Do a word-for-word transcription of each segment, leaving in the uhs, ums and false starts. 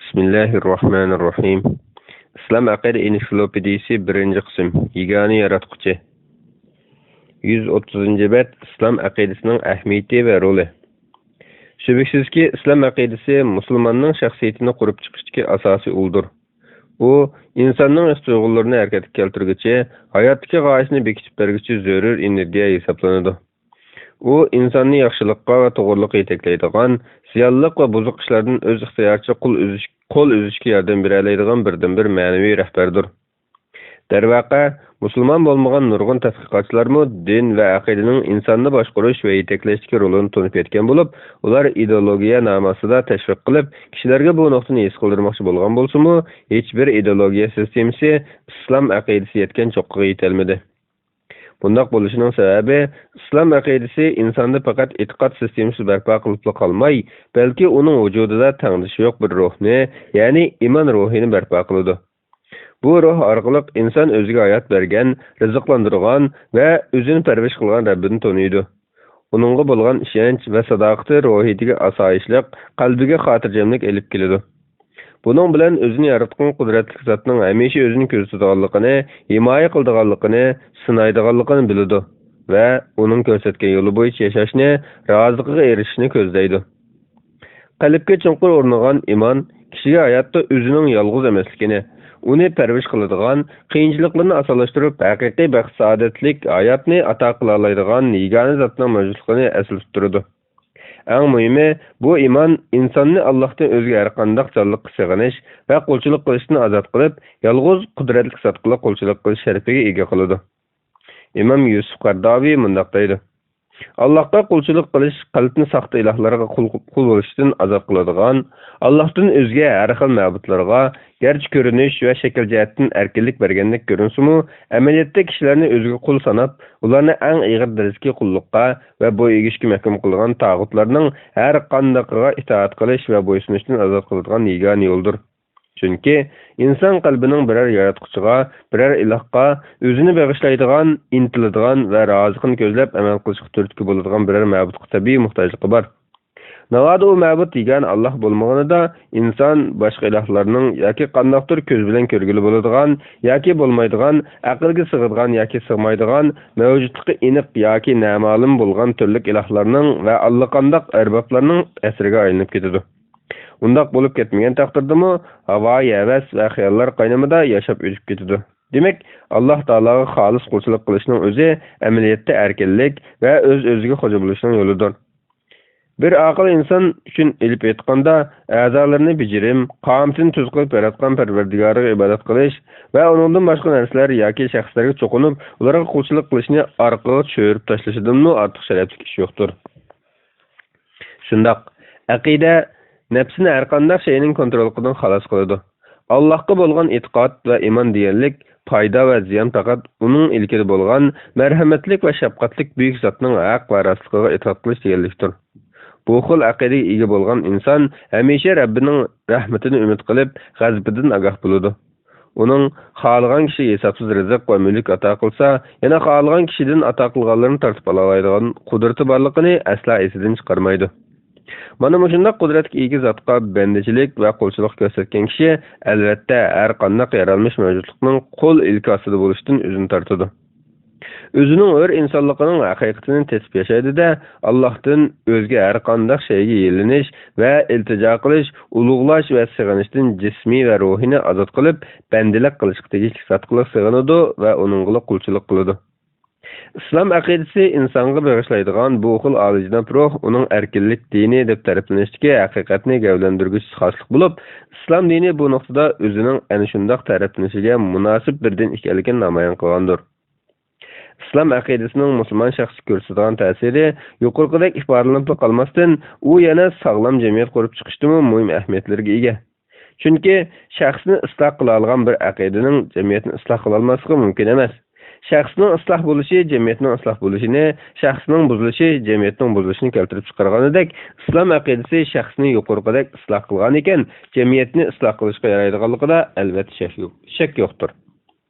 بىسمىللاھىررەھمانىررەھىم. ئىسلام ئەقىدە ئېنسىكلوپېدىيىسى، بىرىنچى قىسىم. يېگانە ياراتقۇچى. يۈز ئوتتۇزىنچى بەت. ئىسلام ئەقىدىسىنىڭ ئەھمىيىتى ۋە رولى. شۈبھىسىزكى، ئىسلام ئەقىدىسى مۇسۇلماننىڭ شەخسىيىتىنى قۇرۇپ چىقىشتىكى ئاساسىي ئۇلدۇر. ئۇ ئىنساننىڭ ھېس-تۇيغۇلىرىنى ھەرىكەتكە كەلتۈرگۈچى، ھاياتتىكى غايىسىنى بېكىتىپ بەرگۈچى زۆرۈر ئېنېرگىيە ھېسابلىنىدۇ. ئۇ ئىنساننى ياخشىلىققا ۋە توغرىلىققا يېتەكلەيدىغان، زىيانلىق ۋە بۇزۇق ئىشلاردىن ئۆز ئىختىيارىچە قول ئۈزۈش، قول ئۈزۈشكە ياردەم بېرەلەيدىغان بىردىنبىر مەنىۋى رەھبەردۇر. دەرۋەقە، مۇسۇلمان بولمىغان نۇرغۇن تەتقىقاتچىلارمۇ دىن ۋە ئەقىدىنىڭ ئىنساننى باشقۇرۇش ۋە يېتەكلەشتىكى رولىنى تونۇپ يەتكەن بولۇپ، ئۇلار ئىدېئولوگىيە نامى ئاستىدا تەشۋىق قىلىپ، كىشىلەرگە بۇ نۇقتىنى ھېس قىلدۇرماقچى بولغان بولسىمۇ، ھېچبىر ئىدېئولوگىيە سىستېمىسى ئىسلام ئەقىدىسى يەتكەن چوققىغا يېتەلمىدى. بۇنداق بولۇشىنىڭ سەۋەبى، ئىسلام ئەقىدىسى ئىنساندا پەقەت ئېتىقاد سىستېمىسى بەرپا قىلىپلا قالماي، بەلكى ئۇنىڭ ۋۇجۇدىدا تەڭدىشى يوق بىر روھنى، يەنى ئىمان روھىنى بەرپا قىلىدۇ. بۇ روھ ئارقىلىق ئىنسان ئۆزىگە ھايات بەرگەن، رىزىقلاندۇرغان ۋە ئۆزىنى پەرۋىش قىلغان رەببىنى تونۇيدۇ. ئۇنىڭغا بولغان ئىشەنچ ۋە ساداقىتى روھىيىتىگە ئاسايىشلىق، قەلبىگە خاتىرجەملىك ئېلىپ كېلىدۇ. بۇنىڭ بىلەن ئۆزىنى ياراتقان قۇدرەتلىك زاتنىڭ ھەمىشە ئۆزىنى كۆزىتىدىغانلىقىنى، ھىمايە قىلىدىغانلىقىنى، سىنايدىغانلىقىنى بىلىدۇ ۋە ئۇنىڭ كۆرسەتكەن يولى بويىچە ياشاشنى، رازىلىقىغا ئېرىشىشنى كۆزلەيدۇ. قەلبكە چوڭقۇر ئورنىغان ئىمان كىشىگە ھاياتتا ئۆزىنىڭ يالغۇز ئەمەسلىكىنى، ئۇنى پەرۋىش قىلىدىغان، قىيىنچىلىقلىرىنى ئاسانلاشتۇرۇپ، ھەقىقىي بەخت-سائادەتلىك ھاياتنى ئاتا قىلالايدىغان يېگانە زاتنىڭ مەۋجۇتلۇقىنى ئەسلىتىپ تۇرىدۇ. ئەڭ مۇھىمى، بۇ ئىمان ئىنساننى ئاللاھتىن ئۆزگە ھەرقانداق جانلىققا سېغىنىش ۋە قۇلچىلىق قىلىشتىن ئازاد قىلىپ، يالغۇز قۇدرەتلىك زاتقىلا قۇلچىلىق قىلىش شەرىپىگە ئىگە قىلىدۇ. ئىمام يۈسۈپ قەرداۋى مۇنداق دەيدۇ: «ئاللاھقا قۇلچىلىق قىلىش قەلبنى ساختا ئىلاھلارغا قۇل، قۇل بولۇشتىن ئازاد قىلىدىغان، ئاللاھتىن ئۆزگە ھەر خىل مەبۇدلارغا گەرچە كۆرۈنۈش ۋە شەكىل جەھەتتىن ئەركىنلىك بەرگەندەك كۆرۈنسىمۇ، ئەمەلىيەتتە كىشىلەرنى ئۆزىگە قۇل ساناپ، ئۇلارنى ئەڭ ئېغىر دەرىجىدىكى قۇللۇققا ۋە بوي ئېگىشكە مەھكۇم قىلغان تاغۇتلارنىڭ ھەر قاندىقىغا ئىتائەت قىلىش ۋە بويسۇنۇشتىن ئازاد قىلىدىغان يېگانە يولدۇر.» چۈنكى ئىنسان قەلبىنىڭ بىرەر ياراتقۇچىغا، بىرەر ئىلاھقا، ئۆزىنى بېغىشلايدىغان، ئىنتىلىدىغان ۋە رازىلىقىنى كۆزلەپ ئەمەل قىلىشقا تۈرتكە بولىدىغان بىرەر مەبۇدقا تەبىئىي موھتاجلىقى بار. ناۋادا ئۇ مەبۇد يېگانە ئاللاھ بولمىغىنىدا، ئىنسان باشقا ئىلاھلارنىڭ ياكى قانداقتۇر كۆز بىلەن كۆرگىلى بولىدىغان ياكى بولمايدىغان، ئەقىلگە سىغىدىغان ياكى سىغمايدىغان، مەۋجۇتلۇقى ئېنىق ياكى نامەلۇم بولغان تۈرلۈك ئىلاھلارنىڭ ۋە ئاللىقانداق ئەربابلارنىڭ ئەسىرىگە ئايلىنىپ كېتىدۇ. ئۇنداق بولۇپ كەتمىگەن تەقدىردىمۇ، ھاۋايى ھەۋەس ۋە خىياللار قاينىمىدا ياشاپ ئۆتۈپ كېتىدۇ. دېمەك، ئاللاھ تائالاغا خالىس قۇلچىلىق قىلىشنىڭ ئۆزى ئەمەلىيەتتە ئەركىنلىك ۋە ئۆز-ئۆزىگە خوجا بولۇشنىڭ يولىدۇر. بىر ئاقىل ئىنسان ئۈچۈن ئېلىپ ئېيتقاندا، ئەزالىرىنى بېجىرىم، قامىتىنى تۈز قىلىپ ياراتقان پەرۋەردىگارىغا ئىبادەت قىلىش ۋە ئۇنىڭدىن باشقا نەرسىلەر ياكى شەخسلەرگە چوقۇنۇپ، ئۇلارغا قۇلچىلىق قىلىشنى ئارقىغا چۆرۈپ تاشلىشىدىنمۇ ئارتۇق شەرەپلىك ئىش يوقتۇر. شۇنداق، ئەقىدە نەپسىنى ھەرقانداق شەيئىنىڭ كونتروللۇقىدىن خالاس قىلىدۇ. ئاللاھقا بولغان ئېتىقاد ۋە ئىمان دېگەنلىك پايدا ۋە زىيان پەقەت ئۇنىڭ ئىلكىدە بولغان مەرھەمەتلىك ۋە شەپقەتلىك بۈيۈك زاتنىڭ ھەق ۋە راستلىقىغا ئېتىقاد قىلىش دېگەنلىكتۇر. بۇ خىل ئەقىدىگە ئىگە بولغان ئىنسان ھەمىشە رەببىنىڭ رەھمىتىنى ئۈمىد قىلىپ، غەزىپىدىن ئاگاھ بولىدۇ. ئۇنىڭ خالىغان كىشىگە ھېسابسىز رىزىق ۋە مۈلۈك ئاتا قىلسا، يەنە خالىغان كىشىدىن ئاتا قىلغانلىرىنى تارتىپ ئالالايدىغان قۇدرىتى بارلىقىنى ئەسلا ئېسىدىن چىقارمايدۇ. مانا مۇشۇنداق قۇدرەتكە ئىگە زاتقا بەندىچىلىك ۋە قۇلچىلىق كۆرسەتكەن كىشى، ئەلۋەتتە، ھەر قانداق يارالمىش مەۋجۇتلۇقنىڭ قول ئىلكى ئاستىدا بولۇشتىن ئۆزىنى تارتىدۇ. ئۆزىنىڭ ھۆر ئىنسانلىقىنىڭ ھەقىقىتىنى تېتىپ ياشايدۇ-دە، ئاللاھتىن ئۆزگە ھەر قانداق شەيگە يېلىنىش ۋە ئىلتىجا قىلىش، ئۇلۇغلاش ۋە سېغىنىشتىن جىسمى ۋە روھىنى ئازاد قىلىپ، بەندىلىك قىلىشقا تېگىشلىك زاتقىلا سېغىنىدۇ ۋە ئۇنىڭغىلا قۇلچىلىق قىلىدۇ. ئىسلام ئەقىدىسى ئىنسانغا بېغىشلايدىغان بۇ خىل ئالىيجاناب روھ ئۇنىڭ ئەركىنلىك دىنى دەپ تەرىپلىنىشتىكى ھەقىقەتنى گەۋدىلەندۈرگۈچ خاسلىق بولۇپ، ئىسلام دىنى بۇ نۇقتىدا ئۆزىنىڭ ئەنە شۇنداق تەرىپلىنىشىگە مۇناسىپ بىر دىن ئىكەنلىكىنى نامايان قىلغاندۇر. ئىسلام ئەقىدىسىنىڭ مۇسۇلمان شەخسكە كۆرسىتىدىغان تەسىرى يۇقىرىقىدەك ئىپادىلىنىپلا قالماستىن، ئۇ يەنە ساغلام جەمئىيەت قۇرۇپ چىقىشتىمۇ مۇھىم ئەھمىيەتلەرگە ئىگە. چۈنكى شەخسنى ئىسلاھ قىلالىغان بىر ئەقىدىنىڭ جەمئىيەتنى ئىسلاھ قىلالماسلىقى مۇمكىن ئەمەس. شەخسنىڭ ئىسلاھ بولۇشى جەمئىيەتنىڭ ئىسلاھ بولۇشىنى، شەخسنىڭ بۇزۇلۇشى جەمئىيەتنىڭ بۇزۇلۇشىنى كەلتۈرۈپ چىقارغىنىدەك، ئىسلام ئەقىدىسى شەخسنى يۇقىرىقىدەك ئىسلاھ قىلغانىكەن، جەمئىيەتنى ئىسلاھ قىلىشقا يارايدىغانلىقىدا ئەلۋەتتە شەك يوق، شەك يوقتۇر.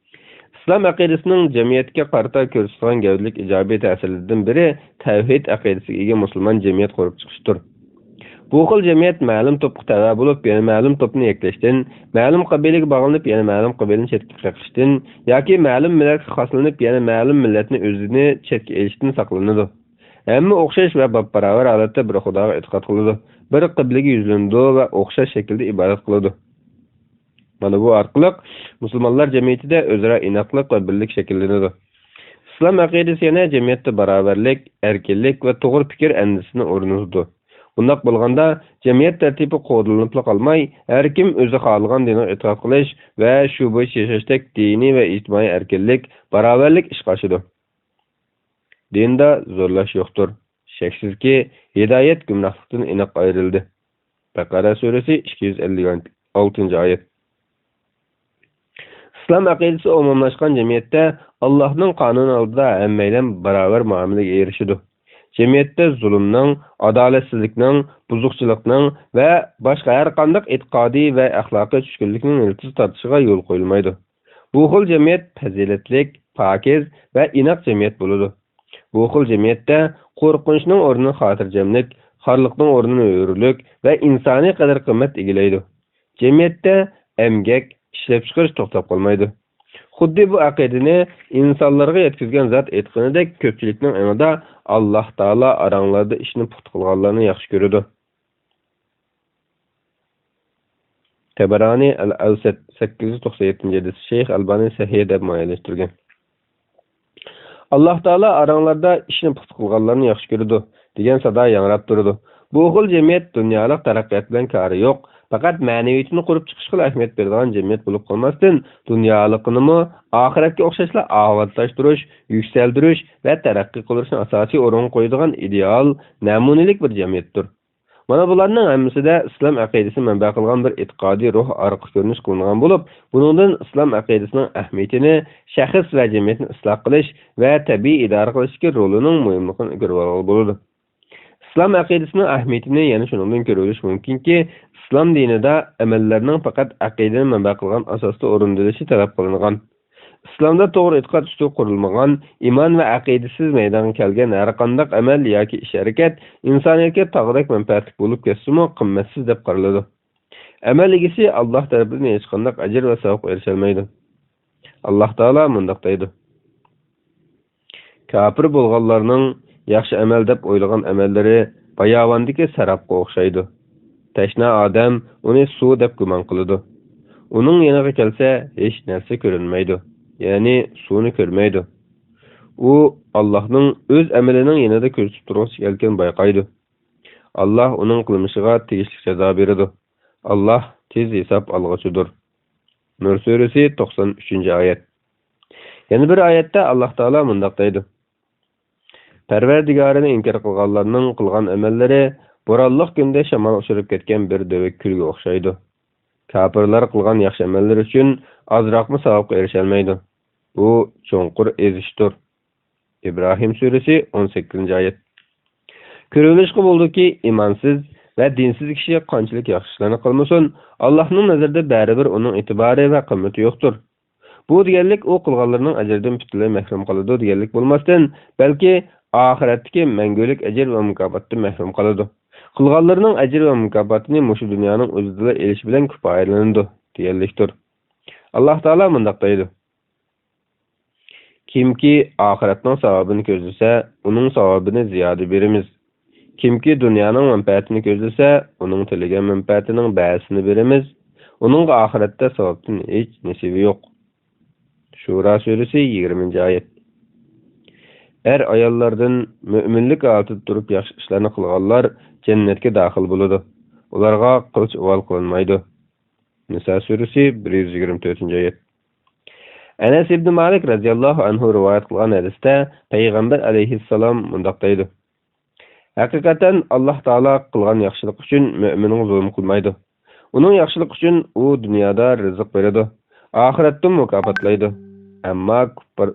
ئىسلام ئەقىدىسىنىڭ جەمئىيەتكە قارىتا كۆرسىتىدىغان گەۋدىلىك ئىجابىي تەسىرلىرىدىن بىرى تەۋھىد ئەقىدىسىگە ئىگە مۇسۇلمان جەمئىيەت قۇرۇپ چىقىشتۇر. بۇ خىل جەمئىيەت مەلۇم توپقا تەۋە بولۇپ، يەنە مەلۇم توپنى يەكلەشتىن، مەلۇم قەبىلىگە باغلىنىپ، يەنە مەلۇم قەبىلىنى چەتكە قېقىشتىن ياكى مەلۇم مىللەتكە خاسلىنىپ، يەنە مەلۇم مىللەتنى ئۆزىنى چەتكە ئېلىشتىن ساقلىنىدۇ. ھەممە ئوخشاش ۋە باپباراۋەر ھالەتتە بىر خۇداغا ئېتىقاد قىلىدۇ، بىر قىبلىگە يۈزلىنىدۇ ۋە ئوخشاش شەكىلدە ئىبادەت قىلىدۇ. مانا بۇ ئارقىلىق مۇسۇلمانلار جەمئىيىتىدە ئۆزئارا ئىناقلىق ۋە بىرلىك شەكىللىنىدۇ. ئىسلام ئەقىدىسى يەنە جەمئىيەتتە باراۋەرلىك، ئەركىنلىك ۋە توغرا پىكىر ئەندىزىسىنى ئورنىتىدۇ. بۇنداق بولغاندا، جەمئىيەت تەرتىپى قوغدىلىنىپلا قالماي، ھەر كىم ئۆزى خالىغان دىنغا ئېتىقاد قىلىش ۋە شۇ بويىچە ياشاشتەك دىنىي ۋە ئىجتىمائىي ئەركىنلىك، باراۋەرلىك ئىشقا ئاشىدۇ. دىندا زورلاش يوقتۇر. شەكسىزكى، ھىدايەت گۇمراھلىقتىن ئېنىق ئايرىلدى. بەقەرە سۈرىسى، ئىككى يۈز ئەللىك ئالتىنچى ئايەت. ئىسلام ئەقىدىسى ئومۇملاشقان جەمئىيەتتە ئاللاھنىڭ قانۇنى ئالدىدا ھەممەيلەن باراۋەر مۇئامىلىگە ئېرىشىدۇ. جەمئىيەتتە زۇلۇمنىڭ، ئادالەتسىزلىكنىڭ، بۇزۇقچىلىقنىڭ ۋە باشقا ھەر قانداق ئېتىقادىي ۋە ئەخلاقىي چۈشكۈنلۈكنىڭ يىلتىز تارتىشىغا يول قويۇلمايدۇ. بۇ خىل جەمئىيەت پەزىلەتلىك، پاكىز ۋە ئىناق جەمئىيەت بولىدۇ. بۇ خىل جەمئىيەتتە قورقۇنچنىڭ ئورنىنى خاتىرجەملىك، خارلىقنىڭ ئورنىنى ھۆرلۈك ۋە ئىنسانىي قەدىر-قىممەت ئىگىلەيدۇ. جەمئىيەتتە ئەمگەك، ئىشلەپچىقىرىش توختاپ قالمايدۇ. خۇددى بۇ ئەقىدىنى ئىنسانلارغا يەتكۈزگەن زات ئېيتقىنىدەك، كۆپچىلىكنىڭ ئېڭىدا، ئاللاھ تائالا ئاراڭلاردا ئىشنى پۇختا قىلغانلارنى ياخشى كۆرىدۇ. تەبەرانى ئەل-ئەۋسەت، سەككىز يۈز توقسان يەتتىنچى ھەدىس، شەيخ ئەلبانى سەھىھ دەپ مۇئەييەنلەشتۈرگەن. ئاللاھ تائالا ئاراڭلاردا ئىشنى پۇختا قىلغانلارنى ياخشى كۆرىدۇ دېگەن سادا ياڭراپ تۇرىدۇ. بۇ خىل جەمئىيەت دۇنيالىق تەرەققىيات بىلەن كارى يوق، پەقەت مەنىۋىيىتىنى قۇرۇپ چىقىشقىلا ئەھمىيەت بېرىدىغان جەمئىيەت بولۇپ قالماستىن، دۇنيالىقىنىمۇ ئاخىرەتكە ئوخشاشلا ئاۋاتلاشتۇرۇش، يۈكسەلدۈرۈش ۋە تەرەققىي قىلدۇرۇشنى ئاساسىي ئورۇنغا قويىدىغان ئىدېئال، نەمۇنىلىك بىر جەمئىيەتتۇر. مانا بۇلارنىڭ ھەممىسىدە ئىسلام ئەقىدىسى مەنبە قىلغان بىر ئېتىقادىي روھ ئارقا كۆرۈنۈش قىلىنغان بولۇپ، بۇنىڭدىن ئىسلام ئەقىدىسىنىڭ ئەھمىيىتىنى، شەخس ۋە جەمئىيەتنى ئىسلاھ قىلىش ۋە تەبىئىي ئىدارە قىلىشتىكى رولىنىڭ مۇھىملىقىنى كۆرۈۋالغىلى بولىدۇ. ئىسلام ئەقىدىسىنىڭ ئەھمىيىتىنى يەنە شۇنىڭدىن كۆرۈۋېلىش مۇمكىنكى، ئىسلام دىنىدا ئەمەللەرنىڭ پەقەت ئەقىدىنى مەنبە قىلغان ئاساستا ئورۇندىلىشى تەلەپ قىلىنغان. ئىسلامدا توغرا ئېتىقاد ئۈستىگە قۇرۇلمىغان، ئىمان ۋە ئەقىدىسىز مەيدانغا كەلگەن ھەرقانداق ئەمەل ياكى ئىش-ھەرىكەت ئىنسانىيەتكە تاغدەك مەنپەئەتلىك بولۇپ كەتسىمۇ، قىممەتسىز دەپ قارىلىدۇ. ئەمەل ئىگىسى ئاللاھ تەرىپىدىن ھېچقانداق ئەجىر ۋە ساۋابقا ئېرىشەلمەيدۇ. ئاللاھ تائالا مۇنداق دەيدۇ: كاپىر بولغانلارنىڭ ياخشى ئەمەل دەپ ئويلىغان ئەمەللىرى باياۋاندىكى سەرابقا ئوخشايدۇ. تەشنا ئادەم ئۇنى سۇ دەپ گۇمان قىلىدۇ. ئۇنىڭ يېنىغا كەلسە، ھېچ نەرسە كۆرۈنمەيدۇ، يەنى سۇنى كۆرمەيدۇ. ئۇ ئاللاھنىڭ ئۆز ئەمىلىنىڭ يېنىدا كۆزىتىپ تۇرغۇچى ئىكەنلىكىنى بايقايدۇ. ئاللاھ ئۇنىڭ قىلمىشىغا تېگىشلىك جازا بېرىدۇ. ئاللاھ تېز ھېساب ئالغۇچىدۇر. نۇر سۈرىسى، توقسان ئۈچىنچى ئايەت. يەنە بىر ئايەتتە ئاللاھ تائالا مۇنداق دەيدۇ: پەرۋەردىگارىنى ئىنكار قىلغانلارنىڭ قىلغان ئەمەللىرى بورانلىق كۈندە شامال ئۇچۇرۇپ كەتكەن بىر دۆۋە كۈلگە ئوخشايدۇ. كاپىرلار قىلغان ياخشى ئەمەللىرى ئۈچۈن ئازراقمۇ ساۋابقا ئېرىشەلمەيدۇ. بۇ چوڭقۇر ئېزىشتۇر. ئىبراھىم سۈرىسى، ئون سەككىزىنچى ئايەت. كۆرۈۋېلىشقا بولىدۇكى، ئىمانسىز ۋە دىنسىز كىشى قانچىلىك ياخشى ئىشلارنى قىلمىسۇن، ئاللاھنىڭ نەزىرىدە بەرىبىر ئۇنىڭ ئېتىبارى ۋە قىممىتى يوقتۇر. بۇ دېگەنلىك ئۇ قىلغانلىرىنىڭ ئەجرىدىن پۈتۈنلەي مەھرۇم قالىدۇ دېگەنلىك بولماستىن، بەلكى ئاخىرەتتىكى مەڭگۈلۈك ئەجىر ۋە مۇكاپاتتىن مەھرۇم قالىدۇ. قىلغانلىرىنىڭ ئەجرى ۋە مۇكاپاتىنى مۇشۇ دۇنيانىڭ ئۆزىدىلا ئېلىش بىلەن كۇپايىلىنىدۇ دېگەنلىكتۇر. ئاللاھ تائالا مۇنداق دەيدۇ: كىمكى ئاخىرەتنىڭ ساۋابىنى كۆزلىسە، ئۇنىڭ ساۋابىنى زىيادە بېرىمىز. كىمكى دۇنيانىڭ مەنپەئەتىنى كۆزلىسە، ئۇنىڭ تىلىگەن مەنپەئەتىنىڭ بەزىسىنى بېرىمىز. ئۇنىڭغا ئاخىرەتتە ساۋابتىن ھېچ نېسىۋى يوق. شۇرا سۈرىسى، يىگىرمىنچى ئايەت. ئەر-ئاياللاردىن مۆمىنلىك ھالىتىدە تۇرۇپ ياخشى ئىشلارنى قىلغانلار جەننەتكە داخىل بولىدۇ. ئۇلارغا قىلچە ئۇۋال قىلىنمايدۇ. نىسا سۈرىسى، بىر يۈز يىگىرمە تۆتىنچى ئايەت. ئەنەس ئىبنى مالىك رەزىياللاھۇ ئەنھۇ رىۋايەت قىلغان ھەدىستە پەيغەمبەر ئەلەيھىسسالام مۇنداق دەيدۇ: ھەقىقەتەن، ئاللاھ تائالا قىلغان ياخشىلىق ئۈچۈن مۆمىنغا زۇلۇم قىلمايدۇ. ئۇنىڭ ياخشىلىقى ئۈچۈن ئۇ دۇنيادا رىزىق بېرىدۇ، ئاخىرەتتىمۇ مۇكاپاتلايدۇ. ئەمما كۇپپار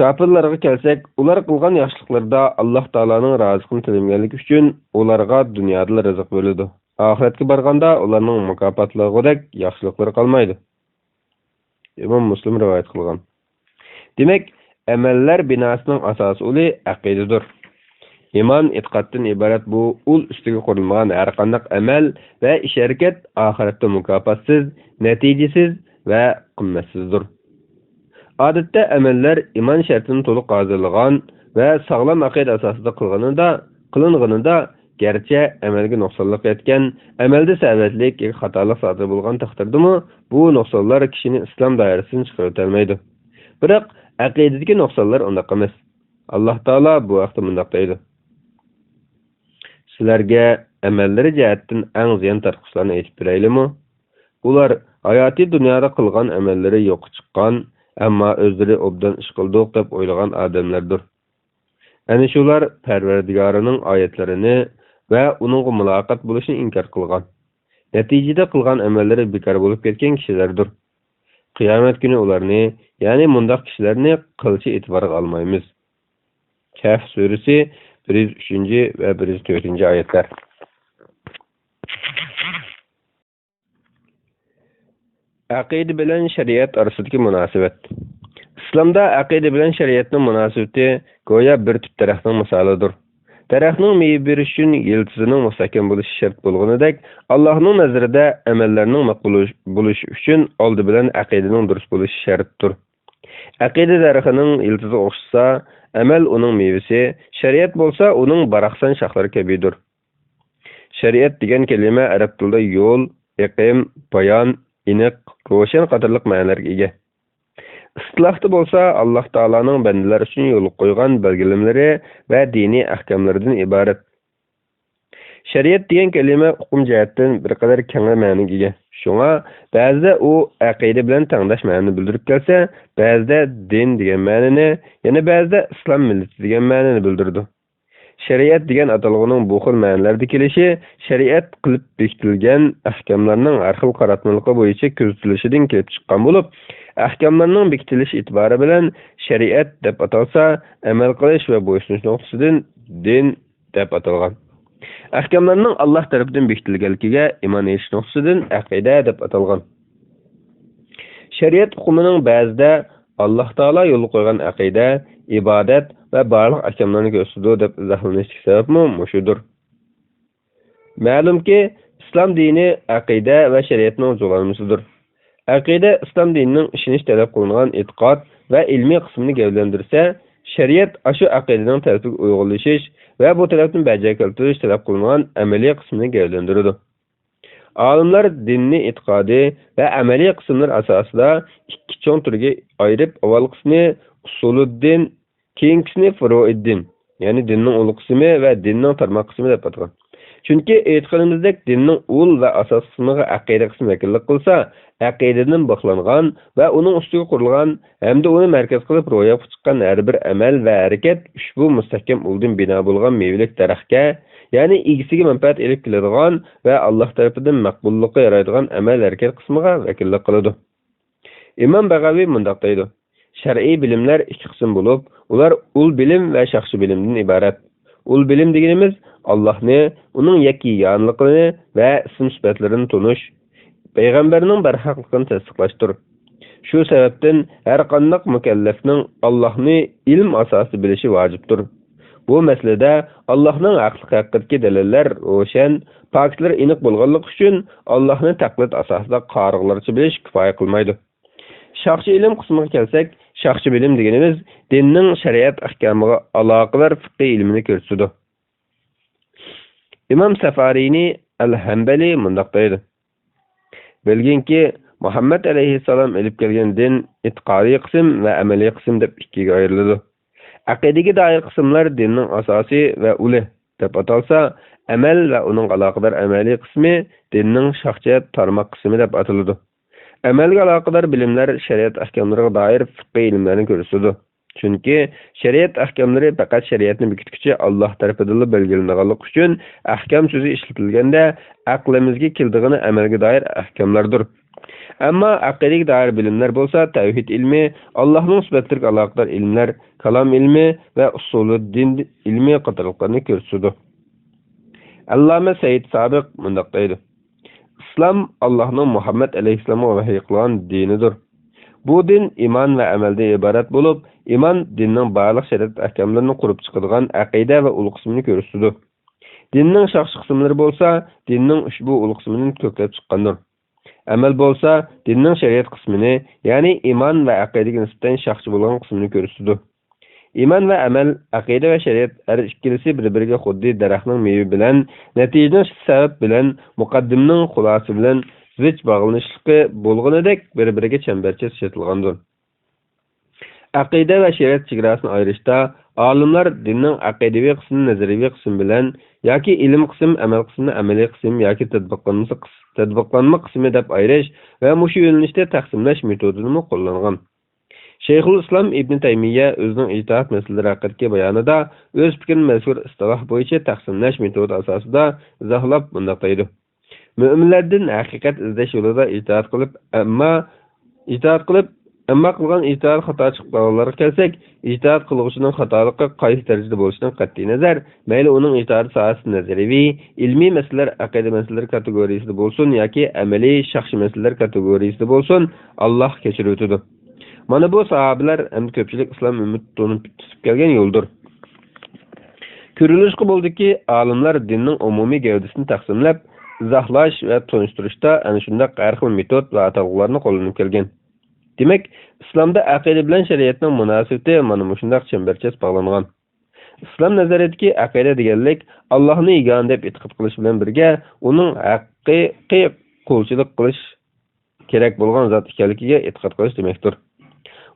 كاپىرلارغا كەلسەك، ئۇلار قىلغان ياخشىلىقلىرىدا ئاللاھ تائالانىڭ رازىلىقىنى تىلىمىگەنلىكى ئۈچۈن ئۇلارغا دۇنيادىلا رىزىق بېرىلىدۇ. ئاخىرەتكە بارغاندا ئۇلارنىڭ مۇكاپاتلىغۇدەك ياخشىلىقلىرى قالمايدۇ. ئىمام مۇسلىم رىۋايەت قىلغان. دېمەك، ئەمەللەر بىناسىنىڭ ئاساسىي ئۇلى ئەقىدىدۇر. ئىمان ئېتىقادتىن ئىبارەت بۇ ئۇل ئۈستىگە قۇرۇلمىغان ھەرقانداق ئەمەل ۋە ئىش-ھەرىكەت ئاخىرەتتە مۇكاپاتسىز، نەتىجىسىز ۋە قىممەتسىزدۇر. ئادەتتە ئەمەللەر ئىمان شەرتىنى تولۇق ھازىرلىغان ۋە ساغلام ئەقىدە ئاساسىدا قىلغىنىدا، قىلىنغىنىدا، گەرچە ئەمەلگە نۇقسانلىق يەتكەن، ئەمەلدە سەۋەتلىك ياكى خاتالىق سادىر بولغان تەقدىردىمۇ، بۇ نۇقسانلار كىشىنى ئىسلام دائىرىسىدىن چىقىرىۋېتەلمەيدۇ. بىراق، ئەقىدىدىكى نۇقسانلار ئۇنداق ئەمەس. ئاللاھ تائالا بۇ ھەقتە مۇنداق دەيدۇ: سىلەرگە ئەمەللىرى جەھەتتىن ئەڭ زىيان تارتقۇچىلارنى ئېيتىپ بېرەيلىمۇ؟ ئۇلار ھاياتىي دۇنيادا قىلغان ئەمەللىرى يوققا چىققان، ئەمما ئۆزلىرى ئوبدان ئىش قىلدۇق دەپ ئويلىغان ئادەملەردۇر. ئەنە شۇلار پەرۋەردىگارىنىڭ ئايەتلىرىنى ۋە ئۇنىڭغا مۇلاقات بولۇشنى ئىنكار قىلغان، نەتىجىدە قىلغان ئەمەللىرى بىكار بولۇپ كەتكەن كىشىلەردۇر. قىيامەت كۈنى ئۇلارنى، يەنى مۇنداق كىشىلەرنى قىلچە ئېتىبارغا ئالمايمىز. كەھف سۈرىسى، بىر يۈز ئۈچىنچى ۋە بىر يۈز تۆتىنچى ئايەتلەر. ئەقىدە بىلەن شەرىئەت ئارىسىدىكى مۇناسىۋەت. ئىسلامدا ئەقىدە بىلەن شەرىئەتنىڭ مۇناسىۋىتى گويا بىر تۈپ دەرەخنىڭ مىسالىدۇر. دەرەخنىڭ مېۋە بېرىشى ئۈچۈن يىلتىزىنىڭ مۇستەھكەم بولۇشى شەرت بولغىنىدەك، ئاللاھنىڭ نەزىرىدە ئەمەللەرنىڭ مەقبۇل بولۇشى ئۈچۈن ئالدى بىلەن ئەقىدىنىڭ دۇرۇس بولۇشى شەرتتۇر. ئەقىدە دەرىخىنىڭ يىلتىزىغا ئوخشىسا، ئەمەل ئۇنىڭ مېۋىسى، شەرىئەت بولسا ئۇنىڭ باراقسان شاخلىرى كەبىدۇر. شەرىئەت دېگەن كەلىمە ئەرەب تىلىدا يول، ئېقىم، بايان، ئېنىق، روشەن قاتارلىق مەنىلەرگە ئىگە. ئىستىلاھتا بولسا ئاللاھ تائالانىڭ بەندىلەر ئۈچۈن يولغا قويغان بەلگىلىمىلىرى ۋە دىنىي ئەھكاملىرىدىن ئىبارەت. شەرىئەت دېگەن كەلىمە ئۇقۇم جەھەتتىن بىر قەدەر كەڭرى مەنىگە ئىگە. شۇڭا بەزىدە ئۇ ئەقىدە بىلەن تەڭداش مەنىنى بىلدۈرۈپ كەلسە، بەزىدە دىن دېگەن مەنىنى، يەنە بەزىدە ئىسلام مىللىتى دېگەن مەنىنى بىلدۈرىدۇ. شەرىئەت دېگەن ئاتالغۇنىڭ بۇ خىل مەنىلەردە كېلىشى شەرىئەت قىلىپ بېكىتىلگەن ئەھكاملارنىڭ ھەر خىل قاراتمىلىقى بويىچە كۆزىتىلىشىدىن كېلىپ چىققان بولۇپ، ئەھكاملارنىڭ بېكىتىلىش ئېتىبارى بىلەن شەرىئەت دەپ ئاتالسا، ئەمەل قىلىش ۋە بويسۇنۇش نۇقتىسىدىن دىن دەپ ئاتالغان. ئەھكاملارنىڭ ئاللاھ تەرىپىدىن بېكىتىلگەنلىكىگە ئىمان ئېيتىش نۇقتىسىدىن ئەقىدە دەپ ئاتالغان. شەرىئەت ئۇقۇمىنىڭ بەزىدە ئاللاھ تائالا يولغا قويغان ئەقىدە، ئىبادەت ۋە بارلىق ئەھكاملارنى كۆرسىتىدۇ دەپ ئىزاھلىنىشتىكى سەۋەبمۇ مۇشۇدۇر. مەلۇمكى، ئىسلام دىنى ئەقىدە ۋە شەرىئەتنىڭ جۇغلانمىسىدۇر. ئەقىدە ئىسلام دىنىنىڭ ئىشىنىش تەلەپ قىلىنغان ئېتىقاد ۋە ئىلمىي قىسمىنى گەۋدىلەندۈرسە، شەرىئەت ئاشۇ ئەقىدىنىڭ تەلىپىگە ئۇيغۇنلىشىش ۋە بۇ تەلەپنى بەجا كەلتۈرۈش تەلەپ قىلىنغان ئەمەلىي قىسمىنى گەۋدىلەندۈرىدۇ. ئالىملار دىننى ئېتىقادىي ۋە ئەمەلىي قىسىملىرى ئاساسىدا ئىككى چوڭ تۈرگە ئايرىپ، ئاۋۋالقىسىنى ئۇسۇلۇددىن، كېيىنكىسىنى فۇرۇئىددىن، يەنى دىننىڭ ئۇل قىسمى ۋە دىننىڭ تارماق قىسمى دەپ ئاتىغان. چۈنكى ئېيتقىنىمىزدەك، دىننىڭ ئۇل ۋە ئاساس قىسمىغا ئەقىدە قىسمى ۋەكىللىك قىلسا، ئەقىدىدىن بىخلانغان ۋە ئۇنىڭ ئۈستىگە قۇرۇلغان ھەمدە ئۇنى مەركەز قىلىپ روياپقا چىققان ھەر بىر ئەمەل ۋە ھەرىكەت ئۇشبۇ مۇستەھكەم ئۇلدىن بىنا بولغان مېۋىلىك دەرەخكە، يەنى ئىگىسىگە مەنپەئەت ئېلىپ كېلىدىغان ۋە ئاللاھ تەرىپىدىن مەقبۇللۇققا يارايدىغان ئەمەل ھەرىكەت قىسمىغا ۋەكىللىك قىلىدۇ. ئىمام بەغەۋى مۇنداق دەيدۇ: شەرئىي بىلىملەر ئىككى قىسىم بولۇپ، ئۇلار ئۇل بىلىم ۋە شاخچى بىلىمدىن ئىبارەت. ئۇل بىلىم دېگىنىمىز ئاللاھنى، ئۇنىڭ يەككە-يېگانىلىقىنى ۋە ئىسىم-سۈپەتلىرىنى تونۇش، پەيغەمبەرنىڭ بەرھەقلىقىنى تەستىقلاشتۇر. شۇ سەۋەبتىن ھەرقانداق مۇكەللەفنىڭ ئاللاھنى ئىلىم ئاساسىدا بىلىشى ۋاجىپتۇر. بۇ مەسىلىدە ئاللاھنىڭ ھەقلىقى ھەققىدىكى دەلىللەر روشەن، پاكىتلىرى ئېنىق بولغانلىقى ئۈچۈن ئاللاھنى تەقلىد ئاساسىدا قارىغۇلارچە بىلىش كۇپايە قىلمايدۇ. شاخچى ئىلىم قىسمىغا كەلسەك، شاخچى بىلىم دېگىنىمىز دىننىڭ شەرىئەت ئەھكامىغا ئالاقىدار فىقھىي ئىلمىنى كۆرسىتىدۇ. ئىمام سەفارىنى ئەل-ھەنبەلى مۇنداق دەيدۇ: بىلگىنكى، مۇھەممەد ئەلەيھىسسالام ئېلىپ كەلگەن دىن ئېتىقادىي قىسىم ۋە ئەمەلىي قىسىم دەپ ئىككىگە ئايرىلىدۇ. ئەقىدىگە دائىر قىسىملار دىننىڭ ئاساسى ۋە ئۇلى دەپ ئاتالسا، ئەمەل ۋە ئۇنىڭغا ئالاقىدار ئەمەلىي قىسمى دىننىڭ شاخچە تارماق قىسمى دەپ ئاتىلىدۇ. ئەمەلگە ئالاقىدار بىلىملەر شەرىئەت ئەھكاملىرىغا دائىر فىقھىي ئىلىملەرنى كۆرسىتىدۇ. چۈنكى شەرىئەت ئەھكاملىرى پەقەت شەرىئەتنى بېكىتكۈچى ئاللاھ تەرىپىدىنلا بەلگىلىنىدىغانلىقى ئۈچۈن، ئەھكام سۆزى ئىشلىتىلگەندە ئەقلىمىزگە كېلىدىغىنى ئەمەلگە دائىر ئەھكاملاردۇر. ئەمما ئەقىدىگە دائىر بىلىملەر بولسا تەۋھىد ئىلمى، ئاللاھنىڭ سۈپەتلىرىگە ئالاقىدار ئىلىملەر، كالام ئىلمى ۋە ئۇسۇلۇددىن ئىلمى قاتارلىقلارنى كۆرسىتىدۇ. ئەللامە سەيىد سابىق مۇنداق دەيدۇ: ئىسلام ئاللاھنىڭ مۇھەممەد ئەلەيھىسسالامغا ۋەھىي قىلغان دىنىدۇر. بۇ دىن ئىمان ۋە ئەمەلدىن ئىبارەت بولۇپ، ئىمان دىننىڭ بارلىق شەرىئەت ئەھكاملىرىنى قۇرۇپ چىقىدىغان ئەقىدە ۋە ئۇل قىسمىنى كۆرسىتىدۇ. دىننىڭ شاخسى قىسىملىرى بولسا دىننىڭ ئۈچ بۇ ئۇل قىسمىدىن كۆپلەپ چىققاندۇر. ئەمەل بولسا دىننىڭ شەرىئەت قىسمىنى، يەنى ئىمان ۋە ئەقىدىگە نىسبەتەن شاخچى بولغان قىسمىنى كۆرسىتىدۇ. ئىمان ۋە ئەمەل، ئەقىدە ۋە شەرىئەت ھەر ئىككىلىسى بىر-بىرىگە خۇددى دەرەخنىڭ مېۋە بىلەن، نەتىجىنىڭ سەۋەب بىلەن، مۇقەددىمىنىڭ خۇلاسە بىلەن زىچ باغلىنىشلىقى بولغىنىدەك بىر-بىرىگە چەمبەرچاس چېتىلغاندۇر. ئەقىدە ۋە شەرىئەت چېگراسىنى ئايرىشتا ئالىملار دىننىڭ ئەقىدىۋى قىسمىنى نەزەرىيىۋى قىسمى بىلەن ياكى ئىلىم قىسىم، ئەمەل قىسمىنى ئەمەلىي قىسىم ياكى تەتبىقلانمىسى قىس-، تەتبىقلانما قىسمى دەپ ئايرىش ۋە مۇشۇ يۆنىلىشتە تەقسىملەش مېتودىنىمۇ قوللانغان. شەيخۇل ئىسلام ئىبنى تەيمىيە ئۆزىنىڭ ئىجتىھات مەسىلىلىرى ھەققىدىكى بايانىدا ئۆز پىكرىنى مەزكۇر ئىستىلاھ بويىچە تەقسىملەش مېتودى ئاساسىدا ئىزاھلاپ مۇنداق دەيدۇ: مۆمىنلەردىن ھەقىقەت ئىزدەش يولىدا ئىجتىھات قىلىپ، ئەمما ئىجتىھات قىلىپ، ئەمما قىلغان ئىجتىھادى خاتا چىقىپ قالغانلارغا كەلسەك، ئىجتىھات قىلغۇچىنىڭ خاتالىقى قايسى دەرىجىدە بولۇشىدىن قەتئىينەزەر، مەيلى ئۇنىڭ ئىجتىھادى ساھەسى نەزەرىيىۋى، ئىلمىي مەسىلىلەر، ئەقىدە مەسىلىلىرى كاتېگورىيىسىدا بولسۇن ياكى ئەمەلىي، شەخسىي مەسىلىلەر كاتېگورىيىسىدا بولسۇن، ئاللاھ كەچۈرۈۋېتىدۇ. مانا بۇ ساھابىلەر ھەمدە كۆپچىلىك ئىسلام ئۈممىتى تونۇپ تۇتۇپ كەلگەن يولدۇر. كۆرۈلۈشقا بولىدۇكى، ئالىملار دىننىڭ ئومۇمىي گەۋدىسىنى تەقسىملەپ، ئىزاھلاش ۋە تونۇشتۇرۇشتا ئەنە شۇنداق ھەر خىل مېتود ۋە ئاتالغۇلارنى قوللىنىپ كەلگەن. دېمەك، ئىسلامدا ئەقىدە بىلەن شەرىئەتنىڭ مۇناسىۋىتى مانا مۇشۇنداق چەمبەرچاس باغلانغان. ئىسلام نەزەرىيىتىدىكى ئەقىدە دېگەنلىك ئاللاھنى يېگانە دەپ ئېتىقاد قىلىش بىلەن بىرگە، ئۇنىڭ ھەقىقىي قۇلچىلىق قىلىش كېرەك بولغان زات ئىكەنلىكىگە ئېتىقاد قىلىش دېمەكتۇر.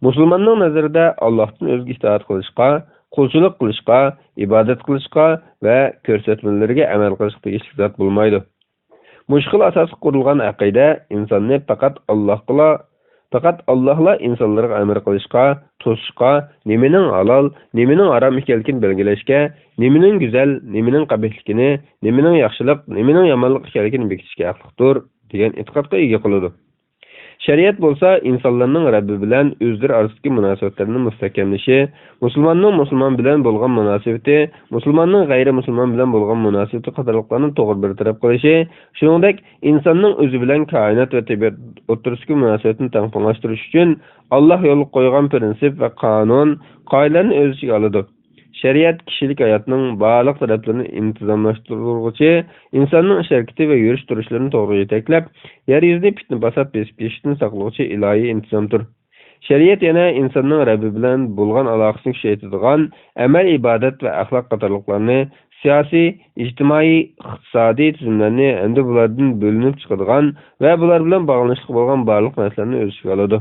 مۇسۇلماننىڭ نەزىرىدە ئاللاھتىن ئۆزگە ئىتائەت قىلىشقا، قۇلچىلىق قىلىشقا، ئىبادەت قىلىشقا ۋە كۆرسەتمىلىرىگە ئەمەل قىلىشقا تېگىشلىك زات بولمايدۇ. مۇشۇ خىل ئاساسقا قۇرۇلغان ئەقىدە ئىنساننى پەقەت ئاللاھقىلا، پەقەت ئاللاھلا ئىنسانلارغا ئەمر قىلىشقا، توسۇشقا، نېمىنىڭ ھالال، نېمىنىڭ ھارام ئىكەنلىكىنى بەلگىلەشكە، نېمىنىڭ گۈزەل، نېمىنىڭ قەبىھلىكىنى، نېمىنىڭ ياخشىلىق، نېمىنىڭ يامانلىق ئىكەنلىكىنى بېكىتىشكە ھەقلىقتۇر، دېگەن ئېتىقادقا ئىگە قىلىدۇ. شەرىئەت بولسا ئىنسانلارنىڭ رەببى بىلەن ئۆزلىرى ئارىسىدىكى مۇناسىۋەتلىرىنى مۇستەھكەملىشى، مۇسۇلماننىڭ مۇسۇلمان بىلەن بولغان مۇناسىۋىتى، مۇسۇلماننىڭ غەيرىي مۇسۇلمان بىلەن بولغان مۇناسىۋىتى قاتارلىقلارنى توغرا بىر تەرەپ قىلىشى، شۇنىڭدەك ئىنساننىڭ ئۆزى بىلەن كائىنات ۋە تەبىئەت ئوتتۇرىسىدىكى مۇناسىۋەتنى تەڭپۇڭلاشتۇرۇش ئۈچۈن ئاللاھ يولغا قويغان پىرىنسىپ ۋە قانۇن، قائىدىلەرنى ئۆز ئىچىگە ئالىدۇ. شەرىئەت كىشىلىك ھاياتنىڭ بارلىق تەرەپلىرىنى ئىنتىزاملاشتۇرغۇچى، ئىنساننىڭ ئىش-ھەرىكىتى ۋە يۈرۈش-تۇرۇشلىرىنى توغرا يېتەكلەپ، يەر يۈزىنى پىتنە-پاسات بېسىپ كېتىشتىن ساقلىغۇچى ئىلاھىي ئىنتىزامدۇر. شەرىئەت يەنە ئىنساننىڭ رەببى بىلەن بولغان ئالاقىسىنى كۈچەيتىدىغان ئەمەل-ئىبادەت ۋە ئەخلاق قاتارلىقلارنى، سىياسىي، ئىجتىمائىي، ئىقتىسادىي تۈزۈملەرنى ھەمدە بۇلاردىن بۆلۈنۈپ چىقىدىغان ۋە بۇلار بىلەن باغلىنىشلىق بولغان بارلىق مەسىلىلەرنى ئۆز ئىچىگە ئالىدۇ.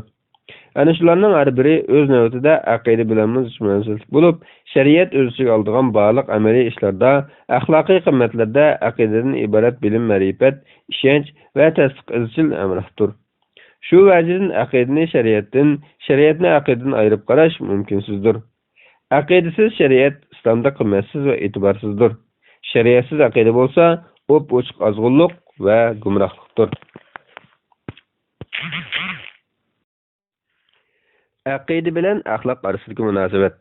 ئەنە شۇلارنىڭ ھەر بىرى ئۆز نۆۋىتىدە ئەقىدە بىلەنمۇ زىچ مۇناسىۋەتلىك بولۇپ، شەرىئەت ئۆز ئىچىگە ئالىدىغان بارلىق ئەمەلىي ئىشلاردا، ئەخلاقىي قىممەتلەردە ئەقىدىدىن ئىبارەت بىلىم-مەرىپەت، ئىشەنچ ۋە تەستىق ئىزچىل ھەمراھتۇر. شۇ ۋەجىدىن ئەقىدىنى شەرىئەتتىن، شەرىئەتنى ئەقىدىدىن ئايرىپ قاراش مۇمكىنسىزدۇر. ئەقىدىسىز شەرىئەت ئىسلامدا قىممەتسىز ۋە ئېتىبارسىزدۇر. شەرىئەتسىز ئەقىدە بولسا ئوپئوچۇق ئازغۇنلۇق ۋە گۇمراھلىقتۇر. ئەقىدە بىلەن ئەخلاق ئارىسىدىكى مۇناسىۋەت.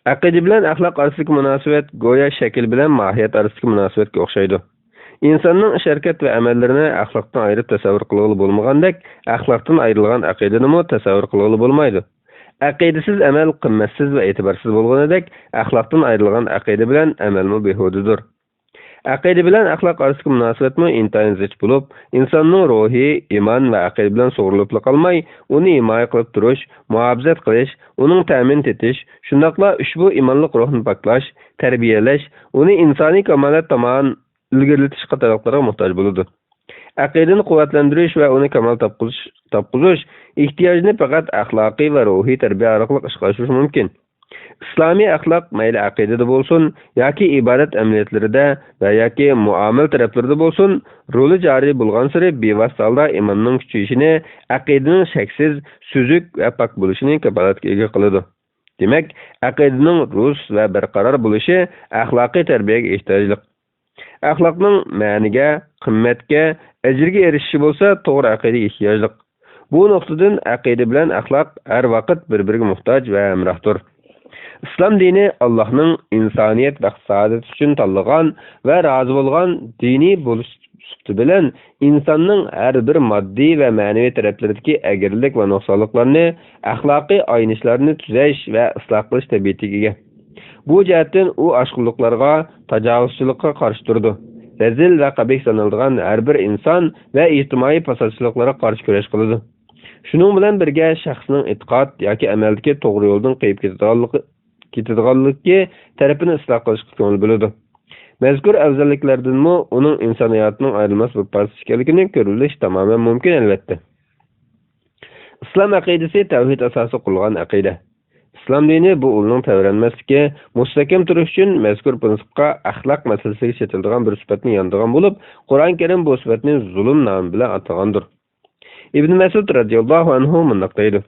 ئەقىدە بىلەن ئەخلاق ئارىسىدىكى مۇناسىۋەت گويا شەكىل بىلەن ماھىيەت ئارىسىدىكى مۇناسىۋەتكە ئوخشايدۇ. ئىنساننىڭ ئىش-ھەرىكەت ۋە ئەمەللىرىنى ئەخلاقتىن ئايرىپ تەسەۋۋۇر قىلغىلى بولمىغاندەك، ئەخلاقتىن ئايرىلغان ئەقىدىنىمۇ تەسەۋۋۇر قىلغىلى بولمايدۇ. ئەقىدىسىز ئەمەل قىممەتسىز ۋە ئېتىبارسىز بولغىنىدەك، ئەخلاقتىن ئايرىلغان ئەقىدە بىلەن ئەمەلمۇ بىھۇدىدۇر. ئەقىدە بىلەن ئەخلاق ئارىسىدىكى مۇناسىۋەتمۇ ئىنتايىن زىچ بولۇپ، ئىنساننىڭ روھى، ئىمان ۋە ئەقىدە بىلەن سۇغۇرۇلۇپلا قالماي، ئۇنى ھىمايە قىلىپ تۇرۇش، مۇھاپىزەت قىلىش، ئۇنىڭ تەمىنى تېتىش، شۇنداقلا ئۇشبۇ ئىمانلىق روھنى پاكلاش، تەربىيەلەش، ئۇنى ئىنسانىي كامالەت تامان ئىلگىرىلىتىش قاتارلىقلارغا موھتاج بولىدۇ. ئەقىدىنى قۇۋۋەتلەندۈرۈش ۋە ئۇنى كامال تاپقۇزۇش، تاپقۇزۇش ئېھتىياجىنى پەقەت ئەخلاقىي ۋە روھىي تەربىيە ئارقىلىق ئىشقا ئاشۇرۇش مۇمكىن. ئىسلامىي ئەخلاق مەيلى ئەقىدىدە بولسۇن ياكى ئىبادەت ئەمەلىيەتلىرىدە ۋە ياكى مۇئامىلە تەرەپلىرىدە بولسۇن، رولى جارى بولغانسېرى بېۋاسىتە ھالدا ئىماننىڭ كۈچىيىشىنى، ئەقىدىنىڭ شەكسىز، سۈزۈك ۋە پاك بولۇشىنى كاپالەتكە ئىگە قىلىدۇ. دېمەك، ئەقىدىنىڭ رۇس ۋە بەرقارار بولۇشى ئەخلاقىي تەربىيەگە ئېھتىياجلىق. ئەخلاقنىڭ مەنىگە، قىممەتكە، ئەجىرگە ئېرىشىشى بولسا توغرا ئەقىدىگە ئېھتىياجلىق. بۇ نۇقتىدىن ئەقىدە بىلەن ئەخلاق ھەر ۋاقىت بىر-بىرىگە موھتاج ۋە ھەمراھدۇر. ئىسلام دىنى ئاللاھنىڭ ئىنسانىيەت بەخت-سائادىتى ئۈچۈن تاللىغان ۋە رازى بولغان دىنى بولۇش سۈپىتى بىلەن ئىنساننىڭ ھەر بىر ماددىي ۋە مەنىۋى تەرەپلىرىدىكى ئەگرىلىك ۋە نۇقسانلىقلارنى، ئەخلاقىي ئاينىشلارنى تۈزەش ۋە ئىسلاھ قىلىش تەبىئىتىگە ئىگە. بۇ جەھەتتىن ئۇ ئاشقۇنلۇقلارغا، تاجاۋۇزچىلىققا قارشى تۇرىدۇ. رەزىل ۋە قەبىھ سانىلىدىغان ھەر بىر ئىنسان ۋە ئىجتىمائىي پاساتچىلىقلارغا قارشى كۈرەش قىلىدۇ. شۇنىڭ بىلەن بىرگە، شەخسنىڭ ئېتىقاد ياكى ئەمەلدىكى توغرا يولدىن قېيىپ كېتىدىغانلىقى، كېتىدىغانلىكى تەرىپىنى ئىسلاھ قىلىشقا كۆڭۈل بۆلىدۇ. مەزكۇر ئەۋزەللىكلەردىنمۇ ئۇنىڭ ئىنسان ھاياتىنىڭ ئايرىلماس بىر پارچىسى ئىكەنلىكىنى كۆرۈۋېلىش تامامەن مۇمكىن، ئەلۋەتتە. ئىسلام ئەقىدىسى تەۋھىد ئاساسىغا قۇرۇلغان ئەقىدە. ئىسلام دىنى بۇ ئۇلنىڭ تەۋرەنمەسلىكى، مۇستەھكەم تۇرۇشى ئۈچۈن مەزكۇر پىرىنسىپقا ئەخلاق مەسىلىسىگە چېتىلىدىغان بىر سۈپەتنى يانىدىغان بولۇپ، قۇرئان كەرىم بۇ سۈپەتنى زۇلۇم نامى بىلەن ئاتىغاندۇر. ئىبن مەسئۇد رەزىياللاھۇ ئەنھۇ مۇنداق دەيدۇ: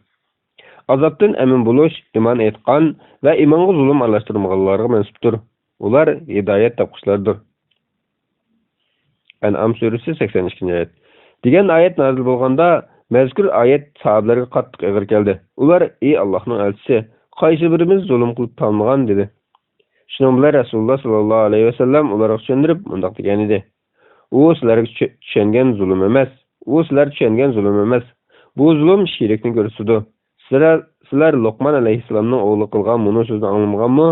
ئازابتىن ئەمىن بولۇش ئىمان ئېيتقان ۋە ئىمانغا زۇلۇم ئارىلاشتۇرمىغانلارغا مەنسۇپتۇر. ئۇلار ھىدايەت تاپقۇچىلاردۇر. ئەنئام سۈرىسى، سەكسەن ئىككىنچى ئايەت. دېگەن ئايەت نازىل بولغاندا، مەزكۇر ئايەت ساھابىلەرگە قاتتىق ئېغىر كەلدى. ئۇلار: «ئى ئاللاھنىڭ ئەلچىسى، قايسى بىرىمىز زۇلۇم قىلىپ تالمىغان؟» دېدى. شۇنىڭ بىلەن رەسۇلۇللا ساللاللاھۇ ئەلەيھى ۋەسەللەم ئۇلارغا چۈشەندۈرۈپ مۇنداق دېگەن ئىدى: «ئۇ سىلەرگە چۈ-، چۈشەنگەن زۇلۇم ئەمەس. ئۇ سىلەر چۈشەنگەن زۇلۇم ئەمەس. بۇ زۇلۇم شېرىكنى كۆرسىتىدۇ. سىلەر، سىلەر لوقمان ئەلەيھىسسالامنىڭ ئوغلى قىلغان مۇنۇ سۆزنى ئاڭلىمىغانمۇ؟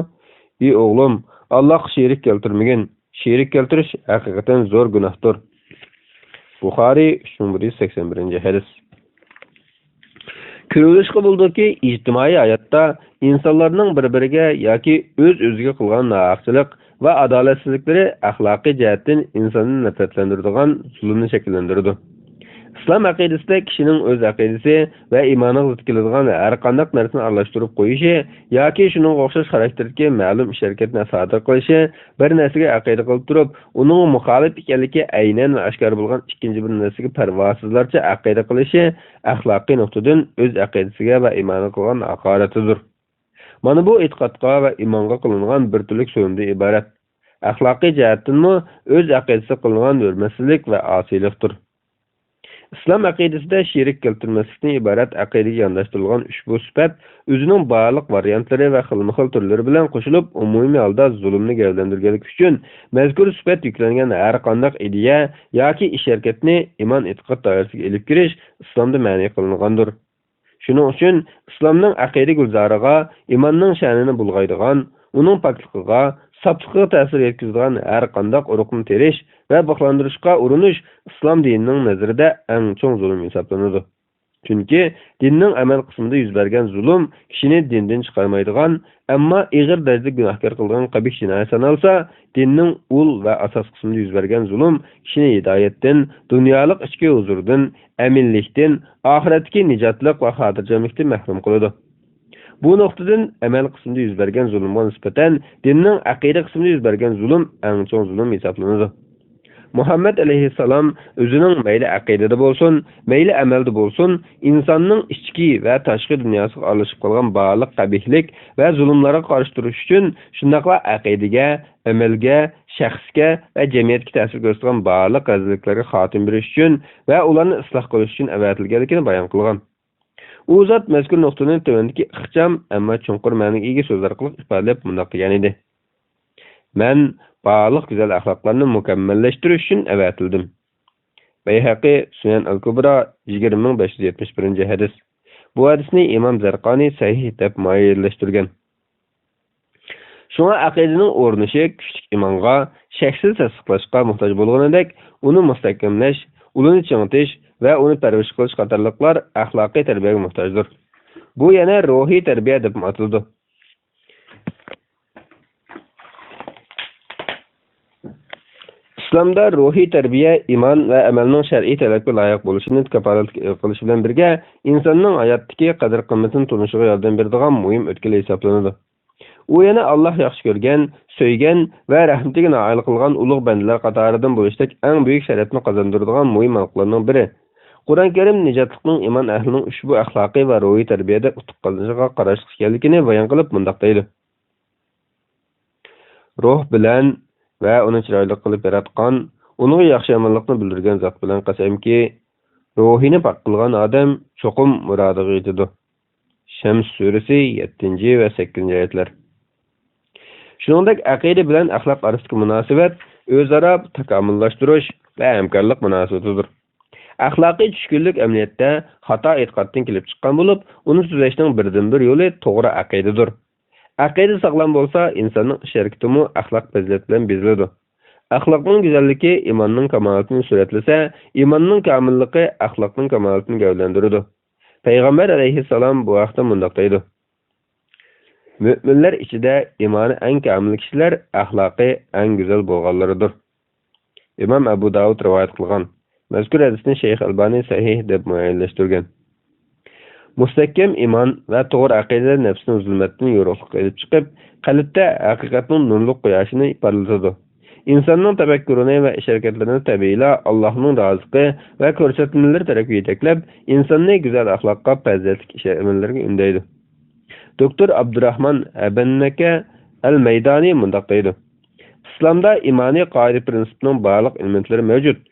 ئى ئوغلۇم، ئاللاھقا شېرىك كەلتۈرمىگىن. شېرىك كەلتۈرۈش ھەقىقەتەن زور گۇناھتۇر.» بۇخارىي، ئۈچ مىڭ بىر يۈز سەكسەن بىرىنچى ھەدىس. كۆرۈۋېلىشقا بولىدۇكى، ئىجتىمائىي ھاياتتا ئىنسانلارنىڭ بىر-بىرىگە ياكى ئۆز-ئۆزىگە قىلغان ناھەقچىلىق ۋە ئادالەتسىزلىكلىرى ئەخلاقىي جەھەتتىن ئىنساننى نەپرەتلەندۈرىدىغان زۇلۇمنى شەكىللەندۈرىدۇ. ئىسلام ئەقىدىسىدە كىشىنىڭ ئۆز ئەقىدىسى ۋە ئىمانىغا زىت كېلىدىغان ھەر قانداق نەرسىنى ئارىلاشتۇرۇپ قويۇشى ياكى شۇنىڭغا ئوخشاش خاراكتېردىكى مەلۇم ئىش-ھەرىكەتنى سادىر قىلىشى، بىر نەرسىگە ئەقىدە قىلىپ تۇرۇپ، ئۇنىڭغا مۇخالىپ ئىكەنلىكى ئەينەن ۋە ئاشكارا بولغان ئىككىنچى بىر نەرسىگە پەرۋاسىزلارچە ئەقىدە قىلىشى ئەخلاقىي نۇقتىدىن ئۆز ئەقىدىسىگە ۋە ئىمانىغا قىلغان ھاقارىتىدۇر. مانا بۇ ئېتىقادقا ۋە ئىمانغا قىلىنغان بىر تۈرلۈك زۇلۇمدىن ئىبارەت. ئەخلاقىي جەھەتتىنمۇ ئۆز ئەقىدىسىگە قىلىنغان ھۆرمەتسىزلىك ۋە ئاسىيلىقتۇر. ئىسلام ئەقىدىسىدە شېرىك كەلتۈرمەسلىكتىن ئىبارەت ئەقىدىگە يانداشتۇرۇلغان ئۇشبۇ سۈپەت ئۆزىنىڭ بارلىق ۋارىيانتلىرى ۋە خىلمۇخىل تۈرلىرى بىلەن قوشۇلۇپ، ئومۇمىي ھالدا زۇلۇمنى گەۋدىلەندۈرگەنلىكى ئۈچۈن، مەزكۇر سۈپەت يۈكلەنگەن ھەر قانداق ئىدىيە ياكى ئىش-ھەرىكەتنى ئىمان-ئېتىقاد دائىرىسىگە ئېلىپ كىرىش ئىسلامدا مەنئى قىلىنغاندۇر. شۇنىڭ ئۈچۈن ئىسلامنىڭ ئەقىدە گۈلزارىغا ئىماننىڭ شەنىنى بۇلغايدىغان، ئۇنىڭ پاكلىقىغا، ساپلىقىغا تەسىر يەتكۈزىدىغان ھەر قانداق ئۇرۇقنى تېرىش ۋە بىخلاندۇرۇشقا ئۇرۇنۇش ئىسلام دىنىنىڭ نەزىرىدە ئەڭ چوڭ زۇلۇم ھېسابلىنىدۇ. چۈنكى دىننىڭ ئەمەل قىسمىدا يۈز بەرگەن زۇلۇم كىشىنى دىندىن چىقارمايدىغان، ئەمما ئېغىر دەرىجىدە گۇناھكار قىلىدىغان قەبىھ جىنايەت سانالسا، دىننىڭ ئۇل ۋە ئاساس قىسمىدا يۈز بەرگەن زۇلۇم كىشىنى ھىدايەتتىن، دۇنيالىق ئىچكى ھۇزۇردىن، ئەمىنلىكتىن، ئاخىرەتتىكى نىجاتلىق ۋە خاتىرجەملىكتىن مەھرۇم قىلىدۇ. بۇ نۇقتىدىن ئەمەل قىسمىدا يۈز بەرگەن زۇلۇمغا نىسبەتەن دىننىڭ ئەقىدە قىسمىدا يۈز بەرگەن زۇلۇم ئەڭ چوڭ زۇلۇم ھېسابلىنىدۇ. مۇھەممەد ئەلەيھىسسالام ئۆزىنىڭ مەيلى ئەقىدىدە بولسۇن، مەيلى ئەمەلدە بولسۇن، ئىنساننىڭ ئىچكى ۋە تاشقى دۇنياسىغا ئارىلىشىپ قالغان بارلىق قەبىھلىك ۋە زۇلۇملارغا قارشى تۇرۇش ئۈچۈن، شۇنداقلا ئەقىدىگە، ئەمەلگە، شەخسكە ۋە جەمئىيەتكە تەسىر كۆرسىتىدىغان بارلىق رەزىللىكلەرگە خاتىمە بېرىش ئۈچۈن ۋە ئۇلارنى ئىسلاھ قىلىش ئۈچۈن ئەۋەتىلگەنلىكىنى بايان قىلغان. ئۇ زات مەزكۇر نۇقتىنى تۆۋەندىكى ئىخچام، ئەمما چوڭقۇر مەنىگە ئىگە سۆزلەر ئارقىلىق ئىپادىلەپ مۇنداق دېگەنىدى: «مەن بارلىق گۈزەل ئەخلاقلارنى مۇكەممەللەشتۈرۈش ئۈچۈن ئەۋەتىلدىم.» بەيھەقى، سۇنەن ئەل كۇبرا، يىگىرمە مىڭ بەش يۈز يەتمىش بىرىنچى ھەدىس. بۇ ھەدىسنى ئىمام زەرقانى سەھىھ دەپ مۇئەييەنلەشتۈرگەن. شۇڭا ئەقىدىنىڭ ئورنىشى كۈچلۈك ئىمانغا، شەكسىز تەستىقلاشقا موھتاج بولغىنىدەك، ئۇنى مۇستەھكەملەش، ئۇلىنى چىڭىتىش ۋە ئۇنى پەرۋىش قىلىش قاتارلىقلار ئەخلاقىي تەربىيەگە موھتاجدۇر. بۇ يەنە روھىي تەربىيە دەپمۇ ئاتىلىدۇ. ئىسلامدا روھىي تەربىيە ئىمان ۋە ئەمەلنىڭ شەرئىي تەلەپكە لايىق بولۇشىنى كاپالەتكە ئىگە قىلىش بىلەن بىرگە، ئىنساننىڭ ھاياتتىكى قەدىر-قىممىتىنى تونۇشىغا ياردەم بېرىدىغان مۇھىم ئۆتكىلى ھېسابلىنىدۇ. ئۇ يەنە ئاللاھ ياخشى كۆرگەن، سۆيگەن ۋە رەھمىتىگە نائىل قىلغان ئۇلۇغ بەندىلەر قاتارىدىن بولۇشتەك ئەڭ بۈيۈك شەرەپنى قازاندۇرىدىغان مۇھىم ھالقىلارنىڭ بىرى. قۇرئان كەرىم نىجاتلىقنىڭ ئىمان ئەھلىنىڭ ئۇشبۇ ئەخلاقىي ۋە روھىي تەربىيەدە ئۇتۇق قازىنىشىغا قاراشلىق ئىكەنلىكىنى بايان قىلىپ مۇنداق دەيدۇ: روھ بىلەن ۋە ئۇنى چىرايلىق قىلىپ ياراتقان، ئۇنىڭغا ياخشى-يامانلىقنى بىلدۈرگەن زات بىلەن قەسەمكى، روھىنى پاك قىلغان ئادەم چوقۇم مۇرادىغا يېتىدۇ. شەمس سۈرىسى، يەتتىنچى ۋە سەككىزىنچى ئايەتلەر. شۇنىڭدەك ئەقىدە بىلەن ئەخلاق ئارىسىدىكى مۇناسىۋەت ئۆزئارا تاكامۇللاشتۇرۇش، ۋە ھەمكارلىق مۇناسىۋىتىدۇر. ئەخلاقىي چۈشكۈنلۈك ئەمەلىيەتتە خاتا ئېتىقادتىن كېلىپ چىققان بولۇپ، ئۇنى تۈزەشنىڭ بىردىنبىر يولى توغرا ئەقىدىدۇر. ئەقىدە ساغلام بولسا، ئىنساننىڭ ئىش-ھەرىكىتىمۇ ئەخلاق پەزىلەت بىلەن بېزىلىدۇ. ئەخلاقنىڭ گۈزەللىكى ئىماننىڭ كامالىتىنى سۈرەتلىسە، ئىماننىڭ كامىللىقى ئەخلاقنىڭ كامالىتىنى گەۋدىلەندۈرىدۇ. پەيغەمبەر ئەلەيھىسسالام بۇ ھەقتە مۇنداق دەيدۇ: مۆمىنلەر ئىچىدە ئىمانى ئەڭ كامىل كىشىلەر ئەخلاقى ئەڭ گۈزەل بولغانلىرىدۇر. ئىمام ئەبۇ داۋۇد رىۋايەت قىلغان. مەزكۇر ھەدىسنى شەيخ ئەلبانى سەھىھ دەپ مۇئەييەنلەشتۈرگەن. مۇستەھكەم ئىمان ۋە توغرا ئەقىدە نەپسنى زۇلمەتتىن يورۇقلۇققا ئېلىپ چىقىپ، قەلبتە ھەقىقەتنىڭ نۇرلۇق قۇياشىنى پارلىتىدۇ. ئىنساننىڭ تەپەككۇرىنى ۋە ئىش-ھەرىكەتلىرىنى تەبىئىيلا ئاللاھنىڭ رازىلىقى ۋە كۆرسەتمىلىرى تەرەپكە يېتەكلەپ، ئىنساننى گۈزەل ئەخلاققا، پەزىلەتلىك ئىش-ئەمەللەرگە ئۈندەيدۇ. دوكتور ئابدۇراھمان ھەبەننەكە ئەل مەيدانى مۇنداق دەيدۇ: ئىسلامدا ئىمانىي قائىدە پىرىنسىپنىڭ بارلىق ئېلېمېنتلىرى مەۋجۇت.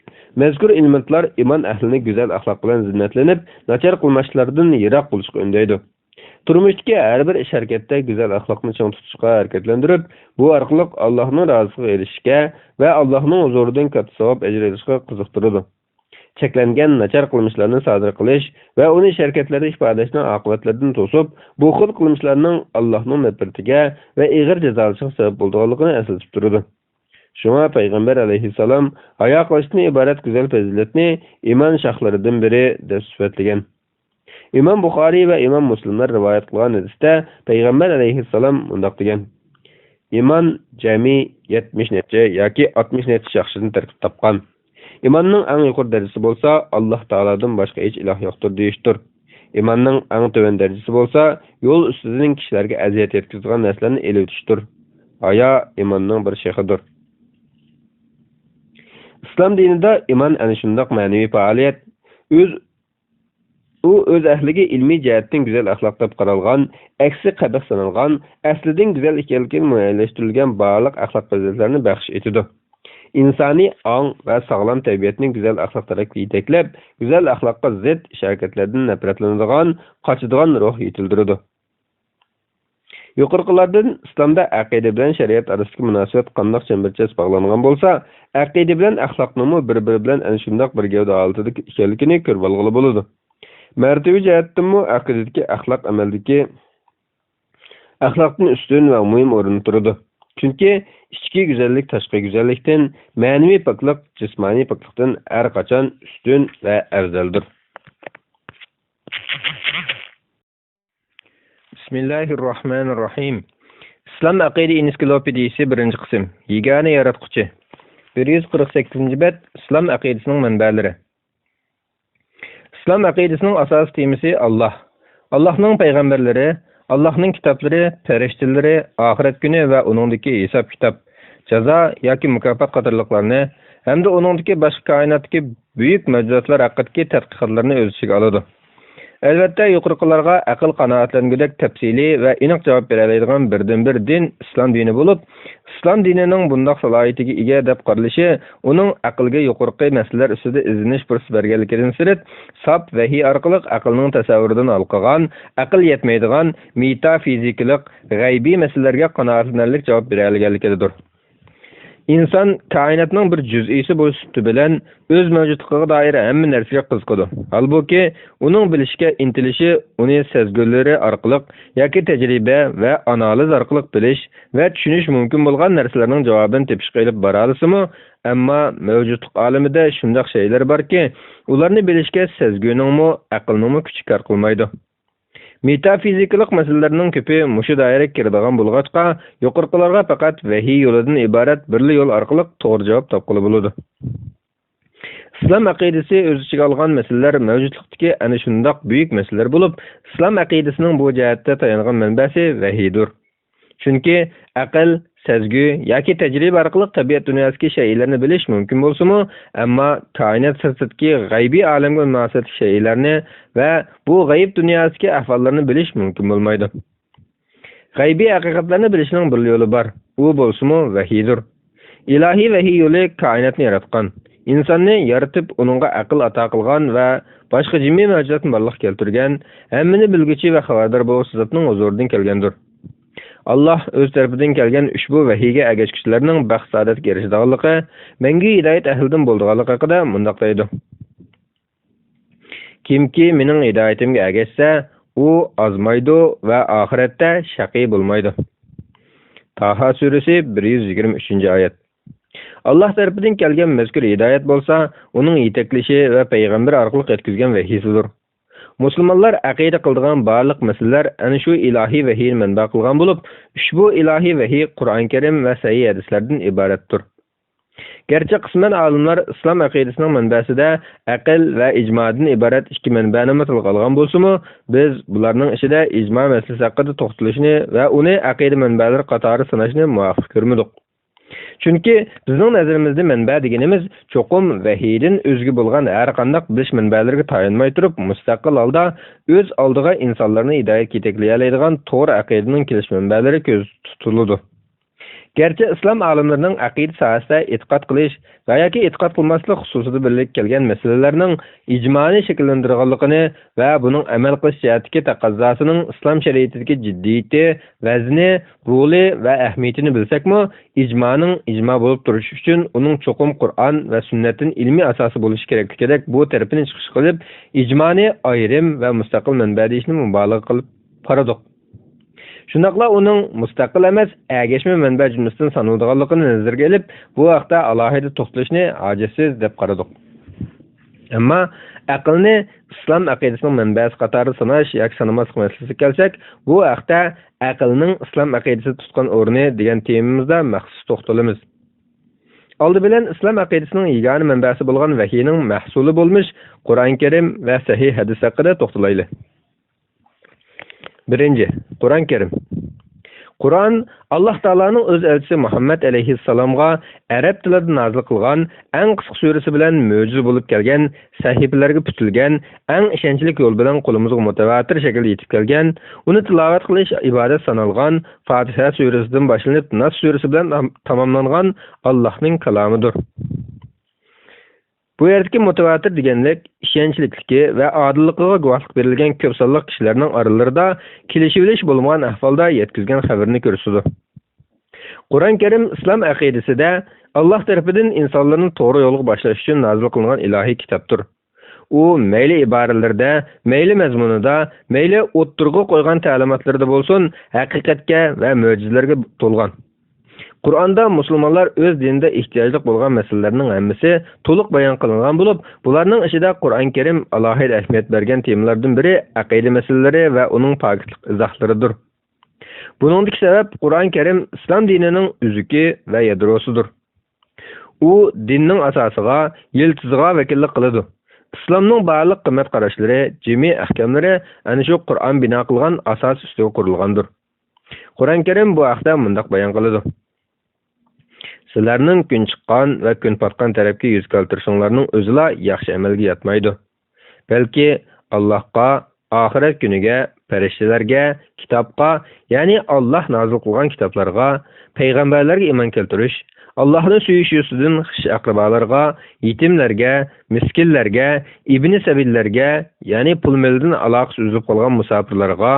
مەزكۇر ئېلېمېنتلار ئىمان ئەھلىنى گۈزەل ئەخلاق بىلەن زىننەتلىنىپ، ناچار قىلمىشلاردىن يىراق بولۇشقا ئۈندەيدۇ. تۇرمۇشتىكى ھەر بىر ئىش-ھەرىكەتتە گۈزەل ئەخلاقنى چىڭ تۇتۇشقا ھەرىكەتلەندۈرۈپ، بۇ ئارقىلىق ئاللاھنىڭ رازىلىقىغا ئېرىشىشكە ۋە ئاللاھنىڭ ھۇزۇرىدىن كاتتا ساۋاب ئەجىر ئېلىشقا قىزىقتۇرىدۇ. چەكلەنگەن ناچار قىلمىشلارنى سادىر قىلىش ۋە ئۇنى ئىش-ھەرىكەتلەردە ئىپادىلەشنىڭ ئاقىۋەتلىرىدىن توسۇپ، بۇ خىل قىلمىشلارنىڭ ئاللاھنىڭ نەپرىتىگە ۋە ئېغىر جازالىشىغا سەۋەب بولىدىغانلىقىنى ئەسلىتىپ تۇرىدۇ. شۇڭا پەيغەمبەر ئەلەيھىسسالام ھايا قىلىشتىن ئىبارەت گۈزەل پەزىلەتنى ئىمان شاخلىرىدىن بىرى دەپ سۈپەتلىگەن. ئىمام بۇخارىي ۋە ئىمام مۇسلىملار رىۋايەت قىلغان ھەدىستە پەيغەمبەر ئەلەيھىسسالام مۇنداق دېگەن: ئىمان جەمئىي يەتمىش نەچچە ياكى ئاتمىش نەچچە شاخسىدىن تەركىب تاپقان. ئىماننىڭ ئەڭ يۇقىرى دەرىجىسى بولسا، ئاللاھ تائالادىن باشقا ھېچ ئىلاھ يوقتۇر دېيىشتۇر. ئىماننىڭ ئەڭ تۆۋەن دەرىجىسى بولسا، يول ئۈستىدىن كىشىلەرگە ئەزىيەت يەتكۈزىدىغان نەرسىلەرنى ئېلىۋېتىشتۇر. ھايا ئىماننىڭ بىر شېخىدۇر. ئىسلام دىنىدا ئىمان ئەنە شۇنداق مەنىۋى پائالىيەت. ئۆز، ئۇ ئۆز ئەھلىگە ئىلمىي جەھەتتىن گۈزەل ئەخلاق دەپ قارالغان، ئەكسى قەبىھ سانالغان، ئەسلىدىن گۈزەل ئىكەنلىكىنى مۇئەييەنلەشتۈرۈلگەن بارلىق ئەخلاق پەزىلەتلەرنى بەخش ئېتىدۇ. ئىنسانىي ئاڭ ۋە ساغلام تەبىئەتنى گۈزەل ئەخلاق تەرەپكە يېتەكلەپ، گۈزەل ئەخلاققا زىت ئىش-ھەرىكەتلەردىن نەپرەتلىنىدىغان، قاچىدىغان روھ يېتىلدۈرىدۇ. يۇقىرىقىلاردىن ئىسلامدا ئەقىدە بىلەن شەرىئەت ئارىسىدىكى مۇناسىۋەت قانداق چەمبەرچاس باغلانغان بولسا، ئەقىدە بىلەن ئەخلاقنىڭمۇ بىر-بىرى بىلەن ئەنە شۇنداق بىر گەۋدە ھالىتىدە ئىكەنلىكىنى كۆرۈۋالغىلى بولىدۇ. مەرتىۋە جەھەتتىنمۇ ئەقىدىدىكى ئەخلاق ئەمەلدىكى ئەخلاقتىن ئۈستۈن ۋە مۇھىم ئورۇندا تۇرىدۇ. چۈنكى ئىچكى گۈزەللىك تاشقى گۈزەللىكتىن، مەنىۋى پاكلىق جىسمانىي پاكلىقتىن ھەر قاچان ئۈستۈن ۋە ئەۋزەلدۇر. بىسمىللاھىررەھمانىررەھىم. ئىسلام ئەقىدە ئېنسىكلوپېدىيىسى، بىرىنچى قىسىم. يېگانە ياراتقۇچى. بىر يۈز قىرىق سەككىزىنچى بەت. ئىسلام ئەقىدىسىنىڭ مەنبەلىرى. ئىسلام ئەقىدىسىنىڭ ئاساسىي تېمىسى ئاللاھ، ئاللاھنىڭ پەيغەمبەرلىرى، ئاللاھنىڭ كىتابلىرى، پەرىشتىلىرى، ئاخىرەت كۈنى ۋە ئۇنىڭدىكى ھېساب-كىتاب، جازا ياكى مۇكاپات قاتارلىقلارنى ھەمدە ئۇنىڭدىكى باشقا كائىناتتىكى بۈيۈك مەۋجۇداتلار ھەققىدىكى تەتقىقاتلارنى ئۆز ئىچىگە ئالىدۇ. ئەلۋەتتە، يۇقىرىقىلارغا ئەقىل قانائەتلەنگۈدەك تەپسىلىي ۋە ئېنىق جاۋاب بېرەلەيدىغان بىردىنبىر دىن ئىسلام دىنى بولۇپ، ئىسلام دىنىنىڭ بۇنداق سالاھىيىتىگە ئىگە دەپ قارىلىشى ئۇنىڭ ئەقىلگە يۇقىرىقى مەسىلىلەر ئۈستىدە ئىزدىنىش پۇرسىتى بەرگەنلىكىدىن سىرت، ساپ ۋەھىي ئارقىلىق ئەقىلنىڭ تەسەۋۋۇرىدىن ھالقىغان، ئەقىل يەتمەيدىغان، مېتافىزىكىلىق، غەيبىي مەسىلىلەرگە قانائەتلىنەرلىك جاۋاب بېرەلىگەنلىكىدىدۇر. ئىنسان كائىناتنىڭ بىر جۈزئىسى بولۇش سۈپىتى بىلەن ئۆز مەۋجۇتلۇقىغا دائىر ھەممە نەرسىگە قىزىقىدۇ. ھالبۇكى، ئۇنىڭ بىلىشكە ئىنتىلىشى ئۇنى سەزگۈلىرى ئارقىلىق ياكى تەجرىبە ۋە ئانالىز ئارقىلىق بىلىش ۋە چۈشىنىش مۇمكىن بولغان نەرسىلەرنىڭ جاۋابىنى تېپىشقا ئېلىپ بارالىسىمۇ، ئەمما مەۋجۇتلۇق ئالىمىدە شۇنداق شەيئىلەر باركى، ئۇلارنى بىلىشكە سەزگۈنىڭمۇ، ئەقىلنىڭمۇ كۈچى كار قىلمايدۇ. مېتافىزىكىلىق مەسىلىلەرنىڭ كۆپى مۇشۇ دائىرىگە كىرىدىغان بولغاچقا، يۇقىرىقىلارغا پەقەت ۋەھىي يولىدىن ئىبارەت بىرلا يول ئارقىلىق توغرا جاۋاب تاپقىلى بولىدۇ. ئىسلام ئەقىدىسى ئۆز ئىچىگە ئالغان مەسىلىلەر مەۋجۇتلۇقتىكى ئەنە شۇنداق بۈيۈك مەسىلىلەر بولۇپ، ئىسلام ئەقىدىسىنىڭ بۇ جەھەتتە تايانغان مەنبەسى ۋەھىيدۇر. چۈنكى ئەقىل، سەزگۈ ياكى تەجرىبە ئارقىلىق تەبىئەت دۇنياسىدىكى شەيئىلەرنى بىلىش مۇمكىن بولسىمۇ، ئەمما كائىنات سىرتىدىكى غەيبىي ئالەمگە مۇناسىۋەتلىك شەيئىلەرنى ۋە بۇ غەيىب دۇنياسىدىكى ئەھۋاللارنى بىلىش مۇمكىن بولمايدۇ. غەيبىي ھەقىقەتلەرنى بىلىشنىڭ بىر يولى بار، ئۇ بولسىمۇ ۋەھىيدۇر. ئىلاھىي ۋەھىي يولى كائىناتنى ياراتقان، ئىنساننى يارىتىپ، ئۇنىڭغا ئەقىل ئاتا قىلغان ۋە باشقا جىمى مەۋجۇداتنى بارلىققا كەلتۈرگەن، ھەممىنى بىلگۈچى ۋە خەۋەردار بولغۇچى زاتنىڭ ھۇزۇرىدىن كەلگەندۇر. ئاللاھ ئۆز تەرىپىدىن كەلگەن ئۇشبۇ ۋەھىيگە ئەگەشكۈچىلەرنىڭ بەخت-سائادەتكە ئېرىشىدىغانلىقى، مەڭگۈ ھىدايەت ئەھلىدىن بولىدىغانلىقى ھەققىدە مۇنداق دەيدۇ: كىمكى مېنىڭ ھىدايىتىمگە ئەگەشسە، ئۇ ئازمايدۇ ۋە ئاخىرەتتە شەقىي بولمايدۇ. تاھا سۈرىسى، بىر يۈز يىگىرمە ئۈچىنچى ئايەت. ئاللاھ تەرىپىدىن كەلگەن مەزكۇر ھىدايەت بولسا، ئۇنىڭ يېتەكلىشى ۋە پەيغەمبىرى ئارقىلىق يەتكۈزگەن ۋەھىيسىدۇر. مۇسۇلمانلار ئەقىدە قىلىدىغان بارلىق مەسىلىلەر ئەنە شۇ ئىلاھىي ۋەھىينى مەنبە قىلغان بولۇپ، ئۇشبۇ ئىلاھىي ۋەھىي قۇرئان كەرىم ۋە سەھىھ ھەدىسلەردىن ئىبارەتتۇر. گەرچە قىسمەن ئالىملار ئىسلام ئەقىدىسىنىڭ مەنبەسىدە ئەقىل ۋە ئىجمادىن ئىبارەت ئىككى مەنبەنىمۇ تىلغا ئالغان بولسىمۇ، بىز بۇلارنىڭ ئىچىدە ئىجما مەسىلىسى ھەققىدە توختىلىشنى ۋە ئۇنى ئەقىدە مەنبەلىرى قاتارىدا ساناشنى مۇۋاپىق كۆرمىدۇق. چۈنكى بىزنىڭ نەزىرىمىزدە مەنبە دېگىنىمىز چوقۇم ۋەھىيدىن ئۆزگە بولغان ھەر قانداق بىلىش مەنبەلىرىگە تايانماي تۇرۇپ، مۇستەقىل ھالدا ئۆز ئالدىغا ئىنسانلارنى ھىدايەتكە يېتەكلىيەلەيدىغان توغرا ئەقىدىنىڭ كېلىش مەنبەلىرى كۆزدە تۇتۇلىدۇ. گەرچە ئىسلام ئالىملىرىنىڭ ئەقىدە ساھەسىدە ئېتىقاد قىلىش ۋە ياكى ئېتىقاد قىلماسلىق خۇسۇسىدا بىرلىككە كەلگەن مەسىلىلەرنىڭ ئىجمانى شەكىللەندۈرگەنلىكىنى ۋە بۇنىڭ ئەمەل قىلىش جەھەتتىكى تەقەززاسىنىڭ ئىسلام شەرىئىتىدىكى جىددىيىتى، ۋەزنى، رولى ۋە ئەھمىيىتىنى بىلسەكمۇ، ئىجمانىڭ ئىجما بولۇپ تۇرۇشى ئۈچۈن ئۇنىڭ چوقۇم قۇرئان ۋە سۈننەتتىن ئىلمىي ئاساسى بولۇشى كېرەكلىكىدەك بۇ تەرىپىنى چىقىش قىلىپ، ئىجمانى ئايرىم ۋە مۇستەقىل مەنبە دېيىشنى مۇبالىغە قىلىپ قارىدۇق. شۇنداقلا ئۇنىڭ مۇستەقىل ئەمەس، ئەگەشمە مەنبە جۈملىسىدىن سانىلىدىغانلىقىنى نەزەرگە ئېلىپ، بۇ ھەقتە ئالاھىدە توختىلىشنى ھاجەتسىز دەپ قارىدۇق. ئەمما ئەقىلنى ئىسلام ئەقىدىسىنىڭ مەنبەسى قاتارىدا ساناش ياكى سانىماسلىق مەسىلىسىگە كەلسەك، بۇ ھەقتە ئەقىلنىڭ ئىسلام ئەقىدىسىدە تۇتقان ئورنى دېگەن تېمىمىزدا مەخسۇس توختىلىمىز. ئالدى بىلەن ئىسلام ئەقىدىسىنىڭ يېگانە مەنبەسى بولغان ۋەھىينىڭ مەھسۇلى بولمىش قۇرئان كەرىم ۋە سەھىھ ھەدىس ھەققىدە توختىلايلى. بىرىنچى، قۇرئان كەرىم. قۇرئان ئاللاھ تائالانىڭ ئۆز ئەلچىسى مۇھەممەد ئەلەيھىسسالامغا ئەرەب تىلىدا نازىل قىلغان ئەڭ قىسقا سۈرىسى بىلەن مۆجىزە بولۇپ كەلگەن، سەھىپىلەرگە پۈتۈلگەن، ئەڭ ئىشەنچلىك يول بىلەن قولىمىزغا مۇتەۋاتىر شەكىلدە يېتىپ كەلگەن، ئۇنى تىلاۋەت قىلىش ئىبادەت سانالغان، فاتىھە سۈرىسىدىن باشلىنىپ ناس سۈرىسى بىلەن تام-، تاماملانغان ئاللاھنىڭ كالامىدۇر. بۇ يەردىكى مۇتەۋاتىر دېگەنلىك ئىشەنچلىكلىكى ۋە ئادىللىقىغا گۇۋاھلىق بېرىلگەن كۆپ سانلىق كىشىلەرنىڭ ئارىلىرىدا كېلىشىۋېلىش بولمىغان ئەھۋالدا يەتكۈزگەن خەۋىرىنى كۆرسىتىدۇ. قۇرئان كەرىم ئىسلام ئەقىدىسىدە ئاللاھ تەرىپىدىن ئىنسانلارنى توغرا يولغا باشلاش ئۈچۈن نازىل قىلىنغان ئىلاھىي كىتابتۇر. ئۇ مەيلى ئىبارىلىرىدە، مەيلى مەزمۇنىدا، مەيلى ئوتتۇرىغا قويغان تەلىماتلىرىدا بولسۇن، ھەقىقەتكە ۋە مۆجىزىلەرگە تولغان. قۇرئاندا مۇسۇلمانلار ئۆز دىنىدا ئېھتىياجلىق بولغان مەسىلىلەرنىڭ ھەممىسى تولۇق بايان قىلىنغان بولۇپ، بۇلارنىڭ ئىچىدە قۇرئان كەرىم ئالاھىدە ئەھمىيەت بەرگەن تېمىلاردىن بىرى ئەقىدە مەسىلىلىرى ۋە ئۇنىڭ پاكىتلىق ئىزاھلىرىدۇر. بۇنىڭدىكى سەۋەب، قۇرئان كەرىم ئىسلام دىنىنىڭ ئۈزۈكى ۋە يادروسىدۇر. ئۇ دىننىڭ ئاساسىغا، يىلتىزىغا ۋەكىللىك قىلىدۇ. ئىسلامنىڭ بارلىق قىممەت قاراشلىرى، جىمى ئەھكاملىرى ئەنە شۇ قۇرئان بىنا قىلغان ئاساس ئۈستىگە قۇرۇلغاندۇر. قۇرئان كەرىم بۇ ھەقتە مۇنداق بايان قىلىدۇ: سىلەرنىڭ كۈن چىققان ۋە كۈن پاتقان تەرەپكە يۈز كەلتۈرۈشۈڭلارنىڭ ئۆزىلا ياخشى ئەمەلگە ياتمايدۇ. بەلكى ئاللاھقا، ئاخىرەت كۈنىگە، پەرىشتىلەرگە، كىتابقا، يەنى ئاللاھ نازىل قىلغان كىتابلارغا، پەيغەمبەرلەرگە ئىمان كەلتۈرۈش، ئاللاھنى سۆيۈش يۈزىسىدىن خىش-ئەقرىبالارغا، يېتىملەرگە، مىسكىنلەرگە، ئىبنى سەبىللەرگە، يەنى پۇل-مېلىدىن ئالاقىسى ئۈزۈلۈپ قالغان مۇساپىرلارغا،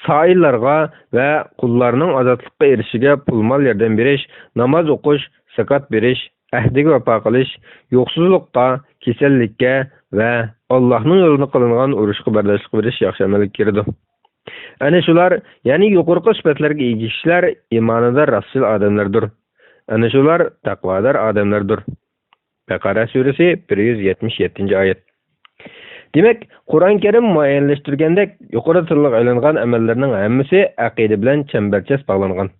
سائىللارغا ۋە قۇللارنىڭ ئازادلىققا ئېرىشىشىگە پۇل-مال ياردەم بېرىش، ناماز ئوقۇش، زاكات بېرىش، ئەھدىگە ۋاپا قىلىش، يوقسۇزلۇققا، كېسەللىككە ۋە ئاللاھنىڭ يولىدا قىلىنغان ئۇرۇشقا بەرداشلىق بېرىش ياخشى ئەمەلگە كىرىدۇ. ئەنە شۇلار، يەنى يۇقىرىقى سۈپەتلەرگە ئىگە كىشىلەر ئىمانىدا راستچىل ئادەملەردۇر. ئەنە شۇلار تەقۋادار ئادەملەردۇر. بەقەرە سۈرىسى، بىر يۈز يەتمىش يەتتىنچى ئايەت. دېمەك، قۇرئان كەرىم مۇئەييەنلەشتۈرگەندەك، يۇقىرىدا تىلغا ئېلىنغان ئەمەللەرنىڭ ھەممىسى ئەقىدە بىلەن چەمبەرچاس باغلانغان.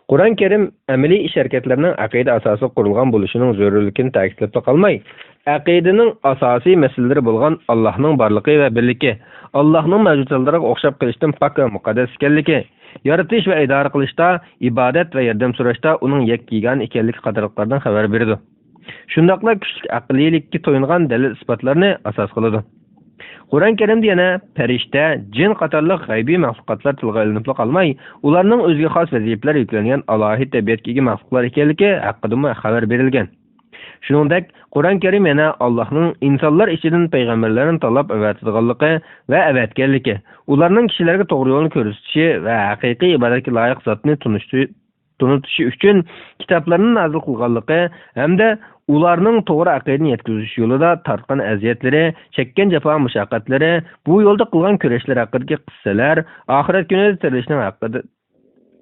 قۇرئان كەرىم ئەمەلىي ئىش-ھەرىكەتلەرنىڭ ئەقىدە ئاساسىغا قۇرۇلغان بولۇشىنىڭ زۆرۈرلۈكىنى تەكىتلەپلا قالماي، ئەقىدىنىڭ ئاساسىي مەسىلىلىرى بولغان ئاللاھنىڭ بارلىقى ۋە بىرلىكى، ئاللاھنىڭ مەۋجۇتاتلىرىغا ئوخشاپ قېلىشتىن پاك ۋە مۇقەددەس ئىكەنلىكى، يارىتىش ۋە ئىدارە قىلىشتا، ئىبادەت ۋە ياردەم سوراشتا ئۇنىڭ يەككە-يېگانە ئىكەنلىكى قاتارلىقلاردىن خەۋەر بېرىدۇ. شۇنداقلا كۈچلۈك ئەقلىيلىككە تويۇنغان دەلىل-ئىسپاتلارنى ئاساس قىلىدۇ. قۇرئان كەرىمدە يەنە پەرىشتە، جىن قاتارلىق غەيبىي مەخلۇقاتلار تىلغا ئېلىنىپلا قالماي، ئۇلارنىڭ ئۆزىگە خاس ۋەزىپىلەر يۈكلەنگەن ئالاھىدە تەبىئەتكە ئىگە مەخلۇقلار ئىكەنلىكى ھەققىدىمۇ خەۋەر بېرىلگەن. شۇنىڭدەك، قۇرئان كەرىم يەنە ئاللاھنىڭ ئىنسانلار ئىچىدىن پەيغەمبەرلەرنى تاللاپ ئەۋەتىدىغانلىقى ۋە ئەۋەتكەنلىكى، ئۇلارنىڭ كىشىلەرگە توغرا يولنى كۆرسىتىشى ۋە ھەقىقىي ئىبادەتكە لايىق زاتنى تونۇشتۇ-، تونۇتۇشى ئۈچۈن كىتابلارنى نازىل قىلغانلىقى ھەمدە ئۇلارنىڭ توغرا ئەقىدىنى يەتكۈزۈش يولىدا تارتقان ئەزىيەتلىرى، چەككەن جاپا-مۇشەققەتلىرى، بۇ يولدا قىلغان كۈرەشلىرى ھەققىدىكى قىسسىلەر، ئاخىرەت كۈنىدە تىرىلىشنىڭ ھەققىدە،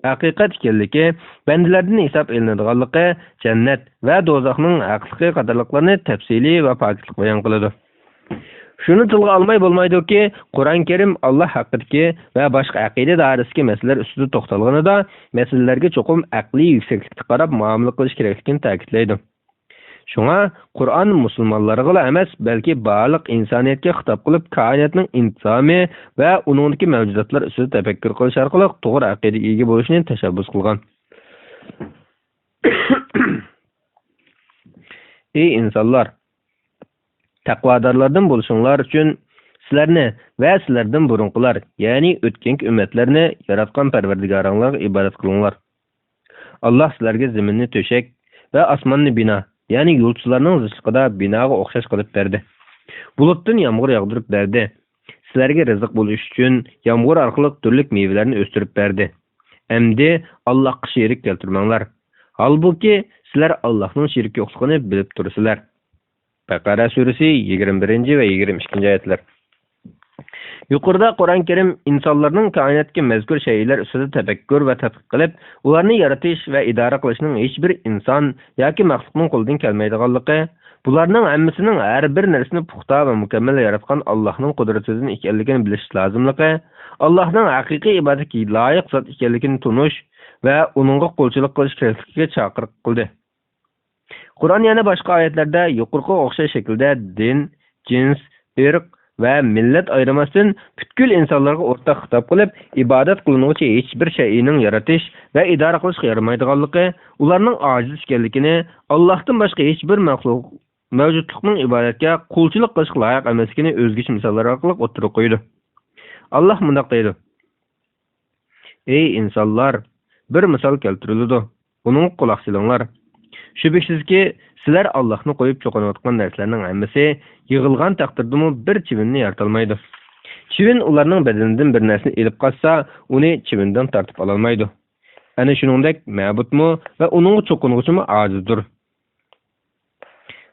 ھەقىقەت ئىكەنلىكى، بەندىلەردىن ھېساب ئېلىنىدىغانلىقى، جەننەت ۋە دوزاخنىڭ ھەقلىقى قاتارلىقلارنى تەپسىلىي ۋە پاكىتلىق بايان قىلىدۇ. شۇنى تىلغا ئالماي بولمايدۇكى، قۇرئان كەرىم ئاللاھ ھەققىدىكى ۋە باشقا ئەقىدە دائىرىسىدىكى مەسىلىلەر ئۈستىدە توختالغىنىدا، مەسىلىلەرگە چوقۇم ئەقلىي يۈكسەكلىكتە قاراپ مۇئامىلە قىلىش كېرەكلىكىنى تەكىتلەيدۇ. شۇڭا قۇرئان مۇسۇلمانلارغىلا ئەمەس، بەلكى بارلىق ئىنسانىيەتكە خىتاب قىلىپ، كائىناتنىڭ ئىنتىزامى ۋە ئۇنىڭدىكى مەۋجۇداتلار ئۈستىدە تەپەككۇر قىلىش ئارقىلىق توغرا ئەقىدىگە ئىگە بولۇشنى تەشەببۇس قىلغان. ئى ئىنسانلار! تەقۋادارلاردىن بولۇشۇڭلار ئۈچۈن سىلەرنى ۋە سىلەردىن بۇرۇنقىلار، يەنى ئۆتكەنكى ئۈممەتلەرنى ياراتقان پەرۋەردىگارىڭلارغا ئىبادەت قىلىڭلار. ئاللاھ سىلەرگە زېمىننى تۆشەك ۋە ئاسماننى بىنا، يەنى يۇلتۇزلارنىڭ زىچلىقىدا بىناغا ئوخشاش قىلىپ بەردى. بۇلۇتتىن يامغۇر ياغدۇرۇپ بەردى. سىلەرگە رىزىق بولۇش ئۈچۈن يامغۇر ئارقىلىق تۈرلۈك مېۋىلەرنى ئۆستۈرۈپ بەردى. ئەمدى ئاللاھقا شېرىك كەلتۈرمەڭلار. ھالبۇكى، سىلەر ئاللاھنىڭ شېرىكى يوقلۇقىنى بىلىپ تۇرىسىلەر. بەقەرە سۈرىسى يىگىرمە بىرىنچى ۋە يىگىرمە ئىككىنچى ئايەتلەر. يۇقىرىدا قۇرئان كەرىم ئىنسانلارنىڭ كائىناتتىكى مەزكۇر شەيئىلەر ئۈستىدە تەپەككۇر ۋە تەتقىق قىلىپ، ئۇلارنى يارىتىش ۋە ئىدارە قىلىشنىڭ ھېچبىر ئىنسان ياكى مەخلۇقنىڭ قولىدىن كەلمەيدىغانلىقى، بۇلارنىڭ ھەممىسىنىڭ ھەر بىر نەرسىنى پۇختا ۋە مۇكەممەل ياراتقان ئاللاھنىڭ قۇدرىتىدىن ئىكەنلىكىنى بىلىش لازىملىقى، ئاللاھنىڭ ھەقىقىي ئىبادەتكە لايىق زات ئىكەنلىكىنى تونۇش ۋە ئۇنىڭغا قۇلچىلىق قىلىش كېرەكلىكىگە چاقىرىق قىلدى. قۇرئان يەنە باشقا ئايەتلەردە يۇقىرىقىغا ئوخشاش شەكىلدە دىن، جىنس، ئىرق ۋە مىللەت ئايرىماستىن پۈتكۈل ئىنسانلارغا ئورتاق خىتاب قىلىپ، ئىبادەت قىلىنغۇچى ھېچبىر شەيئىنىڭ يارىتىش ۋە ئىدارە قىلىشقا يارىمايدىغانلىقى، ئۇلارنىڭ ئاجىز ئىكەنلىكىنى، ئاللاھتىن باشقا ھېچبىر مەخلۇق مەۋجۇتلۇقنىڭ ئىبادەتكە قۇلچىلىق قىلىشقا لايىق ئەمەسلىكىنى ئۆزگىچە مىساللار ئارقىلىق ئوتتۇرىغا قويىدۇ. ئاللاھ مۇنداق دەيدۇ: ئەي ئىنسانلار، بىر مىسال كەلتۈرۈلىدۇ، ئۇنىڭغا قۇلاق سېلىڭلار. شۈبھىسىزكى، سىلەر ئاللاھنى قويۇپ چوقۇنۇۋاتقان نەرسىلەرنىڭ ھەممىسى يىغىلغان تەقدىردىمۇ بىر چىۋىننى يارىتالمايدۇ. چىۋىن ئۇلارنىڭ بەدىنىدىن بىر نەرسىنى ئېلىپ قاچسا، ئۇنى چىۋىندىن تارتىپ ئالالمايدۇ. ئەنە شۇنىڭدەك مەبۇدمۇ ۋە ئۇنىڭغا چوقۇنغۇچىمۇ ئاجىزدۇر.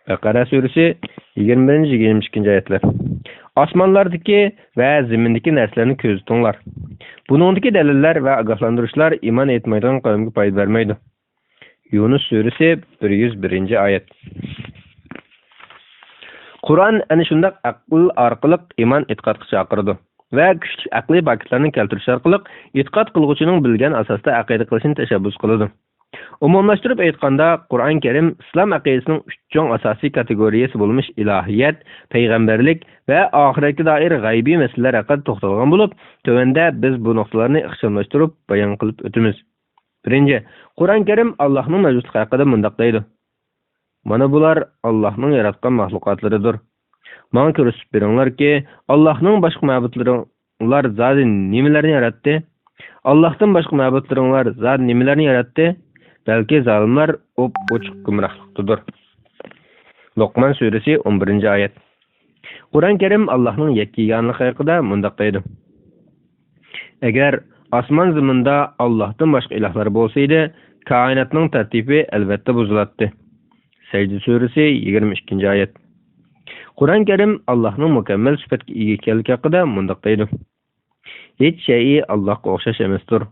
بەقەرە سۈرىسى يىگىرمە بىرىنچى، يىگىرمە ئىككىنچى ئايەتلەر. ئاسمانلاردىكى ۋە زېمىندىكى نەرسىلەرنى كۆزىتىڭلار. بۇنىڭدىكى دەلىللەر ۋە ئاگاھلاندۇرۇشلار ئىمان ئېيتمايدىغان قەۋمگە پايدا بەرمەيدۇ. يۇنۇس سۈرىسى بىر يۈز بىرىنچى ئايەت. قۇرئان ئەنە شۇنداق ئەقىل ئارقىلىق ئىمان ئېتىقادقا چاقىرىدۇ ۋە كۈچلۈك ئەقلىي پاكىتلارنى كەلتۈرۈش ئارقىلىق ئېتىقاد قىلغۇچىنىڭ بىلگەن ئاساستا ئەقىدە قىلىشنى تەشەببۇس قىلىدۇ. ئومۇملاشتۇرۇپ ئېيتقاندا، قۇرئان كەرىم ئىسلام ئەقىدىسىنىڭ ئۈچ چوڭ ئاساسىي كاتېگورىيەسى بولمىش ئىلاھىيەت، پەيغەمبەرلىك ۋە ئاخىرەتكە دائىر غەيبىي مەسىلىلەر ھەققىدە توختالغان بولۇپ، تۆۋەندە بىز بۇ نۇقتىلارنى ئىخچاملاشتۇرۇپ بايان قىلىپ ئۆتىمىز. بىرىنچى، قۇرئان كەرىم ئاللاھنىڭ مەۋجۇتلۇقى ھەققىدە مۇنداق دەيدۇ: مانا بۇلار ئاللاھنىڭ ياراتقان مەخلۇقاتلىرىدۇر. ماڭا كۆرسىتىپ بېرىڭلاركى، ئاللاھنىڭ باشقا مەبۇدلىرىڭلار زادى نېمىلەرنى ياراتتى؟ ئاللاھتىن باشقا مەبۇدلىرىڭلار زادى نېمىلەرنى ياراتتى؟ بەلكى زالىملار ئوپئوچۇق گۇمراھلىقتىدۇر. لوقمان سۈرىسى ئون بىرىنچى ئايەت. قۇرئان كەرىم ئاللاھنىڭ يەككىگانلىقى ھەققىدە مۇنداق دەيدۇ: ئەگەر ئاسمان زېمىندا ئاللاھتىن باشقا ئىلاھلار بولسا ئىدى، كائىناتنىڭ تەرتىپى ئەلۋەتتە بۇزۇلاتتى. سەجدە سۈرىسى يىگىرمە ئىككىنچى ئايەت. قۇرئان كەرىم ئاللاھنىڭ مۇكەممەل سۈپەتكە ئىگە ئىكەنلىكى ھەققىدە مۇنداق دەيدۇ: ھېچ شەيئى ئاللاھقا ئوخشاش ئەمەستۇر.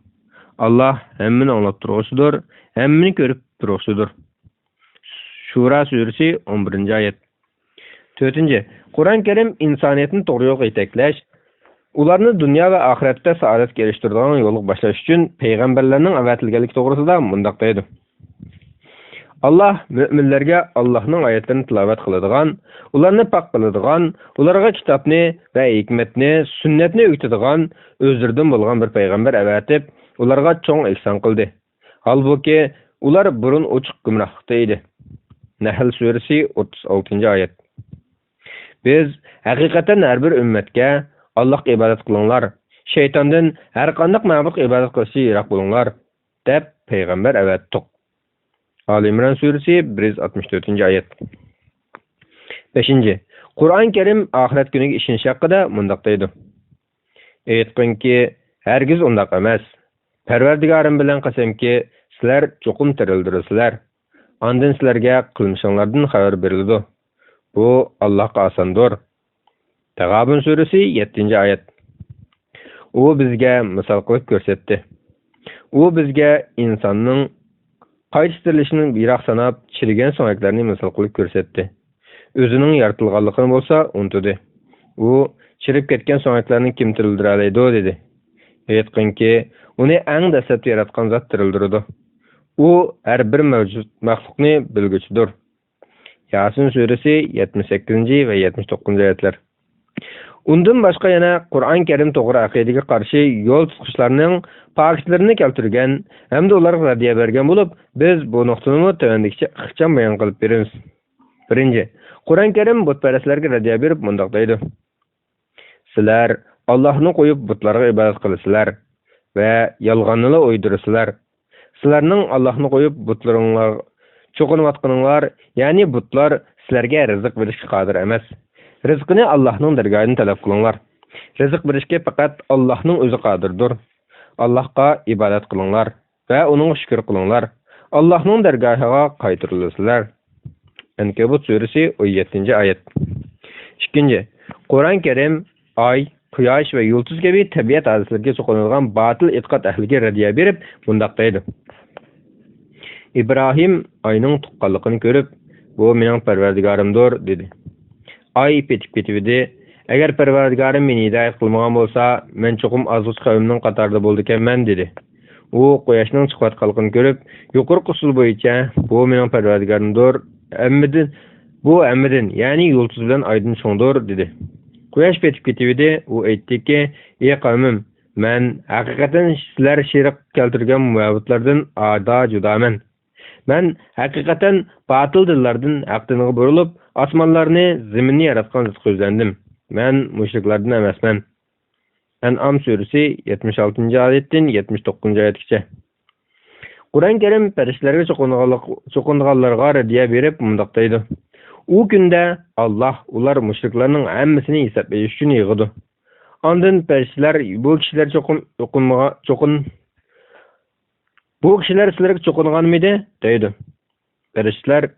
ئاللاھ ھەممىنى ئاڭلاپ تۇرغۇچىدۇر، ھەممىنى كۆرۈپ تۇرغۇچىدۇر. شۇرا سۈرىسى ئون بىرىنچى ئايەت. تۆتىنچى، قۇرئان كەرىم ئىنسانىيەتنى توغرا يولغا يېتەكلەش، ئۇلارنى دۇنيا ۋە ئاخىرەتتە سائادەتكە ئېرىشتۈرىدىغان يولغا باشلاش ئۈچۈن پەيغەمبەرلەرنىڭ ئەۋەتىلگەنلىكى توغرىسىدا مۇنداق دەيدۇ: ئاللاھ مۆمىنلەرگە ئاللاھنىڭ ئايەتلىرىنى تىلاۋەت قىلىدىغان، ئۇلارنى پاك قىلىدىغان، ئۇلارغا كىتابنى ۋە ھېكمەتنى، سۈننەتنى ئۆگىتىدىغان، ئۆزلىرىدىن بولغان بىر پەيغەمبەر ئەۋەتىپ، ئۇلارغا چوڭ ئېھسان قىلدى. ھالبۇكى، ئۇلار بۇرۇن ئوچۇق گۇمراھلىقتا ئىدى. نەھل سۈرىسى ئوتتۇز ئالتىنچى ئايەت. بىز ھەقىقەتەن ھەر بىر ئۈممەتكە، ئاللاھقا ئىبادەت قىلىڭلار، شەيتاندىن ھەر قانداق مەبۇدقا ئىبادەت قىلىشتىن يىراق بولۇڭلار، دەپ پەيغەمبەر ئەۋەتتۇق. ئالى ئىمران سۈرىسى، بىر يۈز ئاتمىش تۆتىنچى ئايەت. بەشىنچى، قۇرئان كەرىم ئاخىرەت كۈنىگە ئىشىنىش ھەققىدە مۇنداق دەيدۇ: ئېيتقىنكى، ھەرگىز ئۇنداق ئەمەس. پەرۋەردىگارىم بىلەن قەسەمكى، سىلەر چوقۇم تىرىلدۈرۈلىسىلەر. ئاندىن سىلەرگە قىلمىشىڭلاردىن خەۋەر بېرىلىدۇ. بۇ ئاللاھقا ئاساندۇر. تەغابۇن سۈرىسى، يەتتىنچى ئايەت. ئۇ بىزگە مىسال قىلىپ كۆرسەتتى. ئۇ بىزگە ئىنساننىڭ قايتا تىرىلىشىنى يىراق ساناپ، چىرىگەن سۆڭەكلەرنى مىسال قىلىپ كۆرسەتتى. ئۆزىنىڭ يارىتىلغانلىقىنى بولسا ئۇنتۇدى. ئۇ، چىرىپ كەتكەن سۆڭەكلەرنى كىم تىرىلدۈرەلەيدۇ؟ دېدى. ئېيتقىنكى، ئۇنى ئەڭ دەسلەپتە ياراتقان زات تىرىلدۈرىدۇ. ئۇ ھەر بىر مەۋجۇت مەخلۇقنى بىلگۈچىدۇر. ياسىن سۈرىسى، يەتمىش سەككىزىنچى ۋە يەتمىش توققۇزىنچى ئايەتلەر. ئۇندىن باشقا يەنە قۇرئان كەرىم توغرا ئەقىدىگە قارشى يول تۇتقۇچىلارنىڭ پاكىتلىرىنى كەلتۈرگەن ھەمدە ئۇلارغا رەددىيە بەرگەن بولۇپ، بىز بۇ نۇقتىنىمۇ تۆۋەندىكىچە ئىخچام بايان قىلىپ بېرىمىز. بىرىنچى، قۇرئان كەرىم بۇتپەرەسلەرگە رەددىيە بېرىپ مۇنداق دەيدۇ: سىلەر ئاللاھنى قويۇپ بۇتلارغا ئىبادەت قىلىسىلەر ۋە يالغاننىلا ئويدۇرىسىلەر. سىلەرنىڭ ئاللاھنى قويۇپ بۇتلىرىڭلارغا چوقۇنۇۋاتقىنىڭلار، يەنى بۇتلار سىلەرگە رىزىق بېرىشكە قادىر ئەمەس. رىزقىنى ئاللاھنىڭ دەرگاھىدىن تەلەپ قىلىڭلار. رىزىق بېرىشكە پەقەت ئاللاھنىڭ ئۆزى قادىردۇر. ئاللاھقا ئىبادەت قىلىڭلار ۋە ئۇنىڭغا شۈكۈر قىلىڭلار. ئاللاھنىڭ دەرگاھىغا قايتۇرۇلىسىلەر. ئەنكەبۇت سۈرىسى، ئون يەتتىنچى ئايەت. ئىككىنچى، قۇرئان كەرىم ئاي، قۇياش ۋە يۇلتۇز كەبى تەبىئەت ھادىسىلىرىگە چوقۇنىدىغان باتىل ئېتىقاد ئەھلىگە رەددىيە بېرىپ مۇنداق دەيدۇ: ئىبراھىم ئاينىڭ تۇغقانلىقىنى كۆرۈپ، «بۇ مېنىڭ پەرۋەردىگارىمدۇر» دېدى. ئاي پېتىپ كېتىۋىدى. «ئەگەر پەرۋەردىگارىم مېنى ھىدايەت قىلمىغان بولسا، مەن چوقۇم ئازغۇچ قەۋمنىڭ قاتارىدا بولىدىكەنمەن» دېدى. ئۇ قۇياشنىڭ چىقىۋاتقانلىقىنى كۆرۈپ، يۇقىرىقى ئۇسۇل بويىچە، «بۇ مېنىڭ پەرۋەردىگارىمدۇر، ھەممىدىن، بۇ ھەممىدىن، يەنى يۇلتۇز بىلەن ئايدىن چوڭدۇر» دېدى. قۇياش پېتىپ كېتىۋىدى. ئۇ ئېيتتىكى، «ئى قەۋمىم، مەن ھەقىقەتەن سىلەر شېرىك كەلتۈرگەن مەبۇدلاردىن ئادا جۇدامەن. مەن ھەقىقەتەن باتىل دىنلاردىن ھەق دىنغا بۇرۇلۇپ، ئاسمانلارنى، زېمىننى ياراتقان زاتقا يۈزلەندىم. مەن مۇشرىكلاردىن ئەمەسمەن.» ئەنئام سۈرىسى، يەتمىش ئالتىنچى ئايەتتىن يەتمىش توققۇزىنچى ئايەتكىچە. قۇرئان كەرىم پەرىشتىلەرگە چوقۇنغانلىق-، چوقۇنغانلارغا رەددىيە بېرىپ مۇنداق دەيدۇ: ئۇ كۈندە ئاللاھ ئۇلار مۇشرىكلارنىڭ ھەممىسىنى ھېساب ئېلىش ئۈچۈن يىغىدۇ. ئاندىن پەرىشتىلەر، «بۇ كىشىلەر چوقۇن، چوقۇنمىغا-، چوقۇن، بۇ كىشىلەر سىلەرگە چوقۇنغانمىدى؟» دەيدۇ. پەرىشتىلەر،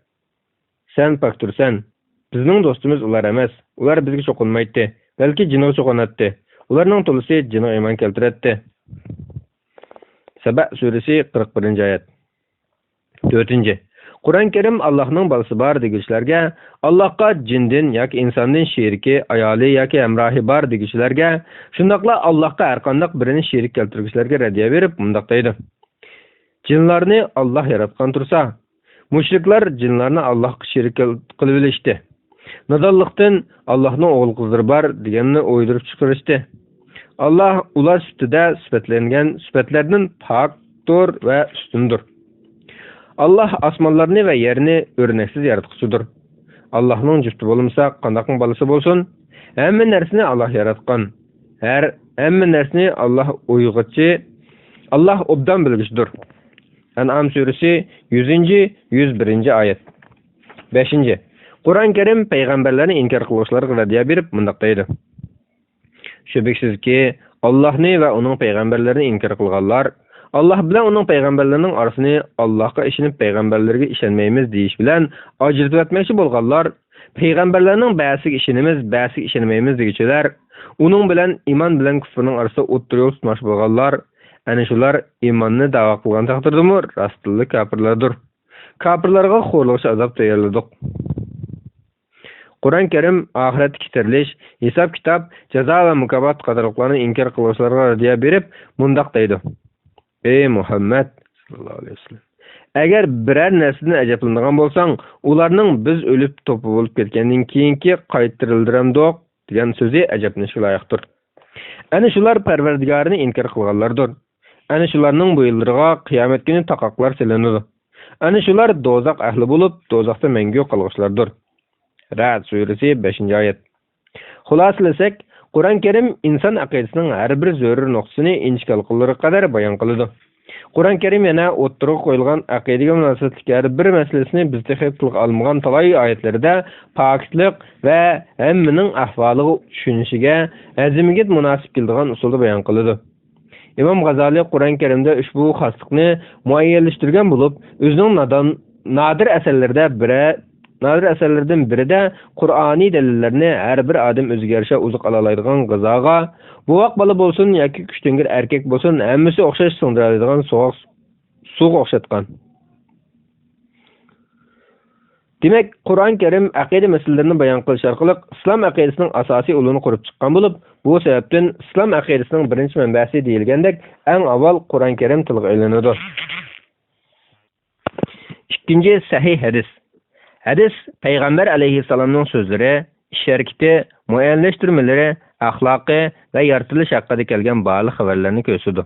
«سەن پاكتۇرسەن. بىزنىڭ دوستىمىز ئۇلار ئەمەس. ئۇلار بىزگە چوقۇنمايتتى، بەلكى جىنغا چوقۇناتتى. ئۇلارنىڭ تولىسى جىنغا ئىمان كەلتۈرەتتى.» سەبە سۈرىسى، قىرىق بىرىنچى ئايەت. تۆتىنچى، قۇرئان كەرىم ئاللاھنىڭ بالىسى بار دېگۈچىلەرگە، ئاللاھقا جىندىن ياكى ئىنساندىن شېرىكى، ئايالى ياكى ھەمراھى بار دېگۈچىلەرگە، شۇنداقلا ئاللاھقا ھەرقانداق بىرىنى شېرىك كەلتۈرگۈچىلەرگە رەددىيە بېرىپ مۇنداق دەيدۇ: جىنلارنى ئاللاھ ياراتقان تۇرسا، مۇشرىكلار جىنلارنى ئاللاھقا شېرىك قىل-، قىلىۋېلىشتى. نادانلىقتىن ئاللاھنىڭ ئوغۇل-قىزلىرى بار دېگەننى ئويدۇرۇپ چىقىرىشتى. ئاللاھ ئۇلار سۈپىتىدە سۈپەتلەنگەن سۈپەتلەردىن پاكتۇر ۋە ئۈستۈندۇر. ئاللاھ ئاسمانلارنى ۋە يەرنى ئۆرنەكسىز ياراتقۇچىدۇر. ئاللاھنىڭ جۈپتى بولمىسا، قانداقمۇ بالىسى بولسۇن؟ ھەممە نەرسىنى ئاللاھ ياراتقان. ھەر، ھەممە نەرسىنى ئاللاھ ئويغۇچى، ئاللاھ ئوبدان بىلگۈچىدۇر. ئەنئام سۈرىسى، يۈزىنچى، يۈز بىرىنچى ئايەت. بەشىنچى، قۇرئان كەرىم پەيغەمبەرلەرنى ئىنكار قىلغۇچىلارغا رەددىيە بېرىپ مۇنداق دەيدۇ: شۈبھىسىزكى، ئاللاھنى ۋە ئۇنىڭ پەيغەمبەرلىرىنى ئىنكار قىلغانلار، ئاللاھ بىلەن ئۇنىڭ پەيغەمبەرلىرىنىڭ ئارىسىنى، ئاللاھقا ئىشىنىپ پەيغەمبەرلىرىگە ئىشەنمەيمىز دېيىش بىلەن ئاجرىتىۋەتمەكچى بولغانلار، پەيغەمبەرلەرنىڭ بەزىسىگە ئىشىنىمىز، بەزىسىگە ئىشەنمەيمىز دېگۈچىلەر، ئۇنىڭ بىلەن ئىمان بىلەن كۇفرنىڭ ئارىسىدا ئوتتۇرا يول تۇتماقچى بولغانلار، ئەنە شۇلار ئىماننى دەۋا قىلغان تەقدىردىمۇ راستتىنلا كاپىرلاردۇر. كاپىرلارغا خورلىغۇچ ئازاب تەييارلىدۇق. قۇرئان كەرىم ئاخىرەتتىكى تىرىلىش، ھېساب-كىتاب، جازا ۋە مۇكاپات قاتارلىقلارنى ئىنكار قىلغۇچىلارغا رەددىيە بېرىپ مۇنداق دەيدۇ: ئەي مۇھەممەد ساللاللاھۇ ئەلەيھى ۋەسەللەم، ئەگەر بىرەر نەرسىدىن ئەجەبلىنىدىغان بولساڭ، ئۇلارنىڭ «بىز ئۆلۈپ توپا بولۇپ كەتكەندىن كېيىنكى قايتا تىرىلدۈرەمدۇق» دېگەن سۆزى ئەجەبلىنىشكە لايىقتۇر. ئەنە شۇلار پەرۋەردىگارىنى ئىنكار قىلغانلاردۇر. ئەنە شۇلارنىڭ بويۇنلىرىغا قىيامەت كۈنى تاقاقلار سېلىنىدۇ. ئەنە شۇلار دوزاخ ئەھلى بولۇپ، دوزاختا مەڭگۈ قالغۇچىلاردۇر. رەئد سۈرىسى، بەشىنچى ئايەت. خۇلاسىلىسەك، قۇرئان كەرىم ئىنسان ئەقىدىسىنىڭ ھەر بىر زۆرۈر نۇقتىسىنى ئىنچىكە ھالقىلىرىغا قەدەر بايان قىلىدۇ. قۇرئان كەرىم يەنە ئوتتۇرىغا قويۇلغان ئەقىدىگە مۇناسىۋەتلىك ھەر بىر مەسىلىسىنى بىز تېخى تىلغا ئالمىغان تالاي ئايەتلىرىدە پاكىتلىق ۋە ھەممىنىڭ ئەھۋالىغا چۈشىنىشىگە، ھەزىمىگە مۇناسىپ كېلىدىغان ئۇسۇلدا بايان قىلىدۇ. ئىمام غازالىي قۇرئان كەرىمدە ئۇشبۇ خاسلىقنى مۇئەييەنلەشتۈرگەن بولۇپ، ئۆزىنىڭ نادان، نادىر ئەسەرلىرىدە بىرە-، نادىر ئەسەرلىرىدىن بىرىدە قۇرئانىي دەلىللەرنى ھەر بىر ئادەم ئۆزىگە يارىشا ئوزۇق ئالالايدىغان غىزاغا، بوۋاق بالا بولسۇن ياكى كۈچتۈڭگۈر ئەركەك بولسۇن، ھەممىسى ئوخشاش سىڭدۈرەلەيدىغان سوغۇق سۇغا ئوخشاتقان. دېمەك، قۇرئان كەرىم ئەقىدە مەسىلىلىرىنى بايان قىلىش ئارقىلىق ئىسلام ئەقىدىسىنىڭ ئاساسىي ئۇلىنى قۇرۇپ چىققان بولۇپ، بۇ سەۋەبتىن ئىسلام ئەقىدىسىنىڭ بىرىنچى مەنبەسى دېيىلگەندەك، ئەڭ ئاۋۋال قۇرئان كەرىم تىلغا ئېلىنىدۇ. ئىككىنچى، سەھىھ ھەدىس. ھەدىس پەيغەمبەر ئەلەيھىسسالامنىڭ سۆزلىرى، ئىش-ھەرىكىتى، مۇئەييەنلەشتۈرمىلىرى، ئەخلاقى ۋە يارىتىلىش ھەققىدە كەلگەن بارلىق خەۋەرلەرنى كۆرسىتىدۇ.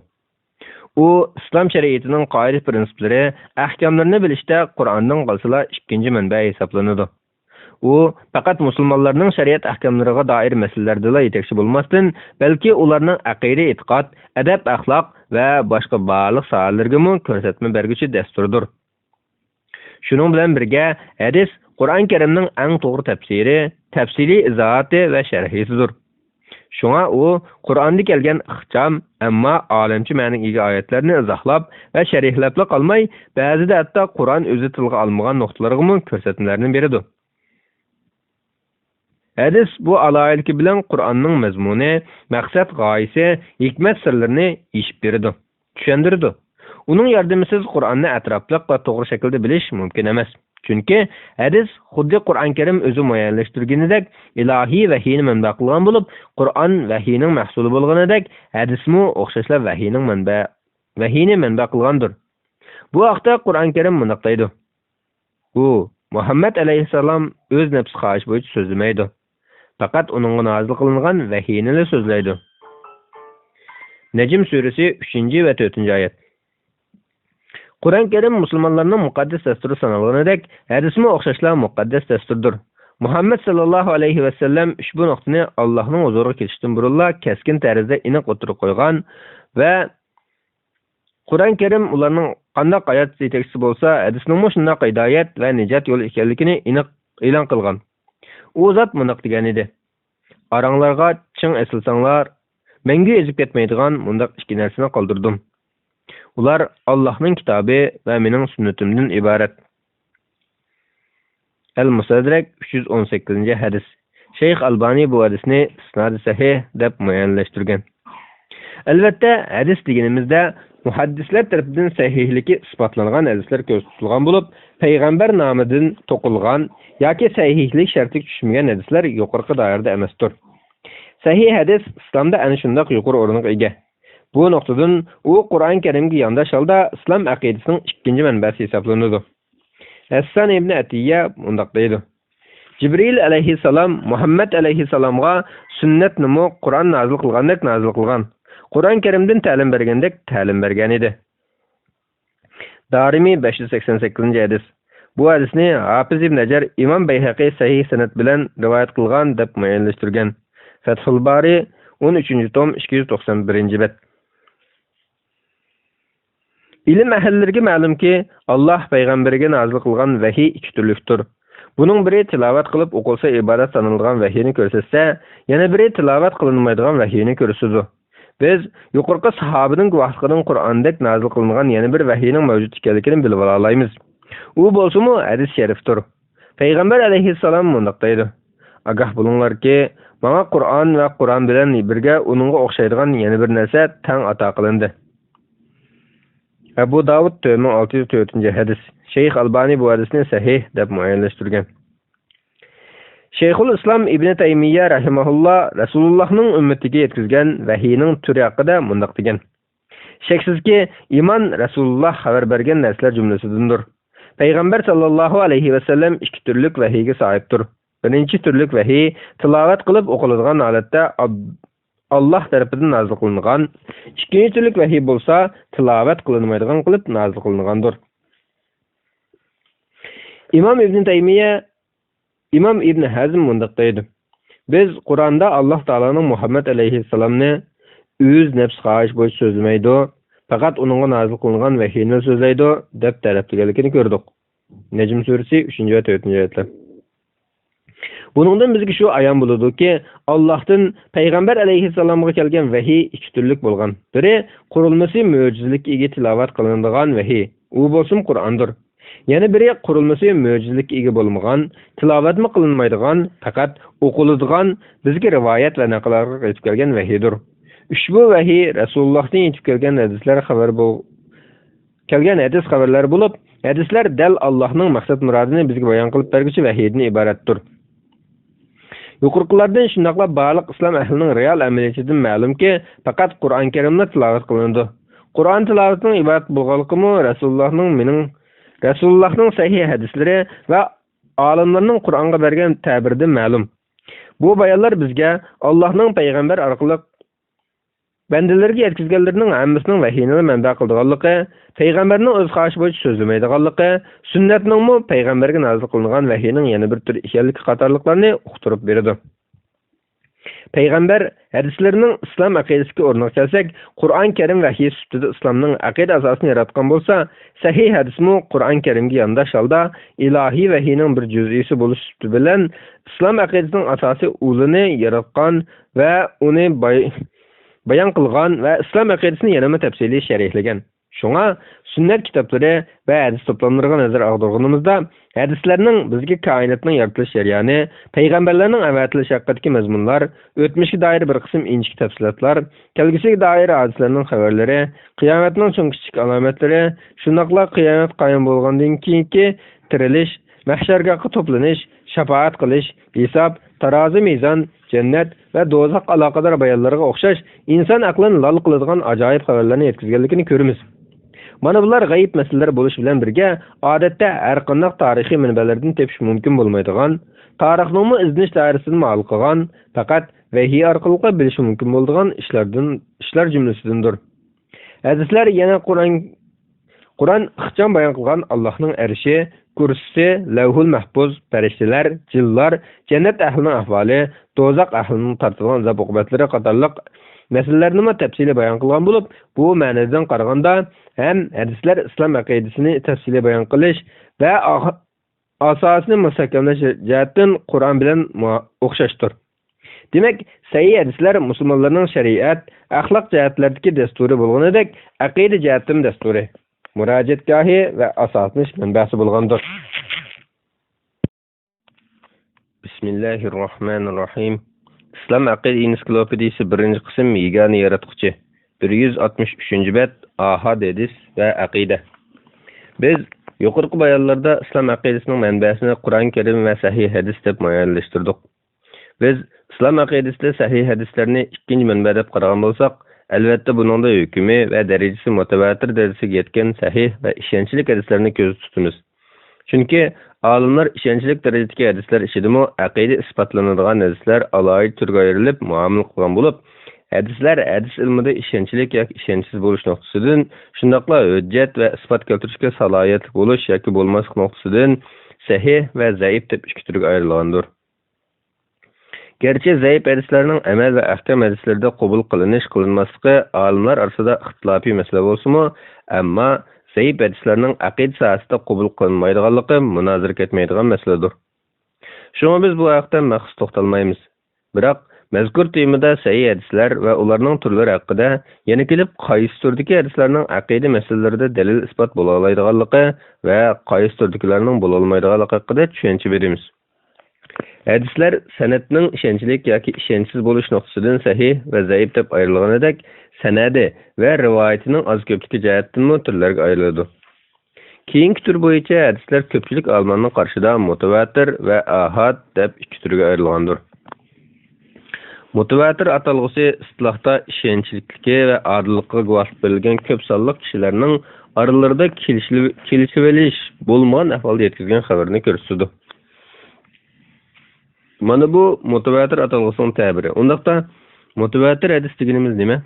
ئۇ ئىسلام شەرىئىتىنىڭ قائىدە-پىرىنسىپلىرى، ئەھكاملىرىنى بىلىشتە قۇرئاندىن قالسىلا ئىككىنچى مەنبە ھېسابلىنىدۇ. ئۇ پەقەت مۇسۇلمانلارنىڭ شەرىئەت ئەھكاملىرىغا دائىر مەسىلىلەردىلا يېتەكچى بولماستىن، بەلكى ئۇلارنىڭ ئەقىدە-ئېتىقاد، ئەدەپ-ئەخلاق ۋە باشقا بارلىق ساھەلىرىگىمۇ كۆرسەتمە بەرگۈچى دەستۇردۇر. شۇنىڭ بىلەن بىرگە، ھەدىس قۇرئان كەرىمنىڭ ئەڭ توغرا تەپسىرى، تەپسىلىي ئىزاھاتى ۋە شەرھىسىدۇر. شۇڭا ئۇ قۇرئاندا كەلگەن ئىخچام، ئەمما ئالەمچە مەنىگە ئىگە ئايەتلەرنى ئىزاھلاپ ۋە شەرھلەپلا قالماي، بەزىدە ھەتتا قۇرئان ئۆزى تىلغا ئالمىغان نۇقتىلارغىمۇ كۆرسەتمىلەرنى بېرىدۇ. ھەدىس بۇ ئالاھىدىلىكى بىلەن قۇرئاننىڭ مەزمۇنى، مەقسەت غايىسى، ھېكمەت سىرلىرىنى ئېچىپ بېرىدۇ، چۈشەندۈرىدۇ. ئۇنىڭ ياردىمىسىز قۇرئاننى ئەتراپلىق ۋە توغرا شەكىلدە بىلىش مۇمكىن ئەمەس. چۈنكى ھەدىس خۇددى قۇرئان كەرىم ئۆزى مۇئەييەنلەشتۈرگىنىدەك ئىلاھىي ۋەھىينى مەنبە قىلغان بولۇپ، قۇرئان ۋەھىينىڭ مەھسۇلى بولغىنىدەك، ھەدىسمۇ ئوخشاشلا ۋەھىينىڭ مەنبە، ۋەھىينى مەنبە قىلغاندۇر. بۇ ھەقتە قۇرئان كەرىم مۇنداق دەيدۇ. ئۇ، مۇھەممەد ئەلەيھىسسالام ئۆز نەپسى خاھىشى بويىچە سۆزلىمەيدۇ. پەقەت ئۇنىڭغا نازىل قىلىنغان ۋەھىينىلا سۆزلەيدۇ. نەجم سۈرىسى، ئۈچىنچى ۋە تۆتىنچى ئايەت. قۇرئان كەرىم مۇسۇلمانلارنىڭ مۇقەددەس دەستۇرى سانالغىنىدەك، ھەدىسمۇ ئوخشاشلا مۇقەددەس دەستۇردۇر. مۇھەممەد ساللاللاھۇ ئەلەيھى ۋەسەللەم ئۈچ بۇ نۇقتىنى ئاللاھنىڭ ھۇزۇرىغا كېلىشتىن بۇرۇنلا كەسكىن تەرزدە ئېنىق ئوتتۇرىغا قويغان ۋە قۇرئان كەرىم ئۇلارنىڭ قانداق ھايات يېتەكچىسى بولسا، ھەدىسنىڭمۇ شۇنداق ھىدايەت ۋە نىجات يولى ئىكەنلىكىنى ئېنىق ئېلان قىلغان. ئۇ زات مۇنداق دېگەن ئىدى: «ئاراڭلارغا چىڭ ئېسىلساڭلار، مەڭگۈ ئېزىپ كەتمەيدىغان مۇنداق ئىككى نەرسىنى قالدۇردۇم. ئۇلار ئاللاھنىڭ كىتابى ۋە مېنىڭ سۈننىتىمدىن ئىبارەت.» ئەل مۇستەدرەك، ئۈچ يۈز ئون سەككىزىنچى ھەدىس. شەيخ ئەلبانى بۇ ھەدىسنى ئىسنادى سەھىھ دەپ مۇئەييەنلەشتۈرگەن. ئەلۋەتتە، ھەدىس دېگىنىمىزدە مۇھەددىسلەر تەرىپىدىن سەھىھلىكى ئىسپاتلانغان ھەدىسلەر كۆزدە تۇتۇلغان بولۇپ، پەيغەمبەر نامىدىن توقۇلغان ياكى سەھىھلىك شەرتىگە چۈشمىگەن ھەدىسلەر يۇقىرىقى دائىرىدە ئەمەستۇر. سەھىھ ھەدىس ئىسلامدا ئەنە شۇنداق يۇقىرى ئورۇنغا ئىگە. بۇ نۇقتىدىن ئۇ قۇرئان كەرىمگە يانداش ھالدا ئىسلام ئەقىدىسىنىڭ ئىككىنچى مەنبەسى ھېسابلىنىدۇ. ھەسسان ئىبنى ئەتىيە مۇنداق دەيدۇ: «جىبرىئىل ئەلەيھىسسالام مۇھەممەد ئەلەيھىسسالامغا سۈننەتنىمۇ قۇرئان نازىل قىلغاندەك نازىل قىلغان، قۇرئان كەرىمدىن تەلىم بەرگەندەك تەلىم بەرگەن ئىدى.» دارىمى، بەش يۈز سەكسەن سەككىزىنچى ھەدىس. بۇ ھەدىسنى ھاپىز ئىبن ھەجەر ئىمام بەيھەقى سەھىھ سەنەد بىلەن رىۋايەت قىلغان دەپ مۇئەييەنلەشتۈرگەن. فەتھۇل بارى، ئون ئۈچىنچى توم، ئىككى يۈز توقسان بىرىنچى بەت. ئىلىم ئەھلىلىرىگە مەلۇمكى، ئاللاھ پەيغەمبىرىگە نازىل قىلغان ۋەھىي ئىككى تۈرلۈكتۇر. بۇنىڭ بىرى تىلاۋەت قىلىپ ئوقۇلسا ئىبادەت سانىلىدىغان ۋەھىينى كۆرسەتسە، يەنە بىرى تىلاۋەت قىلىنمايدىغان ۋەھىينى كۆرسىتىدۇ. بىز يۇقىرىقى ساھابىنىڭ گۇۋاھلىقىدىن قۇرئاندەك نازىل قىلىنغان يەنە بىر ۋەھىينىڭ مەۋجۇت ئىكەنلىكىنى بىلىۋالالايمىز. ئۇ بولسىمۇ ھەدىس شەرىفتۇر. پەيغەمبەر ئەلەيھىسسالام مۇنداق دەيدۇ: «ئاگاھ بولۇڭلاركى، ماڭا قۇرئان ۋە قۇرئان بىلەن بىرگە ئۇنىڭغا ئوخشايدىغان يەنە بىر نەرسە تەڭ ئاتا قىلىندى.» ئەبۇ داۋۇد، تۆت مىڭ ئالتە يۈز تۆتىنچى ھەدىس. شەيخ ئەلبانى بۇ ھەدىسنى سەھىھ دەپ مۇئەييەنلەشتۈرگەن. شەيخۇل ئىسلام ئىبنى تەيمىيە رەھىمەھۇللا رەسۇلۇللاھنىڭ ئۈممىتىگە يەتكۈزگەن ۋەھىينىڭ تۈرى ھەققىدە مۇنداق دېگەن: شەكسىزكى، ئىمان رەسۇلۇللاھ خەۋەر بەرگەن نەرسىلەر جۈملىسىدىندۇر. پەيغەمبەر ساللاللاھۇ ئەلەيھى ۋەسەللەم ئىككى تۈرلۈك ۋەھىيگە ساھىبتۇر. بىرىنچى تۈرلۈك ۋەھىي تىلاۋەت قىلىپ ئوقۇلىدىغان ھالەتتە ئاب-، ئاللاھ تەرىپىدىن نازىل قىلىنغان، ئىككىنچى تۈرلۈك ۋەھىي بولسا تىلاۋەت قىلىنمايدىغان قىلىپ نازىل قىلىنغاندۇر. ئىمام ئىبنى تەيمىيە، ئىمام ئىبنى ھەزم مۇنداق دەيدۇ: «بىز قۇرئاندا ئاللاھ تائالانىڭ مۇھەممەد ئەلەيھىسسالامنى ئۆز نەپسى خاھىشى بويىچە سۆزلىمەيدۇ، پەقەت ئۇنىڭغا نازىل قىلىنغان ۋەھىينىلا سۆزلەيدۇ، دەپ تەرەپلىگەنلىكىنى كۆردۇق. نەجم سۈرىسى، ئۈچىنچى ۋە تۆتىنچى ئايەتلەر. بۇنىڭدىن بىزگە شۇ ئايان بولىدۇكى، ئاللاھتىن پەيغەمبەر ئەلەيھىسسالامغا كەلگەن ۋەھىي ئىككى تۈرلۈك بولغان. بىرى قۇرۇلمىسى مۆجىزىلىككە ئىگە تىلاۋەت قىلىنىدىغان ۋەھىي، ئۇ بولسىمۇ قۇرئاندۇر. يەنە بىرى قۇرۇلمىسى مۆجىزىلىككە ئىگە بولمىغان، تىلاۋەتمۇ قىلىنمايدىغان، پەقەت ئوقۇلىدىغان، بىزگە رىۋايەت ۋە نەقىل ئارقىلىق يېتىپ كەلگەن ۋەھىيدۇر. ئۈچ بۇ ۋەھىي رەسۇلۇللاھتىن يېتىپ كەلگەن ھەدىسلەر خەۋەر بول-، كەلگەن ھەدىس خەۋەرلەر بولۇپ، ھەدىسلەر دەل ئاللاھنىڭ مەقسەت مۇرادىنى بىزگە بايان قىلىپ بەرگۈچى ۋەھىيدىن ئىبارەتتۇر. يۇقىرىقىلاردىن شۇنداقلا بارلىق ئىسلام ئەھلىنىڭ رېئال ئەمەلىيىتىدىن مەلۇمكى، پەقەت قۇرئان كەرىملا تىلاۋەت قىلىنىدۇ. قۇرئان تىلاۋىتىنىڭ ئىبادەت بولغانلىقىمۇ رەسۇلۇللاھنىڭ مېنىڭ، رەسۇلۇللاھنىڭ سەھىھ ھەدىسلىرى ۋە ئالىملارنىڭ قۇرئانغا بەرگەن تەبىرىدىن مەلۇم. بۇ بايانلار بىزگە ئاللاھنىڭ پەيغەمبەر ئارقىلىق بەندىلىرىگە يەتكۈزگەنلىرىنىڭ ھەممىسىنىڭ ۋەھىينىلا مەنبە قىلىدىغانلىقى، پەيغەمبەرنىڭ ئۆز خاھىشى بويىچە سۆزلىمەيدىغانلىقى، سۈننەتنىڭمۇ پەيغەمبەرگە نازىل قىلىنغان ۋەھىينىڭ يەنە بىر تۈرى ئىكەنلىكى قاتارلىقلارنى ئۇقتۇرۇپ بېرىدۇ. پەيغەمبەر ھەدىسلىرىنىڭ ئىسلام ئەقىدىسىدىكى ئورنىغا كەلسەك، قۇرئان كەرىم ۋەھىي سۈپىتىدە ئىسلامنىڭ ئەقىدە ئاساسىنى ياراتقان بولسا، سەھىھ ھەدىسمۇ قۇرئان كەرىمگە يانداش ھالدا ئىلاھىي ۋەھىينىڭ بىر جۈزئىسى بولۇش سۈپىتى بىلەن ئىسلام ئەقىدىسىنىڭ ئاساسىي ئۇلىنى ياراتقان ۋە ئۇنى باي-، بايان قىلغان ۋە ئىسلام ئەقىدىسىنى يەنىمۇ تەپسىلىي شەرھلىگەن. شۇڭا سۈننەت كىتابلىرى ۋە ھەدىس توپلاملىرىغا نەزەر ئاغدۇرغىنىمىزدا، ھەدىسلەرنىڭ بىزگە كائىناتنىڭ يارىتىلىش جەريانى، پەيغەمبەرلەرنىڭ ئەۋەتىلىش ھەققىدىكى مەزمۇنلار، ئۆتمۈشكە دائىر بىر قىسىم ئىنچىكە تەپسىلاتلار، كەلگۈسىگە دائىر ھادىسىلەرنىڭ خەۋەرلىرى، قىيامەتنىڭ چوڭ كىچىك ئالامەتلىرى، شۇنداقلا قىيامەت قايىم بولغاندىن كېيىنكى تىرىلىش، مەھشەرگاھقا توپلىنىش، شاپائەت قىلىش، ھېساب، تارازى مىزان، جەننەت ۋە دوزاخقا ئالاقىدار بايانلارغا ئوخشاش ئىنسان ئەقلىنى لال قىلىدىغان ئاجايىپ خەۋەرلەرنى يەتكۈزگەنلىكىنى كۆرىمىز. مانا بۇلار غەيىب مەسىلىلەر بولۇش بىلەن بىرگە، ئادەتتە ھەر قانداق تارىخىي مەنبەلەردىن تېپىش مۇمكىن بولمايدىغان، تارىخنىڭمۇ ئىزدىنىش دائىرىسىدىنمۇ ھالقىغان، پەقەت ۋەھىي ئارقىلىقلا بىلىشى مۇمكىن بولىدىغان ئىشلاردىن، ئىشلار جۈملىسىدىندۇر. ھەدىسلەر يەنە قۇرئان، قۇرئان ئىخچام بايان قىلغان ئاللاھنىڭ ئەرشى، كۇرسىسى، لەۋھۇل مەھپۇز، پەرىشتىلەر، جىنلار، جەننەت ئەھلىنىڭ ئەھۋالى، دوزاخ ئەھلىنىڭ تارتىدىغان ئازاب-ئوقۇبەتلىرى قاتارلىق مەسىلىلەرنىمۇ تەپسىلىي بايان قىلغان بولۇپ، بۇ مەنىدىن قارىغاندا ھەم ھەدىسلەر ئىسلام ئەقىدىسىنى تەپسىلىي بايان قىلىش ۋە ئاخ-، ئاساسىنى مۇستەھكەملەش جەھەتتىن قۇرئان بىلەن مۇ-، ئوخشاشتۇر. دېمەك، سەھىھ ھەدىسلەر مۇسۇلمانلارنىڭ شەرىئەت، ئەخلاق جەھەتلەردىكى دەستۇرى بولغىنىدەك، ئەقىدە جەھەتتىمۇ دەستۇرى، مۇراجىئەتگاھى ۋە ئاساسلىنىش مەنبەسى بولغاندۇر. بىسمىللاھىررەھمانىررەھىم. ئىسلام ئەقىدە ئېنسىكلوپېدىيىسى، بىرىنچى قىسىم، يېگانە ياراتقۇچى، بىر يۈز ئاتمىش ئۈچىنچى بەت، ئاھاد ھەدىس ۋە ئەقىدە. بىز يۇقىرىقى بايانلاردا ئىسلام ئەقىدىسىنىڭ مەنبەسىنى قۇرئان كەرىم ۋە سەھىھ ھەدىس دەپ مۇئەييەنلەشتۈردۇق. بىز ئىسلام ئەقىدىسىدە سەھىھ ھەدىسلەرنى ئىككىنچى مەنبە دەپ قارىغان بولساق، ئەلۋەتتە بۇنىڭدا ھۆكمى ۋە دەرىجىسى مۇتەۋاتىر دەرىجىسىگە يەتكەن سەھىھ ۋە ئىشەنچلىك ھەدىسلەرنى كۆزدە تۇتىمىز. چۈنكى ئالىملار ئىشەنچلىك دەرىجىدىكى ھەدىسلەر ئىچىدىمۇ ئەقىدە ئىسپاتلىنىدىغان ھەدىسلەر ئالاھىدە تۈرگە ئايرىلىپ مۇئامىلە قىلغان بولۇپ، ھەدىسلەر ھەدىس ئىلمىدا ئىشەنچلىك ياكى ئىشەنچسىز بولۇش نۇقتىسىدىن، شۇنداقلا ھۆججەت ۋە ئىسپات كەلتۈرۈشكە سالاھىيەتلىك بولۇش ياكى بولماسلىق نۇقتىسىدىن سەھىھ ۋە زەئىپ دەپ ئىككى تۈرگە ئايرىلغاندۇر. گەرچە زەئىپ ھەدىسلەرنىڭ ئەمەل ۋە ئەھكام ھەدىسلىرىدە قوبۇل قىلىنىش، قىلىنماسلىقى ئالىملار ئارىسىدا ئىختىلاپىي مەسىلە بولسىمۇ، ئەمما زەئىپ ھەدىسلەرنىڭ ئەقىدە ساھەسىدە قوبۇل قىلىنمايدىغانلىقى مۇنازىرە كەتمەيدىغان مەسىلىدۇر. شۇڭا بىز بۇ ھەقتە مەخسۇس توختالمايمىز. بىراق، مەزكۇر تېمىدا سەھىھ ھەدىسلەر ۋە ئۇلارنىڭ تۈرلىرى ھەققىدە يەنە كېلىپ قايسى تۈردىكى ھەدىسلەرنىڭ ئەقىدە مەسىلىلىرىدە دەلىل-ئىسپات بولالايدىغانلىقى ۋە قايسى تۈردىكىلەرنىڭ بولالمايدىغانلىقى ھەققىدە چۈشەنچە بېرىمىز. ھەدىسلەر سەنەدنىڭ ئىشەنچلىك ياكى ئىشەنچسىز بولۇش نۇقتىسىدىن سەھىھ ۋە زەئىپ دەپ ئايرىلغىنىدەك، سەنەدى ۋە رىۋايىتىنىڭ ئاز-كۆپلۈكى جەھەتتىنمۇ تۈرلەرگە ئايرىلىدۇ. كېيىنكى تۈر بويىچە ھەدىسلەر كۆپچىلىك ئالىملارنىڭ قارىشىدا مۇتەۋاتىر ۋە ئاھاد دەپ ئىككى تۈرگە ئايرىلغاندۇر. مۇتەۋاتىر ئاتالغۇسى ئىستىلاھتا ئىشەنچلىكلىكى ۋە ئادىللىقىغا گۇۋاھلىق بېرىلگەن كۆپ سانلىق كىشىلەرنىڭ ئارىلىرىدا كېلىشىلىۋ-، كېلىشىۋېلىش بولمىغان ئەھۋالدا يەتكۈزگەن خەۋىرىنى كۆرسىتىدۇ. مانا بۇ مۇتەۋاتىر ئاتالغۇسىنىڭ تەبىرى. ئۇنداقتا، مۇتەۋاتىر ھەدىس دېگىنىمىز نېمە؟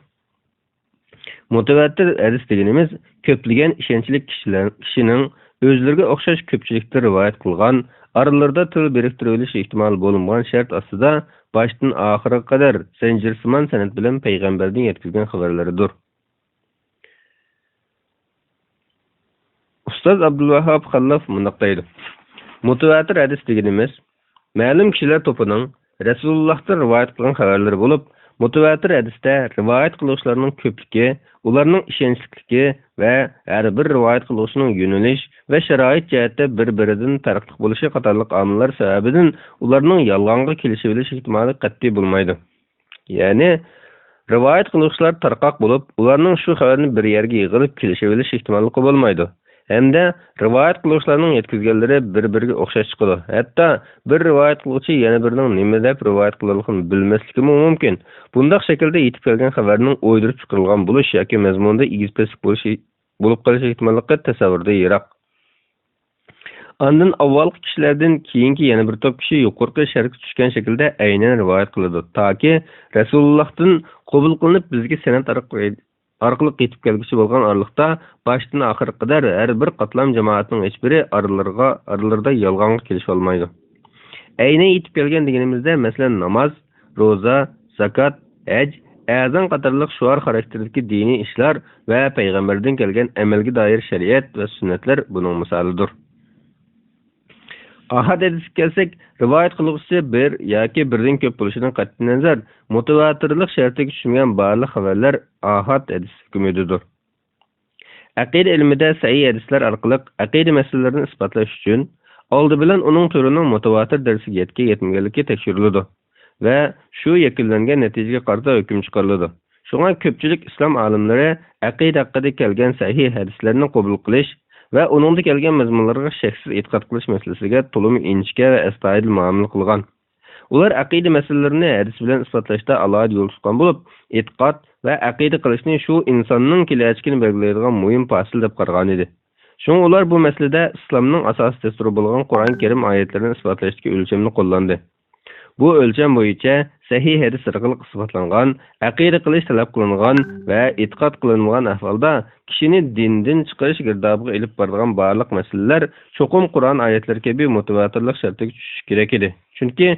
مۇتەۋاتىر ھەدىس دېگىنىمىز كۆپلىگەن ئىشەنچلىك كىشىلەر، كىشىنىڭ ئۆزلىرىگە ئوخشاش كۆپچىلىكتە رىۋايەت قىلغان، ئارىلىرىدا تىل بىرىكتۈرۈۋېلىش ئېھتىمالى بولمىغان شەرت ئاستىدا باشتىن ئاخىرغا قەدەر زەنجىرسىمان سەنەد بىلەن پەيغەمبەردىن يەتكۈزگەن خەۋەرلىرىدۇر. ئۇستاز ئابدۇلۋاھاب خەللەف مۇنداق دەيدۇ: مۇتەۋاتىر ھەدىس دېگىنىمىز مەلۇم كىشىلەر توپىنىڭ رەسۇلۇللاھتىن رىۋايەت قىلغان خەۋەرلىرى بولۇپ، مۇتەۋاتىر ھەدىستە رىۋايەت قىلغۇچىلارنىڭ كۆپلۈكى، ئۇلارنىڭ ئىشەنچلىكلىكى ۋە ھەر بىر رىۋايەت قىلغۇچىنىڭ يۆنىلىش ۋە شارائىت جەھەتتە بىر-بىرىدىن پەرقلىق بولۇشى قاتارلىق ئامىللار سەۋەبىدىن ئۇلارنىڭ يالغانغا كېلىشىۋېلىش ئېھتىمالى قەتئىي بولمايدۇ. يەنى، رىۋايەت قىلغۇچىلار تارقاق بولۇپ، ئۇلارنىڭ شۇ خەۋەرنى بىر يەرگە يىغىلىپ كېلىشىۋېلىش ئېھتىماللىقى بولمايدۇ. ھەمدە رىۋايەت قىلغۇچىلارنىڭ يەتكۈزگەنلىرى بىر-بىرىگە ئوخشاش چىقىدۇ. ھەتتا بىر رىۋايەت قىلغۇچى يەنە بىرىنىڭ نېمە دەپ رىۋايەت قىلىدىغانلىقىنى بىلمەسلىكىمۇ مۇمكىن. بۇنداق شەكىلدە يېتىپ كەلگەن خەۋەرنىڭ ئويدۇرۇپ چىقىرىلغان بولۇش ياكى مەزمۇنىدا ئېگىز-پەسلىك بولۇشى، بولۇپ قېلىش ئېھتىماللىقى تەسەۋۋۇردىن يىراق. ئاندىن ئاۋۋالقى كىشىلەردىن كېيىنكى يەنە بىر توپ كىشى يۇقىرىقى شەرتكە چۈشكەن شەكىلدە ئەينەن رىۋايەت قىلىدۇ، تاكى رەسۇلۇللاھتىن قوبۇل قىلىنىپ بىزگە سەنەد ئارق-، ئارقىلىق يېتىپ كەلگۈچى بولغان ئارىلىقتا باشتىن ئاخىرغا قەدەر ھەر بىر قاتلام جامائەتنىڭ ھېچبىرى ئارىلىرىغا، ئارىلىرىدا يالغانغا كېلىشىۋالمايدۇ. ئەينەن يېتىپ كەلگەن دېگىنىمىزدە، مەسىلەن، ناماز، روزا، زاكات، ھەج، ئەزان قاتارلىق شوئار خاراكتېرىدىكى دىنىي ئىشلار ۋە پەيغەمبەردىن كەلگەن ئەمەلگە دائىر شەرىئەت ۋە سۈننەتلەر بۇنىڭ مىسالىدۇر. ئاھاد ھەدىسكە كەلسەك، رىۋايەت قىلغۇچىسى بىر ياكى بىردىن كۆپ بولۇشىدىن قەتئىينەزەر، مۇتەۋاتىرلىق شەرتىگە چۈشمىگەن بارلىق خەۋەرلەر ئاھاد ھەدىس ھۆكمىدىدۇر. ئەقىدە ئىلمىدە سەھىھ ھەدىسلەر ئارقىلىق ئەقىدە مەسىلىلىرىنى ئىسپاتلاش ئۈچۈن، ئالدى بىلەن ئۇنىڭ تۈرىنىڭ مۇتەۋاتىر دەرىجىگە يەتكەن-يەتمىگەنلىكى تەكشۈرۈلىدۇ ۋە شۇ يەكۈنلەنگەن نەتىجىگە قارىتا ھۆكۈم چىقىرىلىدۇ. شۇڭا كۆپچىلىك ئىسلام ئالىملىرى ئەقىدە ھەققىدە كەلگەن سەھىھ ھەدىسلەرنى قوبۇل قىلىش ۋە ئۇنىڭدا كەلگەن مەزمۇنلارغا شەكسىز ئېتىقاد قىلىش مەسىلىسىگە تولىمۇ ئىنچىكە ۋە ئەستايىدىل مۇئامىلە قىلغان. ئۇلار ئەقىدە مەسىلىلىرىنى ھەدىس بىلەن ئىسپاتلاشتا ئالاھىدە يول تۇتقان بولۇپ، ئېتىقاد ۋە ئەقىدە قىلىشنى شۇ ئىنساننىڭ كېلەچىكىنى بەلگىلەيدىغان مۇھىم پاسىل دەپ قارىغانىدى. شۇڭا ئۇلار بۇ مەسىلىدە ئىسلامنىڭ ئاساسىي دەستۇرى بولغان قۇرئان كەرىم ئايەتلىرىنى ئىسپاتلاشتىكى ئۆلچەمنى قوللاندى. بۇ ئۆلچەم بويىچە سەھىھ ھەدىس ئارقىلىق ئىسپاتلانغان، ئەقىدە قىلىش تەلەپ قىلىنغان ۋە ئېتىقاد قىلىنمىغان ئەھۋالدا كىشىنى دىندىن چىقىرىش گىردابىغا ئېلىپ بارىدىغان بارلىق مەسىلىلەر چوقۇم قۇرئان ئايەتلىرى كەبى مۇتەۋاتىرلىق شەرتىگە چۈشۈشى كېرەك ئىدى. چۈنكى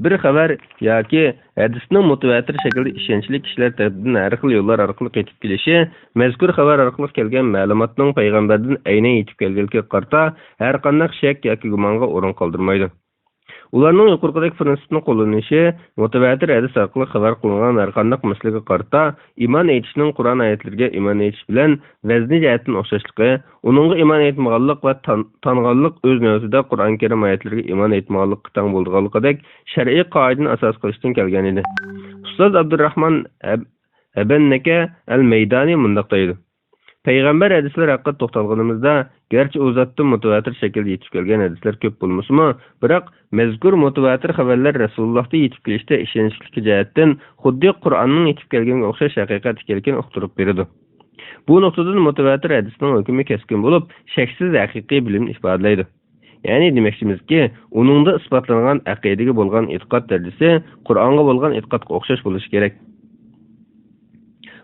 بىر خەۋەر ياكى ھەدىسنىڭ مۇتەۋاتىر شەكىلدە ئىشەنچلىك كىشىلەر تەرىپىدىن ھەر خىل يوللار ئارقىلىق يېتىپ كېلىشى، مەزكۇر خەۋەر ئارقىلىق كەلگەن مەلۇماتنىڭ پەيغەمبەردىن ئەينەن يېتىپ كەلگەنلىكىگە قارىتا ھەرقانداق شەك ياكى گۇمانغا ئورۇن قالدۇرمايدۇ. ئۇلارنىڭ يۇقىرىقىدەك پىرىنسىپنى قوللىنىشى مۇتەۋاتىر ھەدىس ئارقىلىق خەۋەر قىلىنغان ھەرقانداق مەسىلىگە قارىتا ئىمان ئېيتىشنىڭ قۇرئان ئايەتلىرىگە ئىمان ئېيتىش بىلەن ۋەزنى جەھەتتىن ئوخشاشلىقى، ئۇنىڭغا ئىمان ئېيتمىغانلىق ۋە تان-، تانغانلىق ئۆز نۆۋىتىدە قۇرئان كەرىم ئايەتلىرىگە ئىمان ئېيتمىغانلىققا تەڭ بولىدىغانلىقىدەك شەرئىي قائىدىنى ئاساس قىلىشتىن كەلگەنىدى. ئۇستاز ئابدۇرراھمان ئەب-، ئەبەننەكە ئەل مەيدانى مۇنداق دەيدۇ: پەيغەمبەر ھەدىسلىرى ھەققىدە توختالغىنىمىزدا، گەرچە ئۇ زاتتىن مۇتەۋاتىر شەكىلدە يېتىپ كەلگەن ھەدىسلەر كۆپ بولمىسىمۇ، بىراق مەزكۇر مۇتەۋاتىر خەۋەرلەر رەسۇلۇللاھتا يېتىپ كېلىشتە ئىشەنچلىكلىكى جەھەتتىن خۇددى قۇرئاننىڭ يېتىپ كەلگىنىگە ئوخشاش ھەقىقەت ئىكەنلىكىنى ئۇقتۇرۇپ بېرىدۇ. بۇ نۇقتىدىن مۇتەۋاتىر ھەدىسنىڭ ھۆكمى كەسكىن بولۇپ، شەكسىز ھەقىقىي بىلىمنى ئىپادىلەيدۇ. يەنى دېمەكچىمىزكى، ئۇنىڭدا ئىسپاتلانغان ئەقىدىگە بولغان ئېتىقاد دەرىجىسى قۇرئانغا بولغان ئېتىقادقا ئوخشاش بولۇشى كېرەك.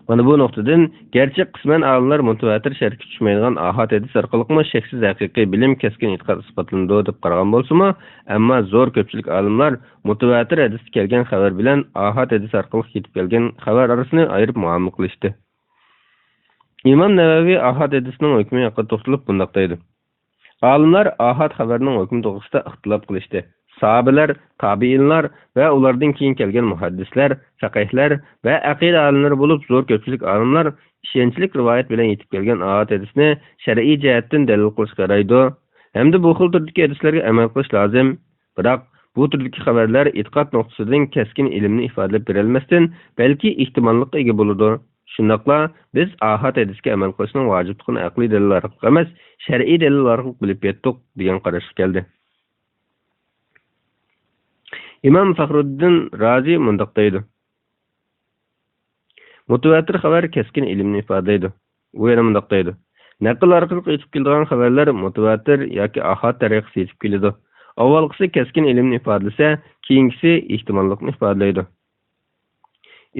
مانا بۇ نۇقتىدىن، گەرچە قىسمەن ئالىملار مۇتەۋاتىر شەرتكە چۈشمەيدىغان ئاھاد ھەدىس ئارقىلىقمۇ شەكسىز ھەقىقىي بىلىم، كەسكىن ئېتىقاد ئىسپاتلىنىدۇ دەپ قارىغان بولسىمۇ، ئەمما زور كۆپچىلىك ئالىملار مۇتەۋاتىر ھەدىستە كەلگەن خەۋەر بىلەن ئاھاد ھەدىس ئارقىلىق يېتىپ كەلگەن خەۋەر ئارىسىنى ئايرىپ مۇئامىلە قىلىشتى. ئىمام نەۋەۋى ئاھاد ھەدىسنىڭ ھۆكمى ھەققىدە توختىلىپ مۇنداق دەيدۇ: ئالىملار ئاھاد خەۋەرنىڭ ھۆكمى توغرىسىدا ئىختىلاپ قىلىشتى. ساھابىلەر، تابىئىنلار ۋە ئۇلاردىن كېيىن كەلگەن مۇھەددىسلەر، فەقىھلەر ۋە ئەقىدە ئالىملىرى بولۇپ زور كۆپچىلىك ئالىملار ئىشەنچلىك رىۋايەت بىلەن يېتىپ كەلگەن ئاھاد ھەدىسنى شەرئىي جەھەتتىن دەلىل قىلىشقا يارايدۇ ھەمدە بۇ خىل تۈردىكى ھەدىسلەرگە ئەمەل قىلىش لازىم. بىراق، بۇ تۈردىكى خەۋەرلەر ئېتىقاد نۇقتىسىدىن كەسكىن ئىلىمنى ئىپادىلەپ بېرەلمەستىن، بەلكى ئېھتىماللىققا ئىگە بولىدۇ. شۇنداقلا، بىز ئاھاد ھەدىسكە ئەمەل قىلىشنىڭ ۋاجىپلىقىنى ئەقلىي دەلىل ئارقىلىق ئەمەس، شەرئىي دەلىل ئارقىلىق بىلىپ يەتتۇق، دېگەن قاراشقا كەلدى. ئىمام فەخرۇددىن رازى مۇنداق دەيدۇ: مۇتەۋاتىر خەۋەر كەسكىن ئىلىمنى ئىپادىلەيدۇ. ئۇ يەنە مۇنداق دەيدۇ: نەقىل ئارقىلىق يېتىپ كېلىدىغان خەۋەرلەر مۇتەۋاتىر ياكى ئاھاد تەرىقىسى يېتىپ كېلىدۇ. ئاۋۋالقىسى كەسكىن ئىلىمنى ئىپادىلىسە، كېيىنكىسى ئېھتىماللىقنى ئىپادىلەيدۇ.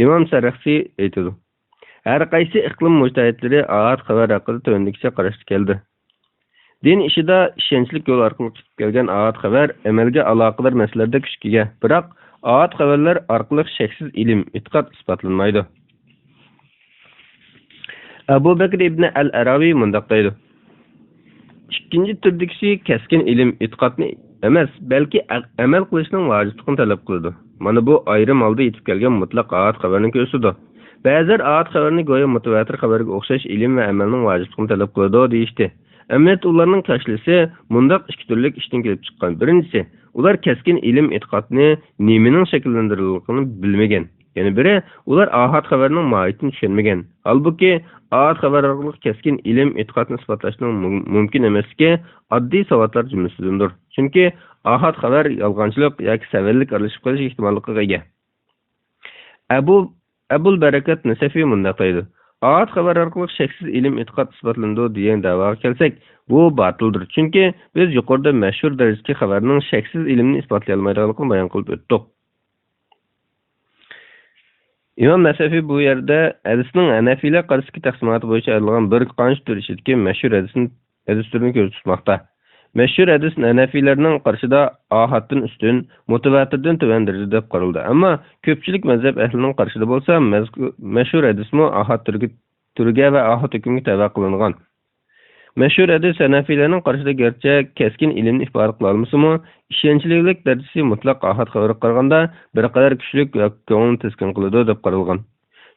ئىمام سەرەخسى ئېيتىدۇ: ھەر قايسى ئىقلىم مۇجتەھىدلىرى ئاھاد خەۋەر ھەققىدە تۆۋەندىكىچە قاراشقا كەلدى. دىن ئىشىدا ئىشەنچلىك يول ئارقىلىق يېتىپ كەلگەن ئاھاد خەۋەر ئەمەلگە ئالاقىدار مەسىلىلەردە كۈچكە ئىگە، بىراق ئاھاد خەۋەرلەر ئارقىلىق شەكسىز ئىلىم، ئېتىقاد ئىسپاتلانمايدۇ. ئەبۇ بەكرى ئىبنى ئەل ئەراۋى مۇنداق دەيدۇ: ئىككىنچى تۈردىكىسى كەسكىن ئىلىم ئېتىقادنى ئەمەس، بەلكى ئە-، ئەمەل قىلىشنىڭ ۋاجىپلىقىنى تەلەپ قىلىدۇ. مانا بۇ ئايرىم ھالدا يېتىپ كەلگەن مۇتلەق ئاھاد خەۋەرنى كۆرسىتىدۇ. بەزىلەر ئاھاد خەۋەرنى گويا مۇتەۋاتىر خەۋەرگە ئوخشاش ئىلىم ۋە ئەمەلنىڭ ۋاجىپلىقىنى تەلەپ قىلىدۇ دېيىشتى. ئەمەلىيەتتە ئۇلارنىڭ كاشىلىسى مۇنداق ئىككى تۈرلۈك ئىشتىن كېلىپ چىققان. بىرىنچىسى، ئۇلار كەسكىن ئىلىم ئېتىقادنى نېمىنىڭ شەكىللەندۈرۈلگىنىنى بىلمىگەن. يەنە بىرى، ئۇلار ئاھاد خەۋەرنىڭ ماھىيىتىنى چۈشەنمىگەن. ھالبۇكى، ئاھاد خەۋەر ئارقىلىق كەسكىن ئىلىم ئېتىقادنى ئىسپاتلاشنىڭ مۇم-، مۇمكىن ئەمەسلىكى ئاددىي ساۋاتلار جۈملىسىدىندۇر. چۈنكى ئاھاد خەۋەر يالغانچىلىق ياكى سەۋەنلىك ئارىلىشىپ قېلىش ئېھتىماللىقىغا ئىگە. ئەبۇ، ئەبۇل بەرىكەت نەسەفى مۇنداق دەيدۇ: «ئاھاد خەۋەر ئارقىلىق شەكسىز ئىلىم ئېتىقاد ئىسپاتلىنىدۇ» دېگەن دەۋاغا كەلسەك، بۇ باتىلدۇر. چۈنكى بىز يۇقىرىدا مەشھۇر دەرىجىدىكى خەۋەرنىڭ شەكسىز ئىلىمنى ئىسپاتلىيالمايدىغانلىقىنى بايان قىلىپ ئۆتتۇق. ئىمام نەسەفى بۇ يەردە ھەدىسنىڭ ھەنەفىيلەر قارىشىدىكى تەقسىماتى بويىچە ئايرىلغان بىر قانچە تۈر ئىچىدىكى مەشھۇر ھەدىسنى، ھەدىس تۈرىنى كۆزدە تۇتماقتا. مەشھۇر ھەدىس ھەنەفىيلەرنىڭ قارىشىدا ئاھادتىن ئۈستۈن، مۇتەۋاتىردىن تۆۋەن دەرىجىدە دەپ قارىلىدۇ. ئەمما كۆپچىلىك مەزھەپ ئەھلىنىڭ قارىشىدا بولسا مەزكۇ-، مەشھۇر ھەدىسمۇ ئاھاد تۈرگە، تۈرگە ۋە ئاھاد ھۆكۈمگە تەۋە قىلىنغان. مەشھۇر ھەدىس ھەنەفىيلەرنىڭ قارىشىدا گەرچە كەسكىن ئىلىمنى ئىپادە قىلالمىسىمۇ، ئىشەنچلىكلىك دەرىجىسى مۇتلەق ئاھاد خەۋەرگە قارىغاندا بىر قەدەر كۈچلۈك ۋە كۆڭۈلنى تەسكىن قىلىدۇ دەپ قارالغان.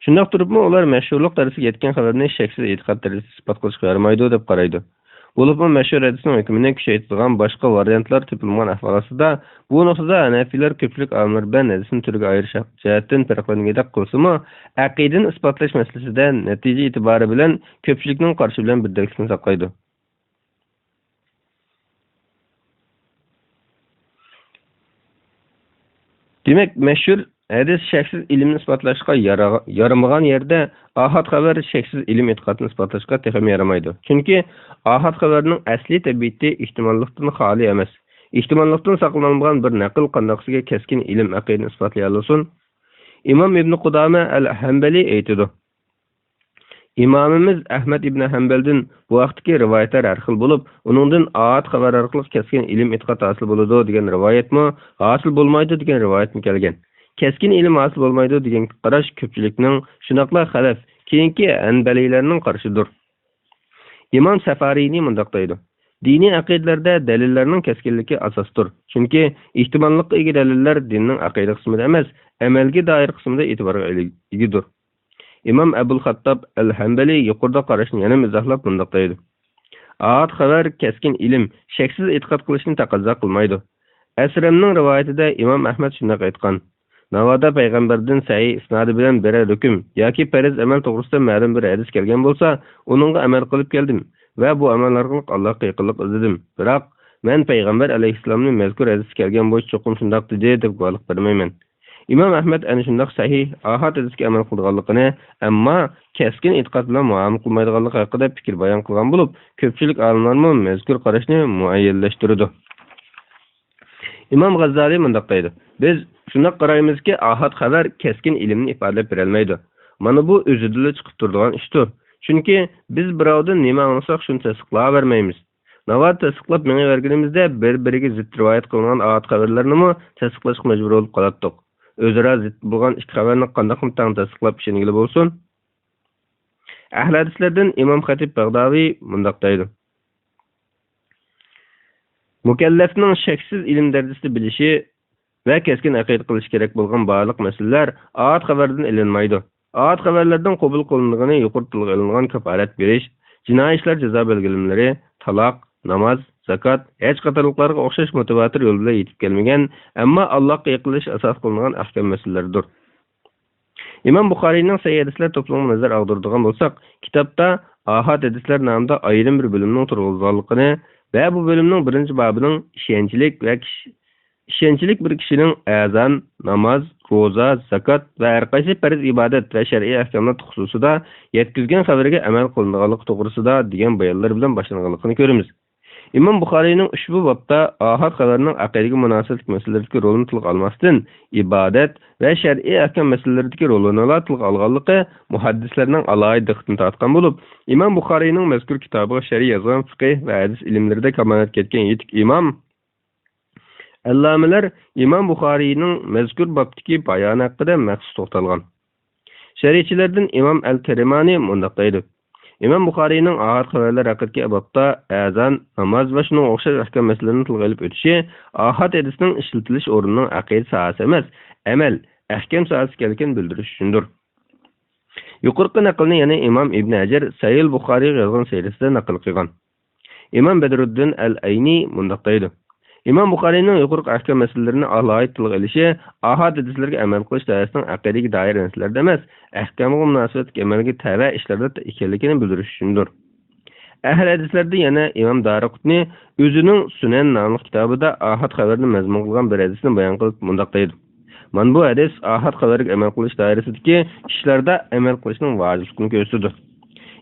شۇنداق تۇرۇپمۇ ئۇلار مەشھۇرلۇق دەرىجىسىگە يەتكەن خەۋەرنى شەكسىز ئېتىقاد دەرىجىسىدە ئىسپات قىلىشقا يارىمايدۇ دەپ قارايدۇ. بولۇپمۇ مەشھۇر ھەدىسنىڭ ھۆكمىنى كۈچەيتىدىغان باشقا ۋارىيانتلار تېپىلمىغان ئەھۋال ئاستىدا، بۇ نۇقتىدا ھەنەفىيلەر كۆپچىلىك ئالىملار بىلەن ھەدىسنى تۈرگە ئايرىش جەھەتتىن پەرقلەنگۈدەك قىلسىمۇ، ئەقىدىنى ئىسپاتلاش مەسىلىسىدە نەتىجە ئېتىبارى بىلەن كۆپچىلىكنىڭ قارىشى بىلەن بىردەكلىكنى ساقلايدۇ. دېمەك، مەشھۇر ھەدىس شەكسىز ئىلىمنى ئىسپاتلاشقا يارا-، يارىمىغان يەردە، ئاھاد خەۋەر شەكسىز ئىلىم ئېتىقادىنى ئىسپاتلاشقا تېخىمۇ يارىمايدۇ. چۈنكى ئاھاد خەۋەرنىڭ ئەسلىي تەبىئىتى ئېھتىماللىقتىن خالىي ئەمەس. ئېھتىماللىقتىن ساقلانمىغان بىر نەقىل قانداقسىگە كەسكىن ئىلىم ئەقىدىنى ئىسپاتلىيالىسۇن؟ ئىمام ئىبنى قۇدامە ئەل-ھەمبەلى ئېيتىدۇ: «ئىمامىمىز ئەھمەد ئىبنى ھەمبەلدىن بۇ ھەقتىكى رىۋايەتلەر ھەر خىل بولۇپ، ئۇنىڭدىن ئاھاد خەۋەر ئارقىلىق كەسكىن ئىلىم ئېتىقاد ھاسىل بولىدۇ دېگەن رىۋايەتمۇ، ھاسىل بولمايدۇ دېگەن رىۋايەتمۇ كەلگەن. كەسكىن ئىلىم ھاسىل بولمايدۇ دېگەن قاراش كۆپچىلىكنىڭ، شۇنداقلا خەلەف، كېيىنكى ھەنبەلىيلەرنىڭ قارىشىدۇر.» ئىمام سەفارىنى مۇنداق دەيدۇ: «دىنىي ئەقىدىلەردە دەلىللەرنىڭ كەسكىنلىكى ئاساستۇر. چۈنكى ئېھتىماللىققا ئىگە دەلىللەر دىننىڭ ئەقىدە قىسمىدا ئەمەس، ئەمەلگە دائىر قىسمىدا ئېتىبارغا ئىگىدۇر.» ئىمام ئەبۇل خاتتاب ئەل ھەمبەلى يۇقىرىدا قاراشنى يەنە ئىزاھلاپ مۇنداق دەيدۇ: «ئاھاد خەۋەر كەسكىن ئىلىم، شەكسىز ئېتىقاد قىلىشنى تەقەززا قىلمايدۇ.» ئەسرەمنىڭ رىۋايىتىدە ئىمام ئەھمەد شۇنداق ئېيتقان: «ناۋادا پەيغەمبەردىن سەھىھ ئىسنادى بىلەن بىرەر ھۆكۈم ياكى پەرز ئەمەل توغرىسىدا مەلۇم بىر ھەدىس كەلگەن بولسا، ئۇنىڭغا ئەمەل قىلىپ كەلدىم ۋە بۇ ئەمەل ئارقىلىق ئاللاھقا يېقىنلىق ئىزلىدىم. بىراق، مەن پەيغەمبەر ئەلەيھىسسالامنى مەزكۇر ھەدىستە كەلگەن بويىچە چوقۇم شۇنداق دېدى دەپ گۇۋاھلىق بەرمەيمەن.» ئىمام ئەھمەد ئەنە شۇنداق سەھىھ، ئاھاد ھەدىسكە ئەمەل قىلىدىغانلىقىنى، ئەمما كەسكىن ئېتىقاد بىلەن مۇئامىلە قىلمايدىغانلىقى ھەققىدە پىكىر بايان قىلغان بولۇپ، كۆپچىلىك ئالىملارمۇ مەزكۇر قاراشنى مۇئەييەنلەشتۈرىدۇ. ئىمام غاززالى مۇنداق دەيدۇ: «بىز شۇنداق قارايمىزكى، ئاھاد خەۋەر كەسكىن ئىلىمنى ئىپادىلەپ بېرەلمەيدۇ. مانا بۇ ئۆزىدىنلا چىقىپ تۇرىدىغان ئىشتۇر. چۈنكى بىز بىراۋدىن نېمە ئاڭلىساق، شۇنى تەستىقلاۋەرمەيمىز. ناۋادا تەستىقلاپ مېڭىۋەرگىنىمىزدە، بىر-بىرىگە زىت رىۋايەت قىلىنغان ئاھاد خەۋەرلەرنىمۇ تەستىقلاشقا مەجبۇر بولۇپ قالاتتۇق. ئۆزئارا زىت بولغان ئىككى خەۋەرنى قانداقمۇ تەڭ تەستىقلاپ ئىشەنگىلى بولسۇن؟» ئەھلى ھەدىسلەردىن ئىمام خەتىب بەغداۋى مۇنداق دەيدۇ: «مۇكەللەفنىڭ شەكسىز ئىلىم دەرىجىسىدە بىلىشى ۋە كەسكىن ئەقىدە قىلىشى كېرەك بولغان بارلىق مەسىلىلەر ئاھاد خەۋەردىن ئېلىنمايدۇ. ئاھاد خەۋەرلەردىن قوبۇل قىلىنىدىغىنى يۇقىرىدا تىلغا ئېلىنغان كاپالەت بېرىش، جىنايى ئىشلار جازا بەلگىلىمىلىرى، تالاق، ناماز، زاكات، ھەج قاتارلىقلارغا ئوخشاش مۇتەۋاتىر يول بىلەن يېتىپ كەلمىگەن، ئەمما ئاللاھقا يېقىنلىشىش ئاساس قىلىنغان ئەھكام مەسىلىلىرىدۇر.» ئىمام بۇخارىينىڭ سەھىھ ھەدىسلەر توپلىمىغا نەزەر ئاغدۇرىدىغان بولساق، كىتابتا ئاھاد ھەدىسلەر نامىدا ئايرىم بىر بۆلۈمنىڭ تۇرغۇزۇلغانلىقىنى ۋە بۇ بۆلۈمنىڭ بىرىنچى بابىنىڭ ئىشەنچلىك ۋە كىشى، ئىشەنچلىك بىر كىشىنىڭ ئەزان، ناماز، روزا، زاكات ۋە ھەر قايسى پەرز ئىبادەت ۋە شەرئىي ئەھكاملار خۇسۇسىدا يەتكۈزگەن خەۋىرىگە ئەمەل قىلىنىدىغانلىقى توغرىسىدا دېگەن بايانلىرى بىلەن باشلانغانلىقىنى كۆرىمىز. ئىمام بۇخارىينىڭ ئۇشبۇ بابتا ئاھاد خەۋەرنىڭ ئەقىدىگە مۇناسىۋەتلىك مەسىلىلەردىكى رولىنى تىلغا ئالماستىن، ئىبادەت ۋە شەرئىي ئەھكام مەسىلىلىرىدىكى رولىنىلا تىلغا ئالغانلىقى مۇھەددىسلەرنىڭ ئالاھىدە دىققىتىنى تارتقان بولۇپ، ئىمام بۇخارىينىڭ مەزكۇر كىتابىغا شەرھ يازغان، فىقىھ ۋە ھەدىس ئىلىملىرىدە كامالەتكە يەتكەن يېتىك ئىمام، ئەللامىلەر ئىمام بۇخارىينىڭ مەزكۇر بابتىكى بايانى ھەققىدە مەخسۇس توختالغان. شەرھچىلەردىن ئىمام ئەل كىرمانى مۇنداق دەيدۇ: ئىمام بۇخارىينىڭ ئاھاد خەۋەرلەر ھەققىدىكى بابتا ئەزان، ناماز ۋە شۇنىڭغا ئوخشاش ئەھكام مەسىلىلىرىنى تىلغا ئېلىپ ئۆتۈشى ئاھاد ھەدىسنىڭ ئىشلىتىلىش ئورنىنىڭ ئەقىدە ساھەسى ئەمەس، ئەمەل، ئەھكام ساھەسى ئىكەنلىكىنى بىلدۈرۈش ئۈچۈندۇر. يۇقىرىقى نەقىلنى يەنە ئىمام ئىبن ھەجەر سەھىھۇل بۇخارىيغا يازغان سىيرىسىدە نەقىل قىلغان. ئىمام بەدرۇددىن ئەل ئەينى مۇنداق دەيدۇ: ئىمام بۇخارىينىڭ يۇقىرىقى ئەھكام مەسىلىلىرىنى ئالاھىدە تىلغا ئېلىشى ئاھاد ھەدىسلەرگە ئەمەل قىلىش دائىرىسىنىڭ ئەقىدىگە دائىر مەسىلىلەردە ئەمەس، ئەھكامغا مۇناسىۋەتلىك ئەمەلگە تەۋە ئىشلاردا ئىكەنلىكىنى بىلدۈرۈش ئۈچۈندۇر. ئەھلى ھەدىسلەردىن يەنە ئىمام دارىقۇتنى ئۆزىنىڭ سۈنەن ناملىق كىتابىدا ئاھاد خەۋەرنى مەزمۇن قىلغان بىر ھەدىسنى بايان قىلىپ مۇنداق دەيدۇ: مانا بۇ ھەدىس ئاھاد خەۋەرگە ئەمەل قىلىش دائىرىسىدىكى ئىشلاردا ئەمەل قىلىشنىڭ ۋاجىپلىقىنى كۆرسىتىدۇ.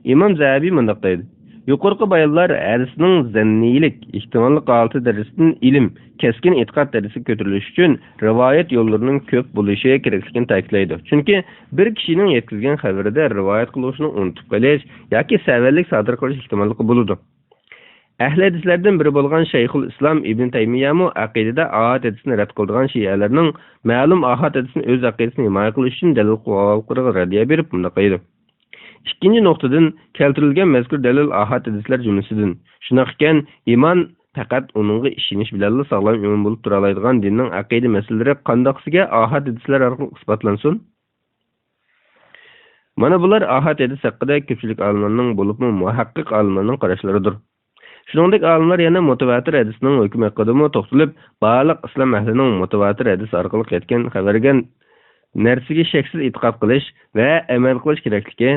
ئىمام زەھەبىي مۇنداق دەيدۇ: يۇقىرىقى بايانلار ھەدىسنىڭ زەننىيلىك، ئېھتىماللىق ھالىتى دەرىجىسىدىن ئىلىم، كەسكىن ئېتىقاد دەرىجىسىگە كۆتۈرۈلۈشى ئۈچۈن رىۋايەت يوللىرىنىڭ كۆپ بولۇشى كېرەكلىكىنى تەكىتلەيدۇ. چۈنكى بىر كىشىنىڭ يەتكۈزگەن خەۋىرىدە رىۋايەت قىلغۇچىنى ئۇنتۇپ قېلىش ياكى سەۋەنلىك سادىر قىلىش ئېھتىماللىقى بولىدۇ. ئەھلى ھەدىسلەردىن بىرى بولغان شەيخۇل ئىسلام ئىبن تەيمىيەمۇ ئەقىدىدە ئاھاد ھەدىسنى رەت قىلىدىغان شىئەلەرنىڭ مەلۇم ئاھاد ھەدىسنى ئۆز ئەقىدىسىنى ھىمايە قىلىش ئۈچۈن دەلىل قىلىۋالغانلىقىغا رەددىيە بېرىپ مۇنداق دەيدۇ: ئىككىنچى نۇقتىدىن، كەلتۈرۈلگەن مەزكۇر دەلىل ئاھاد ھەدىسلەر جۈملىسىدىن. شۇنداق ئىكەن، ئىمان پەقەت ئۇنىڭغا ئىشىنىش بىلەنلا ساغلام ئىمان بولۇپ تۇرالايدىغان دىننىڭ ئەقىدە مەسىلىلىرى قانداقسىگە ئاھاد ھەدىسلەر ئارقىلىق ئىسپاتلانسۇن؟ مانا بۇلار ئاھاد ھەدىس ھەققىدە كۆپچىلىك ئالىملارنىڭ، بولۇپمۇ مۇھەققىق ئالىملارنىڭ قاراشلىرىدۇر. شۇنىڭدەك ئالىملار يەنە مۇتەۋاتىر ھەدىسنىڭ ھۆكمى ھەققىدىمۇ توختىلىپ، بارلىق ئىسلام ئەھلىنىڭ مۇتەۋاتىر ھەدىس ئارقىلىق يەتكەن خەۋەرگە نەرسىگە شەكسىز ئېتىقاد قىلىش ۋە ئەمەل قىلىش كېرەكلىكى،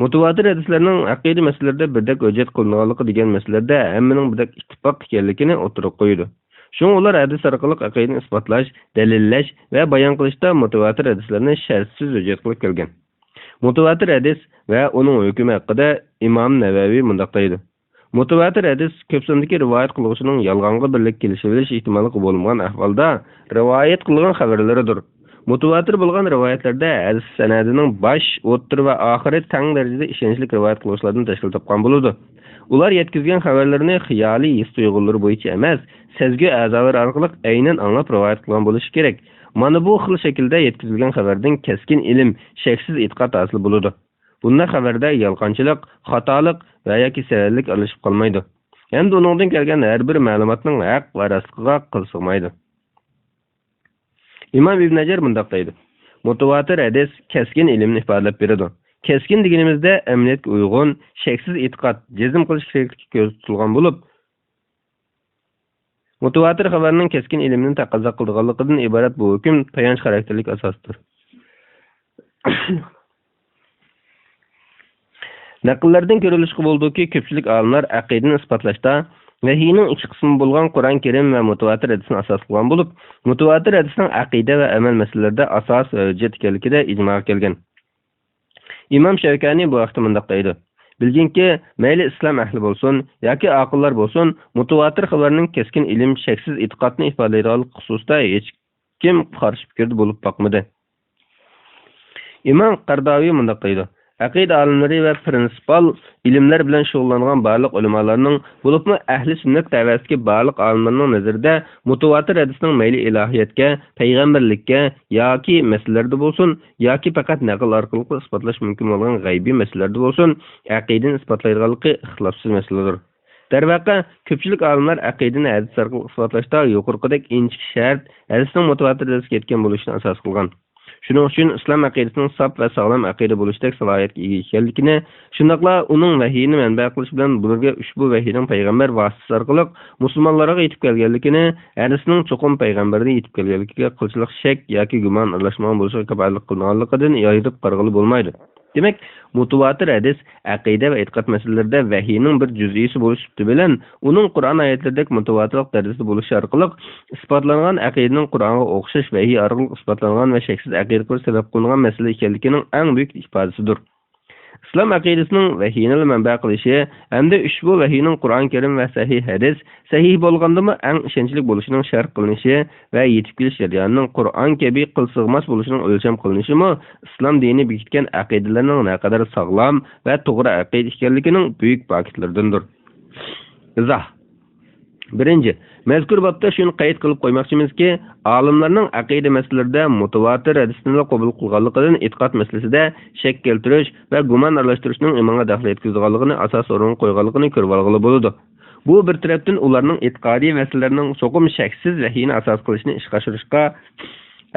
مۇتەۋاتىر ھەدىسلەرنىڭ ئەقىدە مەسىلىلىرىدە بىردەك ھۆججەت قىلىنغانلىقى دېگەن مەسىلىلەردە ھەممىنىڭ بىردەك ئىتتىپاق ئىكەنلىكىنى ئوتتۇرىغا قويىدۇ. شۇڭا ئۇلار ھەدىس ئارقىلىق ئەقىدىنى ئىسپاتلاش، دەلىللەش ۋە بايان قىلىشتا مۇتەۋاتىر ھەدىسلەرنى شەرتسىز ھۆججەت قىلىپ كەلگەن. مۇتەۋاتىر ھەدىس ۋە ئۇنىڭ ھۆكمى ھەققىدە ئىمام نەۋەۋى مۇنداق دەيدۇ: مۇتەۋاتىر ھەدىس كۆپ ساندىكى رىۋايەت قىلغۇچىنىڭ يالغانغا بىرلىككە كېلىشىۋېلىش ئېھتىماللىقى بولمىغان ئەھۋالدا رىۋايەت قىلغان خەۋەرلىرىدۇر. مۇتەۋاتىر بولغان رىۋايەتلەردە ھەدىس سەنەدىنىڭ باش، ئوتتۇرا ۋە ئاخىرى تەڭ دەرىجىدە ئىشەنچلىك رىۋايەت قىلغۇچىلاردىن تەشكىل تاپقان بولىدۇ. ئۇلار يەتكۈزگەن خەۋەرلىرىنى خىيالىي ھېس تۇيغۇلىرى بويىچە ئەمەس، سەزگۈ ئەزالىرى ئارقىلىق ئەينەن ئاڭلاپ رىۋايەت قىلغان بولۇشى كېرەك. مانا بۇ خىل شەكىلدە يەتكۈزۈلگەن خەۋەردىن كەسكىن ئىلىم، شەكسىز ئېتىقاد ھاسىل بولىدۇ. بۇنداق خەۋەردە يالغانچىلىق، خاتالىق ۋە ياكى سەۋەنلىك ئارىلىشىپ قالمايدۇ. ھەمدە ئۇنىڭدىن كەلگەن ھەر بىر مەلۇماتنىڭ ھەق ۋە راستلىقىغا قىل سىغمايدۇ. ئىمام ئىبن ھەجەر مۇنداق دەيدۇ: مۇتەۋاتىر ھەدىس كەسكىن ئىلىمنى ئىپادىلەپ بېرىدۇ. كەسكىن دېگىنىمىزدە ئەمەلىيەتكە ئۇيغۇن، شەكسىز ئېتىقاد، جەزم قىلىش كېرەكلىكى كۆزدە تۇتۇلغان بولۇپ، مۇتەۋاتىر خەۋەرنىڭ كەسكىن ئىلىمنى تەقەززا قىلىدىغانلىقىدىن ئىبارەت بۇ ھۆكۈم تايانچ خاراكتېرلىك ئاساستۇر. نەقىللەردىن كۆرۈۋېلىشقا بولىدۇكى، كۆپچىلىك ئالىملار ئەقىدىنى ئىسپاتلاشتا ۋەھىينىڭ ئىككى قىسمى بولغان قۇرئان كەرىم ۋە مۇتەۋاتىر ھەدىسنى ئاساس قىلغان بولۇپ، مۇتەۋاتىر ھەدىسنىڭ ئەقىدە ۋە ئەمەل مەسىلىلىرىدە ئاساس ۋە ھۆججەت ئىكەنلىكىدە ئىجماغا كەلگەن. ئىمام شەۋكانى بۇ ھەقتە مۇنداق دەيدۇ: بىلگىنكى، مەيلى ئىسلام ئەھلى بولسۇن ياكى ئاقىللار بولسۇن، مۇتەۋاتىر خەۋەرنىڭ كەسكىن ئىلىم، شەكسىز ئېتىقادنى ئىپادىلەيدىغانلىقى خۇسۇسىدا ھېچ كىم قارشى پىكىردە بولۇپ باقمىدى. ئىمام قەرداۋى مۇنداق دەيدۇ: ئەقىدە ئالىملىرى ۋە پرىنسىپال ئىلىملەر بىلەن شۇغۇللانغان بارلىق ئۆلىمالارنىڭ، بولۇپمۇ ئەھلى سۈننەت دەۋەسىدىكى بارلىق ئالىملارنىڭ نەزىرىدە، مۇتەۋاتىر ھەدىسنىڭ مەيلى ئىلاھىيەتكە، پەيغەمبەرلىككە ياكى مەسىلىلەردە بولسۇن، ياكى پەقەت نەقىل ئارقىلىق ئىسپاتلاش مۇمكىن بولغان غەيبىي مەسىلىلەردە بولسۇن، ئەقىدىنى ئىسپاتلايدىغانلىقى ئىختىلاپسىز مەسىلىدۇر. دەرۋەقە، كۆپچىلىك ئالىملار ئەقىدىنى ھەدىس ئارقىلىق ئىسپاتلاشتا يۇقىرىقىدەك ئىنچىكە شەرت، ھەدىسنىڭ مۇتەۋاتىر دەرىجىگە يەتكەن بولۇشىنى ئاساس قىلغان. شۇنىڭ ئۈچۈن ئىسلام ئەقىدىسىنىڭ ساپ ۋە ساغلام ئەقىدە بولۇشتەك سالاھىيەتكە ئىگە ئىكەنلىكىنى، شۇنداقلا ئۇنىڭ ۋەھىينى مەنبە قىلىش بىلەن بۇلارغا ئۇشبۇ ۋەھىينىڭ پەيغەمبەر ۋاسىتىسى ئارقىلىق مۇسۇلمانلارغا يېتىپ كەلگەنلىكىنى، ھەدىسنىڭ چوقۇم پەيغەمبەردىن يېتىپ كەلگەنلىكىگە قىلچىلىك شەك ياكى گۇمان ئارىلاشمىغان بولۇشىغا كاپالەتلىك قىلىدىغانلىقىدىن ئايرىپ قارىغىلى بولمايدۇ. دېمەك، مۇتەۋاتىر ھەدىس ئەقىدە ۋە ئېتىقاد مەسىلىلىرىدە ۋەھىينىڭ بىر جۈزئىسى بولۇش سۈپىتى بىلەن، ئۇنىڭ قۇرئان ئايەتلىرىدەك مۇتەۋاتىرلىق دەرىجىسىدە بولۇشى ئارقىلىق ئىسپاتلانغان ئەقىدىنىڭ قۇرئانغا ئوخشاش ۋەھىي ئارقىلىق ئىسپاتلانغان ۋە شەكسىز ئەقىدە قىلىش سەۋەب قىلىنغان مەسىلە ئىكەنلىكىنىڭ ئەڭ بۈيۈك ئىپادىسىدۇر. ئىسلام ئەقىدىسىنىڭ ۋەھىينىلا مەنبە قىلىشى ھەمدە ئۇشبۇ ۋەھىينىڭ قۇرئان كەرىم ۋە سەھىھ ھەدىس، سەھىھ بولغاندىمۇ ئەڭ ئىشەنچلىك بولۇشىنىڭ شەرت قىلىنىشى ۋە يېتىپ كېلىش جەريانىنىڭ قۇرئان كەبى قىل سىغماس بولۇشىنىڭ ئۆلچەم قىلىنىشىمۇ ئىسلام دىنى بېكىتكەن ئەقىدىلەرنىڭ نەقەدەر ساغلام ۋە توغرا ئەقىدە ئىكەنلىكىنىڭ بۈيۈك پاكىتلىرىدىندۇر. ئىزاھ. بىرىنچى، مەزكۇر بابتا شۇنى قەيت قىلىپ قويماقچىمىزكى، ئالىملارنىڭ ئەقىدە مەسىلىلىرىدە مۇتىۋاتىر ھەدىسنىلا قوبۇل قىلغانلىقىدىن ئېتىقاد مەسىلىسىدە شەك كەلتۈرۈش ۋە گۇمان ئارىلاشتۇرۇشنىڭ ئىمانغا دەخلى يەتكۈزىدىغانلىقىنى ئاساس ئورۇنغا قويغانلىقىنى كۆرۈۋالغىلى بولىدۇ. بۇ بىر تەرەپتىن ئۇلارنىڭ ئېتىقادىي مەسىلىلىرىنىڭ چوقۇم شەكسىز ۋەھىينى ئاساس قىلىشىنى ئىشقا ئاشۇرۇشقا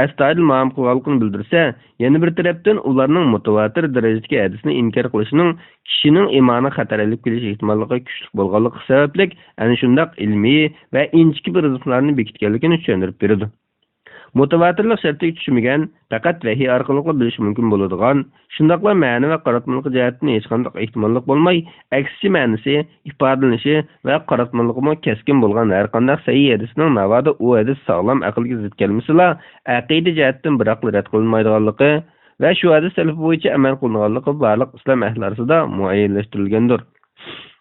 ئەستايىدىل مۇئامىلە قىلغانلىقىنى بىلدۈرسە، يەنە بىر تەرەپتىن ئۇلارنىڭ مۇتىۋاتىر دەرىجىدىكى ھەدىسنى ئىنكار قىلىشىنىڭ كىشىنىڭ ئىمانىغا خەتەر ئېلىپ كېلىش ئېھتىماللىقى كۈچلۈك بولغانلىقى سەۋەبلىك، ئەنە شۇنداق ئىلمىي ۋە ئىنچىكە بىر رىزقلارنى بېكىتكەنلىكىنى چۈشەندۈرۈپ بېرىدۇ. مۇتىۋاتىرلىق شەرتىگە چۈشمىگەن، پەقەت ۋەھىي ئارقىلىقلا بىلىش مۇمكىن بولىدىغان، شۇنداقلا مەنە ۋە قاراتمىلىقى جەھەتتىن ھېچقانداق ئېھتىماللىق بولماي، ئەكسىچە مەنىسى، ئىپادىلىنىشى ۋە قاراتمىلىقىمۇ كەسكىن بولغان ھەرقانداق سەھىھ ھەدىسنىڭ ناۋادا ئۇ ھەدىس ساغلام ئەقىلگە زىت كەلمىسىلا، ئەقىدە جەھەتتىن بىراقلا رەت قىلىنمايدىغانلىقى ۋە شۇ ھەدىس تەلىپى بويىچە ئەمەل قىلىنىدىغانلىقى بارلىق ئىسلام ئەھلى ئارىسىدا مۇئەييەنلەشتۈرۈلگەندۇر.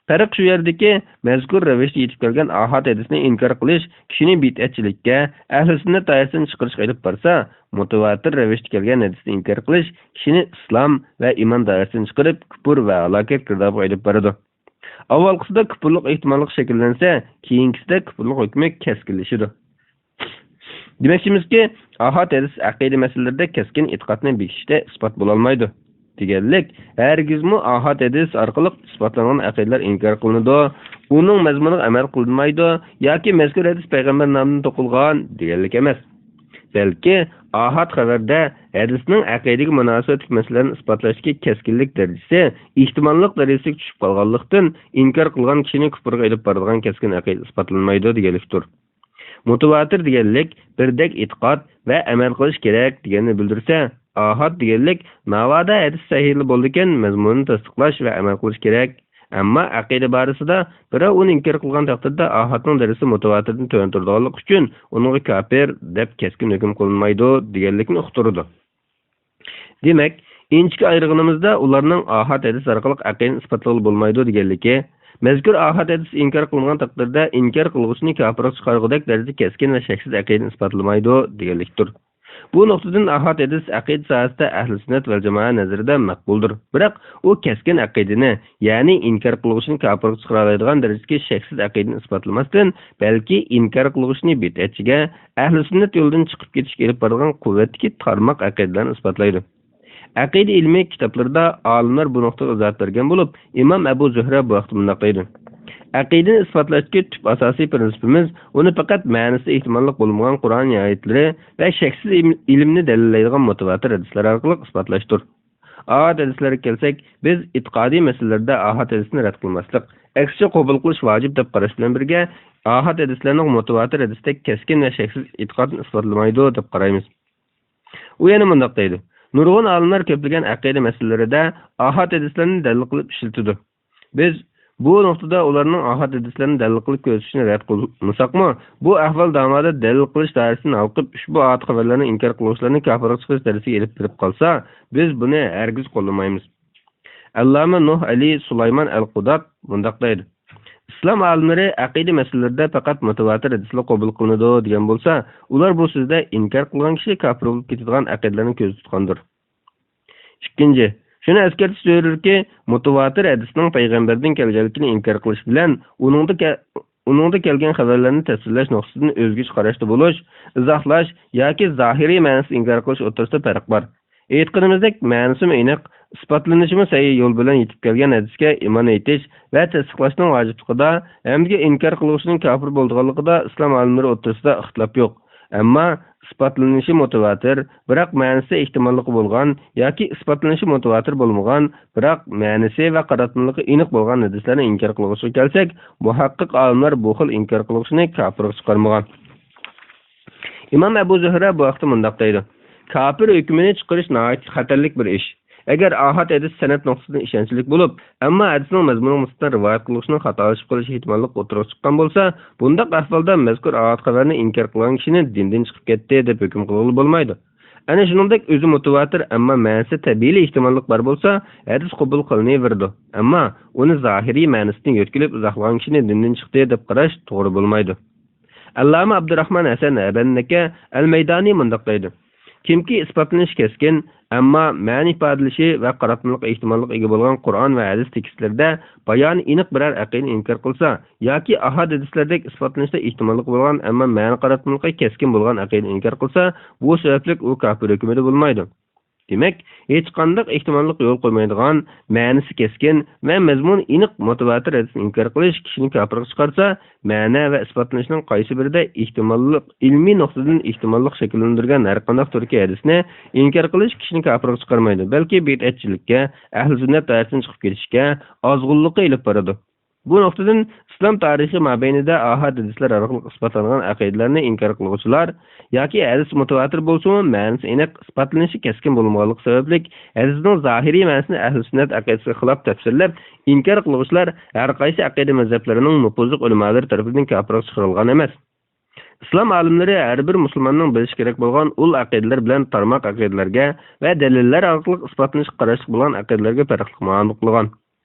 پەرق شۇ يەردىكى، مەزكۇر رەۋىشتە يېتىپ كەلگەن ئاھاد ھەدىسنى ئىنكار قىلىش كىشىنى بىدئەتچىلىككە، ئەھلى سۈننەت دائىرىسىدىن چىقىرىشقا ئېلىپ بارسا، مۇتىۋاتىر رەۋىشتە كەلگەن ھەدىسنى ئىنكار قىلىش كىشىنى ئىسلام ۋە ئىمان دائىرىسىدىن چىقىرىپ، كۇپۇر ۋە ھالاكەت گىردابىغا ئېلىپ بارىدۇ. ئاۋۋالقىسىدا كۇپۇرلۇق ئېھتىماللىقى شەكىللەنسە، كېيىنكىسىدە كۇپۇرلۇق ھۆكمى كەسكىنلىشىدۇ. دېمەكچىمىزكى، ئاھاد ھەدىس ئەقىدە مەسىلىلىرىدە كەسكىن ئېتىقادنى بېكىتىشتە ئىسپات بولالمايدۇ دېگەنلىك، ھەرگىزمۇ ئاھاد ھەدىس ئارقىلىق ئىسپاتلانغان ئەقىدىلەر ئىنكار قىلىنىدۇ، ئۇنىڭ مەزمۇنىغا ئەمەل قىلىنمايدۇ ياكى مەزكۇر ھەدىس پەيغەمبەر نامىدىن توقۇلغان دېگەنلىك ئەمەس. بەلكى ئاھاد خەۋەردە ھەدىسنىڭ ئەقىدىگە مۇناسىۋەتلىك مەسىلىلەرنى ئىسپاتلاشتىكى كەسكىنلىك دەرىجىسى ئېھتىماللىق دەرىجىسىگە چۈشۈپ قالغانلىقتىن، ئىنكار قىلغان كىشىنى كۇپۇرغا ئېلىپ بارىدىغان كەسكىن ئەقىدە ئىسپاتلانمايدۇ دېگەنلىكتۇر. مۇتىۋاتىر دېگەنلىك بىردەك ئېتىقاد ۋە ئەمەل قىلىش كېرەك دېگەننى بىلدۈرسە، ئاھاد دېگەنلىك ناۋادا ھەدىس سەھىھلا بولىدىكەن، مەزمۇنىنى تەستىقلاش ۋە ئەمەل قىلىش كېرەك. ئەمما ئەقىدە بارىسىدا بىراۋ ئۇنى ئىنكار قىلغان تەقدىردە، ئاھادنىڭ دەرىجىسى مۇتىۋاتىردىن تۆۋەن تۇرىدىغانلىقى ئۈچۈن ئۇنىڭغا كاپىر دەپ كەسكىن ھۆكۈم قىلىنمايدۇ دېگەنلىكنى ئۇقتۇرىدۇ. دېمەك، ئىنچىكە ئايرىغىنىمىزدا، ئۇلارنىڭ ئاھاد ھەدىس ئارقىلىق ئەقىدىنى ئىسپاتلىغىلى بولمايدۇ دېگەنلىكى، مەزكۇر ئاھاد ھەدىس ئىنكار قىلىنغان تەقدىردە، ئىنكار قىلغۇچىنى كاپىرغا چىقارغۇدەك دەرىجىدە كەسكىن ۋە شەكسىز ئەقىدىنى ئىسپاتلىمايدۇ دېگەنلىكتۇر. بۇ نۇقتىدىن ئاھاد ھەدىس ئەقىدە ساھەسىدە ئەھلى سۈننەت ۋەل جامائە نەزىرىدە مەقبۇلدۇر. بىراق، ئۇ كەسكىن ئەقىدىنى، يەنى ئىنكار قىلغۇچىنى كاپىرغا چىقىرالايدىغان دەرىجىدىكى شەكسىز ئەقىدىنى ئىسپاتلىماستىن، بەلكى ئىنكار قىلغۇچىنى بىدئەتچىگە، ئەھلى سۈننەت يولىدىن چىقىپ كېتىشكە ئېلىپ بارىدىغان قۇۋۋەتتىكى تارماق ئەقىدىلەرنى ئىسپاتلايدۇ. ئەقىدە ئىلمىي كىتابلىرىدا ئالىملار بۇ نۇقتىغا ئىزاھات بەرگەن بولۇپ، ئىمام ئەبۇ زۆھرە بۇ ھەقتە مۇنداق دەيدۇ: ئەقىدىنى ئىسپاتلاشتىكى تۈپ ئاساسىي پىرىنسىپىمىز، ئۇنى پەقەت مەنىسى ئېھتىماللىق بولمىغان قۇرئان ئايەتلىرى ۋە شەكسىز ئىم-، ئىلىمنى دەلىللەيدىغان مۇتەۋاتىر ھەدىسلەر ئارقىلىق ئىسپاتلاشتۇر. ئاھاد ھەدىسلەرگە كەلسەك، بىز ئېتىقادىي مەسىلىلەردە ئاھاد ھەدىسنى رەت قىلماسلىق، ئەكسىچە قوبۇل قىلىش ۋاجىپ دەپ قاراش بىلەن بىرگە، ئاھاد ھەدىسلەرنىڭ مۇتەۋاتىر ھەدىستەك كەسكىن ۋە شەكسىز ئېتىقادنى ئىسپاتلىمايدۇ دەپ قارايمىز. ئۇ يەنە مۇنداق دەيدۇ: نۇرغۇن ئالىملار كۆپلىگەن ئەقىدە مەسىلىلىرىدە ئاھاد ھەدىسلەرنى دەلىل قىلىپ ئىشلىتىدۇ. بىز بۇ نۇقتىدا ئۇلارنىڭ ئاھاد ھەدىسلەرنى دەلىل قىلىپ كۆرسىتىشىنى رەت قىلمىساقمۇ، بۇ ئەھۋال داۋامىدا دەلىل قىلىش دائىرىسىدىن ھالقىپ، ئۇشبۇ ئاھاد خەۋەرلەرنى ئىنكار قىلغۇچىلارنى كاپىرغا چىقىرىش دەرىجىسىگە ئېلىپ بېرىپ قالسا، بىز بۇنى ھەرگىز قوللىمايمىز. ئەللامە نۇھ ئەلى سۇلايمان ئەل قۇدات مۇنداق دەيدۇ: ئىسلام ئالىملىرى ئەقىدە مەسىلىلىرىدە پەقەت مۇتەۋاتىر ھەدىسلا قوبۇل قىلىنىدۇ دېگەن بولسا، ئۇلار بۇ سۆزدە ئىنكار قىلغان كىشى كاپىر بولۇپ كېتىدىغان ئەقىدىلەرنى كۆزدە تۇتقاندۇر. ئىككىنچى، شۇنى ئەسكەرتىش زۆرۈركى، مۇتەۋاتىر ھەدىسنىڭ پەيغەمبەردىن كەلگەنلىكىنى ئىنكار قىلىش بىلەن ئۇنىڭدا كە-، ئۇنىڭدا كەلگەن خەۋەرلەرنى تەپسىللەش نۇقتىسىدىن ئۆزگىچە قاراشتا بولۇش، ئىزاھلاش ياكى زاھىرىي مەنىسىنى ئىنكار قىلىش ئوتتۇرىسىدا پەرق بار. ئېيتقىنىمىزدەك، مەنىسىمۇ ئېنىق، ئىسپاتلىنىشىمۇ سەھىھ يول بىلەن يېتىپ كەلگەن ھەدىسكە ئىمان ئېيتىش ۋە تەستىقلاشنىڭ ۋاجىپلىقىدا ھەمدە ئىنكار قىلغۇچىنىڭ كاپىر بولىدىغانلىقىدا ئىسلام ئالىملىرى ئوتتۇرىسىدا ئىختىلاپ يوق. ئەمما ئىسپاتلىنىشى مۇتەۋاتىر، بىراق مەنىسى ئېھتىماللىقى بولغان ياكى ئىسپاتلىنىشى مۇتەۋاتىر بولمىغان، بىراق مەنىسى ۋە قاراتمىلىقى ئېنىق بولغان ھەدىسلەرنى ئىنكار قىلغۇچىغا كەلسەك، مۇھەققىق ئالىملار بۇ خىل ئىنكار قىلغۇچىنى كاپىرغا چىقارمىغان. ئىمام ئەبۇ زۆھرە بۇ ھەقتە مۇنداق دەيدۇ: كاپىر ھۆكمىنى چىقىرىش ناھايىتى خەتەرلىك بىر ئىش. ئەگەر ئاھاد ھەدىس سەنەد نۇقتىسىدىن ئىشەنچلىك بولۇپ، ئەمما ھەدىسنىڭ مەزمۇنىغا نىسبەتەن رىۋايەت قىلغۇچىنىڭ خاتالىشىپ قېلىش ئېھتىماللىقى ئوتتۇرىغا چىققان بولسا، بۇنداق ئەھۋالدا مەزكۇر ئاھاد خەۋەرنى ئىنكار قىلغان كىشىنى دىندىن چىقىپ كەتتى دەپ ھۆكۈم قىلغىلى بولمايدۇ. ئەنە شۇنىڭدەك ئۆزى مۇتەۋاتىر، ئەمما مەنىسى تەبىئىيلا ئېھتىماللىق بار بولسا، ھەدىس قوبۇل قىلىنىۋېرىدۇ. ئەمما ئۇنى زاھىرىي مەنىسىدىن يۆتكىلىپ ئىزاھلىغان كىشىنى دىندىن چىقتى دەپ قاراش توغرا بولمايدۇ. ئەللامە ئابدۇراخمان ھەسەن ئەبەندىكە ئەل مەيدانى مۇنداق دەيدۇ: كىمكى ئىسپاتلىنىشى كەسكىن، ئەمما مەنە ئىپادىلىشى ۋە قاراتمىلىققا ئېھتىماللىق ئىگە بولغان قۇرئان ۋە ھەدىس تېكىستلىرىدە بايانى ئېنىق بىرەر ئەقىدىنى ئىنكار قىلسا ياكى ئاھاد ھەدىسلەردەك ئىسپاتلىنىشتا ئېھتىماللىق بولغان، ئەمما مەنە قاراتمىلىقى كەسكىن بولغان ئەقىدىنى ئىنكار قىلسا، بۇ سەۋەبلىك ئۇ كاپىر ھۆكمىدە بولمايدۇ. دېمەك، ھېچقانداق ئېھتىماللىق يول قويمايدىغان، مەنىسى كەسكىن ۋە مەزمۇنى ئېنىق مۇتەۋاتىر ھەدىسنى ئىنكار قىلىش كىشىنى كاپىرغا چىقارسا، مەنە ۋە ئىسپاتلىنىشنىڭ قايسى بىرىدە ئېھتىماللىق، ئىلمىي نۇقتىدىن ئېھتىماللىق شەكىللەندۈرگەن ھەرقانداق تۈردىكى ھەدىسنى ئىنكار قىلىش كىشىنى كاپىرغا چىقارمايدۇ، بەلكى بىدئەتچىلىككە، ئەھلى سۈننەت دائىرىسىدىن چىقىپ كېتىشكە، ئازغۇنلۇققا ئېلىپ بارىدۇ. بۇ نۇقتىدىن ئىسلام تارىخى مابەينىدە ئاھاد ھەدىسلەر ئارقىلىق ئىسپاتلانغان ئەقىدىلەرنى ئىنكار قىلغۇچىلار ياكى ھەدىس مۇتەۋاتىر بولسىمۇ، مەنىسى ئېنىق، ئىسپاتلىنىشى كەسكىن بولمىغانلىقى سەۋەبلىك، ھەدىسنىڭ زاھىرىي مەنىسىنى ئەھلى سۈننەت ئەقىدىسىگە خىلاپ تەپسىرلەپ ئىنكار قىلغۇچىلار ھەر قايسى ئەقىدە مەزھەپلىرىنىڭ نوپۇزلۇق ئۆلىمالىرى تەرىپىدىن كاپىرغا چىقىرىلغان ئەمەس. ئىسلام ئالىملىرى ھەر بىر مۇسۇلماننىڭ بىلىشى كېرەك بولغان ئۇل ئەقىدىلەر بىلەن تارماق ئەقىدىلەرگە ۋە دەلىللەر ئارقىلىق ئىسپاتلىنىشقا قاراشلىق بولغان ئەقىدىلەرگە پەرقلىق مۇئامىلە قىلغان.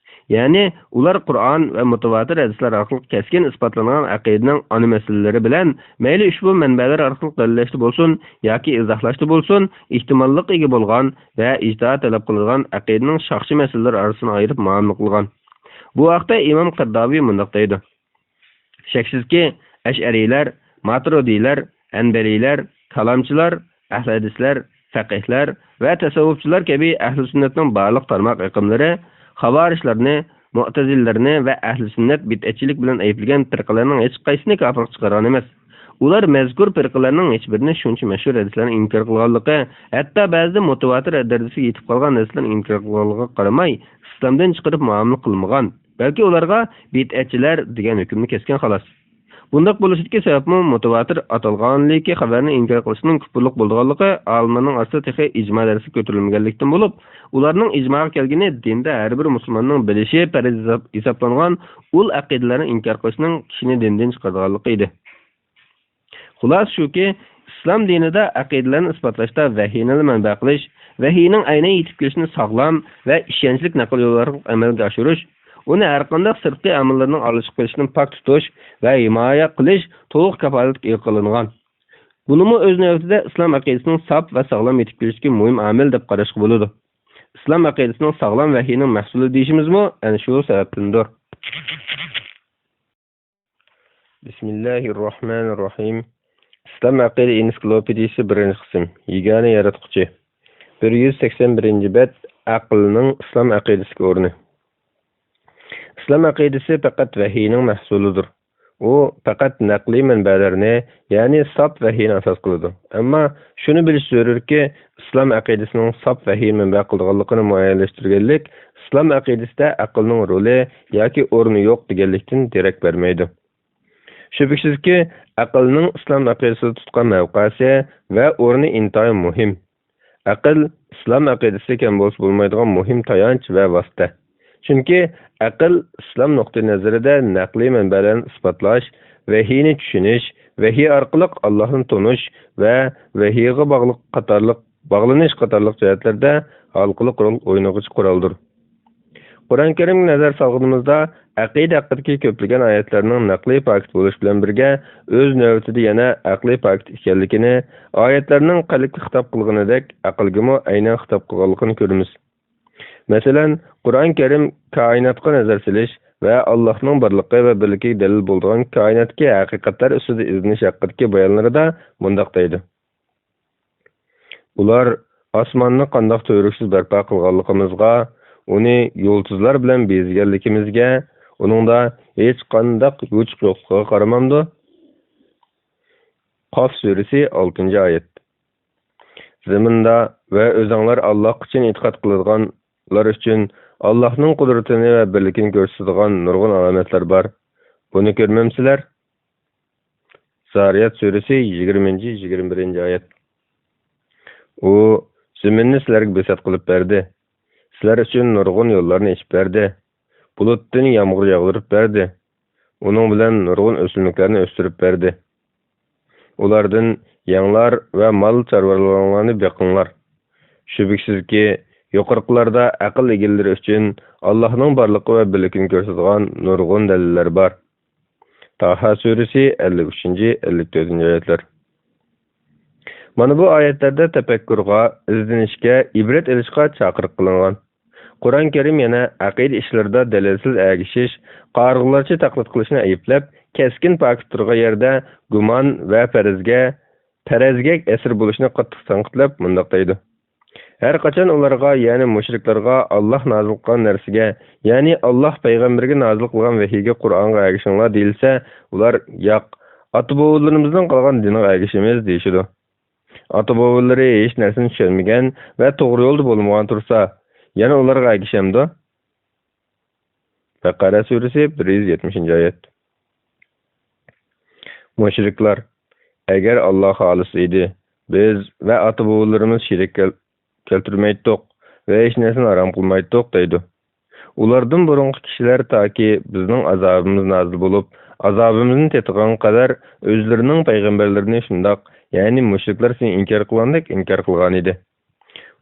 يەنى ئۇلار قۇرئان ۋە مۇتەۋاتىر ھەدىسلەر ئارقىلىق كەسكىن ئىسپاتلانغان ئەقىدىنىڭ ئانا مەسىلىلىرى بىلەن مەيلى ئۇشبۇ مەنبەلەر ئارقىلىق دەلىللەشتە بولسۇن ياكى ئىزاھلاشتا بولسۇن، ئېھتىماللىققا ئىگە بولغان ۋە ئىجتىھات تەلەپ قىلىدىغان ئەقىدىنىڭ شاخسىي مەسىلىلىرى ئارىسىنى ئايرىپ مۇئامىلە قىلغان. بۇ ھەقتە ئىمام قەرداۋى مۇنداق دەيدۇ. شەكسىزكى، ئەشئەرىيلەر، ماتۇرىدىيلەر، ھەنبەلىيلەر، كالامچىلار، ئەھلى ھەدىسلەر، فەقىھلەر ۋە تەسەۋۋۇپچىلار كەبى ئەھلى سۈننەتنىڭ بارلىق تارماق ئېقىملىرى خاۋارىجلارنى، مۇئتەزىلىلەرنى ۋە ئەھلى سۈننەت بىدئەتچىلىك بىلەن ئەيىبلىگەن پىرقىلەرنىڭ ھېچقايسىسىنى كاپىرغا چىقارغان ئەمەس. ئۇلار مەزكۇر پىرقىلەرنىڭ ھېچبىرىنى شۇنچە مەشھۇر ھەدىسلەرنى ئىنكار قىلغانلىقى، ھەتتا بەزىدە مۇتەۋاتىر دەرىجىسىگە يېتىپ قالغان ھەدىسلەرنى ئىنكار قىلغانلىقىغا قارىماي، ئىسلامدىن چىقىرىپ مۇئامىلە قىلمىغان. بەلكى ئۇلارغا بىدئەتچىلەر دېگەن ھۆكۈمنى كەسكەن خالاس. بۇنداق بولۇشىدىكى سەۋەبمۇ مۇتەۋاتىر ئاتالغانلىكى خەۋەرنى ئىنكار قىلىشنىڭ كۇپۇرلۇق بولىدىغانلىقى، ئالىملارنىڭ ئارىسىدا تېخى ئىجما دەرىجىسىگە كۆتۈرۈلمىگەنلىكتىن بولۇپ، ئۇلارنىڭ ئىجماغا كەلگىنى دىندا ھەر بىر مۇسۇلماننىڭ بىلىشى پەرز ھېساب-، ھېسابلانغان ئۇل ئەقىدىلەرنى ئىنكار قىلىشنىڭ كىشىنى دىندىن چىقىرىدىغانلىقى ئىدى. خۇلاسە شۇكى، ئىسلام دىنىدا ئەقىدىلەرنى ئىسپاتلاشتا ۋەھىينىلا مەنبە قىلىش، ۋەھىينىڭ ئەينەن يېتىپ كېلىشىنى ساغلام ۋە ئىشەنچلىك نەقىل يوللىرى ئارقىلىق ئەمەلگە ئاشۇرۇش، ئۇنى ھەرقانداق سىرتقى ئامىللارنىڭ ئارىلىشىپ قېلىشىدىن پاك تۇتۇش ۋە ھىمايە قىلىش تولۇق كاپالەتكە ئىگە قىلىنغان. بۇنىمۇ ئۆز نۆۋىتىدە ئىسلام ئەقىدىسىنىڭ ساپ ۋە ساغلام يېتىپ كېلىشىدىكى مۇھىم ئامىل دەپ قاراشقا بولىدۇ. ئىسلام ئەقىدىسىنىڭ ساغلام ۋەھىينىڭ مەھسۇلى دېيىشىمىزمۇ ئەنە شۇ سەۋەبتىندۇر. بىسمىللاھىررەھمانىررەھىم. ئىسلام ئەقىدە ئېنسىكلوپېدىيىسى، بىرىنچى قىسىم. يېگانە ياراتقۇچى. بىر يۈز سەكسەن بىرىنچى بەت. ئەقىلنىڭ ئىسلام ئەقىدىسىدىكى ئورنى. ئىسلام ئەقىدىسى پەقەت ۋەھىينىڭ مەھسۇلىدۇر. ئۇ پەقەت نەقلىي مەنبەلەرنى، يەنى ساپ ۋەھىينى ئاساس قىلىدۇ. ئەمما شۇنى بىلىش زۆرۈركى، ئىسلام ئەقىدىسىنىڭ ساپ ۋەھىي مەنبە قىلىدىغانلىقىنى مۇئەييەنلەشتۈرگەنلىك ئىسلام ئەقىدىسىدە ئەقىلنىڭ رولى ياكى ئورنى يوق دېگەنلىكتىن دېرەك بەرمەيدۇ. شۈبھىسىزكى، ئەقىلنىڭ ئىسلام ئەقىدىسىدە تۇتقان مەۋقەسى ۋە ئورنى ئىنتايىن مۇھىم. ئەقىل ئىسلام ئەقىدىسى كەم بولسا بولمايدىغان مۇھىم تايانچ ۋە ۋاسىتە. چۈنكى ئەقىل ئىسلام نۇقتىئى نەزىرىدە نەقلىي مەنبەلەرنى ئىسپاتلاش، ۋەھىينى چۈشىنىش، ۋەھىي ئارقىلىق ئاللاھنى تونۇش ۋە ۋەھىيغا باغلىق قاتارلىق، باغلىنىش قاتارلىق جەھەتلەردە ھالقىلىق رول ئوينىغۇچى قورالدۇر. قۇرئان كەرىمگە نەزەر سالغىنىمىزدا، ئەقىدە ھەققىدىكى كۆپلىگەن ئايەتلەرنىڭ نەقلىي پاكىت بولۇشى بىلەن بىرگە، ئۆز نۆۋىتىدە يەنە ئەقلىي پاكىت ئىكەنلىكىنى، ئايەتلەرنىڭ قەلبكە خىتاب قىلغىنىدەك ئەقىلگىمۇ ئەينەن خىتاب قىلغانلىقىنى كۆرىمىز. مەسىلەن، قۇرئان كەرىم كائىناتقا نەزەر سېلىش ۋە ئاللاھنىڭ بارلىقى ۋە بىرلىكىگە دەلىل بولىدىغان كائىناتتىكى ھەقىقەتلەر ئۈستىدە ئىزدىنىش ھەققىدىكى بايانلىرىدا مۇنداق دەيدۇ. ئۇلار ئاسماننى قانداق تۈۋرۈكسىز بەرپا قىلغانلىقىمىزغا، ئۇنى يۇلتۇزلار بىلەن بېزىگەنلىكىمىزگە، ئۇنىڭدا ھېچقانداق يوچۇق يوقلۇقىغا قارىمامدۇ؟ قاف سۈرىسى، ئالتىنچى ئايەت. زېمىندا ۋە ئۆزۈڭلار ئاللاھقا چىن ئېتىقاد قىلىدىغانلار ئۈچۈن ئاللاھنىڭ قۇدرىتىنى ۋە بىرلىكىنى كۆرسىتىدىغان نۇرغۇن ئالامەتلەر بار. بۇنى كۆرمەمسىلەر؟ زارىيات سۈرىسى، يىگىرمىنچى، يىگىرمە بىرىنچى ئايەت. ئۇ زېمىننى سىلەرگە بىسات قىلىپ بەردى. سىلەر ئۈچۈن نۇرغۇن يوللارنى ئېچىپ بەردى. بۇلۇتتىن يامغۇر ياغدۇرۇپ بەردى. ئۇنىڭ بىلەن نۇرغۇن ئۆسۈملۈكلەرنى ئۆستۈرۈپ بەردى. ئۇلاردىن يەڭلار ۋە مال چارۋىلىرىڭلارنى بېقىڭلار. شۈبھىسىزكى، يۇقىرىقىلاردا ئەقىل ئىگىلىرى ئۈچۈن ئاللاھنىڭ بارلىقى ۋە بىرلىكىنى كۆرسىتىدىغان نۇرغۇن دەلىللەر بار. تاھا سۈرىسى، ئەللىك ئۈچىنچى، ئەللىك تۆتىنچى ئايەتلەر. مانا بۇ ئايەتلەردە تەپەككۇرغا، ئىزدىنىشكە، ئىبرەت ئېلىشقا چاقىرىق قىلىنغان. قۇرئان كەرىم يەنە ئەقىدە ئىشلىرىدا دەلىلسىز ئەگىشىش، قارىغۇلارچە تەقلىد قىلىشنى ئەيىبلەپ، كەسكىن پاكىت تۇرغان يەردە گۇمان ۋە پەرەزگە، پەرەزگە ئەسىر بولۇشنى قاتتىق تەنقىدلەپ مۇنداق دەيدۇ: ھەر قاچان ئۇلارغا، يەنى مۇشرىكلارغا، ئاللاھ نازىل قىلغان نەرسىگە، يەنى ئاللاھ پەيغەمبىرىگە نازىل قىلغان ۋەھىيگە، قۇرئانغا ئەگىشىڭلار دېيىلسە، ئۇلار، ياق، ئاتا-بوۋىلىرىمىزنىڭ قىلغان دىنىغا ئەگىشىمىز دېيىشىدۇ. ئاتا-بوۋىلىرى ھېچ نەرسىنى چۈشەنمىگەن ۋە توغرا يولدا بولمىغان تۇرسا، يەنە ئۇلارغا ئەگىشەمدۇ؟ بەقەرە سۈرىسى، بىر يۈز يەتمىشىنچى ئايەت. مۇشرىكلار، ئەگەر ئاللاھ خالىسا ئىدى، بىز ۋە ئاتا-بوۋىلىرىمىز شېرىك كەل-، كەلتۈرمەيتتۇق ۋە ھېچ نەرسىنى ھارام قىلمايتتۇق، دەيدۇ. ئۇلاردىن بۇرۇنقى كىشىلەر تاكى بىزنىڭ ئازابىمىز نازىل بولۇپ، ئازابىمىزنى تېتىغان قەدەر ئۆزلىرىنىڭ پەيغەمبەرلىرىنى شۇنداق، يەنى مۇشرىكلار سېنى ئىنكار قىلغاندەك ئىنكار قىلغانىدى.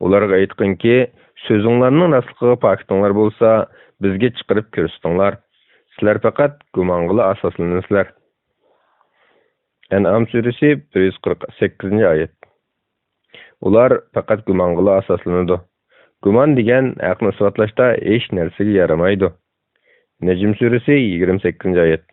ئۇلارغا ئېيتقىنكى، سۆزۈڭلارنىڭ راستلىقىغا پاكىتىڭلار بولسا، بىزگە چىقىرىپ كۆرسىتىڭلار. سىلەر پەقەت گۇمانغىلا ئاساسلىنىسىلەر. ئەنئام سۈرىسى، بىر يۈز قىرىق سەككىزىنچى ئايەت. ئۇلار پەقەت گۇمانغىلا ئاساسلىنىدۇ. گۇمان دېگەن ھەقنى ئىسپاتلاشتا ھېچ نەرسىگە يارىمايدۇ. نەجم سۈرىسى، يىگىرمە سەككىزىنچى ئايەت.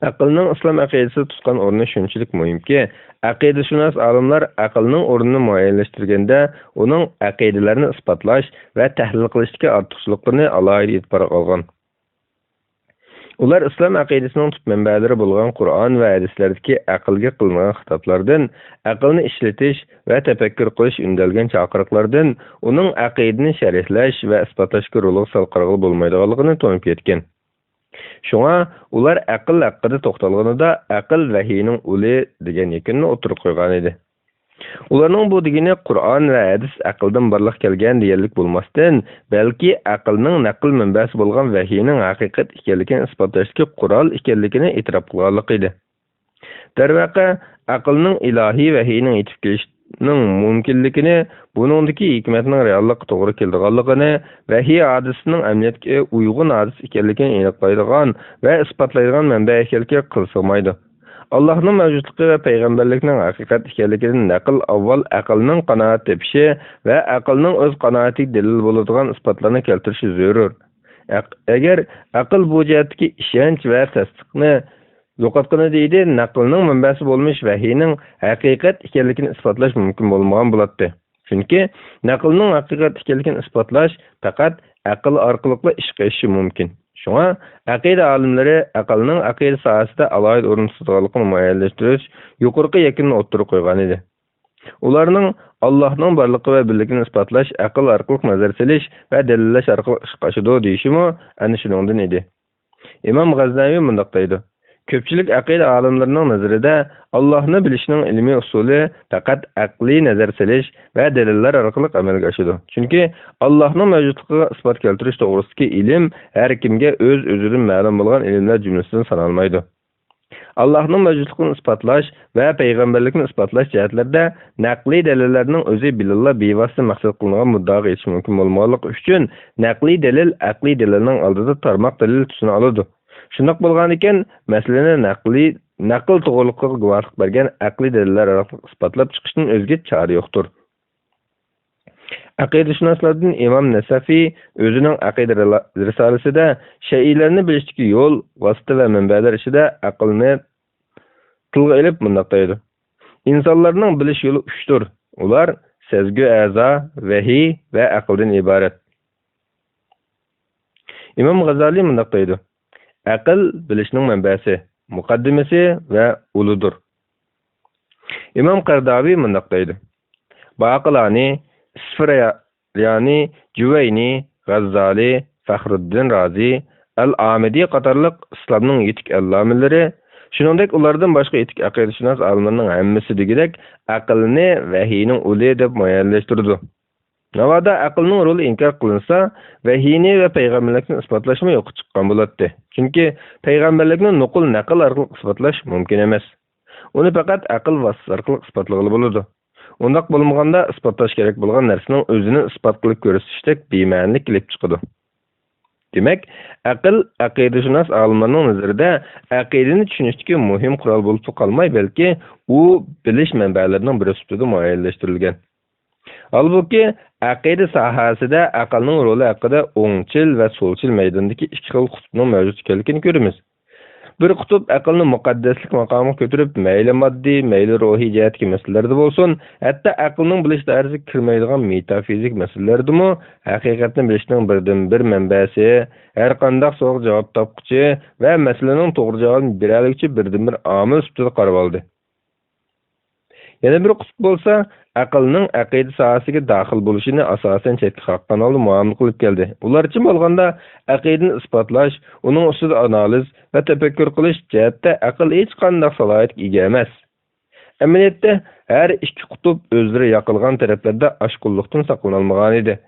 ئەقىلنىڭ ئىسلام ئەقىدىسىدە تۇتقان ئورنى شۇنچىلىك مۇھىمكى، ئەقىدىشۇناس ئالىملار ئەقىلنىڭ ئورنىنى مۇئەييەنلەشتۈرگەندە، ئۇنىڭ ئەقىدىلەرنى ئىسپاتلاش ۋە تەھلىل قىلىشتىكى ئارتۇقچىلىقلىرىنى ئالاھىدە ئېتىبارغا ئالغان. ئۇلار ئىسلام ئەقىدىسىنىڭ تۈپ مەنبەلىرى بولغان قۇرئان ۋە ھەدىسلەردىكى ئەقىلگە قىلىنغان خىتابلاردىن، ئەقىلنى ئىشلىتىش ۋە تەپەككۇر قىلىش ئۈندەلگەن چاقىرىقلاردىن، ئۇنىڭ ئەقىدىنى شەرھلەش ۋە ئىسپاتلاشتىكى رولىغا سەل قارىغىلى بولمايدىغانلىقىنى تونۇپ يەتكەن. شۇڭا ئۇلار ئەقىل ھەققىدە توختالغىنىدا، ئەقىل ۋەھىينىڭ ئۇلى دېگەن يەكۈننى ئوتتۇرىغا قويغانىدى. ئۇلارنىڭ بۇ دېگىنى قۇرئان ۋە ھەدىس ئەقىلدىن بارلىققا كەلگەن دېگەنلىك بولماستىن، بەلكى ئەقىلنىڭ نەقىل مەنبەسى بولغان ۋەھىينىڭ ھەقىقەت ئىكەنلىكىنى ئىسپاتلاشتىكى قورال ئىكەنلىكىنى ئېتىراپ قىلغانلىقى ئىدى. دەرۋەقە، ئەقىلنىڭ ئىلاھىي ۋەھىينىڭ يېتىپ كېلىشىنىڭ مۇمكىنلىكىنى، بۇنىڭدىكى ھېكمەتنىڭ رېئاللىققا توغرا كېلىدىغانلىقىنى، ۋەھىي ھادىسىسىنىڭ ئەمەلىيەتكە ئۇيغۇن ھادىسە ئىكەنلىكىنى ئېنىقلايدىغان ۋە ئىسپاتلايدىغان مەنبە ئىكەنلىكىگە قىل سىغمايدۇ. ئاللاھنىڭ مەۋجۇتلۇقى ۋە پەيغەمبەرلىكنىڭ ھەقىقەت ئىكەنلىكىدىن نەقىل ئاۋۋال ئەقىلنىڭ قانائەت تېپىشى ۋە ئەقىلنىڭ ئۆز قانائىتىگە دەلىل بولىدىغان ئىسپاتلارنى كەلتۈرۈشى زۆرۈر. ئەق-، ئەگەر ئەقىل بۇ جەھەتتىكى ئىشەنچ ۋە تەستىقنى يوقاتقىنىدا ئىدى، نەقىلنىڭ مەنبەسى بولمىش ۋەھىينىڭ ھەقىقەت ئىكەنلىكىنى ئىسپاتلاش مۇمكىن بولمىغان بولاتتى. چۈنكى نەقىلنىڭ ھەقىقەت ئىكەنلىكىنى ئىسپاتلاش پەقەت ئەقىل ئارقىلىقلا ئىشقا ئېشىشى مۇمكىن. شۇڭا ئەقىدە ئالىملىرى ئەقىلنىڭ ئەقىدە ساھەسىدە ئالاھىدە ئورۇن تۇتىدىغانلىقىنى مۇئەييەنلەشتۈرۈش يۇقىرىقى يەكۈننى ئوتتۇرىغا قويغانىدى. ئۇلارنىڭ ئاللاھنىڭ بارلىقى ۋە بىرلىكىنى ئىسپاتلاش ئەقىل ئارقىلىق نەزەر سېلىش ۋە دەلىللەش ئارقىلىق ئىشقا ئاشىدۇ دېيىشىمۇ ئەنە شۇنىڭدىن ئىدى. ئىمام غەزنەۋى مۇنداق دەيدۇ: كۆپچىلىك ئەقىدە ئالىملىرىنىڭ نەزىرىدە، ئاللاھنى بىلىشنىڭ ئىلمىي ئۇسۇلى پەقەت ئەقلىي نەزەر سېلىش ۋە دەلىللەر ئارقىلىق ئەمەلگە ئاشىدۇ. چۈنكى ئاللاھنىڭ مەۋجۇتلۇقىغا ئىسپات كەلتۈرۈش توغرىسىدىكى ئىلىم ھەر كىمگە ئۆز-ئۆزىدىن مەلۇم بولغان ئىلىملەر جۈملىسىدىن سانالمايدۇ. ئاللاھنىڭ مەۋجۇتلۇقىنى ئىسپاتلاش ۋە پەيغەمبەرلىكنى ئىسپاتلاش جەھەتلىرىدە نەقلىي دەلىللەرنىڭ ئۆزى بىلىنلا بىۋاسىتە مەقسەت قىلىنغان مۇددىئاغا يېتىش مۈمكىن بولمىغانلىقى ئۈچۈن، نەقلىي دەلىل ئەقلىي دەلىلنىڭ ئالدىدا تارماق دەلىل تۈسىنى ئالىدۇ. شۇنداق بولغانىكەن، مەسىلىنى نەقلىي، نەقىل توغرىلىقىغا گۇۋاھلىق بەرگەن ئەقلىي دەلىللەر ئارقىلىق ئىسپاتلاپ چىقىشتىن ئۆزگە چارە يوقتۇر. ئەقىدىشۇناسلاردىن ئىمام نەسەفى ئۆزىنىڭ ئەقىدە رىلا-، رىسالىسىدە شەيئىلەرنى بىلىشتىكى يول، ۋاسىتە ۋە مەنبەلەر ئىچىدە ئەقىلنى تىلغا ئېلىپ مۇنداق دەيدۇ: ئىنسانلارنىڭ بىلىش يولى ئۈچتۇر. ئۇلار سەزگۈ ئەزا، ۋەھىي ۋە ئەقىلدىن ئىبارەت. ئىمام غازالى مۇنداق دەيدۇ: ئەقىل بىلىشنىڭ مەنبەسى، مۇقەددىمىسى ۋە ئۇلىدۇر. ئىمام قەرداۋى مۇنداق دەيدۇ: باقىلانى، ئىسفىريانى، جۇۋەينى، غەززالى، فەخرۇددىن رازى، ئەل ئامىدى قاتارلىق ئىسلامنىڭ يېتىك ئەللامىلىرى، شۇنىڭدەك ئۇلاردىن باشقا يېتىك ئەقىدىشۇناس ئالىملارنىڭ ھەممىسى دېگۈدەك ئەقىلنى ۋەھىينىڭ ئۇلى دەپ مۇئەييەنلەشتۈرىدۇ. ناۋادا ئەقىلنىڭ رولى ئىنكار قىلىنسا، ۋەھىينى ۋە پەيغەمبەرلىكنى ئىسپاتلاشمۇ يوققا چىققان بولاتتى. چۈنكى پەيغەمبەرلىكنى نوقۇل نەقىل ئارقىلىق ئىسپاتلاش مۇمكىن ئەمەس. ئۇنى پەقەت ئەقىل ۋاسىتىسى ئارقىلىق ئىسپاتلىغىلى بولىدۇ. ئۇنداق بولمىغاندا، ئىسپاتلاش كېرەك بولغان نەرسىنىڭ ئۆزىنى ئىسپات قىلىپ كۆرسىتىشتەك بىمەنىلىك كېلىپ چىقىدۇ. دېمەك، ئەقىل ئەقىدىشۇناس ئالىملارنىڭ نەزىرىدە ئەقىدىنى چۈشىنىشتىكى مۇھىم قورال بولۇپلا قالماي، بەلكى ئۇ بىلىش مەنبەلىرىنىڭ بىرى سۈپىتىدە مۇئەييەنلەشتۈرۈلگەن. ھالبۇكى، ئەقىدە ساھەسىدە ئەقىلنىڭ رولى ھەققىدە ئوڭچىل ۋە سولچىل مەيداندىكى ئىككى خىل قۇتۇپنىڭ مەۋجۇت ئىكەنلىكىنى كۆرىمىز. بىر قۇتۇپ ئەقىلنى مۇقەددەسلىك ماقامىغا كۆتۈرۈپ، مەيلى ماددىي، مەيلى روھىي جەھەتتىكى مەسىلىلەردە بولسۇن، ھەتتا ئەقىلنىڭ بىلىش دائىرىسىگە كىرمەيدىغان مېتافىزىك مەسىلىلەردىمۇ ھەقىقەتنى بىلىشنىڭ بىردىنبىر مەنبەسى، ھەرقانداق سوئالغا جاۋاب تاپقۇچى ۋە مەسىلىنىڭ توغرا جاۋابىنى بېرەلىگۈچى بىردىنبىر ئامىل سۈپىتىدە قارىۋالدى. يەنە بىر قۇتۇپ بولسا، ئەقىلنىڭ ئەقىدە ساھەسىگە داخىل بولۇشىنى ئاساسەن چەتكە قاققان ھالدا مۇئامىلە قىلىپ كەلدى. ئۇلارچە بولغاندا، ئەقىدىنى ئىسپاتلاش، ئۇنىڭ ئۈستىدە ئانالىز ۋە تەپەككۇر قىلىش جەھەتتە ئەقىل ھېچقانداق سالاھىيەتكە ئىگە ئەمەس. ئەمەلىيەتتە، ھەر ئىككى قۇتۇپ ئۆزلىرى ياقىلغان تەرەپلەردە ئاشقۇنلۇقتىن ساقلىنالمىغانىدى.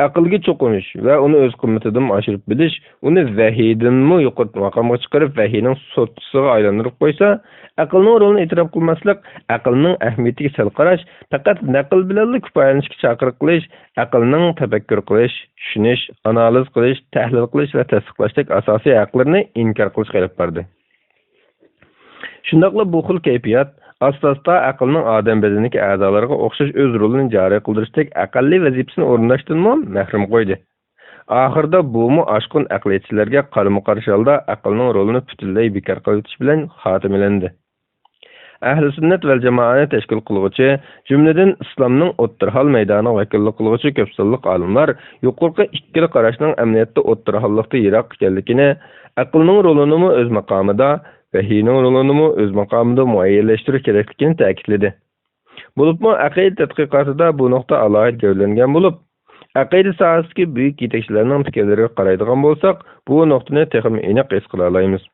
ئەقىلگە چوقۇنۇش ۋە ئۇنى ئۆز قىممىتىدىنمۇ ئاشۇرۇپ بىلىش، ئۇنى ۋەھىيدىنمۇ يۇقىرى ماقامغا چىقىرىپ، ۋەھىينىڭ سوتچىسىغا ئايلاندۇرۇپ قويسا، ئەقىلنىڭ رولىنى ئېتىراپ قىلماسلىق، ئەقىلنىڭ ئەھمىيىتىگە سەل قاراش، پەقەت نەقىل بىلەنلا كۇپايىلىنىشكە چاقىرىق قىلىش، ئەقىلنىڭ تەپەككۇر قىلىش، چۈشىنىش، ئانالىز قىلىش، تەھلىل قىلىش ۋە تەستىقلاشتەك ئاساسىي ھەقلىرىنى ئىنكار قىلىشقا ئېلىپ باردى. شۇنداقلا بۇ خىل كەيپىيات ئاستا-ئاستا ئەقىلنىڭ ئادەم بەدىنىدىكى ئەزالارغا ئوخشاش ئۆز رولىنى جارى قىلدۇرۇشتەك ئەقەللىي ۋەزىپىسىنى ئورۇنداشتىنمۇ مەھرۇم قويدى. ئاخىرىدا بۇمۇ ئاشقۇن ئەقلىيەتچىلەرگە قارىمۇ-قارشى ھالدا ئەقىلنىڭ رولىنى پۈتۈنلەي بىكار قىلىۋېتىش بىلەن خاتىمىلەندى. ئەھلى سۈننەت ۋەل جامائەنى تەشكىل قىلغۇچى، جۈملىدىن ئىسلامنىڭ ئوتتۇرا ھال مەيدانىغا ۋەكىللىك قىلغۇچى كۆپ سانلىق ئالىملار يۇقىرىقى ئىككىلا قاراشنىڭ ئەمەلىيەتتە ئوتتۇرا ھاللىقتا يىراق ئىكەنلىكىنى، ئەقىلنىڭ رولىنىمۇ ئۆز ماقامىدا، ۋەھىينىڭ رولىنىمۇ ئۆز ماقامىدا مۇئەييەنلەشتۈرۈش كېرەكلىكىنى تەكىتلىدى. بولۇپمۇ ئەقىدە تەتقىقاتىدا بۇ نۇقتا ئالاھىدە گەۋدىلەنگەن بولۇپ، ئەقىدە ساھەسىدىكى بۈيۈك يېتەكچىلەرنىڭ پىكىرلىرىگە قارايدىغان بولساق، بۇ نۇقتىنى تېخىمۇ ئېنىق ھېس قىلالايمىز.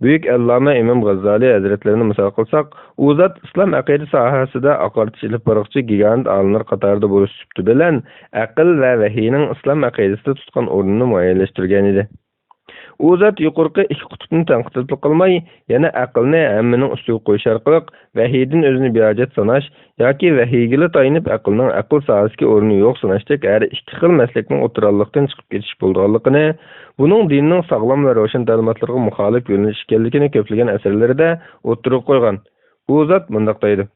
بۈيۈك ئەللامە ئىمام غاززالى ھەزرەتلىرىنى مىسال قىلساق، ئۇ زات ئىسلام ئەقىدە ساھەسىدە ئاقارتىش ئېلىپ بارغۇچى گىگانت ئالىملار قاتارىدا بولۇش سۈپىتى بىلەن، ئەقىل ۋە ۋەھىينىڭ ئىسلام ئەقىدىسىدە تۇتقان ئورنىنى مۇئەييەنلەشتۈرگەنىدى. ئۇ زات يۇقىرىقى ئىككى قۇتۇپنى تەنقىد قىلىپلا قالماي، يەنە ئەقىلنى ھەممىنىڭ ئۈستىگە قويۇش ئارقىلىق ۋەھىيدىن ئۆزىنى بىھاجەت ساناش ياكى ۋەھىيگىلا تايىنىپ ئەقىلنىڭ ئەقىل ساھەسىدىكى ئورنى يوق ساناشتەك ھەر ئىككى خىل مەسلەكنىڭ ئوتتۇراللىقتىن چىقىپ كېتىش بولىدىغانلىقىنى، بۇنىڭ دىننىڭ ساغلام ۋە روشەن تەلىماتلىرىغا مۇخالىپ يۆنىلىش ئىكەنلىكىنى كۆپلىگەن ئەسەرلىرىدە ئوتتۇرىغا قويغان. ئۇ زات مۇنداق دەيدۇ: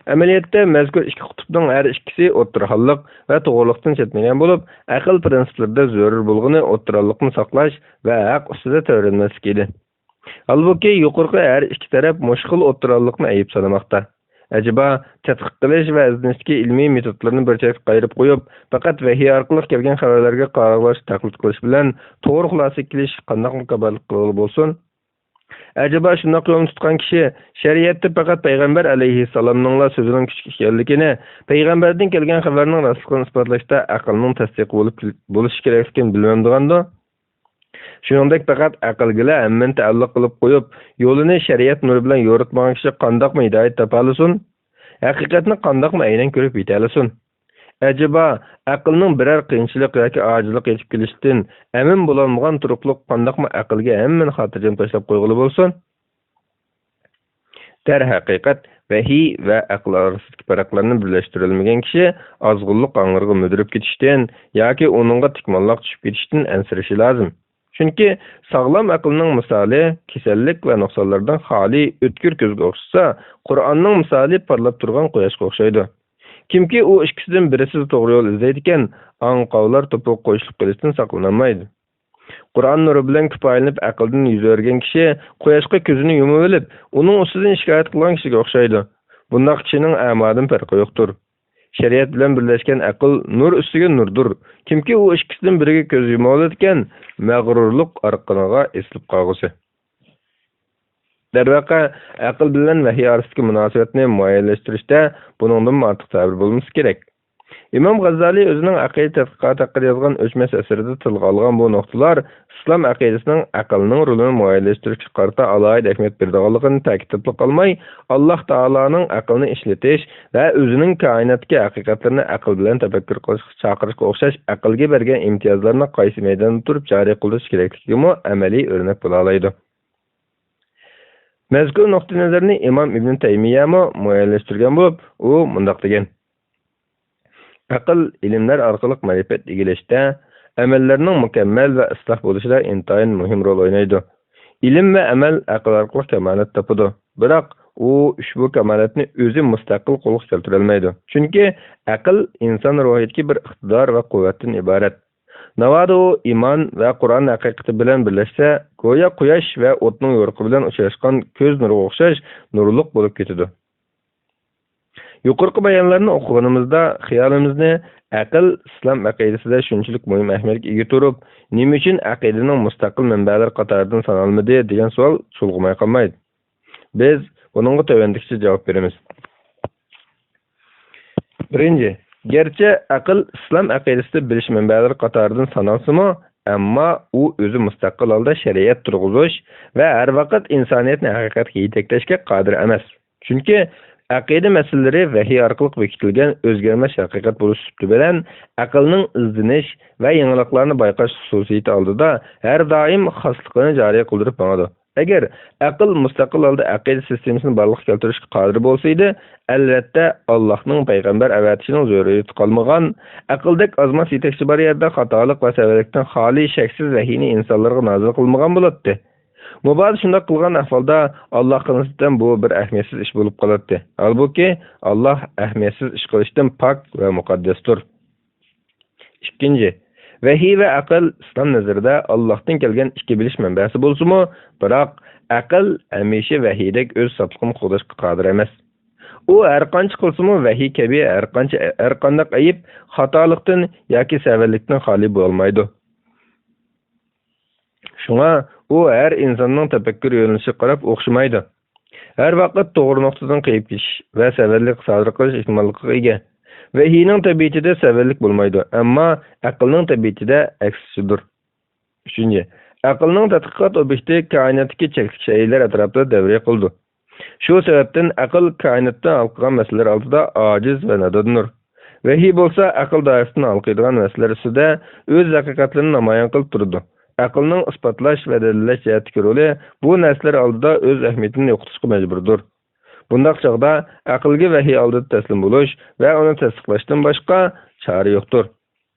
ئەمەلىيەتتە، مەزكۇر ئىككى قۇتۇپنىڭ ھەر ئىككىسى ئوتتۇرا ھاللىق ۋە توغرىلىقتىن چەتنىگەن بولۇپ، ئەقىل پىرىنسىپلىرىدا زۆرۈر بولغىنى ئوتتۇرا ھاللىقنى ساقلاش ۋە ھەق ئۈستىدە تەۋرەنمەسلىك ئىدى. ھالبۇكى، يۇقىرىقى ھەر ئىككى تەرەپ مۇشۇ خىل ئوتتۇرا ھاللىقنى ئەيىب سانىماقتا. ئەجەبا، تەتقىق قىلىش ۋە ئىزدىنىشتىكى ئىلمىي مېتودلىرىنى بىر چەتكە قايرىپ قويۇپ، پەقەت ۋەھىي ئارقىلىق كەلگەن خەۋەرلەرگە قاراقلاشقا تەقلىد قىلىش بىلەن توغرا خۇلاسىگە كېلىش قانداق مۇكاپاتلىق قىلغىلى بولسۇن؟ ئەجەبا شۇنداق يولنى تۇتقان كىشى شەرىئەتتە پەقەت پەيغەمبەر ئەلەيھىسسالامنىڭلا سۆزىنىڭ كۈچلۈك ئىكەنلىكىنى، پەيغەمبەردىن كەلگەن خەۋەرنىڭ راستلىقىنى ئىسپاتلاشتا ئەقىلنىڭ تەستىقى بولۇپ كېل-، بولۇشى كېرەكلىكىنى بىلمەمدىغاندۇ؟ شۇنىڭدەك پەقەت ئەقىلگىلا ھەممىنى تەئەللۇق قىلىپ قويۇپ، يولىنى شەرىئەت نۇرى بىلەن يورۇتمىغان كىشى قانداقمۇ ھىدايەت تاپالىسۇن؟ ھەقىقەتنى قانداقمۇ ئەينەن كۆرۈپ يېتەلىسۇن؟ ئەجەبا، ئەقىلنىڭ بىرەر قىيىنچىلىق ياكى ئاجىزلىق يېتىپ كېلىشتىن ئەمىن بولالمىغان تۇرۇقلۇق قانداقمۇ ئەقىلگە ھەممىنى خاتىرجەم تاشلاپ قويغىلى بولسۇن؟ دەرھەقىقەت، ۋەھىي ۋە ئەقىل ئارىسىدىكى پەرقلەرنى بىرلەشتۈرەلمىگەن كىشى ئازغۇنلۇق ھاڭرىغا مۈدۈرۈپ كېتىشتىن ياكى ئۇنىڭغا تىكمانلاق چۈشۈپ كېتىشتىن ئەنسىرىشى لازىم. چۈنكى ساغلام ئەقىلنىڭ مىسالى كېسەللىك ۋە نۇقسانلاردىن خالىي ئۆتكۈر كۆزگە ئوخشىسا، قۇرئاننىڭ مىسالى پارلاپ تۇرغان قۇياشقا ئوخشايدۇ. كىمكى ئۇ ئىككىسىدىن بىرىسىدە توغرا يول ئىزدەيدىكەن، ئاڭقاۋلار توپىغا قوشۇلۇپ قېلىشتىن ساقلىنالمايدۇ. قۇرئان نۇرى بىلەن كۇپايىلىنىپ ئەقىلدىن يۈز ئۆرۈگەن كىشى قۇياشقا كۆزىنى يۇمۇۋېلىپ، ئۇنىڭ ئۈستىدىن شىكايەت قىلغان كىشىگە ئوخشايدۇ. بۇنداق كىشىنىڭ ئەمادىن پەرقى يوقتۇر. شەرىئەت بىلەن بىرلەشكەن ئەقىل نۇر ئۈستىگە نۇردۇر. كىمكى ئۇ ئىككىسىدىن بىرىگە كۆز يۇمۇۋالىدىكەن، مەغرۇرلۇق ئارقىنىغا ئېسىلىپ قالغۇسى. دەرۋەقە، ئەقىل بىلەن ۋەھىي ئارىسىدىكى مۇناسىۋەتنى مۇئەييەنلەشتۈرۈشتە بۇنىڭدىنمۇ ئارتۇق تەبىر بولمىسا كېرەك. ئىمام غاززالى ئۆزىنىڭ ئەقىدە تەتقىقاتى ھەققىدە يازغان ئۆچمەس ئەسىرىدە تىلغا ئالغان بۇ نۇقتىلار ئىسلام ئەقىدىسىنىڭ ئەقىلنىڭ رولىنى مۇئەييەنلەشتۈرۈشكە قارىتا ئالاھىدە ئەھمىيەت بېرىدىغانلىقىنى تەكىتلەپلا قالماي، ئاللاھ تائالانىڭ ئەقىلنى ئىشلىتىش ۋە ئۆزىنىڭ كائىناتتىكى ھەقىقەتلىرىنى ئەقىل بىلەن تەپەككۇر قىلىشقا چاقىرىشقا ئوخشاش ئەقىلگە بەرگەن ئىمتىيازلارنى قايسى مەيداندا تۇرۇپ جارى قىلدۇرۇش كېرەكلىكىگىمۇ ئەمەلىي ئۆرنەك بولالايدۇ. مەزكۇر نۇقتىئىنەزەرنى ئىمام ئىبنى تەيمىيەمۇ مۇئەييەنلەشتۈرگەن بولۇپ، ئۇ مۇنداق دېگەن: ئەقىل ئىلىملەر ئارقىلىق مەرىپەت ئىگىلەشتە، ئەمەللەرنىڭ مۇكەممەل ۋە ئىسلاھ بولۇشىدا ئىنتايىن مۇھىم رول ئوينايدۇ. ئىلىم ۋە ئەمەل ئەقىل ئارقىلىق كامالەت تاپىدۇ. بىراق ئۇ ئۇشبۇ كامالەتنى ئۆزى مۇستەقىل قولغا كەلتۈرەلمەيدۇ. چۈنكى ئەقىل ئىنسان روھىدىكى بىر ئىقتىدار ۋە قۇۋۋەتتىن ئىبارەت. ناۋادا ئۇ ئىمان ۋە قۇرئان ھەقىقىتى بىلەن بىرلەشسە، گويا قۇياش ۋە ئوتنىڭ يورۇقى بىلەن ئۇچراشقان كۆز نۇرىغا ئوخشاش نۇرلۇق بولۇپ كېتىدۇ. يۇقىرىقى بايانلارنى ئوقۇغىنىمىزدا خىيالىمىزنى ئەقىل ئىسلام ئەقىدىسىدە شۇنچىلىك مۇھىم ئەھمىيەتكە ئىگە تۇرۇپ، نېمە ئۈچۈن ئەقىدىنىڭ مۇستەقىل مەنبەلىرى قاتارىدىن سانالمىدى دېگەن سوئال چۇلغىماي قالمايدۇ. بىز بۇنىڭغا تۆۋەندىكىچە جاۋاب بېرىمىز. بىرىنچى، گەرچە ئەقىل ئىسلام ئەقىدىسىدە بىلىش مەنبەلىرى قاتارىدىن سانالسىمۇ، ئەمما ئۇ ئۆزى مۇستەقىل ھالدا شەرىئەت تۇرغۇزۇش ۋە ھەر ۋاقىت ئىنسانىيەتنى ھەقىقەتكە يېتەكلەشكە قادىر ئەمەس. چۈنكى ئەقىدە مەسىلىلىرى ۋەھىي ئارقىلىق بېكىتىلگەن ئۆزگەرمەس ھەقىقەت بولۇش سۈپىتى بىلەن ئەقىلنىڭ ئىزدىنىش ۋە يېڭىلىقلارنى بايقاش خۇسۇسىيىتى ئالدىدا ھەر دائىم خاسلىقىنى جارى قىلدۇرۇپ ماڭىدۇ. ئەگەر ئەقىل مۇستەقىل ھالدا ئەقىدە سىستېمىسىنى بارلىققا كەلتۈرۈشكە قادىر بولسا ئىدى، ئەلۋەتتە، ئاللاھنىڭ پەيغەمبەر ئەۋەتىشىنىڭ زۆرۈرىيىتى قالمىغان، ئەقىلدەك ئازماس يېتەكچى بار يەردە خاتالىق ۋە سەۋەنلىكتىن خالىي شەكسىز ۋەھىينى ئىنسانلارغا نازىل قىلمىغان بولاتتى. مۇبادا شۇنداق قىلغان ئەھۋالدا، ئاللاھقا نىسبەتەن بۇ بىر ئەھمىيەتسىز ئىش بولۇپ قالاتتى. ھالبۇكى، ئاللاھ ئەھمىيەتسىز ئىش قىلىشتىن پاك ۋە مۇقەددەستۇر. ئىككىنچى، ۋەھىي ۋە ئەقىل ئىسلام نەزىرىدە ئاللاھتىن كەلگەن ئىككى بىلىش مەنبەسى بولسىمۇ، بىراق ئەقىل ھەمىشە ۋەھىيدەك ئۆز ساپلىقىنى قوغداشقا قادىر ئەمەس. ئۇ ھەرقانچە قىلسىمۇ، ۋەھىي كەبى ھەرقانچە، ھەرقانداق ئەيىب، خاتالىقتىن ياكى سەۋەنلىكتىن خالىي بولالمايدۇ. شۇڭا ئۇ ھەر ئىنساننىڭ تەپەككۇر يۆنىلىشىگە قاراپ ئوخشىمايدۇ. ھەر ۋاقىت توغرا نۇقتىدىن قېيىپ كېتىش ۋە سەۋەنلىك سادىر قىلىش ئېھتىماللىقىغا ئىگە. ۋەھىينىڭ تەبىئىتىدە سەۋەنلىك بولمايدۇ، ئەمما ئەقىلنىڭ تەبىئىتىدە ئەكسىچىدۇر. ئۈچىنچى، ئەقىلنىڭ تەتقىقات ئوبيېكتى كائىناتتىكى چەكلىك شەيئىلەر ئەتراپىدا دەۋرىيە قىلىدۇ. شۇ سەۋەبتىن ئەقىل كائىناتتىن ھالقىغان مەسىلىلەر ئالدىدا ئاجىز ۋە ناداندۇر. ۋەھىي بولسا ئەقىل دائىرىسىدىن ھالقىيدىغان مەسىلىلەر ئۈستىدە ئۆز ھەقىقەتلىرىنى نامايان قىلىپ تۇرىدۇ. ئەقىلنىڭ ئىسپاتلاش ۋە دەلىللەش جەھەتتىكى رولى بۇ نەرسىلەر ئالدىدا ئۆز ئەھمىيىتىنى يوقىتىشقا مەجبۇردۇر. بۇنداق چاغدا ئەقىلگە ۋەھىي ئالدىدا تەسلىم بولۇش ۋە ئۇنى تەستىقلاشتىن باشقا چارە يوقتۇر.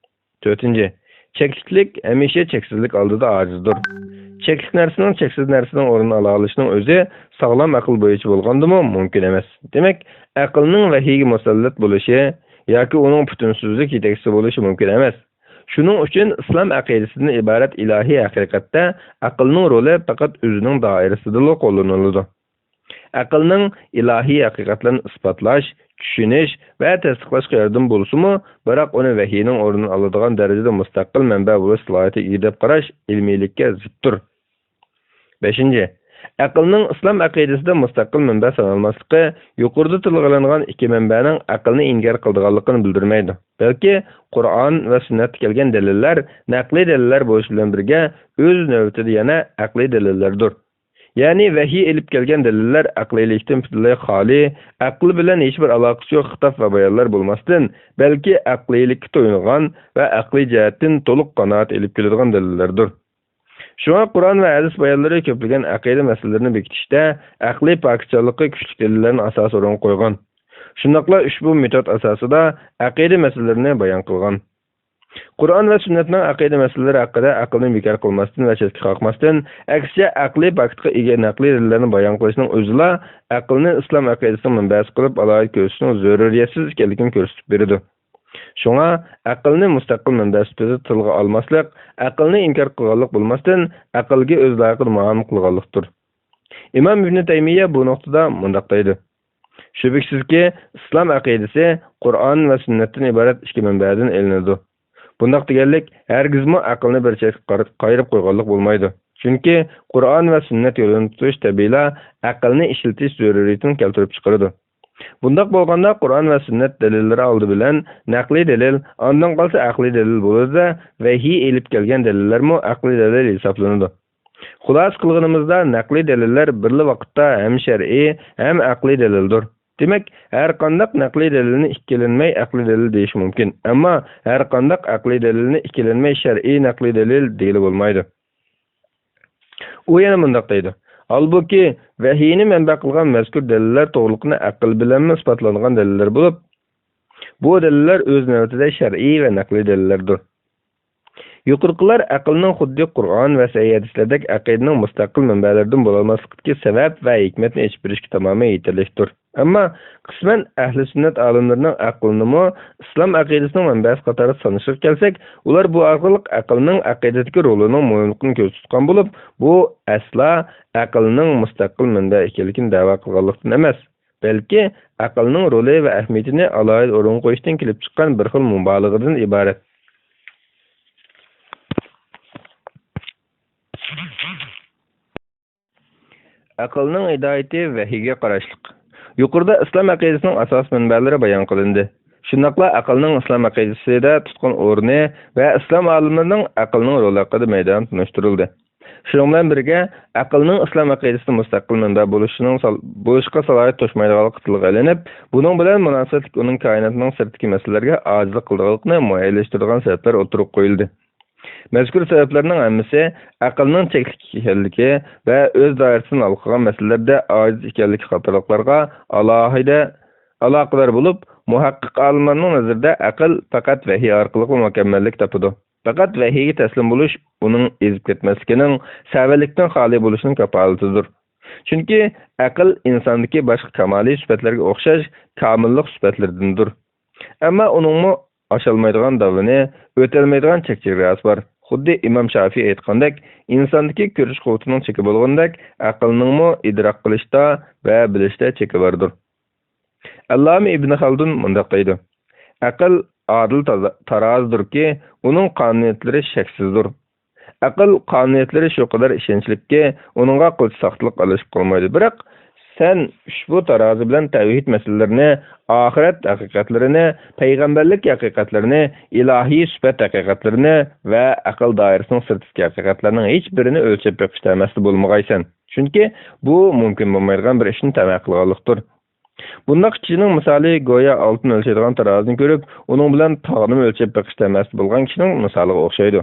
تۆتىنچى، چەكلىكلىك ھەمىشە چەكسىزلىك ئالدىدا ئاجىزدۇر. چەكلىك نەرسىنىڭ چەكسىز نەرسىنىڭ ئورنىنى ئالالىشىنىڭ ئۆزى ساغلام ئەقىل بويىچە بولغاندىمۇ مۇمكىن ئەمەس. دېمەك، ئەقىلنىڭ ۋەھىيگە مۇسەللەت بولۇشى ياكى ئۇنىڭ پۈتۈنسۆزلۈك يېتەكچىسى بولۇشى مۇمكىن ئەمەس. شۇنىڭ ئۈچۈن ئىسلام ئەقىدىسىدىن ئىبارەت ئىلاھىي ھەقىقەتتە ئەقىلنىڭ رولى پەقەت ئۆزىنىڭ دائىرىسىدىلا قوللىنىلىدۇ. ئەقىلنىڭ ئىلاھىي ھەقىقەتلەرنى ئىسپاتلاش، چۈشىنىش ۋە تەستىقلاشقا ياردىمى بولسىمۇ، بىراق ئۇنى ۋەھىينىڭ ئورنىنى ئالىدىغان دەرىجىدە مۇستەقىل مەنبە بولۇش سالاھىيىتىگە ئىگە دەپ قاراش ئىلمىيلىككە زىتتۇر. بەشىنچى، ئەقىلنىڭ ئىسلام ئەقىدىسىدە مۇستەقىل مەنبە سانالماسلىقى يۇقىرىدا تىلغا ئېلىنغان ئىككى مەنبەنىڭ ئەقىلنى ئىنكار قىلىدىغانلىقىنى بىلدۈرمەيدۇ، بەلكى قۇرئان ۋە سۈننەتتە كەلگەن دەلىللەر نەقلىي دەلىللەر بولۇش بىلەن بىرگە ئۆز نۆۋىتىدە يەنە ئەقلىي دەلىللەردۇر. يەنى ۋەھىي ئېلىپ كەلگەن دەلىللەر ئەقلىيلىكتىن پۈتۈنلەي خالىي، ئەقىل بىلەن ھېچبىر ئالاقىسى يوق خىتاب ۋە بايانلار بولماستىن، بەلكى ئەقلىيلىككە تويۇنغان ۋە ئەقلىي جەھەتتىن تولۇق قانائەت ئېلىپ كېلىدىغان دەلىللەردۇر. شۇڭا قۇرئان ۋە ھەدىس بايانلىرى كۆپلىگەن ئەقىدە مەسىلىلىرىنى بېكىتىشتە ئەقلىي پاكىتچانلىقى كۈچلۈك دەلىللەرنى ئاساسىي ئورۇنغا قويغان. شۇنداقلا ئۇشبۇ مېتود ئاساسىدا ئەقىدە مەسىلىلىرىنى بايان قىلغان. قۇرئان ۋە سۈننەتنىڭ ئەقىدە مەسىلىلىرى ھەققىدە ئەقىلنى بىكار قىلماستىن ۋە چەتكە قاقماستىن، ئەكسىچە ئەقلىي پاكىتقا ئىگە نەقلىي دەلىللەرنى بايان قىلىشنىڭ ئۆزىلا ئەقىلنى ئىسلام ئەقىدىسىنىڭ مەنبەسى قىلىپ ئالاھىدە كۆرسىتىشنىڭ زۆرۈرىيەتسىز ئىكەنلىكىنى كۆرسىتىپ بېرىدۇ. شۇڭا ئەقىلنى مۇستەقىل مەنبە سۈپىتىدە تىلغا ئالماسلىق، ئەقىلنى ئىنكار قىلغانلىق بولماستىن، ئەقىلگە ئۆز لايىقىدا مۇئامىلە قىلغانلىقتۇر. ئىمام ئىبنى تەيمىيە بۇ نۇقتىدا مۇنداق دەيدۇ: شۈبھىسىزكى، ئىسلام ئەقىدىسى قۇرئان ۋە سۈننەتتىن ئىبارەت ئىككى مەنبەدىن ئېلىنىدۇ. بۇنداق دېگەنلىك، ھەرگىزمۇ ئەقىلنى بىر چەتكە قار-، قايرىپ قويغانلىق بولمايدۇ. چۈنكى قۇرئان ۋە سۈننەت يولىنى تۇتۇش تەبىئىيلا ئەقىلنى ئىشلىتىش زۆرۈرىيىتىنى كەلتۈرۈپ چىقىرىدۇ. بۇنداق بولغاندا، قۇرئان ۋە سۈننەت دەلىللىرى ئالدى بىلەن نەقلىي دەلىل، ئاندىن قالسا ئەقلىي دەلىل بولىدۇ-دە، ۋەھىي ئېلىپ كەلگەن دەلىللەرمۇ ئەقلىي دەلىل ھېسابلىنىدۇ. خۇلاسە قىلغىنىمىزدا، نەقلىي دەلىللەر بىرلا ۋاقىتتا ھەم شەرئىي، ھەم ئەقلىي دەلىلدۇر. دېمەك، ھەرقانداق نەقلىي دەلىلنى ئىككىلەنمەي ئەقلىي دەلىل دېيىش مۇمكىن، ئەمما ھەرقانداق ئەقلىي دەلىلنى ئىككىلەنمەي شەرئىي نەقلىي دەلىل دېگىلى بولمايدۇ. ئۇ يەنە مۇنداق دەيدۇ: ھالبۇكى، ۋەھىينى مەنبە قىلغان مەزكۇر دەلىللەر توغرىلىقىنى ئەقىل بىلەنمۇ ئىسپاتلانغان دەلىللەر بولۇپ، بۇ دەلىللەر ئۆز نۆۋىتىدە شەرئىي ۋە نەقلىي دەلىللەردۇر. يۇقىرىقىلار ئەقىلنىڭ خۇددى قۇرئان ۋە سەھىھ ھەدىسلەردەك ئەقىدىنىڭ مۇستەقىل مەنبەلىرىدىن بولالماسلىقىدىكى سەۋەب ۋە ھېكمەتنى ئېچىپ بېرىشكە تامامەن يېتەرلىكتۇر. ئەمما قىسمەن ئەھلى سۈننەت ئالىملىرىنىڭ ئەقىلنىمۇ ئىسلام ئەقىدىسىنىڭ مەنبەسى قاتارىدا سانىشىغا كەلسەك، ئۇلار بۇ ئارقىلىق ئەقىلنىڭ ئەقىدىدىكى رولىنىڭ مۇھىملىقىنى كۆزدە تۇتقان بولۇپ، بۇ ئەسلا ئەقىلنىڭ مۇستەقىل مەنبە ئىكەنلىكىنى دەۋا قىلغانلىقتىن ئەمەس، بەلكى ئەقىلنىڭ رولى ۋە ئەھمىيىتىنى ئالاھىدە ئورۇنغا قويۇشتىن كېلىپ چىققان بىر خىل مۇبالىغىدىن ئىبارەت. ئەقىلنىڭ ھىدايىتى ۋەھىيگە قاراشلىق. يۇقىرىدا ئىسلام ئەقىدىسىنىڭ ئاساسىي مەنبەلىرى بايان قىلىندى. شۇنداقلا ئەقىلنىڭ ئىسلام ئەقىدىسىدە تۇتقان ئورنى ۋە ئىسلام ئالىملىرىنىڭ ئەقىلنىڭ رولى ھەققىدە مەيدان تونۇشتۇرۇلدى. شۇنىڭ بىلەن بىرگە، ئەقىلنىڭ ئىسلام ئەقىدىسىدە مۇستەقىل مەنبە بولۇشىنىڭ سال-، بولۇشقا سالاھىيەت توشمايدىغانلىقى تىلغا ئېلىنىپ، بۇنىڭ بىلەن مۇناسىۋەتلىك ئۇنىڭ كائىناتنىڭ سىرتىدىكى مەسىلىلەرگە ئاجىزلىق قىلىدىغانلىقىنى مۇئەييەنلەشتۈرىدىغان سەۋەبلەر ئوتتۇرىغا قويۇلدى. مەزكۇر سەۋەبلەرنىڭ ھەممىسى ئەقىلنىڭ چەكلىك ئىكەنلىكى ۋە ئۆز دائىرىسىدىن ھالقىغان مەسىلىلەردە ئاجىز ئىكەنلىكى قاتارلىقلارغا ئالاھىدە ئالاقىدار بولۇپ، مۇھەققىق ئالىملارنىڭ نەزىرىدە ئەقىل پەقەت ۋەھىي ئارقىلىقلا مۇكەممەللىك تاپىدۇ. پەقەت ۋەھىيگە تەسلىم بولۇش ئۇنىڭ ئېزىپ كەتمەسلىكىنىڭ، سەۋەنلىكتىن خالىي بولۇشىنىڭ كاپالىتىدۇر. چۈنكى ئەقىل ئىنساندىكى باشقا كامالىي سۈپەتلەرگە ئوخشاش كامىللىق سۈپەتلىرىدىندۇر. ئەمما ئۇنىڭمۇ ئاشالمايدىغان داۋىنى، ئۆتەلمەيدىغان چەك-چېگراسى بار. خۇددى ئىمام شافىئىي ئېيتقاندەك، ئىنساندىكى كۆرۈش قۇۋۋىتىنىڭ چېكى بولغىنىدەك، ئەقىلنىڭمۇ ئىدراك قىلىشتا ۋە بىلىشتە چېكى باردۇر. ئەللامە ئىبن خەلدۇن مۇنداق دەيدۇ: «ئەقىل ئادىل تازا-، تارازىدۇركى، ئۇنىڭ قانۇنىيەتلىرى شەكسىزدۇر. ئەقىل قانۇنىيەتلىرى شۇ قەدەر ئىشەنچلىككى، ئۇنىڭغا قىلچە ساختىلىق ئارىلىشىپ قالمايدۇ. بىراق سەن ئۇشبۇ تارازى بىلەن تەۋھىد مەسىلىلىرىنى، ئاخىرەت ھەقىقەتلىرىنى، پەيغەمبەرلىك ھەقىقەتلىرىنى، ئىلاھىي سۈپەت ھەقىقەتلىرىنى ۋە ئەقىل دائىرىسىنىڭ سىرتىدىكى ھەقىقەتلەرنىڭ ھېچ بىرىنى ئۆلچەپ بېقىش تەمەسىدە بولمىغايسەن. چۈنكى بۇ مۇمكىن بولمايدىغان بىر ئىشنى تەمە قىلغانلىقتۇر.» بۇنداق كىشىنىڭ مىسالى گويا ئالتۇن ئۆلچەيدىغان تارازىنى كۆرۈپ، ئۇنىڭ بىلەن تاغنىمۇ ئۆلچەپ بېقىش تەمەسىدە بولغان كىشىنىڭ مىسالىغا ئوخشايدۇ.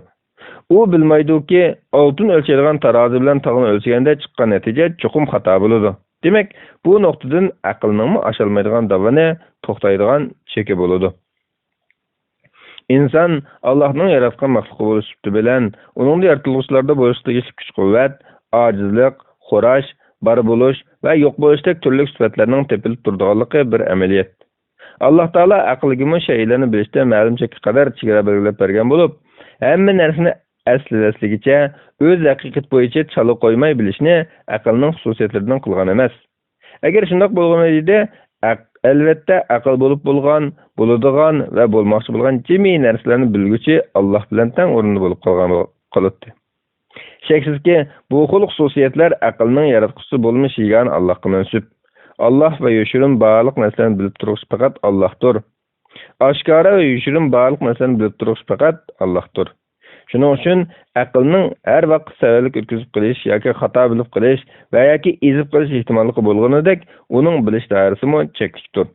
ئۇ بىلمەيدۇكى، ئالتۇن ئۆلچەيدىغان تارازى بىلەن تاغنى ئۆلچىگەندە چىققان نەتىجە چوقۇم خاتا بولىدۇ. دېمەك، بۇ نۇقتىدىن ئەقىلنىڭمۇ ئاشالمايدىغان داۋىنى، توختايدىغان چېكى بولىدۇ. ئىنسان ئاللاھنىڭ ياراتقان مەخلۇقى بولۇش سۈپىتى بىلەن، ئۇنىڭدا يارىتىلغۇچىلاردا بولۇشقا تېگىشلىك كۈچ-قۇۋۋەت، ئاجىزلىق، خوراش، بار بولۇش ۋە يوق بولۇشتەك تۈرلۈك سۈپەتلەرنىڭ تېپىلىپ تۇرىدىغانلىقى بىر ئەمەلىيەت. ئاللاھ تائالا ئەقىلگىمۇ شەيئىلەرنى بىلىشتە مەلۇم چەككە قەدەر چېگرا بەلگىلەپ بەرگەن بولۇپ، ھەممە نەرسىنى ئەسلىۋەسلىگىچە ئۆز ھەقىقىتى بويىچە چالا قويماي بىلىشنى ئەقىلنىڭ خۇسۇسىيەتلىرىدىن قىلغان ئەمەس. ئەگەر شۇنداق بولغان ئىدى، ئەق-، ئەلۋەتتە ئەقىل بولۇپ بولغان، بولىدىغان ۋە بولماقچى بولغان جىمى نەرسىلەرنى بىلگۈچى ئاللاھ بىلەن تەڭ ئورۇندا بولۇپ قالغان بول-، قالاتتى. شەكسىزكى، بۇ خىل خۇسۇسىيەتلەر ئەقىلنىڭ ياراتقۇچىسى بولمىش يېگانە ئاللاھقا مەنسۇپ. ئاللاھ ۋە يوشۇرۇن بارلىق نەرسىلەرنى بىلىپ تۇرغۇچى پەقەت ئاللاھتۇر. ئاشكارا ۋە يوشۇرۇن بارلىق نەرسىلەرنى بىلىپ تۇرغۇچى پەقەت ئاللاھتۇر. شۇنىڭ ئۈچۈن ئەقىلنىڭ ھەر ۋاقىت سەۋەنلىك ئۆتكۈزۈپ قېلىش ياكى خاتا بىلىپ قېلىش ۋە ياكى ئېزىپ قېلىش ئېھتىماللىقى بولغىنىدەك، ئۇنىڭ بىلىش دائىرىسىمۇ چەكلىكتۇر.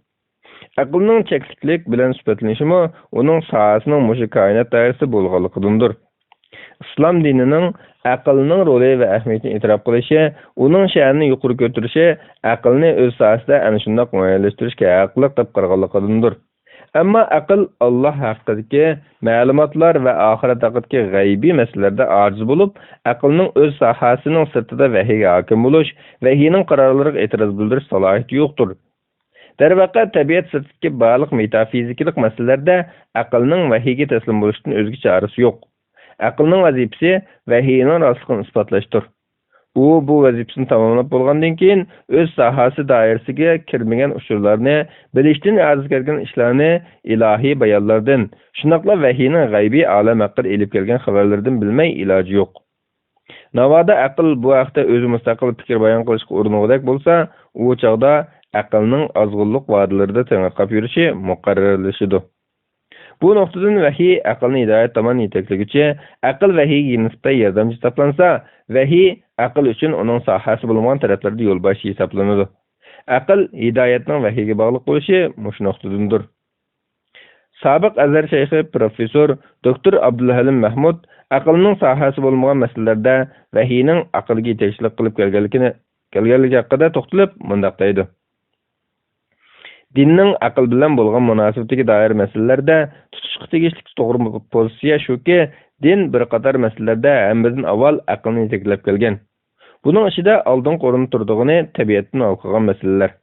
ئەقىلنىڭ چەكلىكلىك بىلەن سۈپەتلىنىشىمۇ ئۇنىڭ ساھەسىنىڭ مۇشۇ كائىنات دائىرىسىدە بولغانلىقىدىندۇر. ئىسلام دىنىنىڭ ئەقىلنىڭ رولى ۋە ئەھمىيىتىنى ئېتىراپ قىلىشى، ئۇنىڭ شەنىنى يۇقىرى كۆتۈرۈشى ئەقىلنى ئۆز ساھەسىدە ئەنە شۇنداق مۇئەييەنلەشتۈرۈشكە ھەقلىق دەپ قارىغانلىقىدىندۇر. ئەمما ئەقىل ئاللاھ ھەققىدىكى مەلۇماتلار ۋە ئاخىرەت ھەققىدىكى غەيبىي مەسىلىلەردە ئاجىز بولۇپ، ئەقىلنىڭ ئۆز ساھەسىنىڭ سىرتىدا ۋەھىيگە ھاكىم بولۇش، ۋەھىينىڭ قارارلىرىغا ئېتىراز بىلدۈرۈش سالاھىيىتى يوقتۇر. دەرۋەقە، تەبىئەت سىرتىدىكى بارلىق مېتافىزىكىلىق مەسىلىلەردە ئەقىلنىڭ ۋەھىيگە تەسلىم بولۇشتىن ئۆزگە چارىسى يوق. ئەقىلنىڭ ۋەزىپىسى ۋەھىينىڭ راستلىقىنى ئىسپاتلاشتۇر. ئۇ بۇ ۋەزىپىسىنى تاماملاپ بولغاندىن كېيىن، ئۆز ساھەسى دائىرىسىگە كىرمىگەن ئۇچۇرلارنى، بىلىشتىن ئاجىز كەلگەن ئىشلارنى ئىلاھىي بايانلاردىن، شۇنداقلا ۋەھىينىڭ غەيبىي ئالەم ھەققىدە ئېلىپ كەلگەن خەۋەرلىرىدىن بىلمەي ئىلاجى يوق. ناۋادا ئەقىل بۇ ھەقتە ئۆزى مۇستەقىل پىكىر بايان قىلىشقا ئۇرۇنغۇدەك بولسا، ئۇ چاغدا ئەقىلنىڭ ئازغۇنلۇق ۋادىلىرىدە تېڭىرقاپ يۈرۈشى مۇقەررەرلىشىدۇ. بۇ نۇقتىدىن ۋەھىي ئەقىلنى ھىدايەت تامان يېتەكلىگۈچى، ئەقىل ۋەھىيگە نىسبەتەن ياردەمچى ھېسابلانسا، ۋەھىي ئەقىل ئۈچۈن ئۇنىڭ ساھەسى بولمىغان تەرەپلەردە يولباشچى ھېسابلىنىدۇ. ئەقىل ھىدايەتنىڭ ۋەھىيگە باغلىق بولۇشى مۇشۇ نۇقتىدىندۇر. سابىق ئەزھەر شەيخى پروفېسسور دوكتور ئابدۇلھەلىم مەھمۇد ئەقىلنىڭ ساھەسى بولمىغان مەسىلىلەردە ۋەھىينىڭ ئەقىلگە يېتەكچىلىك قىلىپ كەلگەنلىكىنى، كەلگەنلىكى ھەققىدە توختىلىپ مۇنداق دەيدۇ: دىننىڭ ئەقىل بىلەن بولغان مۇناسىۋىتىگە دائىر مەسىلىلەردە تۇتۇشقا تېگىشلىك توغرا پوزىتسىيە شۇكى، دىن بىر قاتار مەسىلىلەردە ھەممىدىن ئاۋۋال ئەقىلنى يېتەكلەپ كەلگەن. بۇنىڭ ئىچىدە ئالدىنقى ئورۇندا تۇرىدىغىنى تەبىئەتتىن ھالقىغان مەسىلىلەر.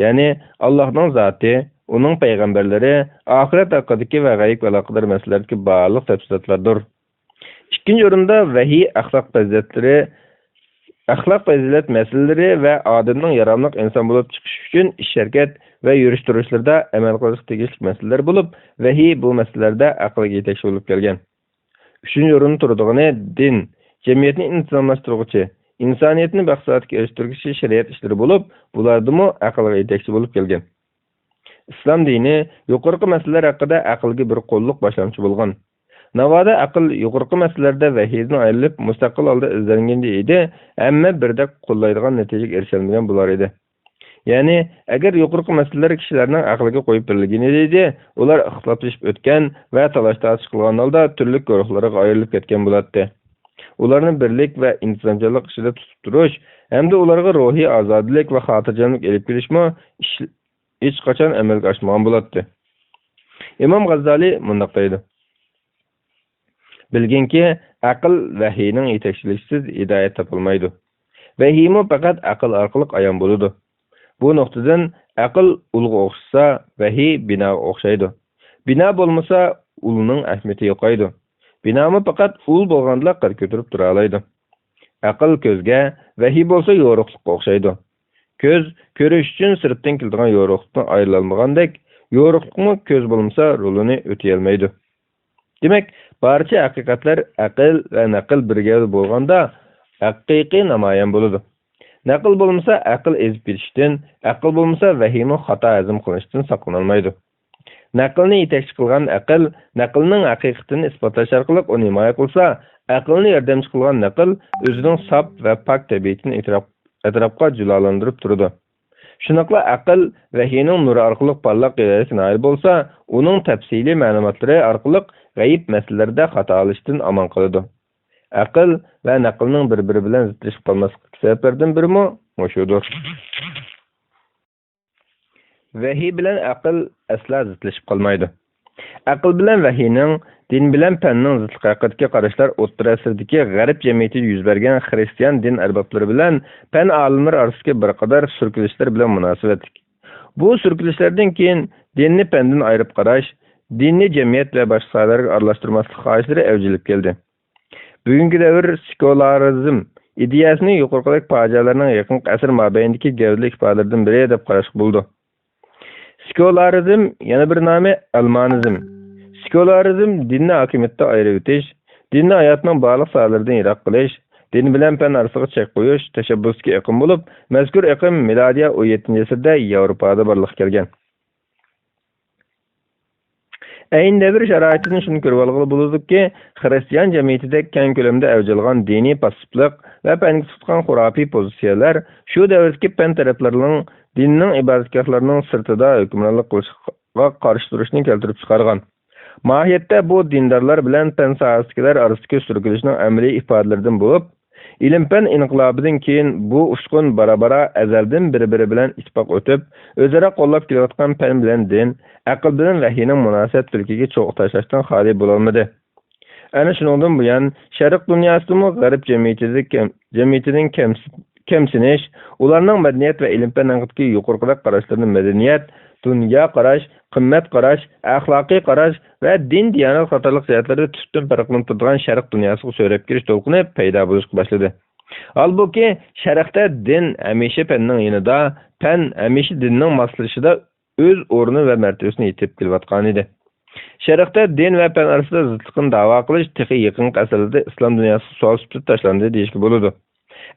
يەنى ئاللاھنىڭ زاتى، ئۇنىڭ پەيغەمبەرلىرى، ئاخىرەت ھەققىدىكى ۋە غەيىبكە ئالاقىدار مەسىلىلەردىكى بارلىق تەپسىلاتلاردۇر. ئىككىنچى ئورۇندا ۋەھىي ئەخلاق پەزىلەتلىرى، ئەخلاق پەزىلەت مەسىلىلىرى ۋە ئادەمنىڭ ياراملىق ئىنسان بولۇپ چىقىشى ئۈچۈن ئىش-ھەرىكەت ۋە يۈرۈش-تۇرۇشلىرىدا ئەمەل قىلىشقا تېگىشلىك مەسىلىلەر بولۇپ، ۋەھىي بۇ مەسىلىلەردە ئەقىلگە يېتەكچى بولۇپ كەلگەن. ئۈچىنچى ئورۇندا تۇرىدىغىنى دىن، جەمئىيەتنى ئىنتىزاملاشتۇرغۇچى، ئىنسانىيەتنى بەخت-سائادەتكە ئېرىشتۈرگۈچى شەرىئەت ئىشلىرى بولۇپ، بۇلاردىمۇ ئەقىلگە يېتەكچى بولۇپ كەلگەن. ئىسلام دىنى يۇقىرىقى مەسىلىلەر ھەققىدە ئەقىلگە بىر قوللۇق باشلامچى بولغان. ناۋادا ئەقىل يۇقىرىقى مەسىلىلەردە ۋەھىيدىن ئايرىلىپ، مۇستەقىل ھالدا ئىزدەنگەن ئىدى، ھەممە بىردەك قوللايدىغان نەتىجىگە ئېرىشەلمىگەن بولار ئىدى. يەنى، ئەگەر يۇقىرىقى مەسىلىلەر كىشىلەرنىڭ ئەقلىگە قويۇپ بېرىلگەن ئىدى، ئۇلار ئىختىلاپلىشىپ ئۆتكەن ۋە تالاش-تارتىش قىلغان ھالدا تۈرلۈك گۇرۇھلارغا ئايرىلىپ كەتكەن بولاتتى. ئۇلارنى بىرلىك ۋە ئىنتىزامچانلىق ئىچىدە تۇتۇپ تۇرۇش ھەمدە ئۇلارغا روھىي ئازادىلىك ۋە خاتىرجەملىك ئېلىپ كېلىشمۇ ئىش-، ھېچقاچان ئەمەلگە ئاشمىغان بولاتتى. ئىمام غاززالى مۇنداق دەيدۇ: بىلگىنكى، ئەقىل ۋەھىينىڭ يېتەكچىلىكىسىز ھىدايەت تاپالمايدۇ. ۋەھىيمۇ پەقەت ئەقىل ئارقىلىق ئايان بولىدۇ. بۇ نۇقتىدىن ئەقىل ئۇلغا ئوخشىسا، ۋەھىي بىناغا ئوخشايدۇ. بىنا بولمىسا، ئۇلنىڭ ئەھمىيىتى يوقايدۇ. بىنامۇ پەقەت ئۇل بولغاندىلا قەد كۆتۈرۈپ تۇرالايدۇ. ئەقىل كۆزگە، ۋەھىي بولسا يورۇقلۇققا ئوخشايدۇ. كۆز كۆرۈش ئۈچۈن سىرتتىن كېلىدىغان يورۇقلۇقتىن ئايرىلالمىغاندەك، يورۇقلۇقمۇ كۆز بولمىسا رولىنى ئۆتىيەلمەيدۇ. دېمەك، بارچە ھەقىقەتلەر ئەقىل ۋە نەقىل بىر گەۋدە بولغاندا ھەقىقىي نامايان بولىدۇ. نەقىل بولمىسا ئەقىل ئېزىپ كېتىشتىن، ئەقىل بولمىسا ۋەھىيمۇ خاتا ھەزىم قىلىنىشتىن ساقلىنالمايدۇ. نەقىلنى يېتەكچى قىلغان ئەقىل نەقىلنىڭ ھەقىقىتىنى ئىسپاتلاش ئارقىلىق ئۇنى ھىمايە قىلسا، ئەقىلنى ياردەمچى قىلغان نەقىل ئۆزىنىڭ ساپ ۋە پاك تەبىئىتىنى ئېتىراپ-، ئەتراپقا جۇلالاندۇرۇپ تۇرىدۇ. شۇنداقلا ئەقىل ۋەھىينىڭ نۇرى ئارقىلىق پارلاق ھىدايەتكە نائىل بولسا، ئۇنىڭ تەپسىلىي مەلۇماتلىرى ئارقىلىق غەيىب مەسىلىلەردە خاتالىشىشتىن ئامان قالىدۇ. ئەقىل ۋە نەقىلنىڭ بىر-بىرى بىلەن زىتلىشىپ قالماسلىقتىكى سەۋەبلەردىن بىرىمۇ مۇشۇدۇر. ۋەھىي بىلەن ئەقىل ئەسلا زىتلىشىپ قالمايدۇ. ئەقىل بىلەن ۋەھىينىڭ، دىن بىلەن پەننىڭ زىتلىقى ھەققىدىكى قاراشلار ئوتتۇرا ئەسىردىكى غەرب جەمئىيىتىدە يۈز بەرگەن خىرىستىيان دىن ئەربابلىرى بىلەن پەن ئالىملىرى ئارىسىدىكى بىر قاتار سۈركىلىشلەر بىلەن مۇناسىۋەتلىك. بۇ سۈركىلىشلەردىن كېيىن دىننى پەندىن ئايرىپ قاراش، دىننى جەمئىيەت ۋە باشقا ساھەلەرگە ئارىلاشتۇرماسلىق خاھىشلىرى ئەۋج ئېلىپ كەلدى. بۈگۈنكى دەۋر سېكۇلارىزم ئىدىيەسىنى يۇقىرىقىدەك پاجىئەلەرنىڭ يېقىنقى ئەسىر مابەينىدىكى گەۋدىلىك ئىپادىلىرىدىن بىرى دەپ قاراشقا بولىدۇ. سېكۇلارىزم، يەنە بىر نامى ئالمانىزم. سېكۇلارىزم دىننى ھاكىمىيەتتە ئايرىۋېتىش، دىننى ھاياتنىڭ بارلىق ساھەلىرىدىن يىراق قىلىش، دىن بىلەن پەن ئارىسىغا چەك قويۇش تەشەببۇسىدىكى ئېقىم بولۇپ، مەزكۇر ئېقىم مىلادىيە ئون يەتتىنچى ئەسىردە ياۋروپادا بارلىققا كەلگەن. ئەينى دەۋر شارائىتىدىن شۇنى كۆرۈۋالغىلى بولىدۇكى، خىرىستىيان جەمئىيىتىدە كەڭ كۆلەمدە ئەۋج ئالغان دىنىي پاسسىپلىق ۋە پەنگە تۇتقان خۇراپىي پوزىتسىيەلەر شۇ دەۋردىكى پەن تەرەپلىرىنىڭ دىننىڭ ئىبادەتگاھلىرىنىڭ سىرتىدا ھۆكۈمرانلىق قىلىشىغا قارشى تۇرۇشنى كەلتۈرۈپ چىقارغان. ماھىيەتتە بۇ دىندارلار بىلەن پەن ساھەسىدىكىلەر ئارىسىدىكى سۈركىلىشنىڭ ئەمەلىي ئىپادىلىرىدىن بولۇپ، ئىلىم-پەن ئىنقىلابىدىن كېيىن بۇ ئۇچقۇن بارا-بارا ئەزەلدىن بىر-بىرى بىلەن ئىتتىپاق ئۆتۈپ، ئۆزئارا قوللاپ كېلىۋاتقان پەن بىلەن دىن، ئەقىل بىلەن ۋەھىينىڭ مۇناسىۋەت تۈۋرۈكىگە چوغ تاشلاشتىن خالىي بولالمىدى. ئەنە شۇنىڭدىن بۇيان، شەرق دۇنياسىدىمۇ غەرب جەمئىيىتىدە كەم-، جەمئىيىتىدىن كەمس-، كەمسىنىش، ئۇلارنىڭ مەدەنىيەت ۋە ئىلىم-پەن ھەققىدىكى يۇقىرىقىدەك قاراشلىرىنى مەدەنىيەت، دۇنيا قاراش، قىممەت قاراش، ئەخلاقىي قاراش ۋە دىن-دىيانەت قاتارلىق جەھەتلەردە تۈپتىن پەرقلىنىپ تۇرىدىغان شەرق دۇنياسىغا سۆرەپ كىرىش دولقۇنى پەيدا بولۇشقا باشلىدى. ھالبۇكى، شەرقتە دىن ھەمىشە پەننىڭ يېنىدا، پەن ھەمىشە دىننىڭ ماسلىشىدا ئۆز ئورنى ۋە مەرتىۋىسىنى يېتىپ كېلىۋاتقانىدى. شەرقتە دىن ۋە پەن ئارىسىدا زىتلىقنى داۋا قىلىش تېخى يېقىنقى ئەسىرلەردە ئىسلام دۇنياسىغا سوئال سۈپىتىدە تاشلاندى دېيىشكە بولىدۇ.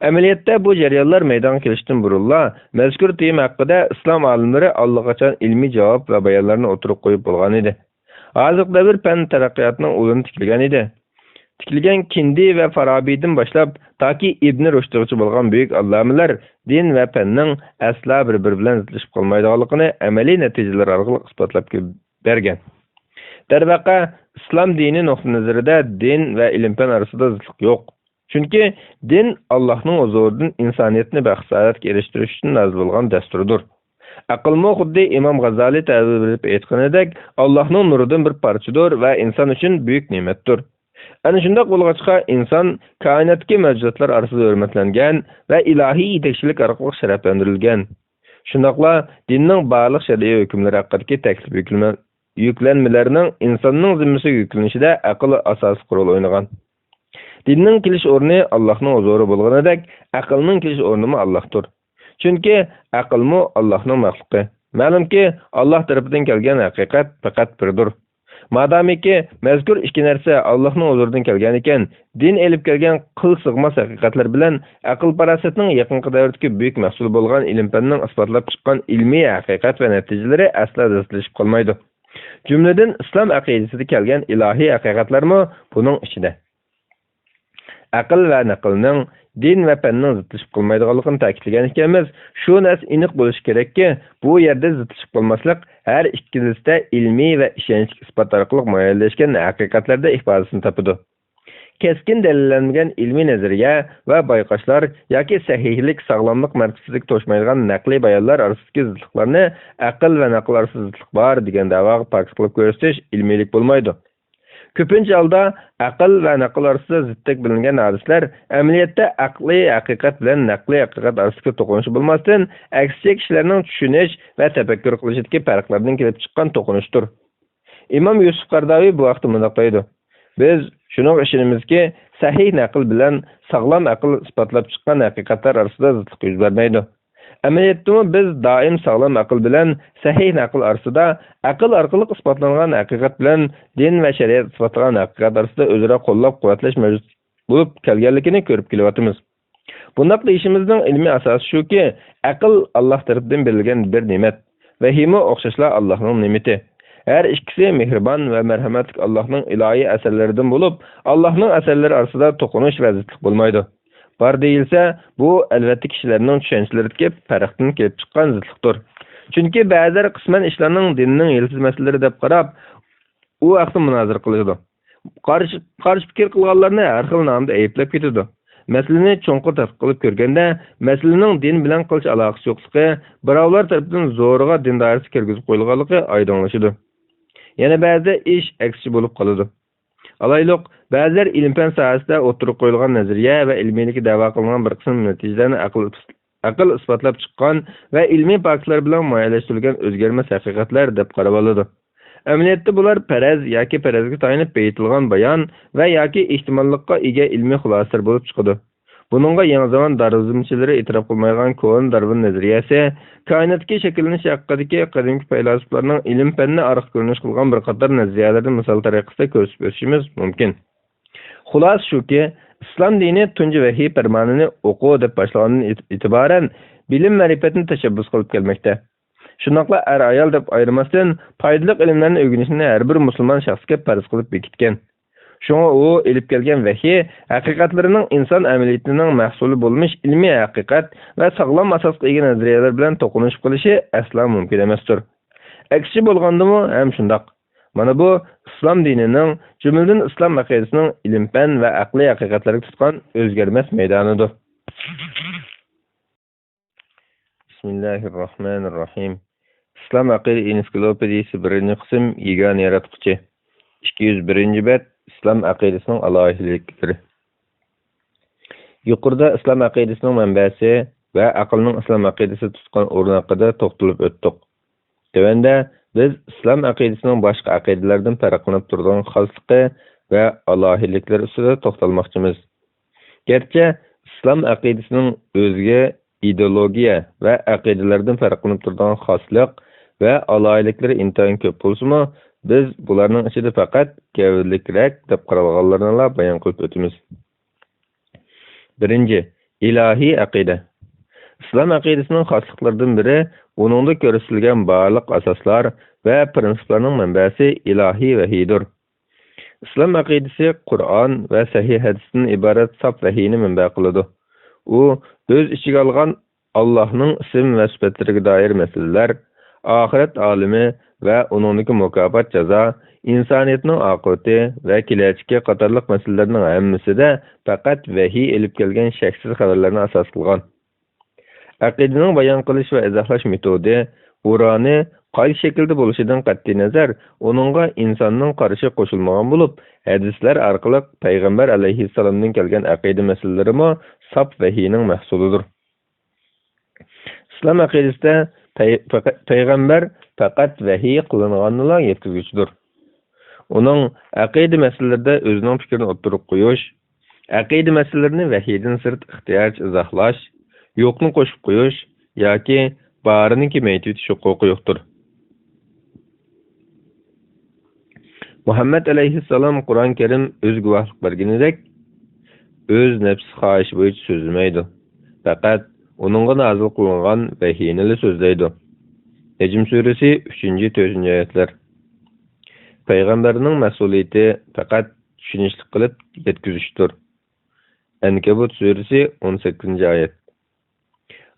ئەمەلىيەتتە بۇ جەريانلار مەيدانغا كېلىشتىن بۇرۇنلا مەزكۇر تېما ھەققىدە ئىسلام ئالىملىرى ئاللىقاچان ئىلمىي جاۋاب ۋە بايانلارنى ئوتتۇرىغا قويۇپ بولغانىدى. ھازىرقى دەۋر پەن تەرەققىياتىنىڭ ئۇلىنى تىكلىگەنىدى. تىكلىگەن كىندى ۋە فارابىدىن باشلاپ تاكى ئىبنى رۇشدىغىچە بولغان بۈيۈك ئاللامىلەر دىن ۋە پەننىڭ ئەسلا بىر-بىرى بىلەن زىتلىشىپ قالمايدىغانلىقىنى ئەمەلىي نەتىجىلەر ئارقىلىق ئىسپاتلاپ بەرگەن. دەرۋەقە، ئىسلام دىنى نۇقتىئىنەزىرىدە دىن ۋە ئىلىم-پەن ئارىسىدا زىتلىق يوق. چۈنكى دىن ئاللاھنىڭ ھۇزۇرىدىن ئىنسانىيەتنى بەخت-سائادەتكە ئېرىشتۈرۈش ئۈچۈن نازىل بولغان دەستۇردۇر. ئەقىلمۇ خۇددى ئىمام غازالى تەبىر بېرىپ ئېيتقىنىدەك، ئاللاھنىڭ نۇرىدىن بىر پارچىدۇر ۋە ئىنسان ئۈچۈن بۈيۈك نېمەتتۇر. ئەنە شۇنداق بولغاچقا، ئىنسان كائىناتتىكى مەۋجۇداتلار ئارىسىدا ھۆرمەتلەنگەن ۋە ئىلاھىي يېتەكچىلىك ئارقىلىق شەرەپلەندۈرۈلگەن. شۇنداقلا دىننىڭ بارلىق شەرئىي ھۆكۈملىرى ھەققىدىكى تەكلىپ يۈكلىمە-، يۈكلەنمىلەرنىڭ ئىنساننىڭ زىممىسىگە يۈكلىنىشىدە ئەقىل ئاساسلىق رول ئوينىغان. دىننىڭ كېلىش ئورنى ئاللاھنىڭ ھۇزۇرى بولغىنىدەك، ئەقىلنىڭ كېلىش ئورنىمۇ ئاللاھتۇر. چۈنكى ئەقىلمۇ ئاللاھنىڭ مەخلۇقى. مەلۇمكى، ئاللاھ تەرىپىدىن كەلگەن ھەقىقەت پەقەت بىردۇر. مادامىكى، مەزكۇر ئىككى نەرسە ئاللاھنىڭ ھۇزۇرىدىن كەلگەنىكەن، دىن ئېلىپ كەلگەن قىل سىغماس ھەقىقەتلەر بىلەن ئەقىل-پاراسەتنىڭ يېقىنقى دەۋردىكى بۈيۈك مەھسۇلى بولغان ئىلىم-پەننىڭ ئىسپاتلاپ چىققان ئىلمىي ھەقىقەت ۋە نەتىجىلىرى ئەسلا زىتلىشىپ قالمايدۇ. جۈملىدىن ئىسلام ئەقىدىسىدە كەلگەن ئىلاھىي ھەقىقەتلەرمۇ بۇنىڭ ئىچىدە. ئەقىل ۋە نەقىلنىڭ دىن ۋە پەننىڭ زىتلىشىپ قالمايدىغانلىقىنى تەكىتلىگەن ئىكەنمىز، شۇ نەرسە ئېنىق بولۇشى كېرەككى، بۇ يەردە زىتلىشىپ قالماسلىق ھەر ئىككىلىسىدە ئىلمىي ۋە ئىشەنچلىك ئىسپات ئارقىلىق مۇئەييەنلەشكەن ھەقىقەتلەردە ئىپادىسىنى تاپىدۇ. كەسكىن دەلىللەنمىگەن ئىلمىي نەزەرىيە ۋە بايقاشلار ياكى سەھىھلىك، ساغلاملىق مەرتىبىسىگە توشمايدىغان نەقلىي بايانلار ئارىسىدىكى زىتلىقلارنى ئەقىل ۋە نەقىل ئارىسىدا زىتلىق بار دېگەن دەۋاغا پاكىت قىلىپ كۆرسىتىش ئىلمىيلىك بولمايدۇ. كۆپىنچە ھالدا ئەقىل ۋە نەقىل ئارىسىدا زىتتەك بىلىنگەن ھادىسىلەر ئەمەلىيەتتە ئەقلىي ھەقىقەت بىلەن نەقلىي ھەقىقەت ئارىسىدىكى توقۇنۇش بولماستىن، ئەكسىچە كىشىلەرنىڭ چۈشىنىش ۋە تەپەككۇر قىلىشىدىكى پەرقلەردىن كېلىپ چىققان توقۇنۇشتۇر. ئىمام يۈسۈپ قەرداۋى بۇ ھەقتە مۇنداق دەيدۇ: «بىز شۇنىڭغا ئىشىنىمىزكى، سەھىھ نەقىل بىلەن ساغلام ئەقىل ئىسپاتلاپ چىققان ھەقىقەتلەر ئارىسىدا زىتلىق يۈز بەرمەيدۇ. ئەمەلىيەتتىمۇ بىز دائىم ساغلام ئەقىل بىلەن سەھىھ نەقىل ئارىسىدا، ئەقىل ئارقىلىق ئىسپاتلانغان ھەقىقەت بىلەن دىن ۋە شەرىئەت ئىسپاتلىغان ھەقىقەت ئارىسىدا ئۆزئارا قوللاپ-قۇۋۋەتلەش مەۋجۇت بولۇپ كەلگەنلىكىنى كۆرۈپ كېلىۋاتىمىز. بۇنداق دېيىشىمىزنىڭ ئىلمىي ئاساسى شۇكى، ئەقىل ئاللاھ تەرىپىدىن بېرىلگەن بىر نېمەت، ۋەھىيمۇ ئوخشاشلا ئاللاھنىڭ نېمىتى. ھەر ئىككىسى مېھرىبان ۋە مەرھەمەتلىك ئاللاھنىڭ ئىلاھىي ئەسەرلىرىدىن بولۇپ، ئاللاھنىڭ ئەسەرلىرى ئارىسىدا توقۇنۇش ۋە زىتلىق بولمايدۇ. بار دېيىلسە، بۇ، ئەلۋەتتە، كىشىلەرنىڭ چۈشەنچىلىرىدىكى پەرقتىن كېلىپ چىققان زىتلىقتۇر. چۈنكى بەزىلەر قىسمەن ئىشلارنىڭ دىننىڭ يىلتىز مەسىلىلىرى دەپ قاراپ، ئۇ ھەقتە مۇنازىرە قىلىشىدۇ. قارشى، قارشى پىكىر قىلغانلارنى ھەر خىل نامدا ئەيىبلەپ كېتىدۇ. مەسىلىنى چوڭقۇر تەتقىق قىلىپ كۆرگەندە، مەسىلىنىڭ دىن بىلەن قىلچە ئالاقىسى يوقلۇقى، بىراۋلار تەرىپىدىن زورىغا دىن دائىرىسىگە كىرگۈزۈپ قويۇلغانلىقى ئايدىڭلىشىدۇ. يەنە بەزىدە ئىش ئەكسىچە بولۇپ قالىدۇ. ئالايلۇق، بەزىلەر ئىلىم-پەن ساھەسىدە ئوتتۇرىغا قويۇلغان نەزەرىيە ۋە ئىلمىيلىككە دەۋا قىلىنغان بىر قىسىم نەتىجىلەرنى ئەقىل، ئەقىل ئىسپاتلاپ چىققان ۋە ئىلمىي پاكىتلار بىلەن مۇئەييەنلەشتۈرۈلگەن ئۆزگەرمەس ھەقىقەتلەر دەپ قارىۋالىدۇ. ئەمەلىيەتتە بۇلار پەرەز ياكى پەرەزگە تايىنىپ بېيىتىلغان بايان ۋە ياكى ئېھتىماللىققا ئىگە ئىلمىي خۇلاسىلەر بولۇپ چىقىدۇ. بۇنىڭغا يېڭى زامان دارۋىزمچىلىرى ئېتىراپ قىلمايدىغان كونا دارۋىن نەزەرىيەسى، كائىناتتىكى شەكىللىنىش ھەققىدىكى قەدىمكى پەيلاسوپلارنىڭ ئىلىم-پەننى ئارقا كۆرۈنۈش قىلغان بىر قاتار نەزەرىيەلىرىنى مىسال تەرىقىسىدە كۆرسىتىپ ئۆتۈشىمىز مۇمكىن. خۇلاسە شۇكى، ئىسلام دىنى تۇنجى ۋەھىي پەرمانىنى ئوقۇ دەپ باشلىغاندىن ئېت-، ئېتىبارەن بىلىم-مەرىپەتنى تەشەببۇس قىلىپ كەلمەكتە. شۇنداقلا ئەر-ئايال دەپ ئايرىماستىن، پايدىلىق ئىلىملەرنى ئۆگىنىشنى ھەر بىر مۇسۇلمان شەخسكە پەرز قىلىپ بېكىتكەن. شۇڭا ئۇ ئېلىپ كەلگەن ۋەھىي ھەقىقەتلىرىنىڭ ئىنسان ئەمەلىيىتىنىڭ مەھسۇلى بولمىش ئىلمىي ھەقىقەت ۋە ساغلام ئاساسقا ئىگە نەزەرىيەلەر بىلەن توقۇنۇشۇپ قېلىشى ئەسلا مۇمكىن ئەمەستۇر. ئەكسىچە بولغاندىمۇ ھەم شۇنداق. مانا بۇ ئىسلام دىنىنىڭ، جۈملىدىن ئىسلام ئەقىدىسىنىڭ ئىلىم-پەن ۋە ئەقلىي ھەقىقەتلەرگە تۇتقان ئۆزگەرمەس مەيدانىدۇر. بىسمىللاھىررەھمانىررەھىم. ئىسلام ئەقىدە ئېنسىكلوپېدىيىسى، بىرىنچى قىسىم، يېگانە ياراتقۇچى. ئىككى يۈز بىرىنچى بەت، ئىسلام ئەقىدىسىنىڭ ئالاھىدىلىكلىرى. يۇقىرىدا ئىسلام ئەقىدىسىنىڭ مەنبەسى ۋە ئەقىلنىڭ ئىسلام ئەقىدىسىدە تۇتقان ئورنى ھەققىدە توختىلىپ ئۆتتۇق. تۆۋەندە بىز ئىسلام ئەقىدىسىنىڭ باشقا ئەقىدىلەردىن پەرقلىنىپ تۇرىدىغان خاسلىقى ۋە ئالاھىدىلىكلىرى ئۈستىدە توختالماقچىمىز. گەرچە ئىسلام ئەقىدىسىنىڭ ئۆزگە ئىدېئولوگىيە ۋە ئەقىدىلەردىن پەرقلىنىپ تۇرىدىغان خاسلىق ۋە ئالاھىدىلىكلىرى ئىنتايىن كۆپ بولسىمۇ، بىز بۇلارنىڭ ئىچىدە پەقەت گەۋدىلىكرەك دەپ قارالغانلىرىنىلا بايان قىلىپ ئۆتىمىز. بىرىنچى، ئىلاھىي ئەقىدە. ئىسلام ئەقىدىسىنىڭ خاسلىقلىرىدىن بىرى، ئۇنىڭدا كۆرسىتىلگەن بارلىق ئاساسلار ۋە پىرىنسىپلارنىڭ مەنبەسى ئىلاھىي ۋەھىيدۇر. ئىسلام ئەقىدىسى قۇرئان ۋە سەھىھ ھەدىستىن ئىبارەت ساپ ۋەھىينى مەنبە قىلىدۇ. ئۇ ئۆز ئىچىگە ئالغان ئاللاھنىڭ ئىسىم ۋە سۈپەتلىرىگە دائىر مەسىلىلەر، ئاخىرەت ئالىمى ۋە ئۇنىڭدىكى مۇكاپات جازا، ئىنسانىيەتنىڭ ئاقىۋىتى ۋە كېلەچىكى قاتارلىق مەسىلىلەرنىڭ ھەممىسىدە پەقەت ۋەھىي ئېلىپ كەلگەن شەكسىز خەۋەرلەرنى ئاساس قىلغان. ئەقىدىنىڭ بايان قىلىش ۋە ئىزاھلاش مېتودى، ئۇرانى، قايسى شەكىلدە بولۇشىدىن قەتئىينەزەر، ئۇنىڭغا ئىنساننىڭ قارىشى قوشۇلمىغان بولۇپ، ھەدىسلەر ئارقىلىق پەيغەمبەر ئەلەيھىسسالامدىن كەلگەن ئەقىدە مەسىلىلىرىمۇ ساپ ۋەھىينىڭ مەھسۇلىدۇر. ئىسلام ئەقىدىسىدە پەي-، پەقە-، پەيغەمبەر پەقەت ۋەھىي قىلىنغاننىلا يەتكۈزگۈچىدۇر. ئۇنىڭ ئەقىدە مەسىلىلىرىدە ئۆزىنىڭ پىكرىنى ئوتتۇرىغا قويۇش، ئەقىدە مەسىلىلىرىنى ۋەھىيدىن سىرت ئىختىيارىچە ئىزاھلاش، يوقنى قوشۇپ قويۇش ياكى بارىنى كېمەيتىۋېتىش ھوقۇقى يوقتۇر. مۇھەممەد ئەلەيھىسسالام قۇرئان كەرىم ئۆزى گۇۋاھلىق بەرگىنىدەك، ئۆز نەپسى خاھىشى بويىچە سۆزلىمەيدۇ. پەقەت ئۇنىڭغا نازىل قىلىنغان ۋەھىينىلا سۆزلەيدۇ. نەجم سۈرىسى ئۈچىنچى، تۆتىنچى ئايەتلەر. پەيغەمبەرنىڭ مەسئۇلىيىتى پەقەت چۈشىنىشلىك قىلىپ يەتكۈزۈشتۇر. ئەنكەبۇت سۈرىسى ئون سەككىزىنچى ئايەت.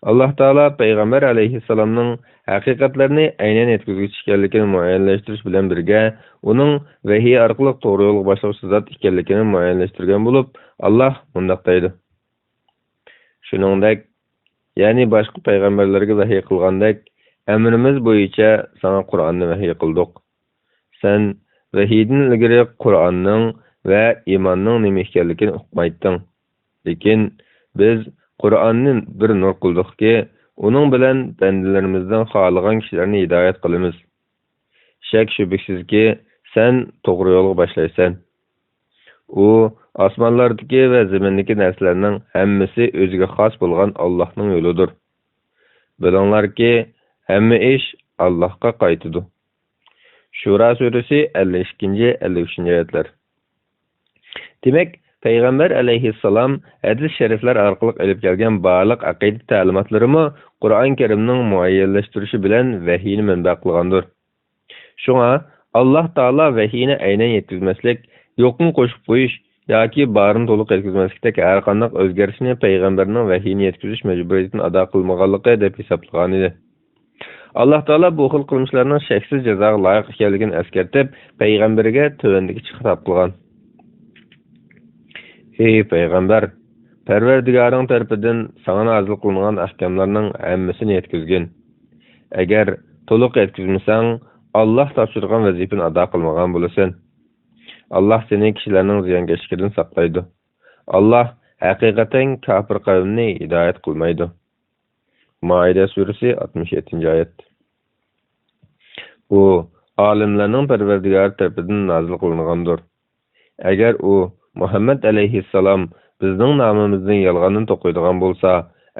ئاللاھ تائالا پەيغەمبەر ئەلەيھىسسالامنىڭ ھەقىقەتلەرنى ئەينەن يەتكۈزگۈچى ئىكەنلىكىنى مۇئەييەنلەشتۈرۈش بىلەن بىرگە، ئۇنىڭ ۋەھىي ئارقىلىق توغرا يولغا باشلىغۇچى زات ئىكەنلىكىنى مۇئەييەنلەشتۈرگەن بولۇپ، ئاللاھ مۇنداق دەيدۇ: شۇنىڭدەك، يەنى باشقا پەيغەمبەرلەرگە ۋەھىي قىلغاندەك، ئەمرىمىز بويىچە ساڭا قۇرئاننى ۋەھىي قىلدۇق. سەن ۋەھىيدىن ئىلگىرى قۇرئاننىڭ ۋە ئىماننىڭ نېمە ئىكەنلىكىنى ئۇقمايتتىڭ. لېكىن بىز قۇرئاننى بىر نۇر قىلدۇقكى، ئۇنىڭ بىلەن بەندىلىرىمىزدىن خالىغان كىشىلەرنى ھىدايەت قىلىمىز. شەك-شۈبھىسىزكى، سەن توغرا يولغا باشلايسەن. ئۇ ئاسمانلاردىكى ۋە زېمىندىكى نەرسىلەرنىڭ ھەممىسى ئۆزىگە خاس بولغان ئاللاھنىڭ يولىدۇر. بىلىڭلاركى، ھەممە ئىش ئاللاھقا قايتىدۇ. شۇرا سۈرىسى ئەللىك ئىككىنچى، ئەللىك ئۈچىنچى ئايەتلەر. دېمەك، پەيغەمبەر ئەلەيھىسسالام ھەدىس شەرىفلەر ئارقىلىق ئېلىپ كەلگەن بارلىق ئەقىدە تەلىماتلىرىمۇ قۇرئان كەرىمنىڭ مۇئەييەنلەشتۈرۈشى بىلەن ۋەھىينى مەنبە قىلغاندۇر. شۇڭا، ئاللاھ تائالا ۋەھىينى ئەينەن يەتكۈزمەسلىك، يوقنى قوشۇپ قويۇش ياكى بارنى تولۇق يەتكۈزمەسلىكتەك ھەرقانداق ئۆزگەرتىشنى پەيغەمبەرنىڭ ۋەھىينى يەتكۈزۈش مەجبۇرىيىتىنى ئادا قىلمىغانلىقى دەپ ھېسابلىغانىدى. ئاللاھ تائالا بۇ خىل قىلمىشلارنىڭ شەكسىز جازاغا لايىق ئىكەنلىكىنى ئەسكەرتىپ، پەيغەمبىرىگە تۆۋەندىكىچە خىتاب قىلغان: ئى پەيغەمبەر، پەرۋەردىگارىڭ تەرىپىدىن ساڭا نازىل قىلىنغان ئەھكاملارنىڭ ھەممىسىنى يەتكۈزگىن. ئەگەر تولۇق يەتكۈزمىسەڭ، ئاللاھ تاپشۇرغان ۋەزىپىنى ئادا قىلمىغان بولىسەن. ئاللاھ سېنى كىشىلەرنىڭ زىيانكەشلىكىدىن ساقلايدۇ. ئاللاھ ھەقىقەتەن كاپىر قەۋمنى ھىدايەت قىلمايدۇ. مائىدە سۈرىسى، ئاتمىش يەتتىنچى ئايەت. ئۇ ئالەملەرنىڭ پەرۋەردىگارى تەرىپىدىن نازىل قىلىنغاندۇر. ئەگەر ئۇ، مۇھەممەد ئەلەيھىسسالام، بىزنىڭ نامىمىزنى يالغاندىن توقۇيدىغان بولسا،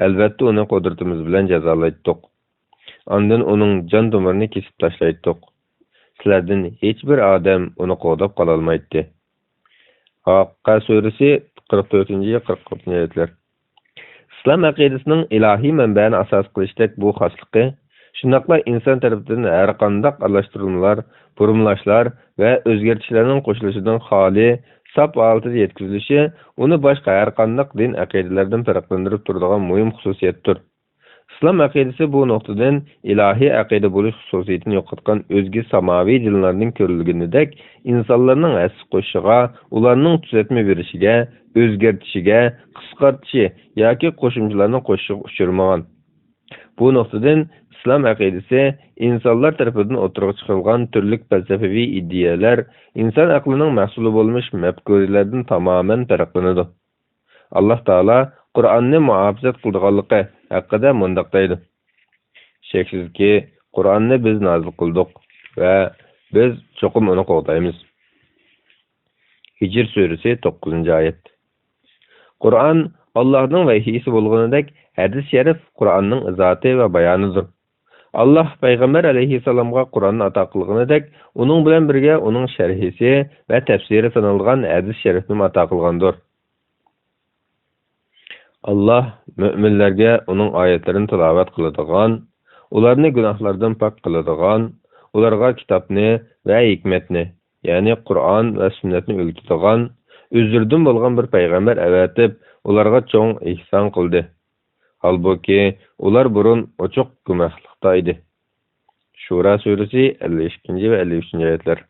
ئەلۋەتتە ئۇنى قۇدرىتىمىز بىلەن جازالايتتۇق. ئاندىن ئۇنىڭ جان تومۇرىنى كېسىپ تاشلايتتۇق. سىلەردىن ھېچبىر ئادەم ئۇنى قوغداپ قالالمايتتى. ھاققە سۈرىسى، قىرىق تۆتىنچى، قىرىق ئالتىنچى ئايەتلەر. ئىسلام ئەقىدىسىنىڭ ئىلاھىي مەنبەنى ئاساس قىلىشتەك بۇ خاسلىقى، شۇنداقلا ئىنسان تەرىپىدىن ھەرقانداق ئارىلاشتۇرمىلار، بۇرمىلاشلار ۋە ئۆزگەرتىشلەرنىڭ قوشۇلۇشىدىن خالىي، ساپ ھالىتىدە يەتكۈزۈلۈشى ئۇنى باشقا ھەرقانداق دىن ئەقىدىلىرىدىن پەرقلەندۈرۈپ تۇرىدىغان مۇھىم خۇسۇسىيەتتۇر. ئىسلام ئەقىدىسى بۇ نۇقتىدىن ئىلاھىي ئەقىدە بولۇش خۇسۇسىيىتىنى يوقاتقان ئۆزگە ساماۋىي دىنلاردىن كۆرۈلگىنىدەك، ئىنسانلارنىڭ ھەسسە قوشۇشىغا، ئۇلارنىڭ تۈزەتمە بېرىشىگە، ئۆزگەرتىشىگە، قىسقارتىشى ياكى قوشۇمچىلارنى قوشۇشىغا ئۇچرىمىغان. بۇ نۇقتىدىن ئىسلام ئەقىدىسى ئىنسانلار تەرىپىدىن ئوتتۇرىغا چىقىرىلغان تۈرلۈك پەلسەپىۋى ئىدىيەلەر، ئىنسان ئەقلىنىڭ مەھسۇلى بولمىش مەپكۇرىلەردىن تامامەن پەرقلىنىدۇ. ئاللاھ تائالا قۇرئاننى مۇھاپىزەت قىلىدىغانلىقى ھەققىدە مۇنداق دەيدۇ: شەكسىزكى، قۇرئاننى بىز نازىل قىلدۇق ۋە بىز چوقۇم ئۇنى قوغدايمىز. ھىجر سۈرىسى، توققۇزىنچى ئايەت. قۇرئان ئاللاھنىڭ ۋەھىيسى بولغىنىدەك، ھەدىس شەرىف قۇرئاننىڭ ئىزاھاتى ۋە بايانىدۇر. ئاللاھ پەيغەمبەر ئەلەيھىسسالامغا قۇرئاننى ئاتا قىلغىنىدەك، ئۇنىڭ بىلەن بىرگە ئۇنىڭ شەرھىسى ۋە تەپسىرى سانالغان ھەدىس شەرىفنىمۇ ئاتا قىلغاندۇر. ئاللاھ مۆمىنلەرگە ئۇنىڭ ئايەتلىرىنى تىلاۋەت قىلىدىغان، ئۇلارنى گۇناھلاردىن پاك قىلىدىغان، ئۇلارغا كىتابنى ۋە ھېكمەتنى، يەنى قۇرئان ۋە سۈننەتنى ئۆگىتىدىغان، ئۆزلىرىدىن بولغان بىر پەيغەمبەر ئەۋەتىپ، ئۇلارغا چوڭ ئېھسان قىلدى. ھالبۇكى، ئۇلار بۇرۇن ئوچۇق گۇمراھلىقتا ئىدى. شۇرا سۈرىسى، ئەللىك ئىككىنچى ۋە ئەللىك ئۈچىنچى ئايەتلەر.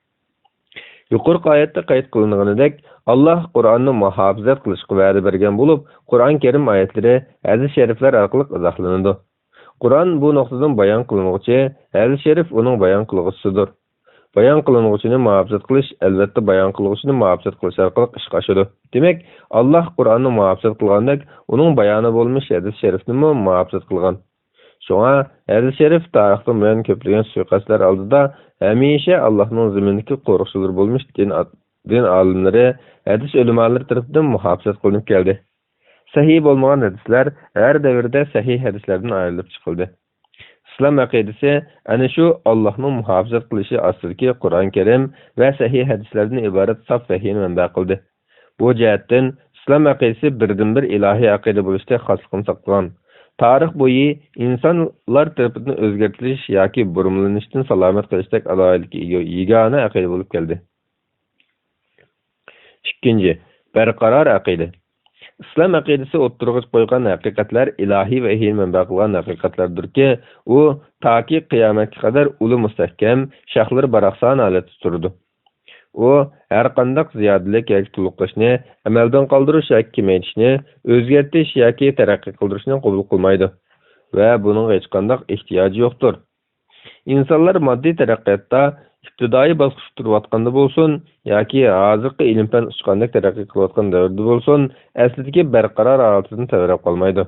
يۇقىرىقى ئايەتتە قەيت قىلىنغىنىدەك، ئاللاھ قۇرئاننى مۇھاپىزەت قىلىشقا ۋەدە بەرگەن بولۇپ، قۇرئان كەرىم ئايەتلىرى ھەدىس شەرىپلەر ئارقىلىق ئىزاھلىنىدۇ. قۇرئان بۇ نۇقتىدىن بايان قىلىنغۇچى، ھەدىس شەرىف ئۇنىڭ بايان قىلغۇچىسىدۇر. بايان قىلىنغۇچىنى مۇھاپىزەت قىلىش، ئەلۋەتتە، بايان قىلغۇچىنى مۇھاپىزەت قىلىش ئارقىلىق ئىشقا ئاشىدۇ. دېمەك، ئاللاھ قۇرئاننى مۇھاپىزەت قىلغاندەك، ئۇنىڭ بايانى بولمىش ھەدىس شەرىفنىمۇ مۇھاپىزەت قىلغان. شۇڭا، ھەدىس شەرىف تارىختىن بۇيان كۆپلىگەن سۇيىقەستلەر ئالدىدا ھەمىشە ئاللاھنىڭ زېمىنىدىكى قورۇقچىلىرى بولمىش دىن، دىن ئالىملىرى، ھەدىس ئۆلىمالىرى تەرىپىدىن مۇھاپىزەت قىلىنىپ كەلدى. سەھىھ بولمىغان ھەدىسلەر ھەر دەۋردە سەھىھ ھەدىسلەردىن ئايرىلىپ چىقىلدى. ئىسلام ئەقىدىسى ئەنە شۇ ئاللاھنىڭ مۇھاپىزەت قىلىشى ئاستىدىكى قۇرئان كەرىم ۋە سەھىھ ھەدىسلەردىن ئىبارەت ساپ ۋەھىينى مەنبە قىلدى. بۇ جەھەتتىن ئىسلام ئەقىدىسى بىردىنبىر ئىلاھىي ئەقىدە بولۇشتەك خاسلىقىنى ساقلىغان. تارىخ بويى ئىنسانلار تەرىپىدىن ئۆزگەرتىلىش ياكى بۇرمىلىنىشتىن سالامەت قېلىشتەك ئالاھىدىلىككە ئىگە يېگانە ئەقىدە بولۇپ كەلدى. ئىككىنچى، بەرقارار ئەقىدە. ئىسلام ئەقىدىسى ئوتتۇرىغا قويغان ھەقىقەتلەر ئىلاھىي ۋەھىينى مەنبە قىلغان ھەقىقەتلەردۇركى، ئۇ تاكى قىيامەتكە قەدەر ئۇلى مۇستەھكەم، شاخلىرى باراقسان ھالەتتە تۇرىدۇ. ئۇ ھەرقانداق زىيادىلىك ياكى تولۇقلاشنى، ئەمەلدىن قالدۇرۇش ياكى كېمەيتىشنى، ئۆزگەرتىش ياكى تەرەققىي قىلدۇرۇشنى قوبۇل قىلمايدۇ ۋە بۇنىڭغا ھېچقانداق ئېھتىياجى يوقتۇر. ئىنسانلار ماددىي تەرەققىياتتا ئىپتىدائىي باسقۇچتا تۇرۇۋاتقاندا بولسۇن ياكى ھازىرقى ئىلىم-پەن ئۇچقاندەك تەرەققىي قىلىۋاتقان دەۋردە بولسۇن، ئەسلىدىكى بەرقارار ھالىتىدىن تەۋرەپ قالمايدۇ.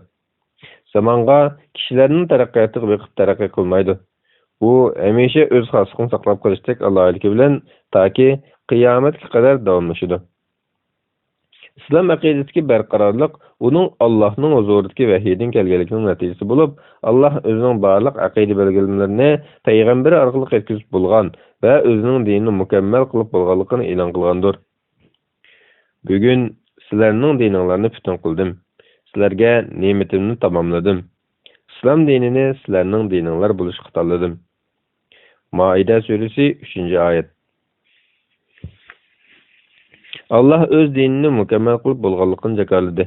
زامانغا، كىشىلەرنىڭ تەرەققىياتىغا بېقىپ تەرەققىي قىلمايدۇ. ئۇ ھەمىشە ئۆز خاسلىقىنى ساقلاپ قېلىشتەك ئالاھىدىلىكى بىلەن تاكى قىيامەتكە قەدەر داۋاملىشىدۇ. ئىسلام ئەقىدىسىدىكى بەرقارارلىق ئۇنىڭ ئاللاھنىڭ ھۇزۇرىدىكى ۋەھىيدىن كەلگەنلىكىنىڭ نەتىجىسى بولۇپ، ئاللاھ ئۆزىنىڭ بارلىق ئەقىدە بەلگىلىمىلىرىنى پەيغەمبىرى ئارقىلىق يەتكۈزۈپ بولغان ۋە ئۆزىنىڭ دىنىنى مۇكەممەل قىلىپ بولغانلىقىنى ئېلان قىلغاندۇر. بۈگۈن سىلەرنىڭ دىنىڭلارنى پۈتۈن قىلدىم. سىلەرگە نېمىتىمنى تاماملىدىم. ئىسلام دىنىنى سىلەرنىڭ دىنىڭلار بولۇشقا تاللىدىم. مائىدە سۈرىسى، ئۈچىنچى ئايەت. ئاللاھ ئۆز دىنىنى مۇكەممەل قىلىپ بولغانلىقىنى جاكارلىدى.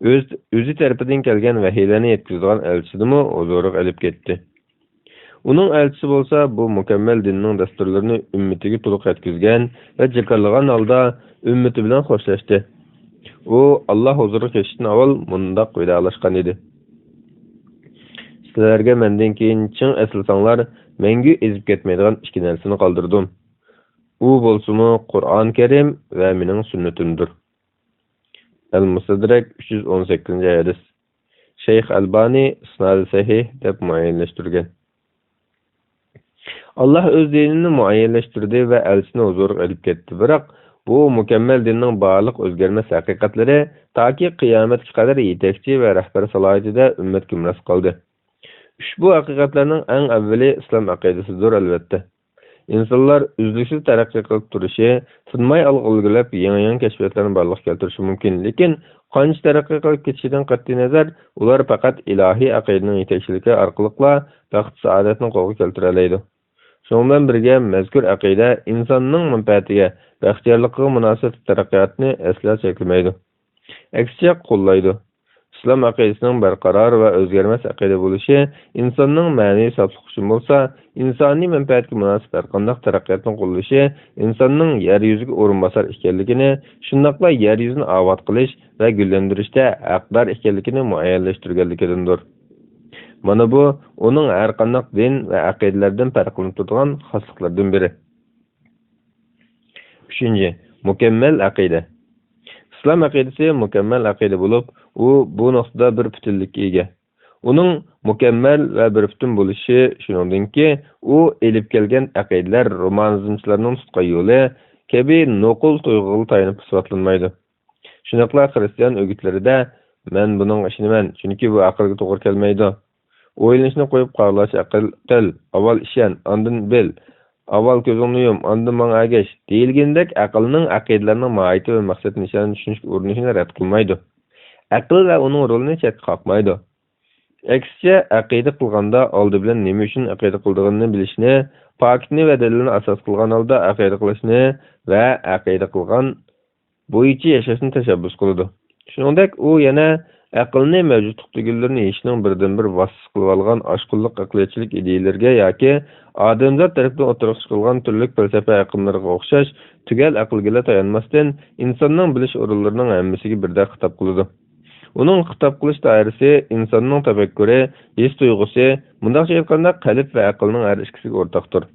ئۆز، ئۆزى تەرىپىدىن كەلگەن ۋەھىيلەرنى يەتكۈزىدىغان ئەلچىسىنىمۇ ھۇزۇرىغا ئېلىپ كەتتى. ئۇنىڭ ئەلچىسى بولسا بۇ مۇكەممەل دىننىڭ دەستۇرلىرىنى ئۈممىتىگە تولۇق يەتكۈزگەن ۋە جاكارلىغان ھالدا ئۈممىتى بىلەن خوشلاشتى. ئۇ ئاللاھ ھۇزۇرىغا كېتىشتىن ئاۋۋال مۇنداق ۋەدەلاشقان ئىدى: سىلەرگە مەندىن كېيىن چىڭ ئەسلىسەڭلار، مەڭگۈ ئېزىپ كەتمەيدىغان ئىككى نەرسىنى قالدۇردۇم. ئۇ بولسىمۇ قۇرئان كەرىم ۋە مېنىڭ سۈننىتىمدۇر. ئەل مۇستەدرەك، ئۈچ يۈز ئون سەككىزىنچى ھەدىس. شەيخ ئەلبانى ئىسنادى سەھىھ دەپ مۇئەييەنلەشتۈرگەن. ئاللاھ ئۆز دىنىنى مۇئەييەنلەشتۈردى ۋە ئەلچىسىنى ھۇزۇرىغا ئېلىپ كەتتى، بىراق بۇ مۇكەممەل دىننىڭ بارلىق ئۆزگەرمەس ھەقىقەتلىرى تاكى قىيامەتكە قەدەر يېتەكچى ۋە رەھبەر سالاھىيىتىدە ئۈممەتكە مىراس قالدى. ئۇشبۇ ھەقىقەتلەرنىڭ ئەڭ ئەۋۋىلى ئىسلام ئەقىدىسىدۇر، ئەلۋەتتە. ئىنسانلار ئۈزلۈكسىز تەرەققىي قىلىپ تۇرۇشى، تىنماي ئالغا ئىلگىرىلەپ يېڭى-يېڭى كەشپىياتلارنى بارلىققا كەلتۈرۈشى مۇمكىن، لېكىن قانچە تەرەققىي قىلىپ كېتىشىدىن قەتئىينەزەر، ئۇلار پەقەت ئىلاھىي ئەقىدىنىڭ يېتەكچىلىكى ئارقىلىقلا بەخت-سائادەتنى قولغا كەلتۈرەلەيدۇ. شۇنىڭ بىلەن بىرگە، مەزكۇر ئەقىدە ئىنساننىڭ مەنپەئەتىگە، بەختىيارلىقىغا مۇناسىۋەتلىك تەرەققىياتنى ئەسلا چەكلىمەيدۇ. ئەكسىچە قوللايدۇ. ئىسلام ئەقىدىسىنىڭ بەرقارار ۋە ئۆزگەرمەس ئەقىدە بولۇشى ئىنساننىڭ مەنىۋى ساپلىقى ئۈچۈن بولسا، ئىنسانىي مەنپەئەتكە مۇناسىپ ھەرقانداق تەرەققىياتنى قوللىشى ئىنساننىڭ يەر يۈزىگە ئورۇنباسار ئىكەنلىكىنى، شۇنداقلا يەر يۈزىنى ئاۋات قىلىش ۋە گۈللەندۈرۈشتە ھەقدار ئىكەنلىكىنى مۇئەييەنلەشتۈرگەنلىكىدىندۇر. مانا بۇ ئۇنىڭ ھەرقانداق دىن ۋە ئەقىدىلەردىن پەرقلىنىپ تۇرىدىغان خاسلىقلىرىدىن بىرى. ئۈچىنچى، مۇكەممەل ئەقىدە. ئىسلام ئەقىدىسى مۇكەممەل ئەقىدە بولۇپ، ئۇ بۇ نۇقتىدا بىر پۈتۈنلۈككە ئىگە. ئۇنىڭ مۇكەممەل ۋە بىر پۈتۈن بولۇشى شۇنىڭدىنكى، ئۇ ئېلىپ كەلگەن ئەقىدىلەر رومانىزمچىلارنىڭ تۇتقان يولى كەبى نوقۇل تۇيغۇغا تايىنىپ ئىسپاتلانمايدۇ. شۇنداقلا خىرىستىيان ئۆگۈتلىرىدە، مەن بۇنىڭغا ئىشىنىمەن، چۈنكى بۇ ئەقىلگە توغرا كەلمەيدۇ. ئويلىنىشنى قويۇپ قارىلاش ئەقىل تىل، ئاۋۋال ئىشەن، ئاندىن بىل، ئاۋۋال كۆزۈڭنى يۇم، ئاندىن ماڭا ئەگەش دېيىلگىنىدەك ئەقىلنىڭ ئەقىدىلەرنىڭ ماھىيىتى ۋە مەقسەت نىشانىنى چۈشىنىشكە ئۇرۇنۇشىنى رەت قىلمايدۇ. ئەقىل ۋە ئۇنىڭ رولىنى چەتكە قاقمايدۇ. ئەكسىچە، ئەقىدە قىلغاندا ئالدى بىلەن نېمە ئۈچۈن ئەقىدە قىلىدىغىنىنى بىلىشنى، پاكىتنى ۋە دەلىلنى ئاساس قىلغان ھالدا ئەقىدە قىلىشنى ۋە ئەقىدە قىلغان بويىچە ياشاشنى تەشەببۇس قىلىدۇ. شۇنىڭدەك ئۇ يەنە ئەقىلنى مەۋجۇتلۇق تۈگۈنلىرىنى يېشىشنىڭ بىردىنبىر ۋاسىتىسى قىلىۋالغان ئاشقۇنلۇق ئەقلىيەتچىلىك ئىدىيىلىرىگە ياكى ئادەمزات تەرىپىدىن ئوتتۇرىغا چىقىرىلغان تۈرلۈك پەلسەپە ئېقىملىرىغا ئوخشاش تۈگەل ئەقىلگىلا تايانماستىن، ئىنساننىڭ بىلىش ئورۇنلىرىنىڭ ھەممىسىگە بىردەك خىتاب قىلىدۇ. ئۇنىڭ خىتاب قىلىش دائىرىسى ئىنساننىڭ تەپەككۇرى، ھېس تۇيغۇسى، مۇنداقچە ئېيتقاندا، قەلب ۋە ئەقىلنىڭ ھەر ئىككىسىگە ئورتاقتۇر.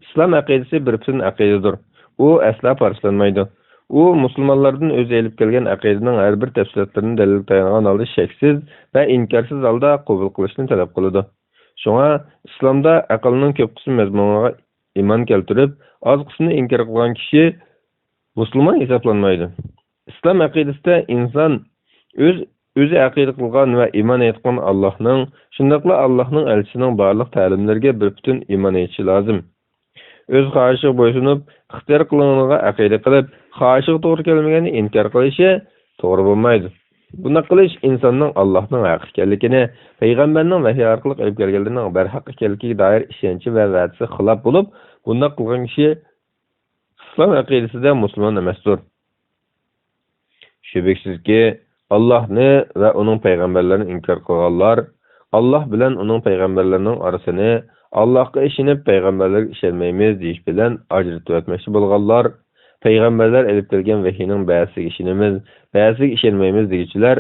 ئىسلام ئەقىدىسى بىر پۈتۈن ئەقىدىدۇر. ئۇ ئەسلا پارچىلانمايدۇ. ئۇ مۇسۇلمانلاردىن ئۆزى ئېلىپ كەلگەن ئەقىدىنىڭ ھەر بىر تەپسىلاتلىرىنى دەلىلگە تايانغان ھالدا شەكسىز ۋە ئىنكارسىز ھالدا قوبۇل قىلىشنى تەلەپ قىلىدۇ. شۇڭا ئىسلامدا ئەقىلنىڭ كۆپ قىسىم مەزمۇنىغا ئىمان كەلتۈرۈپ، ئاز قىسمىنى ئىنكار قىلغان كىشى مۇسۇلمان ھېسابلانمايدۇ. ئىسلام ئەقىدىسىدە ئىنسان ئۆز، ئۆزى ئەقىدە قىلغان ۋە ئىمان ئېيتقان ئاللاھنىڭ، شۇنداقلا ئاللاھنىڭ ئەلچىسىنىڭ بارلىق تەلىملىرىگە بىر پۈتۈن ئىمان ئېيتىشى لازىم. ئۆز خاھىشىغا بويسۇنۇپ، ئىختىيار قىلغىنىغا ئەقىدە قىلىپ، خاھىشىغا توغرا كەلمىگەننى ئىنكار قىلىشى توغرا بولمايدۇ. بۇنداق قىلىش ئىنساننىڭ ئاللاھنىڭ ھەق ئىكەنلىكىنى، پەيغەمبەرنىڭ ۋەھىي ئارقىلىق ئېلىپ كەلگەنلىرىنىڭ بەرھەق ئىكەنلىكىگە دائىر ئىشەنچى ۋە ۋەدىسىگە خىلاپ بولۇپ، بۇنداق قىلغان كىشى ئىسلام ئەقىدىسىدە مۇسۇلمان ئەمەستۇر. شۈبھىسىزكى، ئاللاھنى ۋە ئۇنىڭ پەيغەمبەرلىرىنى ئىنكار قىلغانلار، ئاللاھ بىلەن ئۇنىڭ پەيغەمبەرلىرىنىڭ ئارىسىنى، ئاللاھقا ئىشىنىپ، پەيغەمبەرلەرگە ئىشەنمەيمىز دېيىش بىلەن ئاجرىتىۋەتمەكچى بولغانلار، پەيغەمبەرلەر ئېلىپ كەلگەن ۋەھىينىڭ بەزىسىگە ئىشىنىمىز، بەزىسىگە ئىشەنمەيمىز دېگۈچىلەر،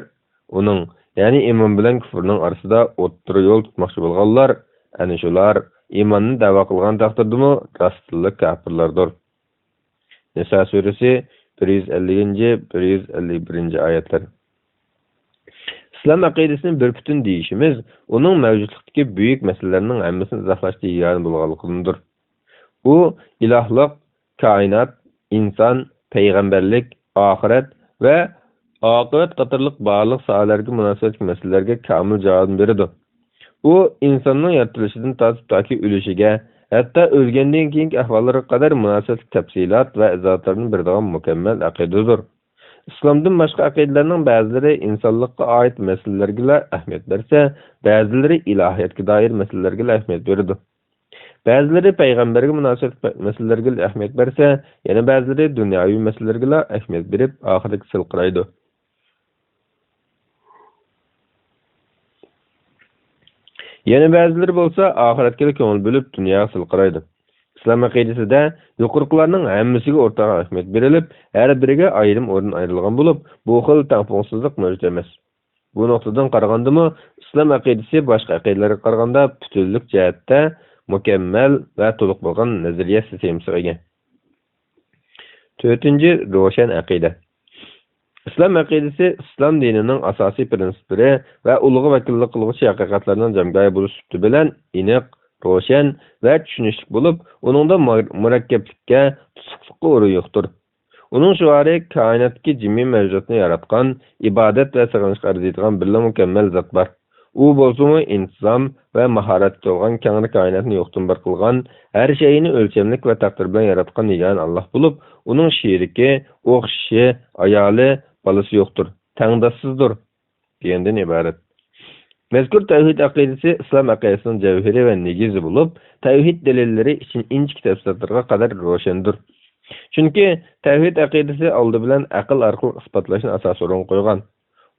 ئۇنىڭ، يەنى ئىمان بىلەن كۇفرنىڭ ئارىسىدا ئوتتۇرا يول تۇتماقچى بولغانلار، ئەنە شۇلار ئىماننى دەۋا قىلغان تەقدىردىمۇ راستتىنلا كاپىرلاردۇر. نىسا سۈرىسى، بىر يۈز ئەللىكىنچى، بىر يۈز ئەللىك بىرىنچى ئايەتلەر. ئىسلام ئەقىدىسىنى بىر پۈتۈن دېيىشىمىز ئۇنىڭ مەۋجۇتلۇقتىكى بۈيۈك مەسىلىلەرنىڭ ھەممىسىنى ئىزاھلاشتا يېگانە بولغانلىقىدىندۇر. ئۇ ئىلاھلىق، كائىنات، ئىنسان، پەيغەمبەرلىك، ئاخىرەت ۋە ئاقىۋەت قاتارلىق بارلىق ساھەلەرگە مۇناسىۋەتلىك مەسىلىلەرگە كامىل جاۋابىنى بېرىدۇ. ئۇ ئىنساننىڭ يارىتىلىشىدىن تارتىپ تاكى ئۆلۈشىگە، ھەتتا ئۆلگەندىن كېيىنكى ئەھۋاللىرىغا قەدەر مۇناسىۋەتلىك تەپسىلات ۋە ئىزاھاتلارنى بېرىدىغان مۇكەممەل ئەقىدىدۇر. ئىسلامدىن باشقا ئەقىدىلەرنىڭ بەزىلىرى ئىنسانلىققا ئائىت مەسىلىلەرگىلا ئەھمىيەت بەرسە، بەزىلىرى ئىلاھىيەتكە دائىر مەسىلىلەرگىلا ئەھمىيەت بېرىدۇ. بەزىلىرى پەيغەمبەرگە مۇناسىۋەتلىك مەسىلىلەرگىلا ئەھمىيەت بەرسە، يەنە بەزىلىرى دۇنياۋى مەسىلىلەرگىلا ئەھمىيەت بېرىپ، ئاخىرەتكە سەل قارايدۇ. يەنە بەزىلىرى بولسا ئاخىرەتكىلا كۆڭۈل بۆلۈپ، دۇنياغا سەل قارايدۇ. ئىسلام ئەقىدىسىدە يۇقىرىقىلارنىڭ ھەممىسىگە ئورتاق ئەھمىيەت بېرىلىپ، ھەر بىرىگە ئايرىم ئورۇن ئايرىلغان بولۇپ، بۇ خىل تەڭپۇڭسىزلىق مەۋجۇت ئەمەس. بۇ نۇقتىدىن قارىغاندىمۇ، ئىسلام ئەقىدىسى باشقا ئەقىدىلەرگە قارىغاندا پۈتۈنلۈك جەھەتتە مۇكەممەل ۋە تولۇق بولغان نەزەرىيە سىستېمىسىغا ئىگە. تۆتىنچى، روشەن ئەقىدە. ئىسلام ئەقىدىسى ئىسلام دىنىنىڭ ئاساسىي پىرىنسىپلىرى ۋە ئۇلىغا ۋەكىللىك قىلغۇچى ھەقىقەتلەرنىڭ جەمگاھى بولۇش سۈپىتى بىلەن ئېنىق، روشەن ۋە چۈشىنىشلىك بولۇپ، ئۇنىڭدا مۇ-، مۇرەككەپلىككە، تۇتۇقلۇققا ئورۇن يوقتۇر. ئۇنىڭ شوئارى كائىناتتىكى جىمى مەۋجۇداتنى ياراتقان، ئىبادەت ۋە سېغىنىشقا ئەرزىيدىغان بىرلا مۇكەممەل زات بار. ئۇ بولسىمۇ ئىنتىزام ۋە ماھارەتكە تولغان كەڭرى كائىناتنى يوقتىن بار قىلغان، ھەر شەيئىنى ئۆلچەملىك ۋە تەقدىر بىلەن ياراتقان يېگانە ئاللاھ بولۇپ، ئۇنىڭ شېرىكى، ئوخشىشى، ئايالى، بالىسى يوقتۇر، تەڭداشسىزدۇر دېگەندىن ئىبارەت. مەزكۇر تەۋھىد ئەقىدىسى ئىسلام ئەقىدىسىنىڭ جەۋھىرى ۋە نېگىزى بولۇپ، تەۋھىد دەلىللىرى ئىچىن ئىنچىكە تەپسىلاتلىرىغا قەدەر روشەندۇر. چۈنكى تەۋھىد ئەقىدىسى ئالدى بىلەن ئەقىل ئارقىلىق ئىسپاتلاشنى ئاساس ئورۇنغا قويغان.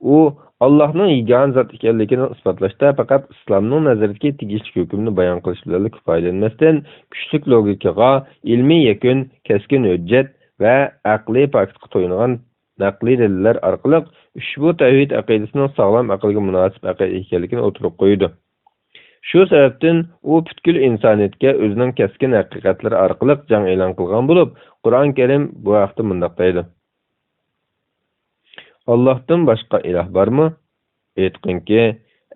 ئۇ ئاللاھنىڭ يېگانە زات ئىكەنلىكىنى ئىسپاتلاشتا پەقەت ئىسلامنىڭ نەزىرىدىكى تېگىشلىك ھۆكۈمنى بايان قىلىش بىلەنلا كۇپايىلەنمەستىن، كۈچلۈك لوگىكىغا، ئىلمىي يەكۈن، كەسكىن ھۆججەت ۋە ئەقلىي پاكىتقا تويۇنغان نەقلىي دەلىللەر ئارقىلىق ئۇشبۇ تەۋھىد ئەقىدىسىنىڭ ساغلام ئەقىلگە مۇناسىپ ئەقىدە ئىكەنلىكىنى ئوتتۇرىغا قويىدۇ. شۇ سەۋەبتىن ئۇ پۈتكۈل ئىنسانىيەتكە ئۆزىنىڭ كەسكىن ھەقىقەتلىرى ئارقىلىق جەڭ ئېلان قىلغان بولۇپ، قۇرئان كەرىم بۇ ھەقتە مۇنداق دەيدۇ: «ئاللاھتىن باشقا ئىلاھ بارمۇ؟ ئېيتقىنكى،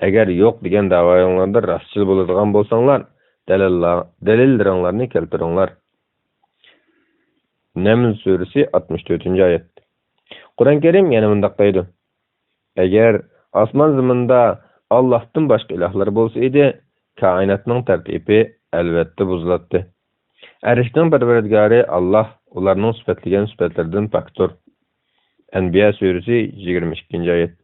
ئەگەر يوق دېگەن دەۋايىڭلاردا راستچىل بولىدىغان بولساڭلار، دەلىللا-، دەلىللىرىڭلارنى كەلتۈرۈڭلار.» نەمل سۈرىسى، ئاتمىش تۆتىنچى ئايەت. قۇرئان كەرىم يەنە مۇنداق دەيدۇ: «ئەگەر ئاسمان زېمىندا ئاللاھتىن باشقا ئىلاھلار بولسا ئىدى، كائىناتنىڭ تەرتىپى ئەلۋەتتە بۇزۇلاتتى. ئەرشنىڭ پەرۋەردىگارى ئاللاھ ئۇلارنىڭ سۈپەتلىگەن سۈپەتلىرىدىن پاكتۇر.» ئەنبىيا سۈرىسى، يىگىرمە ئىككىنچى ئايەت.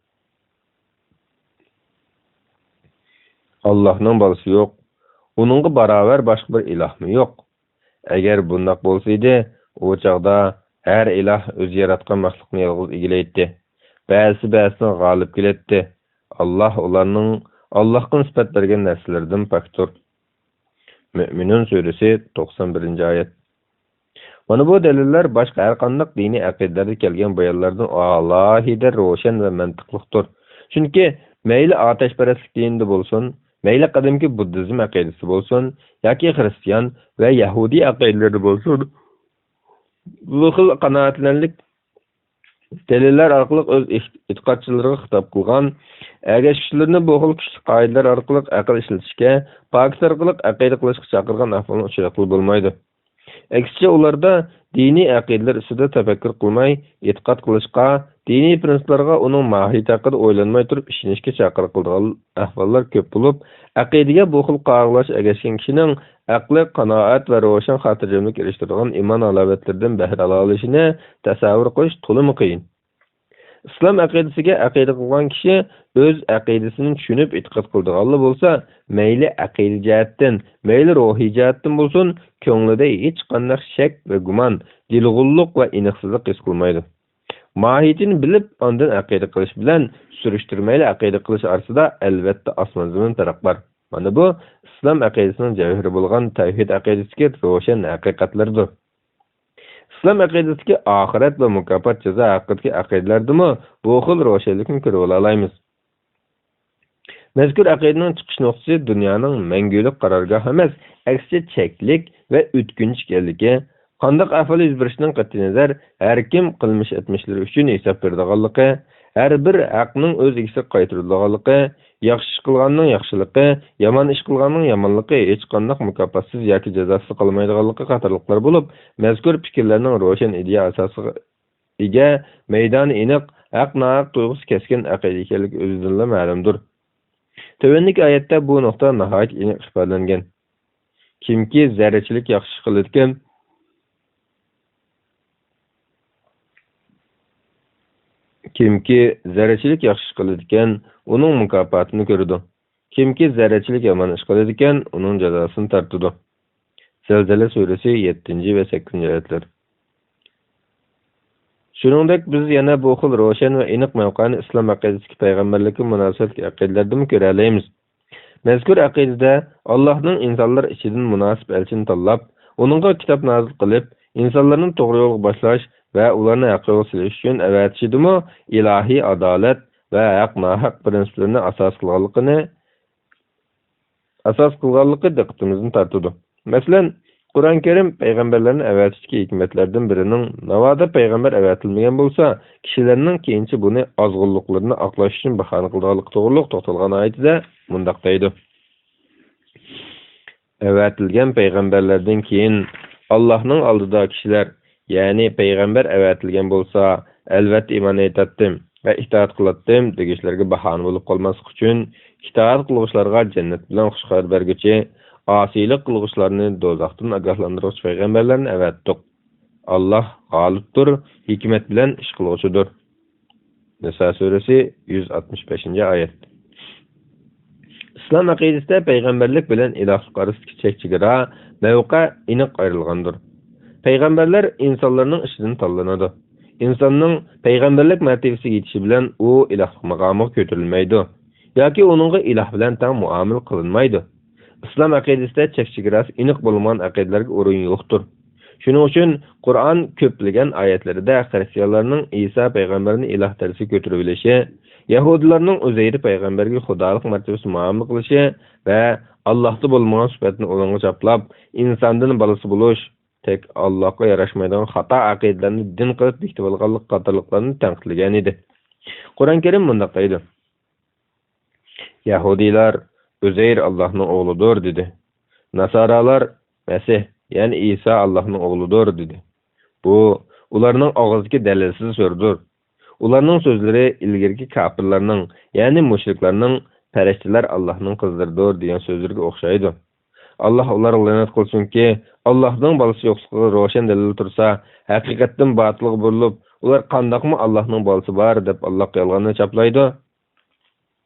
ئاللاھنىڭ بالىسى يوق، ئۇنىڭغا باراۋەر باشقا بىر ئىلاھمۇ يوق. ئەگەر بۇنداق بولسا ئىدى، ئۇ چاغدا ھەر ئىلاھ ئۆزى ياراتقان مەخلۇقنى يالغۇز ئىگىلەيتتى. بەزىسى بەزىسىنى غالىب كېلەتتى. ئاللاھ ئۇلارنىڭ ئاللاھقا نىسبەت بەرگەن نەرسىلىرىدىن پاكتۇر. مۆمىنۇن سۈرىسى، توقسان بىرىنچى ئايەت. مانا بۇ دەلىللەر باشقا ھەر قانداق دىنىي ئەقىدىلەردە كەلگەن بايانلاردىن ئالاھىدە روشەن ۋە مەنتىقلىقتۇر. چۈنكى مەيلى ئاتەشپەرەسلىك دىنىدا بولسۇن، مەيلى قەدىمكى بۇددىزم ئەقىدىسى بولسۇن ياكى خىرىستىيان ۋە يەھۇدىي ئەقىدىلىرىدە بولسۇن، بۇ خىل قانائەتلەنلىك دەلىللەر ئارقىلىق ئۆز ئېتىقادچىلىرىغا خىتاب قىلغان، ئەگەشكۈچىلىرىنى بۇ خىل كۈچلۈك قائىدىلەر ئارقىلىق ئەقىل ئىشلىتىشكە، پاكىت ئارقىلىق ئەقىدە قىلىشقا چاقىرغان ئەھۋالنى ئۇچراتقىلى بولمايدۇ. ئەكسىچە، ئۇلاردا دىنىي ئەقىدىلەر ئۈستىدە تەپەككۇر قىلماي، ئېتىقاد قىلىشقا، دىنىي پىرىنسىپلارغا، ئۇنىڭ ماھىيىتى ھەققىدە ئويلانماي تۇرۇپ ئىشىنىشكە چاقىرىقلىدىغان ئەھۋاللار كۆپ بولۇپ، ئەقىدىگە بۇ خىل قارىغۇلارچە ئەگەشكەن كىشىنىڭ ئەقلىي قانائەت ۋە روشەن خاتىرجەملىك ئېرىشتۈرىدىغان ئىمان ئالامەتلىرىدىن بەھرە ئالاۋېلىشىنى تەسەۋۋۇر قىلىش تولىمۇ قىيىن. ئىسلام ئەقىدىسىگە ئەقىدە قىلغان كىشى ئۆز ئەقىدىسىنى چۈشىنىپ ئېتىقاد قىلىدىغانلا بولسا، مەيلى ئەقىدە جەھەتتىن، مەيلى روھىي جەھەتتىن بولسۇن، كۆڭلىدە ھېچقانداق شەك ۋە گۇمان، دېلىغۇللۇق ۋە ئېنىقسىزلىق ھېس قىلمايدۇ. ماھىيىتىنى بىلىپ، ئاندىن ئەقىدە قىلىش بىلەن سۈرۈشتۈرمەيلا ئەقىدە قىلىش ئارىسىدا ئەلۋەتتە ئاسمان-زېمىن پەرق بار. مانا بۇ ئىسلام ئەقىدىسىنىڭ جەۋھىرى بولغان تەۋھىد ئەقىدىسىدىكى روشەن ھەقىقەتلەردۇر. ئىسلام ئەقىدىسىدىكى ئاخىرەت ۋە مۇكاپات جازا ھەققىدىكى ئەقىدىلەردىمۇ بۇ خىل روشەنلىكنى كۆرۈۋالالايمىز. مەزكۇر ئەقىدىنىڭ چىقىش نۇقتىسى دۇنيانىڭ مەڭگۈلۈك قارارگاھ ئەمەس، ئەكسىچە چەكلىك ۋە ئۆتكۈنچى ئىكەنلىكى، قانداق ئەھۋال يۈز بېرىشىدىن قەتئىينەزەر، ھەر كىم قىلمىش ئەتمىشلىرى ئۈچۈن ھېساب بېرىدىغانلىقى، ھەر بىر ھەقنىڭ ئۆز ئىگىسىگە قايتۇرۇلىدىغانلىقى، ياخشى ئىش قىلغاننىڭ ياخشىلىقى، يامان ئىش قىلغاننىڭ يامانلىقى، ھېچقانداق مۇكاپاتسىز ياكى جازاسىز قالمايدىغانلىقى قاتارلىقلار بولۇپ، مەزكۇر پىكىرلەرنىڭ روشەن ئىدىيە ئاساسىغا ئىگە، مەيدانى ئېنىق، ھەق-ناھەق تۇيغۇسى كەسكىن ئەقىدە ئىكەنلىكى ئۆزىدىنلا مەلۇمدۇر. تۆۋەندىكى ئايەتتە بۇ نۇقتا ناھايىتى ئېنىق ئىپادىلەنگەن. كىمكى زەررىچىلىك ياخشى ئىش قىلىدىكەن، كىمكى زەررىچىلىك ياخشى ئىش قىلىدىكەن، ئۇنىڭ مۇكاپاتىنى كۆرىدۇ. كىمكى زەررىچىلىك يامان ئىش قىلىدىكەن، ئۇنىڭ جازاسىنى تارتىدۇ. زەلزەلە سۈرىسى يەتتىنچى ۋە سەككىزىنچى ئايەتلەر. شۇنىڭدەك بىز يەنە بۇ خىل روشەن ۋە ئېنىق مەۋقەنى ئىسلام ئەقىدىسىدىكى پەيغەمبەرلىككە مۇناسىۋەتلىك ئەقىدىلەردىمۇ كۆرەلەيمىز. مەزكۇر ئەقىدىدە ئاللاھنىڭ ئىنسانلار ئىچىدىن مۇناسىپ ئەلچىنى تاللاپ، ئۇنىڭغا كىتاب نازىل قىلىپ، ئىنسانلارنى توغرا يولغا باشلاش ۋە ئۇلارنى ھەق يولغا سېلىش ئۈچۈن ئەۋەتىشىدىمۇ ئىلاھىي ئادالەت ۋە ھەق-ناھەق پىرىنسىپلىرىنى ئاساس قىلغانلىقىنى، ئاساس قىلغانلىقى دىققىتىمىزنى تارتىدۇ. مەسىلەن، قۇرئان كەرىم پەيغەمبەرلەرنى ئەۋەتىشتىكى ھېكمەتلەردىن بىرىنىڭ، ناۋادا پەيغەمبەر ئەۋەتىلمىگەن بولسا، كىشىلەرنىڭ كېيىنچە بۇنى ئازغۇنلۇقلىرىنى ئاقلاش ئۈچۈن باھانە قىلىدىغانلىقى توغرۇلۇق توختالغان ئايىتىدە مۇنداق دەيدۇ. ئەۋەتىلگەن پەيغەمبەرلەردىن كېيىن ئاللاھنىڭ ئالدىدا كىشىلەر، يەنى پەيغەمبەر ئەۋەتىلگەن بولسا، ئەلۋەتتە ئىمان ئېيتاتتىم ۋە ئىتائەت قىلاتتىم دېگۈچىلەرگە باھانە بولۇپ قالماسلىق ئۈچۈن، ئىتائەت قىلغۇچىلارغا جەننەت بىلەن خۇش خەۋەر بەرگۈچى، ئاسىيلىق قىلغۇچىلارنى دوزاختىن ئاگاھلاندۇرغۇچى پەيغەمبەرلەرنى ئەۋەتتۇق. ئاللاھ غالىبتۇر، ھېكمەت بىلەن ئىش قىلغۇچىدۇر. نىسا سۈرىسى يۈز ئاتمىش بەشىنچى ئايەت. ئىسلام ئەقىدىسىدە پەيغەمبەرلىك بىلەن ئىلاھلىق ئارىسىدىكى چەك-چېگرا، مەۋقە ئېنىق ئايرىلغاندۇر. پەيغەمبەرلەر ئىنسانلارنىڭ ئىچىدىن تاللىنىدۇ. ئىنساننىڭ پەيغەمبەرلىك مەرتىۋىسىگە يېتىشى بىلەن ئۇ ئىلاھلىق ماقامىغا كۆتۈرۈلمەيدۇ ياكى ئۇنىڭغا ئىلاھ بىلەن تەڭ مۇئامىلە قىلىنمايدۇ. ئىسلام ئەقىدىسىدە چەك-چېگراسى ئېنىق بولمىغان ئەقىدىلەرگە ئورۇن يوقتۇر. شۇنىڭ ئۈچۈن قۇرئان كۆپلىگەن ئايەتلىرىدە خىرىستىيانلارنىڭ ئىسا پەيغەمبەرنى ئىلاھ دەرىجىسىگە كۆتۈرۈۋېلىشى، يەھۇدىيلارنىڭ ئۇزەير پەيغەمبەرگە خۇدالىق مەرتىۋىسى مۇئامىلە قىلىشى ۋە ئاللاھتا بولمىغان سۈپەتنى ئۇنىڭغا چاپلاپ، ئىنساندىن بالىسى بولۇش، تەك ئاللاھقا ياراشمايدىغان خاتا ئەقىدىلەرنى دىن قىلىپ بېكىتىۋالغانلىقى قاتارلىقلارنى تەنقىدلىگەنىدى. قۇرئان كەرىم مۇنداق دەيدۇ. يەھۇدىيلار ئۈزەير ئاللاھنىڭ ئوغلىدۇر دېدى. ناسارالار مەسىھ، يەنى ئىسا ئاللاھنىڭ ئوغلىدۇر دېدى. بۇ ئۇلارنىڭ ئاغزىدىكى دەلىلسىز سۆزدۇر. ئۇلارنىڭ سۆزلىرى ئىلگىرىكى كاپىرلارنىڭ، يەنى مۇشرىكلارنىڭ پەرىشتىلەر ئاللاھنىڭ قىزلىرىدۇر دېگەن سۆزلىرىگە ئوخشايدۇ. ئاللاھ ئۇلارغا لەنەت قىلسۇنكى، ئاللاھنىڭ بالىسى يوقلۇقىغا روشەن دەلىل تۇرسا، ھەقىقەتتىن باتىلغا بۇرۇلۇپ، ئۇلار قانداقمۇ ئاللاھنىڭ بالىسى بار دەپ ئاللاھقا يالغاننى چاپلايدۇ؟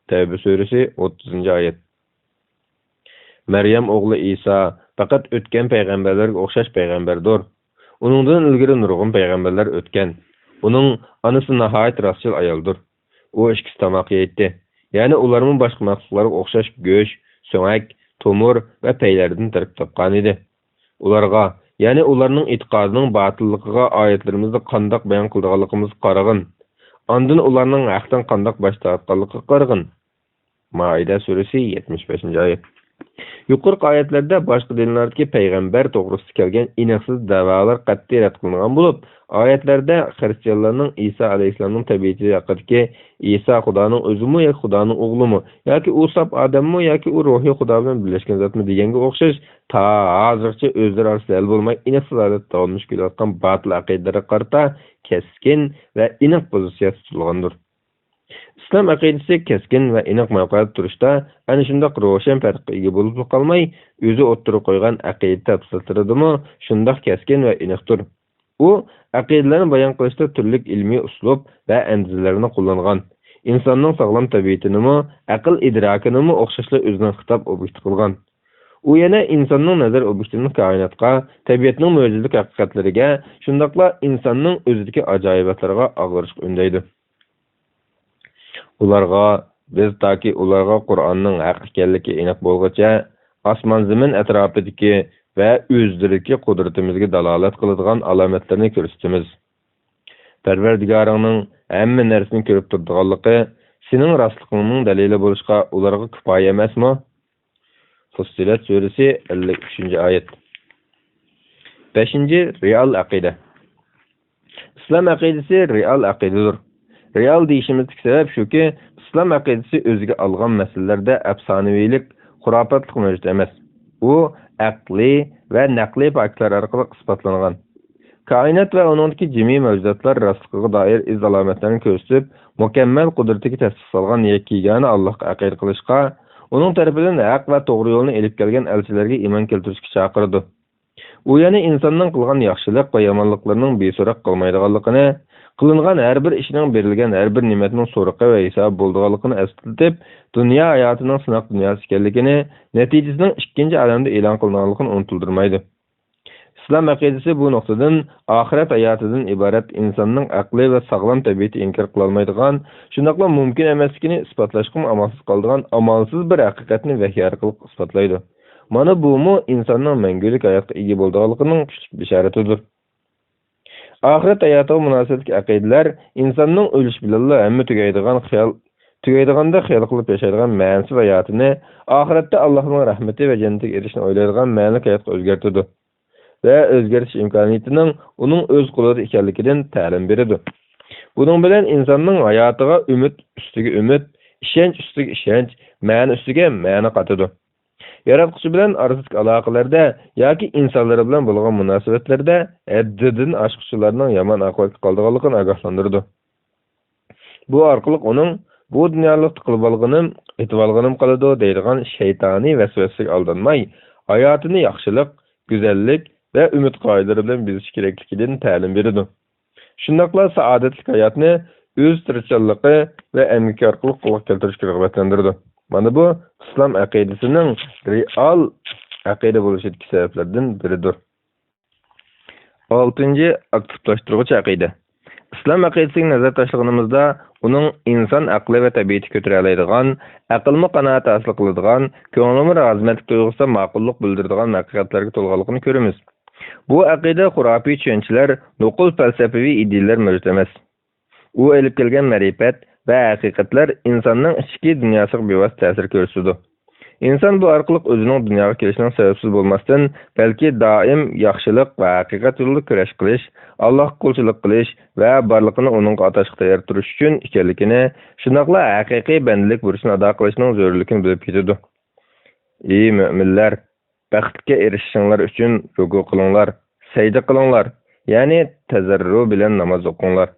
تەۋبە سۈرىسى، ئوتتۇزىنچى ئايەت. مەريەم ئوغلى ئىسا پەقەت ئۆتكەن پەيغەمبەرلەرگە ئوخشاش پەيغەمبەردۇر. ئۇنىڭدىن ئىلگىرى نۇرغۇن پەيغەمبەرلەر ئۆتكەن. ئۇنىڭ ئانىسى ناھايىتى راستچىل ئايالدۇر. ئۇ ئىككىسى تاماق يەيتتى. يەنى ئۇلارمۇ باشقا مەخلۇقلارغا ئوخشاش گۆش، سۆڭەك، تومۇر ۋە پەيلەردىن تەركىب تاپقانىدى. ئۇلارغا، يەنى ئۇلارنىڭ ئېتىقادىنىڭ باتىللىقىغا ئايەتلىرىمىزنى قانداق بايان قىلىدىغانلىقىمىزغا قارىغىن. ئاندىن ئۇلارنىڭ ھەقتىن قانداق باش تارتقانلىقىغا قارىغىن. مائىدە سۈرىسى، يەتمىش بەشىنچى ئايەت. يۇقىرىقى ئايەتلەردە باشقا دىنلاردىكى پەيغەمبەر توغرىسىدا كەلگەن ئېنىقسىز دەۋالار قەتئىي رەت قىلىنغان بولۇپ، ئايەتلەردە خىرىستىيانلارنىڭ ئىسا ئەلەيھىسسالامنىڭ تەبىئىتى ھەققىدىكى، ئىسا خۇدانىڭ ئۆزىمۇ ياكى خۇدانىڭ ئوغلىمۇ ياكى ئۇ ساپ ئادەممۇ ياكى ئۇ روھىي خۇدا بىلەن بىرلەشكەن زاتمۇ دېگەنگە ئوخشاش، تا ھازىرغىچە ئۆزلىرى ئارىسىدا ھەل بولماي ئېنىقسىز ھالەتتە داۋاملىشىپ كېلىۋاتقان باتىل ئەقىدىلەرگە قارىتا كەسكىن ۋە ئېنىق پوزىتسىيە تۇتۇلغاندۇر. ئىسلام ئەقىدىسى كەسكىن ۋە ئېنىق مەۋقەدە تۇرۇشتا ئەنە شۇنداق روشەن پەرققە ئىگە بولۇپلا قالماي، ئۆزى ئوتتۇرىغا قويغان ئەقىدە تەپسىلاتلىرىدىمۇ شۇنداق كەسكىن ۋە ئېنىقتۇر. ئۇ ئەقىدىلەرنى بايان قىلىشتا تۈرلۈك ئىلمىي ئۇسلۇب ۋە ئەندىزىلەرنى قوللانغان. ئىنساننىڭ ساغلام تەبىئىتىنىمۇ، ئەقىل ئىدراكىنىمۇ ئوخشاشلا ئۆزىنىڭ خىتاب ئوبيېكتى قىلغان. ئۇ يەنە ئىنساننىڭ نەزەر ئوبيېكتىدىن كائىناتقا، تەبىئەتنىڭ مۆجىزىلىك ھەقىقەتلىرىگە، شۇنداقلا ئىنساننىڭ ئۆزىدىكى ئاجايىباتلىرىغا ئاغرىشقا ئۈندەيدۇ. ئۇلارغا، بىز تاكى ئۇلارغا قۇرئاننىڭ ھەق ئىكەنلىكى ئېنىق بولغۇچە، ئاسمان-زېمىن ئەتراپىدىكى ۋە ئۆزلىرىدىكى قۇدرىتىمىزگە دالالەت قىلىدىغان ئالامەتلەرنى كۆرسىتىمىز. پەرۋەردىگارىڭنىڭ ھەممە نەرسىنى كۆرۈپ تۇرىدىغانلىقى سېنىڭ راستلىقىڭنىڭ دەلىلى بولۇشقا ئۇلارغا كىپايە ئەمەسمۇ؟ فۇسسىلەت سۈرىسى، ئەللىك ئۈچىنچى ئايەت. بەشىنچى، رېئال ئەقىدە. ئىسلام ئەقىدىسى رېئال ئەقىدىدۇر. رېئال دېيىشىمىزدىكى سەۋەب شۇكى، ئىسلام ئەقىدىسى ئۆزىگە ئالغان مەسىلىلەردە ئەپسانىۋىلىك، خۇراپاتلىق مەۋجۇت ئەمەس. ئۇ ئەقلىي ۋە نەقلىي پاكىتلار ئارقىلىق ئىسپاتلانغان. كائىنات ۋە ئۇنىڭدىكى جىمى مەۋجۇداتلار راستلىقىغا دائىر ئىز-ئالامەتلەرنى كۆرسىتىپ، مۇكەممەل قۇدرىتىگە تەستىق سالغان يەككە يېگانە ئاللاھقا ئەقىدە قىلىشقا، ئۇنىڭ تەرىپىدىن ھەق ۋە توغرا يولنى ئېلىپ كەلگەن ئەلچىلەرگە ئىمان كەلتۈرۈشكە چاقىرىدۇ. ئۇ يەنە ئىنساننىڭ قىلغان ياخشىلىق ۋە يامانلىقلىرىنىڭ بىسوراق قالمايدىغانلىقىنى، قىلىنغان ھەر بىر ئىشنىڭ بېرىلگەن ھەر بىر نېمەتنىڭ سورىقى ۋە ھېسابى بولىدىغانلىقىنى ئەسلىتىپ، دۇنيا ھاياتىنىڭ سىناق دۇنياسى ئىكەنلىكىنى، نەتىجىسىنىڭ ئىككىنچى ئالەمدە ئېلان قىلىنغانلىقىنى ئۇنتۇلدۇرمايدۇ. ئىسلام ئەقىدىسى بۇ نۇقتىدىن ئاخىرەت ھاياتىدىن ئىبارەت ئىنساننىڭ ئەقلى ۋە ساغلام تەبىئىتى ئىنكار قىلالمايدىغان، شۇنداقلا مۇمكىن ئەمەسلىكىنى ئىسپاتلاشقىمۇ ئامالسىز قالىدىغان ئامالسىز بىر ھەقىقەتنى ۋەھىي ئارقىلىق ئىسپاتلايدۇ. مانا بۇمۇ ئىنساننىڭ مەڭگۈلۈك ھاياتقا ئىگە بولىدىغانلىقىنىڭ كۈچلۈك بېشارىتىدۇر. ئاخىرەت ھاياتىغا مۇناسىۋەتلىك ئەقىدىلەر ئىنساننىڭ ئۆلۈش بىلەنلا ھەممە تۈگەيدىغان خىيال، تۈگەيدىغاندەك خىيال قىلىپ ياشايدىغان مەنىسىز ھاياتىنى، ئاخىرەتتە ئاللاھنىڭ رەھمىتى ۋە جەننىتىگە ئېرىشىشنى ئويلايدىغان مەنىلىك ھاياتقا ئۆزگەرتىدۇ ۋە ئۆزگەرتىش ئىمكانىيىتىنىڭ ئۇنىڭ ئۆز قولىدا ئىكەنلىكىدىن تەلىم بېرىدۇ. بۇنىڭ بىلەن ئىنساننىڭ ھاياتىغا ئۈمىد ئۈستىگە ئۈمىد، ئىشەنچ ئۈستىگە ئىشەنچ، مەنە ئۈستىگە مەنە قاتىدۇ. ياراتقۇچى بىلەن ئارىسىدىكى ئالاقىلەردە ياكى ئىنسانلىرى بىلەن بولغان مۇناسىۋەتلەردە ھەددىدىن ئاشقۇچىلارنىڭ يامان ئاقىۋەتكە قالىدىغانلىقىنى ئاگاھلاندۇرىدۇ. بۇ ئارقىلىق ئۇنىڭ «بۇ دۇنيالىقتا قىلىۋالغىنىم، ئېتىۋالغىنىم قالىدۇ» دەيدىغان شەيتانىي ۋەسۋەسىگە ئالدانماي، ھاياتىنى ياخشىلىق، گۈزەللىك ۋە ئۈمىد غايىلىرى بىلەن بېزىش كېرەكلىكىدىن تەلىم بېرىدۇ. شۇنداقلا سائادەتلىك ھاياتنى ئۆز تىرىشچانلىقى ۋە ئەمگىكى ئارقىلىق قولغا كەلتۈرۈشكە رىغبەتلەندۈرىدۇ. مانا بۇ ئىسلام ئەقىدىسىنىڭ رېئال ئەقىدە بولۇشىدىكى سەۋەبلەردىن بىرىدۇر. ئالتىنچى، ئاكتىپلاشتۇرغۇچ ئەقىدە. ئىسلام ئەقىدىسىگە نەزەر تاشلىغىنىمىزدا، ئۇنىڭ ئىنسان ئەقلى ۋە تەبىئىتى كۆتۈرەلەيدىغان، ئەقىلمۇ قانائەت ھاسىل قىلىدىغان، كۆڭلىمۇ رازىمەنلىك تۇيغۇسىدا ماقۇللۇق بىلدۈرىدىغان ھەقىقەتلەرگە تولغانلىقىنى كۆرىمىز. بۇ ئەقىدە خۇراپىي چۈشەنچىلەر، نوقۇل پەلسەپىۋى ئىدىيىلەر مەۋجۇت ئەمەس. ئۇ ئېلىپ كەلگەن مەرىپەت ۋە ھەقىقەتلەر ئىنساننىڭ ئىچكى دۇنياسىغا بىۋاسىتە تەسىر كۆرسىتىدۇ. ئىنسان بۇ ئارقىلىق ئۆزىنىڭ دۇنياغا كېلىشىنىڭ سەۋەبسىز بولماستىن، بەلكى دائىم ياخشىلىق ۋە ھەقىقەت يولىدا كۈرەش قىلىش، ئاللاھقا قۇلچىلىق قىلىش ۋە بارلىقىنى ئۇنىڭغا ئاتاشقا تەييار تۇرۇش ئۈچۈن ئىكەنلىكىنى، شۇنداقلا ھەقىقىي بەندىلىك بۇرچىنى ئادا قىلىشنىڭ زۆرۈرلۈكىنى بىلىپ يېتىدۇ. ئى مۆمىنلەر! بەختكە ئېرىشىشىڭلار ئۈچۈن رۇكۇ قىلىڭلار، سەجدە قىلىڭلار، يەنى تەزەررۇ بىلەن ناماز ئوقۇڭلار.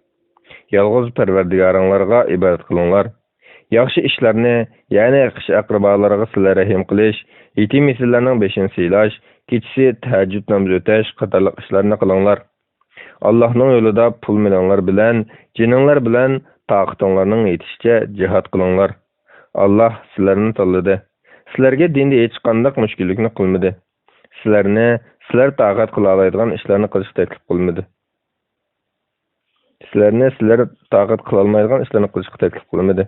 يالغۇز پەرۋەردىگارىڭلارغا ئىبادەت قىلىڭلار. ياخشى ئىشلارنى، يەنى خىش-ئەقرىبالارغا سىلە رەھىم قىلىش، يېتىم-يېسىرلەرنىڭ بېشىنى سىيلاش، كېچىسى تەھەججۇد نامىزى ئۆتەش قاتارلىق ئىشلارنى قىلىڭلار. ئاللاھنىڭ يولىدا پۇل-مېلىڭلار بىلەن، جېنىڭلار بىلەن تاقىتىڭلارنىڭ يېتىشىچە جىھاد قىلىڭلار. ئاللاھ سىلەرنى تاللىدى. سىلەرگە دىندا ھېچقانداق مۈشكۈللۈكنى قىلمىدى. سىلەرنى سىلەر تاقەت قىلالايدىغان ئىشلارنى قىلىشقا تەكلىپ قىلمىدى. سىلەرنى سىلەر تاقەت قىلالمايدىغان ئىشلارنى قىلىشقا تەكلىپ قىلمىدى.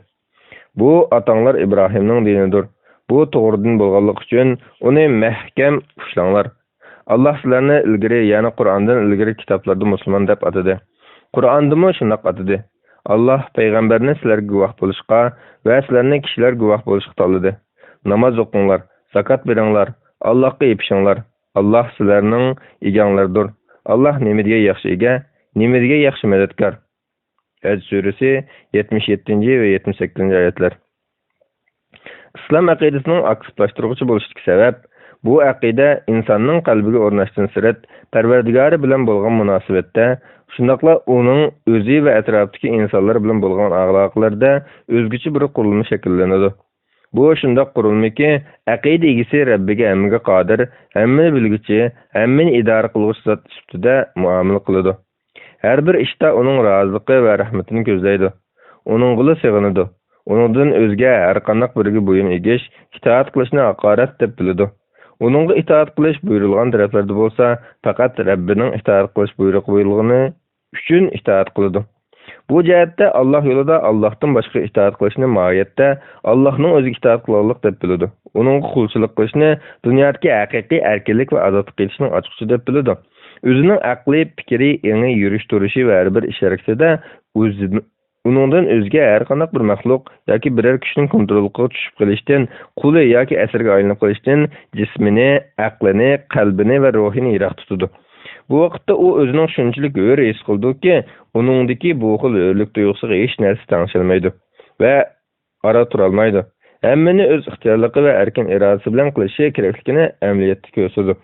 بۇ ئاتاڭلار ئىبراھىمنىڭ دىنىدۇر. بۇ توغرا دىن بولغانلىقى ئۈچۈن ئۇنى مەھكەم ئۇشلاڭلار. ئاللاھ سىلەرنى ئىلگىرى، يەنى قۇرئاندىن ئىلگىرى كىتابلاردا مۇسۇلمان دەپ ئاتىدى. قۇرئاندىمۇ شۇنداق ئاتىدى. ئاللاھ پەيغەمبەرنى سىلەرگە گۇۋاھ بولۇشقا ۋە سىلەرنى كىشىلەر گۇۋاھ بولۇشقا تاللىدى. ناماز ئوقۇڭلار، زاكات بېرىڭلار، ئاللاھقا يېپىشىڭلار. ئاللاھ سىلەرنىڭ ئىگەڭلىرىدۇر. ئاللاھ نېمە دېگەن ياخشى ئىگە، نېمە دېگەن ياخشى مەدەتكار. ھەج سۈرىسى، يەتمىش يەتتىنچى ۋە يەتمىش سەككىزىنچى ئايەتلەر. ئىسلام ئەقىدىسىنىڭ ئاكتىپلاشتۇرغۇچى بولۇشتىكى سەۋەب، بۇ ئەقىدە ئىنساننىڭ قەلبىگە ئورناشتىن سىرت، پەرۋەردىگارى بىلەن بولغان مۇناسىۋەتتە، شۇنداقلا ئۇنىڭ ئۆزى ۋە ئەتراپتىكى ئىنسانلار بىلەن بولغان ئالاقىلىرىدە ئۆزگىچە بىر قۇرۇلما شەكىللىنىدۇ. بۇ شۇنداق قۇرۇلمىكى، ئەقىدە ئىگىسى رەببىگە ھەممىگە قادىر، ھەممىنى بىلگۈچى، ھەممىنى ئىدارە قىلغۇچى زات سۈپىتىدە مۇئامىلە قىلىدۇ. ھەر بىر ئىشتا ئۇنىڭ رازىلىقى ۋە رەھمىتىنى كۆزلەيدۇ. ئۇنىڭغىلا سېغىنىدۇ. ئۇنىڭدىن ئۆزگە ھەر قانداق بىرىگە بويۇن ئېگىش، ئىتائەت قىلىشنى ھاقارەت دەپ بىلىدۇ. ئۇنىڭغا ئىتائەت قىلىش بۇيرۇلغان تەرەپلەردە بولسا، پەقەت رەببىنىڭ ئىتائەت قىلىش بۇيرۇقى بويۇلغىنى ئۈچۈن ئىتائەت قىلىدۇ. بۇ جەھەتتە ئاللاھ يولىدا ئاللاھتىن باشقا ئىتائەت قىلىشنى ماھىيەتتە ئاللاھنىڭ ئۆزىگە ئىتائەت قىلغانلىق دەپ بىلىدۇ. ئۇنىڭغا قۇلچىلىق قىلىشنى دۇنيادىكى ھەقىقىي ئەركىنلىك ۋە ئازادلىق ئېلىشنىڭ ئاچقۇچى دەپ بىلىدۇ. ئۆزىنىڭ ئەقلى، پىكرى، ئېڭى، يۈرۈش تۇرۇشى ۋە ھەر بىر ئىش ھەرىكىتىدە ئۆزى، ئۇنىڭدىن ئۆزگە ھەر قانداق بىر مەخلۇق ياكى بىرەر كۈچنىڭ كونتروللۇقىغا چۈشۈپ قېلىشتىن، قۇلى ياكى ئەسىرىگە ئايلىنىپ قېلىشتىن جىسمىنى، ئەقلىنى، قەلبىنى ۋە روھىنى يىراق تۇتىدۇ. بۇ ۋاقىتتا ئۇ ئۆزىنىڭ شۇنچىلىك ھۆر ھېس قىلىدۇكى، ئۇنىڭدىكى بۇ خىل ھۆرلۈك تۇيغۇسىغا ھېچ نەرسە تەڭشەلمەيدۇ ۋە ئارا تۇرالمايدۇ. ھەممىنى ئۆز ئىختىيارلىقى ۋە ئەركىن ئىرادىسى بىلەن قىلىشى كېرەكلىكىنى ئەمەلىيەتتە كۆرسىتىدۇ.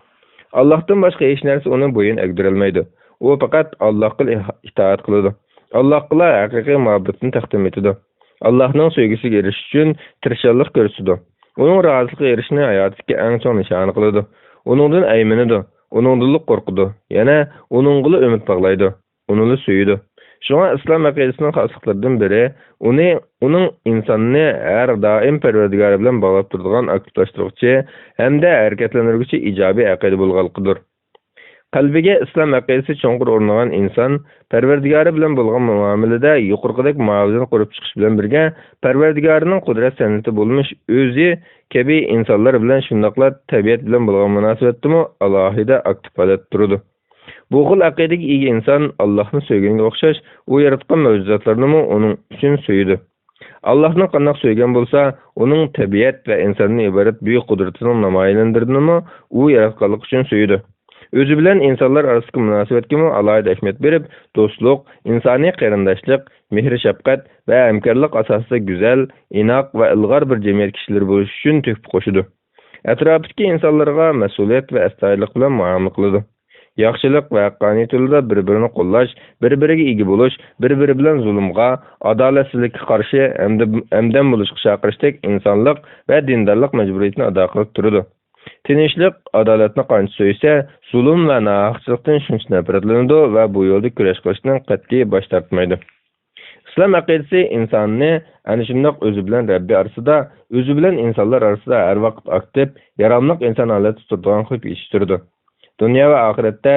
ئاللاھتىن باشقا ھېچ نەرسە ئۇنى بويۇن ئەگدۈرەلمەيدۇ. ئۇ پەقەت ئاللاھقىلا ئىتائەت قىلىدۇ. ئاللاھقىلا ھەقىقىي مۇھەببىتىنى تەقدىم ئېتىدۇ. ئاللاھنىڭ سۆيگۈسىگە ئېرىشىش ئۈچۈن تىرىشچانلىق كۆرسىتىدۇ. ئۇنىڭ رازىلىقىغا ئېرىشىشنى ھاياتىدىكى ئەڭ چوڭ نىشانى قىلىدۇ. ئۇنىڭدىن ئەيمىنىدۇ. ئۇنىڭدىنلا قورقىدۇ. يەنە ئۇنىڭغىلا ئۈمىد باغلايدۇ. ئۇنىلا سۆيىدۇ. شۇڭا ئىسلام ئەقىدىسىنىڭ خاسلىقلىرىدىن بىرى، ئۇنى، ئۇنىڭ ئىنساننى ھەر دائىم پەرۋەردىگارى بىلەن باغلاپ تۇرىدىغان ئاكتىپلاشتۇرغۇچى ھەمدە ھەرىكەتلەندۈرگۈچى ئىجابىي ئەقىدە بولغانلىقىدۇر. قەلبىگە ئىسلام ئەقىدىسى چوڭقۇر ئورنىغان ئىنسان پەرۋەردىگارى بىلەن بولغان مۇئامىلىدە يۇقىرىقىدەك مۇئاۋىزىنى قۇرۇپ چىقىش بىلەن بىرگە، پەرۋەردىگارىنىڭ قۇدرەت سەنئىتى بولمىش ئۆزى كەبى ئىنسانلار بىلەن، شۇنداقلا تەبىئەت بىلەن بولغان مۇناسىۋەتتىمۇ ئالاھىدە ئاكتىپ ھالەتتە تۇرىدۇ. بۇ خىل ئەقىدىگە ئىگە ئىنسان ئاللاھنى سۆيگەنگە ئوخشاش، ئۇ ياراتقان مەۋجۇداتلارنىمۇ ئۇنىڭ ئۈچۈن سۆيىدۇ. ئاللاھنى قانداق سۆيگەن بولسا، ئۇنىڭ تەبىئەت ۋە ئىنساندىن ئىبارەت بۈيۈك قۇدرىتىنىڭ نامايەندىلىرىنىمۇ ئۇ ياراتقانلىقى ئۈچۈن سۆيىدۇ. ئۆزى بىلەن ئىنسانلار ئارىسىدىكى مۇناسىۋەتكىمۇ ئالاھىدە ئەھمىيەت بېرىپ، دوستلۇق، ئىنسانىي قېرىنداشلىق، مېھىر-شەپقەت ۋە ھەمكارلىق ئاساسىدا گۈزەل، ئىناق ۋە ئىلغار بىر جەمئىيەت كىشىلىرى بولۇش ئۈچۈن تۆھپە قوشىدۇ. ئەتراپىدىكى ئىنسانلارغا مەسئۇلىيەت ۋە ئەستايىدىللىق بىلەن مۇئامىلە قىلىدۇ. ياخشىلىق ۋە ھەققانىيەت يولىدا بىر-بىرىنى قوللاش، بىر-بىرىگە ئىگە بولۇش، بىر-بىرى بىلەن زۇلۇمغا، ئادالەتسىزلىككە قارشى ھەمدە، ھەمدەم بولۇشقا چاقىرىشتەك ئىنسانلىق ۋە دىندارلىق مەجبۇرىيىتىنى ئادا قىلىپ تۇرىدۇ. تىنچلىق، ئادالەتنى قانچە سۆيسە، زۇلۇم ۋە ناھەقچىلىقتىن شۇنچە نەپرەتلىنىدۇ ۋە بۇ يولدا كۈرەش قىلىشتىن قەتئىي باش تارتمايدۇ. ئىسلام ئەقىدىسى ئىنساننى ئەنە شۇنداق ئۆزى بىلەن رەببى ئارىسىدا، ئۆزى بىلەن ئىنسانلار ئارىسىدا ھەر ۋاقىت ئاكتىپ، ياراملىق ئىنسان ھالەتتە تۇرىدىغان قىلىپ يېتىشتۈرىدۇ. دۇنيا ۋە ئاخىرەتتە،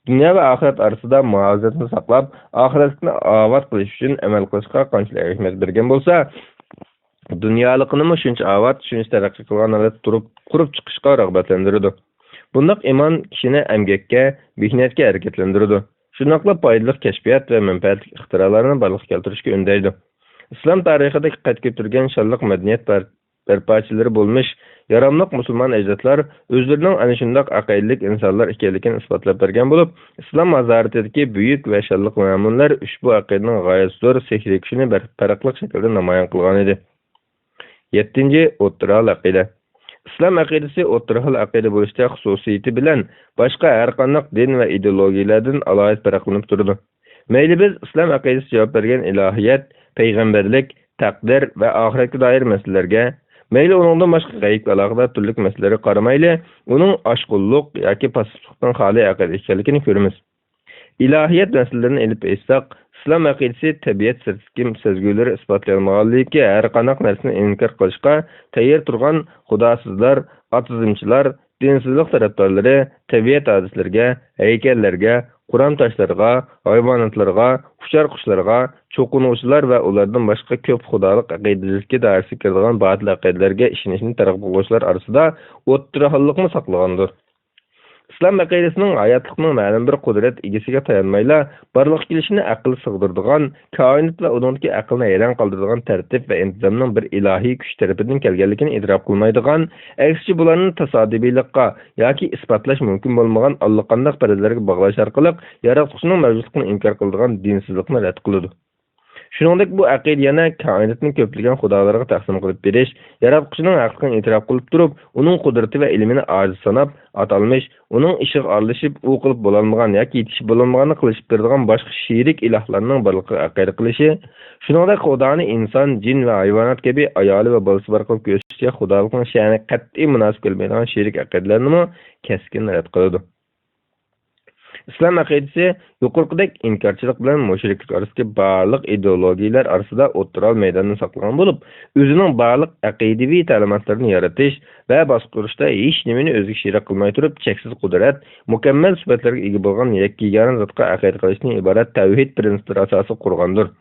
دۇنيا ۋە ئاخىرەت ئارىسىدا مۇھاپىزەتنى ساقلاپ، ئاخىرەتلىكنى ئاۋات قىلىش ئۈچۈن ئەمەل قىلىشقا قانچىلىك ئەھمىيەت بەرگەن بولسا، دۇنيالىقىنىمۇ شۇنچە ئاۋات، شۇنچە تەرەققىي قىلغان ھالەتتە تۇرۇپ، قۇرۇپ چىقىشقا رىغبەتلەندۈرىدۇ. بۇنداق ئىمان كىشىنى ئەمگەككە، مېھنەتكە ھەرىكەتلەندۈرىدۇ. شۇنداقلا پايدىلىق كەشپىيات ۋە مەنپەئەتلىك ئىختىرالارنى بارلىققا كەلتۈرۈشكە ئۈندەيدۇ. ئىسلام تارىخىدا قەد كۆتۈرگەن شانلىق مەدەنىيەت بەر-، بەرپاچىلىرى بولمىش ياراملىق مۇسۇلمان ئەجدادلار ئۆزلىرىنىڭ ئەنە شۇنداق ئەقىدىلىك ئىنسانلار ئىكەنلىكىنى ئىسپاتلاپ بەرگەن بولۇپ، ئىسلام ھازارىتىدىكى بۈيۈك ۋە شانلىق مەزمۇنلار ئۈچبۇ ئەقىدىنىڭ غايەت زور سېھرىي كۈچىنى بەر-، پەرقلىق شەكىلدە نامايان قىلغانىدى. يەتتىنچى، ئوتتۇرا ھال ئەقىدە. ئىسلام ئەقىدىسى ئوتتۇرا ھال ئەقىدە بولۇشتا خۇسۇسىيىتى بىلەن باشقا ھەر قانداق دىن ۋە ئىدېئولوگىيەلەردىن ئالاھىدە پەرقلىنىپ تۇرىدۇ. مەيلى بىز ئىسلام ئەقىدىسى جاۋاب بەرگەن ئىلاھىيەت، پەيغەمبەرلىك، تەقدىر ۋە ئاخىرەتكە دائىر مەسىلىلەرگە، مەيلى ئۇنىڭدىن باشقا غەيىبكە ئالاقىدار تۈرلۈك مەسىلىلەرگە قارىمايلى، ئۇنىڭ ئاشقۇنلۇق ياكى پاسسىپلىقتىن خالىي ئەقىدە ئىكەنلىكىنى كۆرىمىز. ئىلاھىيەت مەسىلىلىرىنى ئېلىپ ئېيتساق، ئىسلام ئەقىدىسى تەبىئەت سىرتىدىكى سەزگۈلىرى ئىسپاتلىيالمىغانلىكى، ھەر قانداق نەرسىنى ئىنكار قىلىشقا تەييار تۇرغان خۇداسىزلار، ئاتىزمچىلار، دىنسىزلىق تەرەپدارلىرى تەبىئەت ھادىسىلىرىگە، ھەيكەللەرگە، قۇرام تاشلارغا، ھايۋاناتلارغا، ئۇچار قۇشلارغا چوقۇنغۇچىلار ۋە ئۇلاردىن باشقا كۆپ خۇدالىق ئەقىدىلىكى دائىرىسىگە كىرىدىغان باتىل ئەقىدىلەرگە ئىشىنىشنى تەرغىب قىلغۇچىلار ئارىسىدا ئوتتۇرا ھاللىقمۇ ساقلىغاندۇر. ئىسلام ئەقىدىسىنىڭ ھاياتلىقنىڭ مەلۇم بىر قۇدرەت ئىگىسىگە تايانمايلا، بارلىققا كېلىشىنى ئەقىل سىغدۇرىدىغان، كائىنات ۋە ئۇنىڭدىكى ئەقىلنى ھەيران قالدۇرىدىغان تەرتىپ ۋە ئىنتىزامنىڭ بىر ئىلاھىي كۈچ تەرىپىدىن كەلگەنلىكىنى ئېتىراپ قىلمايدىغان، ئەكسىچە بۇلارنى تاسادىپىيلىققا ياكى ئىسپاتلاش مۇمكىن بولمىغان ئاللىقانداق پەرەزلەرگە باغلاش ئارقىلىق ياراتقۇچىنىڭ مەۋجۇتلۇقىنى ئىنكار قىلىدىغان دىنسىزلىقنى رەت قىلىدۇ. شۇنىڭدەك بۇ ئەقىدە يەنە كائىناتنى كۆپلىگەن خۇدالارغا تەقسىم قىلىپ بېرىش، ياراتقۇچىنىڭ ھەقلىقىنى ئېتىراپ قىلىپ تۇرۇپ، ئۇنىڭ قۇدرىتى ۋە ئىلمىنى ئاجىز ساناپ، ئاتالمىش، ئۇنىڭ ئىشىغا ئارىلىشىپ، ئۇ قىلىپ بولالمىغان ياكى يېتىشىپ بولالمىغاننى قىلىشىپ بېرىدىغان باشقا شېرىك ئىلاھلارنىڭ بارلىقىغا ئەقىدە قىلىشى، شۇنىڭدەك خۇدانى ئىنسان، جىن ۋە ھايۋانات كەبى ئايالى ۋە بالىسى بار قىلىپ كۆرسىتىشكە خۇدالىقنىڭ شەنىگە قەتئىي مۇناسىپ كەلمەيدىغان شېرىك ئەقىدىلەرنىمۇ كەسكىن رەت قىلىدۇ. ئىسلام ئەقىدىسى يۇقىرىقىدەك ئىنكارچىلىق بىلەن مۇشرىكلىك ئارىسىدىكى بارلىق ئىدېئولوگىيىلەر ئارىسىدا ئوتتۇرا مەيداننى ساقلىغان بولۇپ، ئۆزىنىڭ بارلىق ئەقىدىۋى تەلىماتلىرىنى يارىتىش ۋە باشقۇرۇشتا ھېچ نېمىنى ئۆزىگە شېرىك قىلماي تۇرۇپ، چەكسىز قۇدرەت، مۇكەممەل سۈپەتلەرگە ئىگە بولغان يەككە يېگانە زاتقا ئەقىدە قىلىشتىن ئىبارەت تەۋھىد پىرىنسىپلىرى ئاساسىدا قۇرغاندۇر.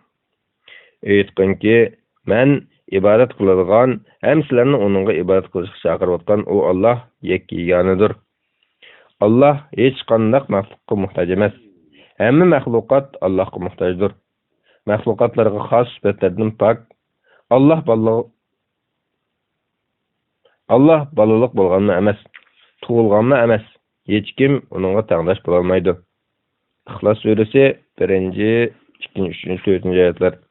ئېيتقىنكى، مەن ئىبادەت قىلىدىغان ھەم سىلەرنى ئۇنىڭغا ئىبادەت قىلىشقا چاقىرىۋاتقان ئۇ ئاللاھ يەككە يېگانىدۇر. ئاللاھ ھېچقانداق مەخلۇققا موھتاج ئەمەس. ھەممە مەخلۇقات ئاللاھقا موھتاجدۇر. مەخلۇقاتلارغا خاس سۈپەتلەردىن پاك. ئاللاھ بالىلىق، ئاللاھ بالىلىق بولغانمۇ ئەمەس، تۇغۇلغانمۇ ئەمەس. ھېچكىم ئۇنىڭغا تەڭداش بولالمايدۇ. ئىخلاس سۈرىسى، بىرىنچى، ئىككىنچى، ئۈچىنچى، تۆتىنچى ئايەتلەر.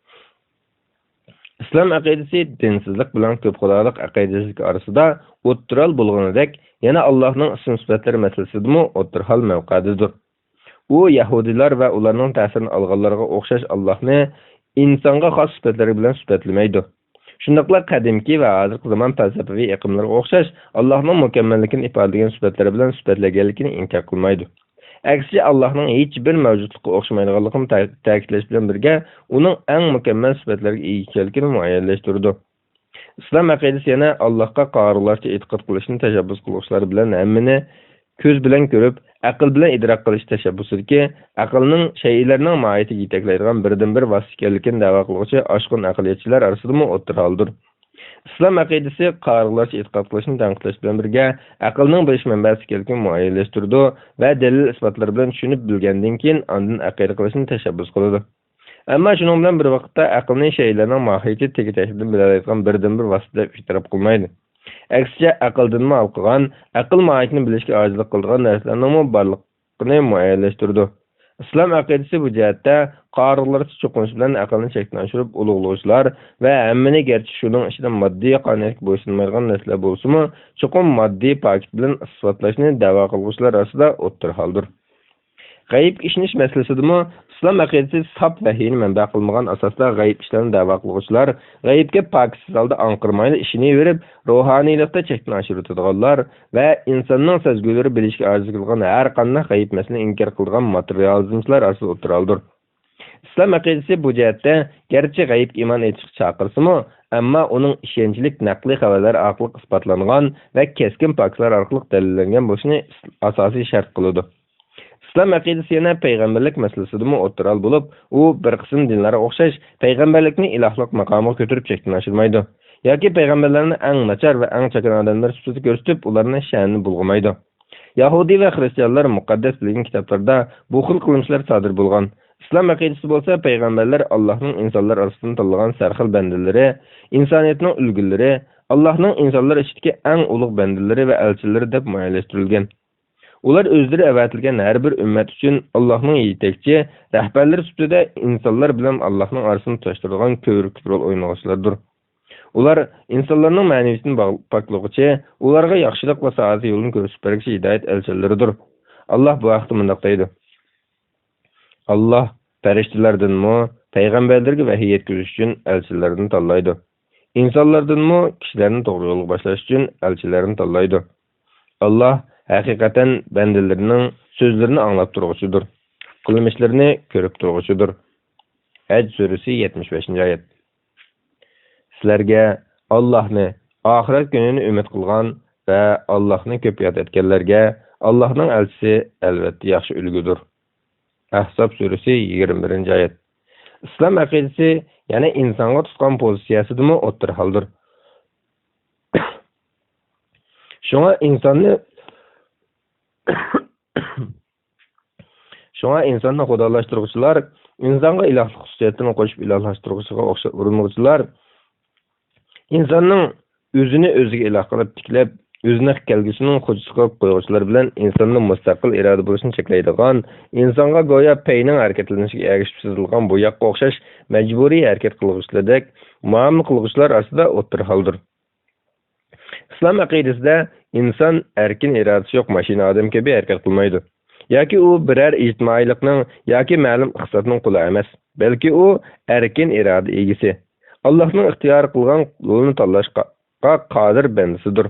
ئىسلام ئەقىدىسى دىنسىزلىق بىلەن كۆپ خۇدالىق ئەقىدىسىدىكى ئارىسىدا ئوتتۇرا ھال بولغىنىدەك، يەنە ئاللاھنىڭ ئىسىم سۈپەتلىرى مەسىلىسىدىمۇ ئوتتۇرا ھال مەۋقەدىدۇر. ئۇ يەھۇدىيلار ۋە ئۇلارنىڭ تەسىرىنى ئالغانلارغا ئوخشاش ئاللاھنى ئىنسانغا خاس سۈپەتلىرى بىلەن سۈپەتلىمەيدۇ. شۇنداقلا قەدىمكى ۋە ھازىرقى زامان پەلسەپىۋى ئېقىملىرىغا ئوخشاش ئاللاھنىڭ مۇكەممەللىكىنى ئىپادىلىگەن سۈپەتلىرى بىلەن سۈپەتلىگەنلىكىنى ئىنكار قىلمايدۇ. ئەكسىچە، ئاللاھنىڭ ھېچ بىر مەۋجۇتلۇققا ئوخشىمايدىغانلىقىنى تە-، تەكىتلەش بىلەن بىرگە، ئۇنىڭ ئەڭ مۇكەممەل سۈپەتلەرگە ئىگە ئىكەنلىكىنى مۇئەييەنلەشتۈرىدۇ. ئىسلام ئەقىدىسى يەنە ئاللاھقا قارىغۇلارچە ئېتىقاد قىلىشنى تەشەببۇس قىلغۇچىلار بىلەن ھەممىنى كۆز بىلەن كۆرۈپ، ئەقىل بىلەن ئىدراك قىلىش تەشەببۇسىدىكى ئەقىلنىڭ شەيئىلەرنىڭ ماھىيىتىگە يېتەكلەيدىغان بىردىنبىر ۋاسىتە ئىكەنلىكىنى دەۋا قىلغۇچى ئاشقۇن ئەقلىيەتچىلەر ئارىسىدىمۇ ئوتتۇرا ھالدۇر. ئىسلام ئەقىدىسى قارىغۇلارچە ئېتىقاد قىلىشنى تەنقىدلەش بىلەن بىرگە، ئەقىلنىڭ بىلىش مەنبەسى ئىكەنلىكىنى مۇئەييەنلەشتۈرىدۇ ۋە دەلىل-ئىسپاتلار بىلەن چۈشىنىپ بىلگەندىن كېيىن، ئاندىن ئەقىدە قىلىشنى تەشەببۇس قىلىدۇ. ئەمما شۇنىڭ بىلەن بىر ۋاقىتتا، ئەقىلنى شەيئىلەرنىڭ ماھىيىتى تېگى-تەكتىدىن بىلەلەيدىغان بىردىنبىر ۋاسىتە دەپ ئېتىراپ قىلمايدۇ. ئەكسىچە، ئەقىلدىنمۇ ھالقىغان، ئەقىل ماھىيىتىنى بىلىشكە ئاجىزلىق قىلىدىغان نەرسىلەرنىڭمۇ بارلىقىنى مۇئەييەنلەشتۈرىدۇ. ئىسلام ئەقىدىسى بۇ جەھەتتە قارىغۇلارچە چوقۇنۇش بىلەن ئەقىلنى چەكتىن ئاشۇرۇپ ئۇلۇغلىغۇچىلار ۋە ھەممىنى، گەرچە شۇنىڭ ئىچىدە ماددىي قانۇنىيەتكە بويسۇنمايدىغان نەرسىلەر بولسىمۇ، چوقۇم ماددىي پاكىت بىلەن ئىسپاتلاشنى دەۋا قىلغۇچىلار ئارىسىدا ئوتتۇرا ھالدۇر. غەيىبكە ئىشىنىش مەسىلىسىدىمۇ ئىسلام ئەقىدىسى ساپ ۋەھىينى مەنبە قىلمىغان ئاساستا غەيىب ئىشلارنى دەۋا قىلغۇچىلار غەيىبكە پاكىتسىز ھالدا ئاڭقىرمايلا ئىشىنىۋېرىپ، روھانىيلىقتا چەكتىن ئاشۇرۇۋېتىدىغانلار ۋە ئىنساننىڭ سەزگۈلىرى بىلىشكە ئاجىز قىلغان ھەر قانداق غەيىب مەسىلىنى ئىنكار قىلىدىغان ماتېرىيالىزمچىلار ئارىسىدا ئوتتۇرا ھالدۇر. ئىسلام ئەقىدىسى بۇ جەھەتتە گەرچە غەيىبكە ئىمان ئېيتىشقا چاقىرسىمۇ، ئەمما ئۇنىڭ ئىشەنچلىك نەقلىي خەۋەرلەر ئارقىلىق ئىسپاتلانغان ۋە كەسكىن پاكىتلار ئارقىلىق دەلىللەنگەن بولۇشىنى ئاساسىي شەرت قىلىدۇ. ئىسلام ئەقىدىسى يەنە پەيغەمبەرلىك مەسىلىسىدىمۇ ئوتتۇرا ھال بولۇپ، ئۇ بىر قىسىم دىنلارغا ئوخشاش پەيغەمبەرلىكنى ئىلاھلىق ماقامغا كۆتۈرۈپ چەكتىن ئاشۇرمايدۇ ياكى پەيغەمبەرلەرنى ئەڭ ناچار ۋە ئەڭ چاكىنا ئادەملەر سۈپىتىدە كۆرسىتىپ، ئۇلارنى شەننى بۇلغىمايدۇ. يەھۇدىي ۋە خىرىستىيانلار مۇقەددەس بىلگەن كىتابلىرىدا بۇ خىل قىلمىشلار سادىر بولغان. ئىسلام ئەقىدىسى بولسا پەيغەمبەرلەر ئاللاھنىڭ ئىنسانلار ئارىسىدىن تاللىغان سەرخىل بەندىلىرى، ئىنسانىيەتنىڭ ئۈلگىلىرى، ئاللاھنىڭ ئىنسانلار ئىچىدىكى ئەڭ ئۇلۇغ بەندىلىرى ۋە ئەلچىلىرى دەپ مۇئەييەنلەشتۈرۈلگەن. ئۇلار ئۆزلىرى ئەۋەتىلگەن ھەر بىر ئۈممەت ئۈچۈن ئاللاھنىڭ يېتەكچى، رەھبەرلىرى سۈپىتىدە ئىنسانلار بىلەن ئاللاھنىڭ ئارىسىنى تۇتاشتۇرىدىغان كۆۋرۈكلۈك رول ئوينىغۇچىلاردۇر. ئۇلار ئىنسانلارنىڭ مەنىۋىيىتىنى باغ-، پاكلىغۇچى، ئۇلارغا ياخشىلىق ۋە سائادەت يولىنى كۆرسىتىپ بەرگۈچى ھىدايەت ئەلچىلىرىدۇر. ئاللاھ بۇ ھەقتە مۇنداق دەيدۇ: ئاللاھ پەرىشتىلەردىنمۇ پەيغەمبەرلەرگە ۋەھىي يەتكۈزۈش ئۈچۈن ئەلچىلەرنى تاللايدۇ. ئىنسانلاردىنمۇ كىشىلەرنى توغرا يولغا باشلاش ئۈچۈن ئەلچىلەرنى تاللايدۇ. ئاللاھ ھەقىقەتەن بەندىلىرىنىڭ سۆزلىرىنى ئاڭلاپ تۇرغۇچىدۇر، قىلمىشلىرىنى كۆرۈپ تۇرغۇچىدۇر. ھەج سۈرىسى، يەتمىش بەشىنچى ئايەت. سىلەرگە ئاللاھنى، ئاخىرەت كۈنىنى ئۈمىد قىلغان ۋە ئاللاھنى كۆپ ياد ئەتكەنلەرگە ئاللاھنىڭ ئەلچىسى ئەلۋەتتە ياخشى ئۈلگىدۇر. ئەھزاب سۈرىسى، يىگىرمە بىرىنچى ئايەت. ئىسلام ئەقىدىسى يەنە ئىنسانغا تۇتقان پوزىتسىيەسىدىمۇ ئوتتۇرا ھالدۇر. شۇڭا ئىنساننى، شۇڭا ئىنساننى خۇدالاشتۇرغۇچىلار، ئىنسانغا ئىلاھلىق خۇسۇسىيەتلىرىنى قوشۇپ ئىلاھلاشتۇرغۇچىغا ئوخشاش ئۇرۇنغۇچىلار، ئىنساننىڭ ئۆزىنى ئۆزىگە ئىلاھ قىلىپ تىكلەپ، ئۆزىنى كەلگۈسىنىڭ خوجىسى قىلىپ قويغۇچىلار بىلەن ئىنساننىڭ مۇستەقىل ئىرادە بولۇشىنى چەكلەيدىغان، ئىنسانغا گويا پەينىڭ ھەرىكەتلىنىشىگە ئەگىشىپ سىزىلغان بۇ ياققا ئوخشاش مەجبۇرىي ھەرىكەت قىلغۇچىلاردەك مۇئامىلە قىلغۇچىلار ئاستىدا ئوتتۇرا ھالدۇر. ئىسلام ئەقىدىسىدە ئىنسان ئەركىن ئىرادىسى يوق ماشىنا ئادەم كەبى ھەرىكەت قىلمايدۇ. ياكى ئۇ بىرەر ئىجتىمائىيلىقنىڭ ياكى مەلۇم ئىقتىسادنىڭ قۇلى ئەمەس، بەلكى ئۇ ئەركىن ئىرادە ئىگىسى، ئاللاھنىڭ ئىختىيار قىلغان يولىنى تاللاشقا قادىر بەندىسىدۇر.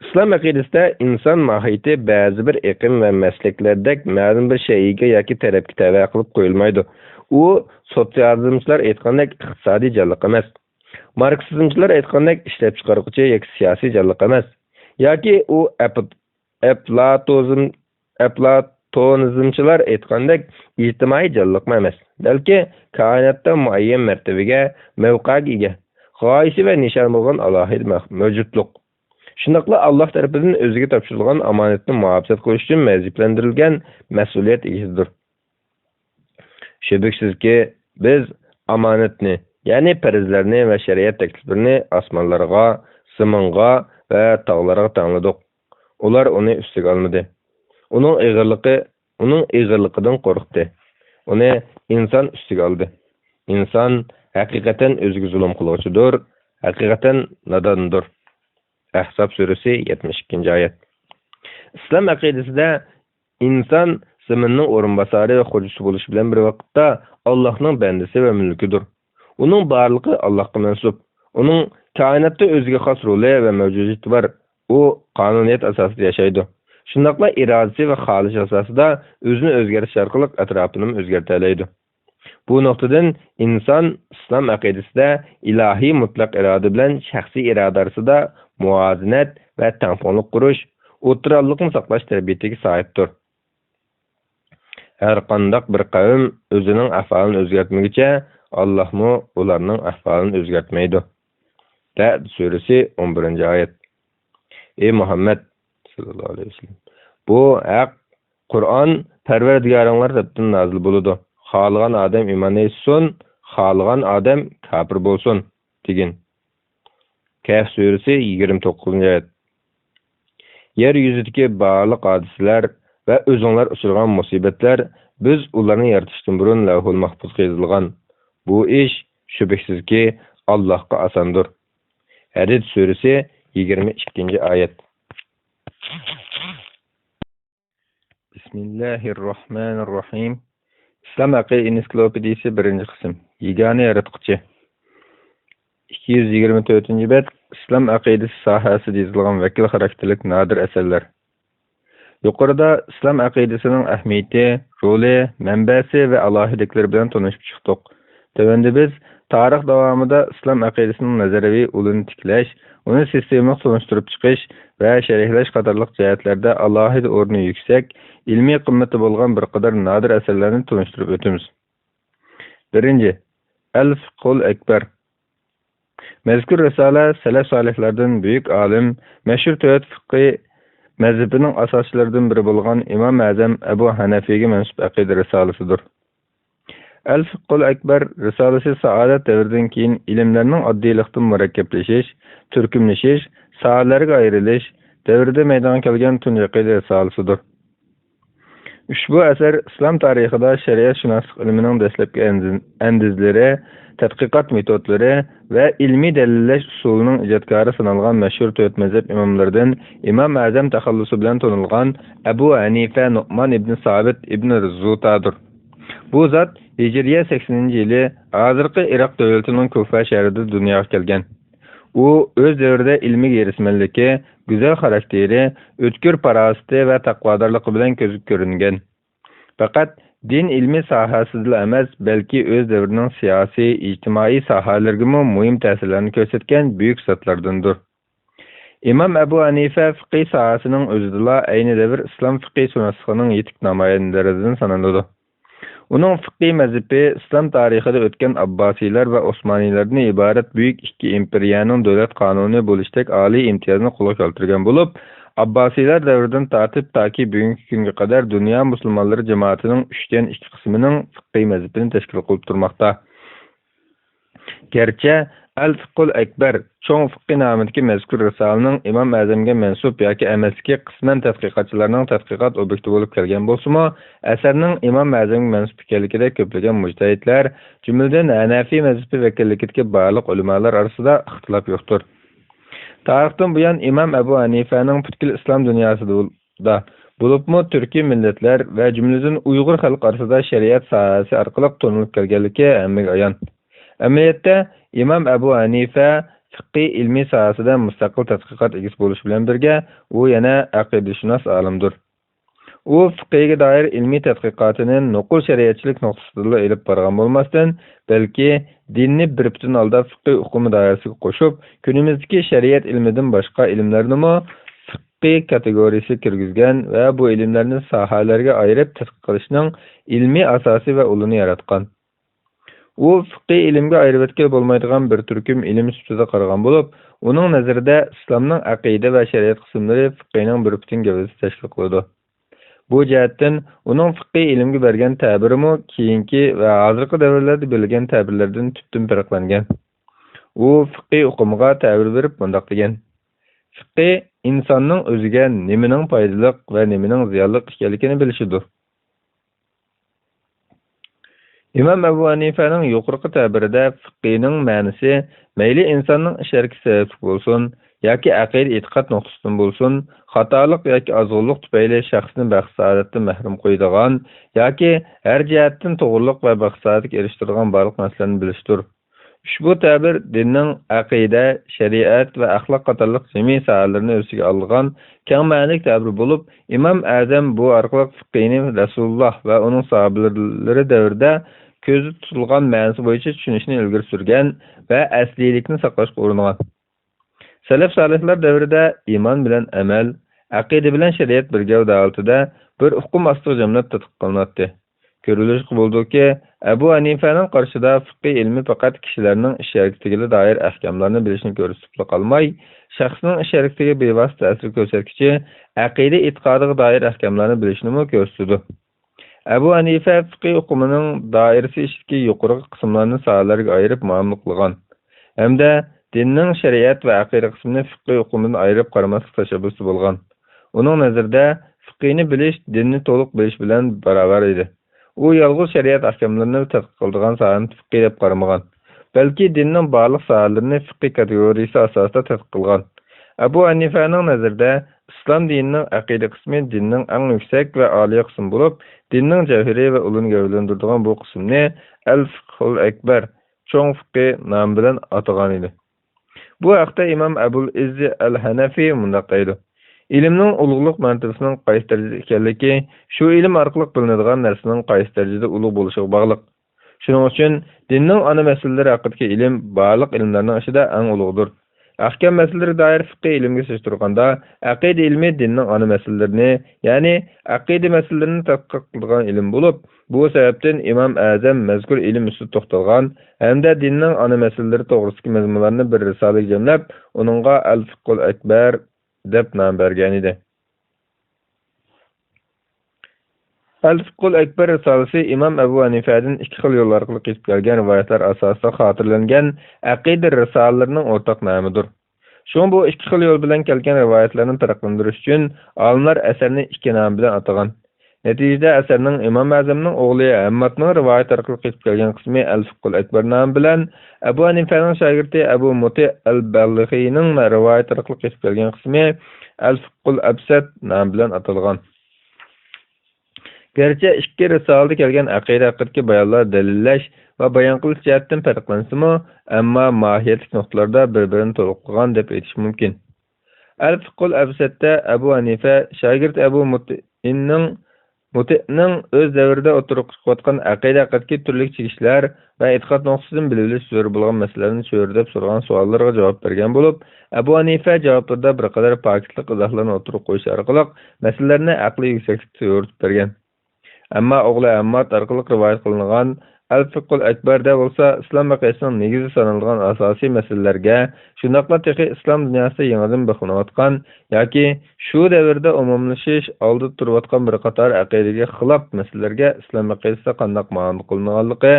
ئىسلام ئەقىدىسىدە ئىنسان ماھىيىتى بەزى بىر ئېقىم ۋە مەسلەكلەردەك مەلۇم بىر شەيئىگە ياكى تەرەپكە تەۋە قىلىپ قويۇلمايدۇ. ئۇ سوتسىيالىزمچىلار ئېيتقاندەك ئىقتىسادىي جانلىق ئەمەس. ماركسىزمچىلار ئېيتقاندەك ئىشلەپچىقارغۇچى ياكى سىياسىي جانلىق ئەمەس. ياكى ئۇ ئەپ-، ئەپلاتوزم-، ئەپلاتونىزمچىلار ئېيتقاندەك ئىجتىمائىي جانلىقمۇ ئەمەس، بەلكى كائىناتتا مۇئەييەن مەرتىۋىگە، مەۋقەگە ئىگە، غايىسى ۋە نىشانى بولغان ئالاھىدە مەخ-، مەۋجۇتلۇق. شۇنداقلا ئاللاھ تەرىپىدىن ئۆزىگە تاپشۇرۇلغان ئامانەتنى مۇھاپىزەت قىلىش ئۈچۈن ۋەزىپىلەندۈرۈلگەن مەسئۇلىيەت ئىگىسىدۇر. شۈبھىسىزكى، بىز ئامانەتنى، يەنى پەرزلەرنى ۋە شەرىئەت تەكلىپلىرىنى ئاسمانلارغا، زېمىنغا ۋە تاغلارغا تەڭلىدۇق. ئۇلار ئۇنى ئۈستىگە ئالمىدى. ئۇنىڭ ئېغىرلىقى، ئۇنىڭ ئېغىرلىقىدىن قورقتى. ئۇنى ئىنسان ئۈستىگە ئالدى. ئىنسان ھەقىقەتەن ئۆزىگە زۇلۇم قىلغۇچىدۇر، ھەقىقەتەن ناداندۇر. ئەھزاب سۈرىسى، يەتمىش ئىككىنچى ئايەت. ئىسلام ئەقىدىسىدە ئىنسان زېمىننىڭ ئورۇنباسارى ۋە خوجىسى بولۇشى بىلەن بىر ۋاقىتتا ئاللاھنىڭ بەندىسى ۋە مۈلكىدۇر. ئۇنىڭ بارلىقى ئاللاھقا مەنسۇپ. ئۇنىڭ كائىناتتا ئۆزىگە خاس رولى ۋە مەۋجۇدىيىتى بار. ئۇ قانۇنىيەت ئاساسىدا ياشايدۇ. شۇنداقلا ئىرادىسى ۋە خالىشى ئاساسىدا ئۆزىنى ئۆزگەرتىش ئارقىلىق ئەتراپىنىمۇ ئۆزگەرتەلەيدۇ. بۇ نۇقتىدىن ئىنسان ئىسلام ئەقىدىسىدە ئىلاھىي مۇتلەق ئىرادە بىلەن شەخسىي ئىرادە ئارىسىدا مۇۋازىنەت ۋە تەڭپۇڭلۇق قۇرۇش، ئوتتۇراللىقنى ساقلاش تەربىيىتىگە ساھىبتۇر. ھەرقانداق بىر قەۋم ئۆزىنىڭ ئەھۋالىنى ئۆزگەرتمىگۈچە، ئاللاھمۇ ئۇلارنىڭ ئەھۋالىنى ئۆزگەرتمەيدۇ. رەئد سۈرىسى، ئون بىرىنچى ئايەت. ئى مۇھەممەد ساللاللاھۇ ئەلەيھى ۋەسەللەم، بۇ ھەق قۇرئان پەرۋەردىگارىڭلار تەرىپىدىن نازىل بولىدۇ. خالىغان ئادەم ئىمان ئېيتسۇن، خالىغان ئادەم كاپىر بولسۇن، دېگىن. كەھف سۈرىسى، يىگىرمە توققۇزىنچى ئايەت. يەر يۈزىدىكى بارلىق ھادىسىلەر ۋە ئۆزۈڭلار ئۇچرىغان مۇسىبەتلەر بىز ئۇلارنى يارىتىشتىن بۇرۇن لەۋھۇل مەھپۇزغا يېزىلغان. بۇ ئىش شۈبھىسىزكى ئاللاھقا ئاساندۇر. ھەدىد سۈرىسى، يىگىرمە ئىككىنچى ئايەت. بىسمىللاھىررەھمانىررەھىم. ئىسلام ئەقىدە ئېنسىكلوپېدىيىسى، بىرىنچى قىسىم. يېگانە ياراتقۇچى. ئىككى يۈز يىگىرمە تۆتىنچى بەت. ئىسلام ئەقىدىسى ساھەسىدە يېزىلغان ۋەكىل خاراكتېرلىك نادىر ئەسەرلەر. يۇقىرىدا ئىسلام ئەقىدىسىنىڭ ئەھمىيىتى، رولى، مەنبەسى ۋە ئالاھىدىلىكلىرى بىلەن تونۇشۇپ چىقتۇق. تۆۋەندە بىز تارىخ داۋامىدا ئىسلام ئەقىدىسىنىڭ نەزەرىيەۋى ئۇلىنى تىكلەش، ئۇنى سىستېمىلىق تونۇشتۇرۇپ چىقىش ۋە شەرھلەش قاتارلىق جەھەتلەردە ئالاھىدە ئورنى يۈكسەك، ئىلمىي قىممىتى بولغان بىر قەدەر نادىر ئەسەرلەرنى تونۇشتۇرۇپ ئۆتىمىز. بىرىنچى، ئەل فىقھۇل ئەكبەر. مەزكۇر رىسالە سەلەف سالىھلاردىن بۈيۈك ئالىم، مەشھۇر تۆت فىقھىي مەزھىپىنىڭ ئاساسچىلىرىدىن بىرى بولغان ئىمام ئەزەم ئەبۇ ھەنەفىگە مەنسۇپ ئەقىدە رىسالىسىدۇر. ئەل فىقھۇل ئەكبەر رىسالىسى سائادەت دەۋرىدىن كېيىن ئىلىملەرنىڭ ئاددىيلىقتىن مۇرەككەپلىشىش، تۈركۈملىشىش، ساھەلەرگە ئايرىلىش دەۋرىدە مەيدانغا كەلگەن تۇنجى ئەقىدە رىسالىسىدۇر. ئۇشبۇ ئەسەر ئىسلام تارىخىدا شەرىئەتشۇناسلىق ئىلمىنىڭ دەسلەپكى ئەندىز-، ئەندىزىلىرى، تەتقىقات مېتودلىرى ۋە ئىلمىي دەلىللەش ئۇسۇلىنىڭ ئىجادكارى سانالغان مەشھۇر تۆت مەزھەپ ئىماملىرىدىن ئىمام ئەزەم تەخەللۇسى بىلەن تونۇلغان ئەبۇ ھەنىفە نۇئمان ئىبنى سابىت ئىبنى زۇتادۇر. بۇ زات ھىجرىيە سەكسىنىنچى يىلى ھازىرقى ئىراق دۆلىتىنىڭ كۇفە شەھىرىدە دۇنياغا كەلگەن. ئۇ ئۆز دەۋرىدە ئىلمىي ھېرىسمەنلىكى، گۈزەل خاراكتېرى، ئۆتكۈر پاراسىتى ۋە تەقۋادارلىقى بىلەن كۆزگە كۆرۈنگەن. پەقەت دىن ئىلمى ساھەسىدىلا ئەمەس، بەلكى ئۆز دەۋرىنىڭ سىياسىي، ئىجتىمائىي ساھەلىرىگىمۇ مۇھىم تەسىرلەرنى كۆرسەتكەن بۈيۈك زاتلاردىندۇر. ئىمام ئەبۇ ھەنىفە فىقھىي ساھەسىنىڭ ئۆزىدىلا ئەينى دەۋر ئىسلام فىقھىي شۇناسلىقىنىڭ يېتىك نامايەندىلىرىدىن سانىلىدۇ. ئۇنىڭ فىقھىي مەزھىپى ئىسلام تارىخىدا ئۆتكەن ئابباسىيلار ۋە ئوسمانىيلاردىن ئىبارەت بۈيۈك ئىككى ئىمپېرىيەنىڭ دۆلەت قانۇنى بولۇشتەك ئالىي ئىمتىيازنى قولغا كەلتۈرگەن بولۇپ، ئابباسىيلار دەۋرىدىن تارتىپ تاكى بۈگۈنكى كۈنگە قەدەر دۇنيا مۇسۇلمانلىرى جامائىتىنىڭ ئۈچتىن ئىككى قىسمىنىڭ فىقھىي مەزھىپىنى تەشكىل قىلىپ تۇرماقتا. گەرچە ئەل فىقھۇل ئەكبەر، چوڭ فىقھى نامىدىكى مەزكۇر رىسالىنىڭ ئىمام ئەزەمگە مەنسۇپ ياكى ئەمەسلىكى قىسمەن تەتقىقاتچىلارنىڭ تەتقىقات ئوبيېكتى بولۇپ كەلگەن بولسىمۇ، ئەسەرنىڭ ئىمام ئەزەمگە مەنسۇپ ئىكەنلىكىدە كۆپلىگەن مۇجتەھىدلەر، جۈملىدىن ھەنەفىي مەزھىپى ۋەكىللىكىدىكى بارلىق ئۆلىمالار ئارىسىدا ئىختىلاپ يوقتۇر. تارىختىن بۇيان ئىمام ئەبۇ ھەنىفەنىڭ پۈتكۈل ئىسلام دۇنياسىدا، بولۇپمۇ تۈركىي مىللەتلەر ۋە جۈملىدىن ئۇيغۇر خەلقى ئارىسىدا شەرىئەت ساھەسى ئارقىلىق تونۇلۇپ كەلگەنلىكى ھەممىگە ئايان. ئەمەلىيەتتە، ئىمام ئەبۇ ھەنىفە فىقھىي ئىلمىي ساھەسىدە مۇستەقىل تەتقىقات ئىگىسى بولۇش بىلەن بىرگە، ئۇ يەنە ئەقىدىشۇناس ئالىمدۇر. ئۇ فىقھىگە دائىر ئىلمىي تەتقىقاتىنى نوقۇل شەرىئەتچىلىك نۇقتىسىدىلا ئېلىپ بارغان بولماستىن، بەلكى دىننى بىر پۈتۈن ھالدا فىقھىي ئۇقۇمى دائىرىسىگە قوشۇپ، كۈنىمىزدىكى شەرىئەت ئىلمىدىن باشقا ئىلىملەرنىمۇ فىقھىي كاتېگورىيىسىگە كىرگۈزگەن ۋە بۇ ئىلىملەرنى ساھەلەرگە ئايرىپ تەتقىق قىلىشنىڭ ئىلمىي ئاساسى ۋە ئۇلىنى ياراتقان. ئۇ فىقھىي ئىلىمگە ئايرىۋەتكىلى بولمايدىغان بىر تۈركۈم ئىلىم سۈپىتىدە قارىغان بولۇپ، ئۇنىڭ نەزىرىدە ئىسلامنىڭ ئەقىدە ۋە شەرىئەت قىسىملىرى فىقھىنىڭ بىر پۈتۈن گەۋدىسى تەشكىل قىلىدۇ. بۇ جەھەتتىن ئۇنىڭ فىقھىي ئىلىمگە بەرگەن تەبىرىمۇ كېيىنكى ۋە ھازىرقى دەۋرلەردە بېرىلگەن تەبىرلەردىن تۈپتىن پەرقلەنگەن. ئۇ فىقھىي ئۇقۇمغا تەبىر بېرىپ مۇنداق دېگەن: فىقھى ئىنساننىڭ ئۆزىگە نېمىنىڭ پايدىلىق ۋە نېمىنىڭ زىيانلىق ئىكەنلىكىنى بىلىشىدۇر. ئىمام ئەبۇ ھەنىفەنىڭ يۇقىرىقى تەبىرىدە فىقھىنىڭ مەنىسى مەيلى ئىنساننىڭ ئىش ھەرىكىتى سەۋەبلىك بولسۇن ياكى ئەقىدە ئېتىقاد نۇقتىسىدىن بولسۇن، خاتالىق ياكى ئازغۇنلۇق تۈپەيلى شەخسنى بەخت-سائادەتتىن مەھرۇم قويىدىغان ياكى ھەر جەھەتتىن توغرىلىق ۋە بەخت-سائادەتكە ئېرىشتۈرىدىغان بارلىق نەرسىلەرنى بىلىشتۇر. ئۇشبۇ تەبىر دىننىڭ ئەقىدە، شەرىئەت ۋە ئەخلاق قاتارلىق جىمىي ساھەلىرىنى ئۆز ئىچىگە ئالىدىغان كەڭ مەنىلىك تەبىر بولۇپ، ئىمام ئەزەم بۇ ئارقىلىق فىقھىنى رەسۇلۇللا ۋە ئۇنىڭ ساھابىلىرى دەۋرىدە كۆزدە تۇتۇلغان مەنىسى بويىچە چۈشىنىشنى ئىلگىرى سۈرگەن ۋە ئەسلىيلىكنى ساقلاشقا ئۇرۇنغان. سەلەف سالىھلار دەۋرىدە ئىمان بىلەن ئەمەل، ئەقىدە بىلەن شەرىئەت بىر گەۋدە ھالىتىدە بىر ئۇقۇم ئاستىغا جەملەپ تەتقىق قىلىناتتى. كۆرۈۋېلىشقا بولىدۇكى، ئەبۇ ھەنىفەنىڭ قارىشىدا فىقھىي ئىلمى پەقەت كىشىلەرنىڭ ئىش ھەرىكىتىگىلا دائىر ئەھكاملارنى بىلىشنى كۆرسىتىپلا قالماي، شەخسنىڭ ئىش ھەرىكىتىگە بىۋاسىتە تەسىر كۆرسەتكۈچى ئەقىدە ئېتىقادىغا دائىر ئەھكاملارنى بىلىشنىمۇ كۆرسىتىدۇ. ئەبۇ ھەنىفە فىقھىي ئۇقۇمىنىڭ دائىرىسى ئىچىدىكى يۇقىرىقى قىسىملارنى ساھەلەرگە ئايرىپ مۇئامىلە قىلغان ھەمدە دىننىڭ شەرىئەت ۋە ئەقىدە قىسمىنى فىقھىي ئۇقۇمىدىن ئايرىپ قارىماسلىق تەشەببۇسىدا بولغان. ئۇنىڭ نەزىرىدە، فىقھىنى بىلىش دىننى تولۇق بىلىش بىلەن باراۋەر ئىدى. ئۇ يالغۇز شەرىئەت ئەھكاملىرىنى تەتقىق قىلىدىغان ساھەنى فىقھىي دەپ قارىمىغان، بەلكى دىننىڭ بارلىق ساھەلىرىنى فىقھىي كاتېگورىيىسى ئاساسىدا تەتقىق قىلغان. ئەبۇ ھەنىفەنىڭ نەزىرىدە، ئىسلام دىنىنىڭ ئەقىدە قىسمى دىننىڭ ئەڭ يۈكسەك ۋە ئالىي قىسمى بولۇپ، دىننىڭ جەۋھىرى ۋە ئۇلىنى گەۋدىلەندۈرىدىغان بۇ قىسىمنى ئەل فىقھۇل ئەكبەر، چوڭ فىقھى نامى بىلەن ئاتىغان ئىدى. بۇ ھەقتە ئىمام ئەبۇل ئىززى ئەل ھەنەفى مۇنداق دەيدۇ: ئىلىمنىڭ ئۇلۇغلۇق مەرتىۋىسىنىڭ قايسى دەرىجىدە ئىكەنلىكى، شۇ ئىلىم ئارقىلىق بىلىنىدىغان نەرسىنىڭ قايسى دەرىجىدە ئۇلۇغ بولۇشىغا باغلىق. شۇنىڭ ئۈچۈن دىننىڭ ئانا مەسىلىلىرى ھەققىدىكى ئىلىم بارلىق ئىلىملەرنىڭ ئىچىدە ئەڭ ئۇلۇغدۇر. ئەھكام مەسىلىلىرىگە دائىر فىقھىي ئىلىمگە سېلىشتۇرغاندا، ئەقىدە ئىلمى دىننىڭ ئانا مەسىلىلىرىنى، يەنى ئەقىدە مەسىلىلىرىنى تەتقىق قىلىدىغان ئىلىم بولۇپ، بۇ سەۋەبتىن ئىمام ئەزەم مەزكۇر ئىلىم ئۈستىدە توختالغان ھەمدە دىننىڭ ئانا مەسىلىلىرى توغرىسىدىكى مەزمۇنلارنى بىر رىسالىگە جەملەپ، ئۇنىڭغا ئەل فىقھۇل ئەكبەر دەپ نام بەرگەنىدى. ئەل فىقھۇل ئەكبەر رىسالىسى ئىمام ئەبۇ ھەنىفەدىن ئىككى خىل يول ئارقىلىق يېتىپ كەلگەن رىۋايەتلەر ئاساسىدا خاتىرىلەنگەن ئەقىدە رىسالىلىرىنىڭ ئورتاق نامىدۇر. شۇڭا بۇ ئىككى خىل يول بىلەن كەلگەن رىۋايەتلەرنى پەرقلەندۈرۈش ئۈچۈن ئالىملار ئەسەرنى ئىككى نام بىلەن ئاتىغان. نەتىجىدە ئەسەرنىڭ ئىمام ئەزەمنىڭ ئوغلى ھەممادنىڭ رىۋايىتى ئارقىلىق يېتىپ كەلگەن قىسمى ئەل فىقھۇل ئەكبەر نامى بىلەن، ئەبۇ ھەنىفەنىڭ شاگىرتى ئەبۇ مۇتى ئەل بەلخىنىڭ رىۋايىتى ئارقىلىق يېتىپ كەلگەن قىسمى ئەل فىقھۇل ئەبسەت نامى بىلەن ئاتالغان. گەرچە ئىككى رىسالىدە كەلگەن ئەقىدە ھەققىدىكى بايانلار دەلىللەش ۋە بايان قىلىش جەھەتتىن پەرقلەنسىمۇ، ئەمما ماھىيەتلىك نۇقتىلاردا بىر-بىرىنى تولۇقلىغان دەپ ئېيتىش مۇمكىن. ئەل فىقھۇل ئەبسەتتە ئەبۇ ھەنىفە شاگىرت ئەبۇ مۇتئىننىڭ، مۇتئىننىڭ ئۆز دەۋرىدە ئوتتۇرىغا چىقىۋاتقان ئەقىدە ھەققىدىكى تۈرلۈك چىگىشلەر ۋە ئېتىقاد نۇقتىسىدىن بىلىۋېلىش زۆرۈر بولغان مەسىلىلەرنى چۆرىدەپ سورىغان سوئاللىرىغا جاۋاب بەرگەن بولۇپ، ئەبۇ ھەنىفە جاۋابلىرىدا بىر قەدەر پاكىتلىق ئىزاھلارنى ئوتتۇرىغا قويۇش ئارقىلىق مەسىلىلەرنى ئەقلىي يۈكسەكلىكتە يورۇتۇپ بەرگەن. ئەمما ئوغلى ھەمماد ئارقىلىق رىۋايەت قىلىنغان ئەل فىقھۇل ئەكبەردە بولسا ئىسلام ئەقىدىسىنىڭ نېگىزى سانىلىدىغان ئاساسىي مەسىلىلەرگە، شۇنداقلا تېخى ئىسلام دۇنياسىدا يېڭىدىن بىخلىنىۋاتقان ياكى شۇ دەۋردە ئومۇملىشىش ئالدىدا تۇرۇۋاتقان بىر قاتار ئەقىدىگە خىلاپ مەسىلىلەرگە ئىسلام ئەقىدىسىدە قانداق مۇئامىلە قىلىنىدىغانلىقى،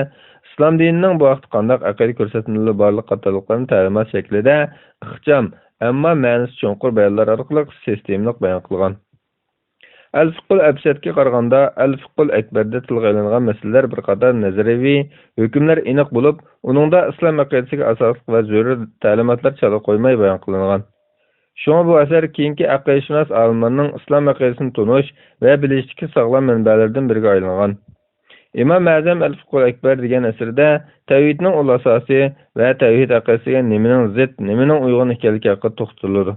ئىسلام دىنىنىڭ بۇ ھەقتە قانداق ئەقىدە كۆرسەتمىلىرى بارلىقى قاتارلىقلارنى تەلىمات شەكلىدە ئىخچام، ئەمما مەنىسى چوڭقۇر بايانلار ئارقىلىق سىستېمىلىق بايان قىلغان. ئەل فىقھۇل ئەبسەتكە قارىغاندا، ئەل فىقھۇل ئەكبەردە تىلغا ئېلىنغان مەسىلىلەر بىر قاتار نەزەرىيىۋى ھۆكۈملەر ئېنىق بولۇپ، ئۇنىڭدا ئىسلام ئەقىدىسىگە ئاساسلىق ۋە زۆرۈر تەلىماتلار چالا قويماي بايان قىلىنغان. شۇڭا بۇ ئەسەر كېيىنكى ئەقىدىشۇناس ئالىملارنىڭ ئىسلام ئەقىدىسىنى تونۇش ۋە بىلىشتىكى ساغلام مەنبەلەردىن بىرىگە ئايلانغان. ئىمام ئەزەم ئەل فىقھۇل ئەكبەر دېگەن ئەسىرىدە تەۋھىدنىڭ ئۇل ئاساسى ۋە تەۋھىد ئەقىدىسىگە نېمىنىڭ زىت، نېمىنىڭ ئۇيغۇن ئىكەنلىكى ھەققىدە توختىلىدۇ.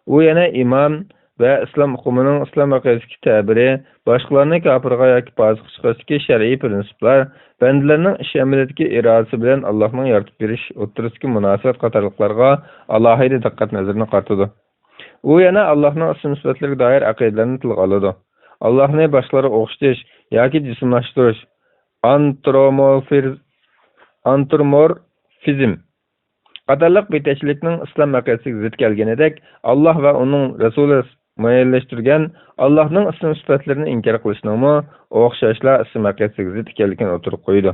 ئۇ يەنە ئىمان ۋە ئىسلام ئۇقۇمىنىڭ ئىسلام ئەقىدىسىدىكى تەبىرى، باشقىلارنى كاپىرغا ياكى پاسىققا چىقىرىشتىكى شەرئىي پرىنسىپلار، بەندىلەرنىڭ ئىش ئەمەلىيىتىدىكى ئىرادىسى بىلەن ئاللاھنىڭ يارىتىپ بېرىش ئوتتۇرىسىدىكى مۇناسىۋەت قاتارلىقلارغا ئالاھىدە دىققەت نەزىرىنى قارىتىدۇ. ئۇ يەنە ئاللاھنىڭ ئىسىم سۈپەتلىرىگە دائىر ئەقىدىلەرنى تىلغا ئالىدۇ. ئاللاھنى باشقىلارغا ئوخشىتىش ياكى جىسىملاشتۇرۇش، ئانترومورفىز-، ئانترومورفىزم، قاتارلىق بىتەكچىلىكنىڭ ئىسلام ئەقىدىسىگە زىت كەلگىنىدەك، ئاللاھ ۋە ئۇنىڭ رەسۇلى مۇئەييەنلەشتۈرگەن ئاللاھنىڭ ئىسىم سۈپەتلىرىنى ئىنكار قىلىشنىڭمۇ ئوخشاشلا ئىسلام ئەقىدىسىگە زىت ئىكەنلىكىنى ئوتتۇرىغا قويىدۇ.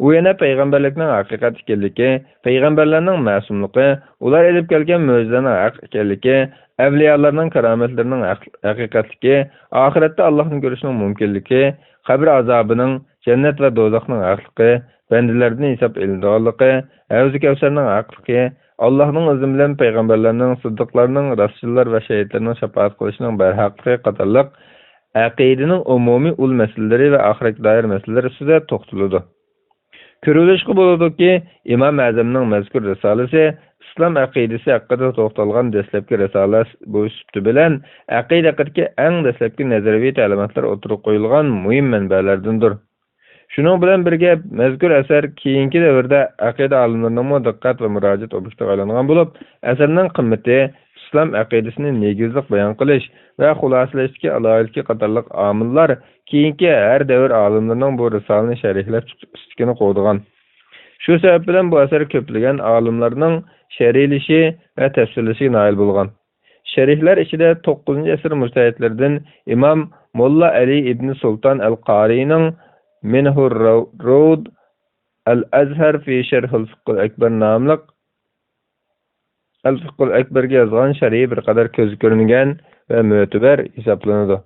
ئۇ يەنە پەيغەمبەرلىكنىڭ ھەقىقەت ئىكەنلىكى، پەيغەمبەرلەرنىڭ مەسۇملۇقى، ئۇلار ئېلىپ كەلگەن مۆجىزىلەرنىڭ ھەق ئىكەنلىكى، ئەۋلىيالارنىڭ كارامەتلىرىنىڭ ھەق-، ھەقىقەتلىكى، ئاخىرەتتە ئاللاھنى كۆرۈشنىڭ مۇمكىنلىكى، قەبرە ئازابىنىڭ، جەننەت ۋە دوزاخنىڭ ھەقلىقى، بەندىلەردىن ھېساب ئېلىنىدىغانلىقى، ھەۋزى كەۋسەرنىڭ ھەقلىقى، ئاللاھنىڭ ئىزنى بىلەن پەيغەمبەرلەرنىڭ، سىددىقلارنىڭ، راستچىللار ۋە شەھىدلەرنىڭ شاپائەت قىلىشىنىڭ بەرھەقلىقى قاتارلىق ئەقىدىنىڭ ئومۇمىي ئۇل مەسىلىلىرى ۋە ئاخىرەتكە دائىر مەسىلىلەر ئۈستىدە توختىلىدۇ. كۆرۈۋېلىشقا بولىدۇكى، ئىمام ئەزەمنىڭ مەزكۇر رىسالىسى ئىسلام ئەقىدىسى ھەققىدە توختالغان دەسلەپكى رىسالە بولۇش سۈپىتى بىلەن، ئەقىدە ھەققىدىكى ئەڭ دەسلەپكى نەزەرىيەۋى تەلىماتلار ئوتتۇرىغا قويۇلغان مۇھىم مەنبەلەردىندۇر. شۇنىڭ بىلەن بىرگە، مەزكۇر ئەسەر كېيىنكى دەۋردە ئەقىدە ئالىملىرىنىڭمۇ دىققەت ۋە مۇراجىئەت ئوبيېكتىغا ئايلانغان بولۇپ، ئەسەرنىڭ قىممىتى، ئىسلام ئەقىدىسىنى نېگىزلىق بايان قىلىش ۋە خۇلاسىلەشتىكى ئالاھىدىلىكى قاتارلىق ئامىللار كېيىنكى ھەر دەۋر ئالىملىرىنىڭ بۇ رىسالىنى شەرھلەپ چىقىش ئىستىكىنى قوغدىغان. شۇ سەۋەب بىلەن بۇ ئەسەر كۆپلىگەن ئالىملارنىڭ شەرھلىشى ۋە تەپسىرلىشىگە نائىل بولغان. شەرھلەر ئىچىدە توققۇزىنچى ئەسىر مۇجتەھىدلىرىدىن ئىمام موللا ئەلى ئىبنى سۇلتان ئەل قارىينىڭ مىنھۇر رەۋد ئەل ئەزھەر فى شەرھىل فىقھىل ئەكبەر ناملىق ئەل فىقھىل ئەكبەرگە يازغان شەرھى بىر قەدەر كۆزگە كۆرۈنگەن ۋە مۆتىبەر ھېسابلىنىدۇ.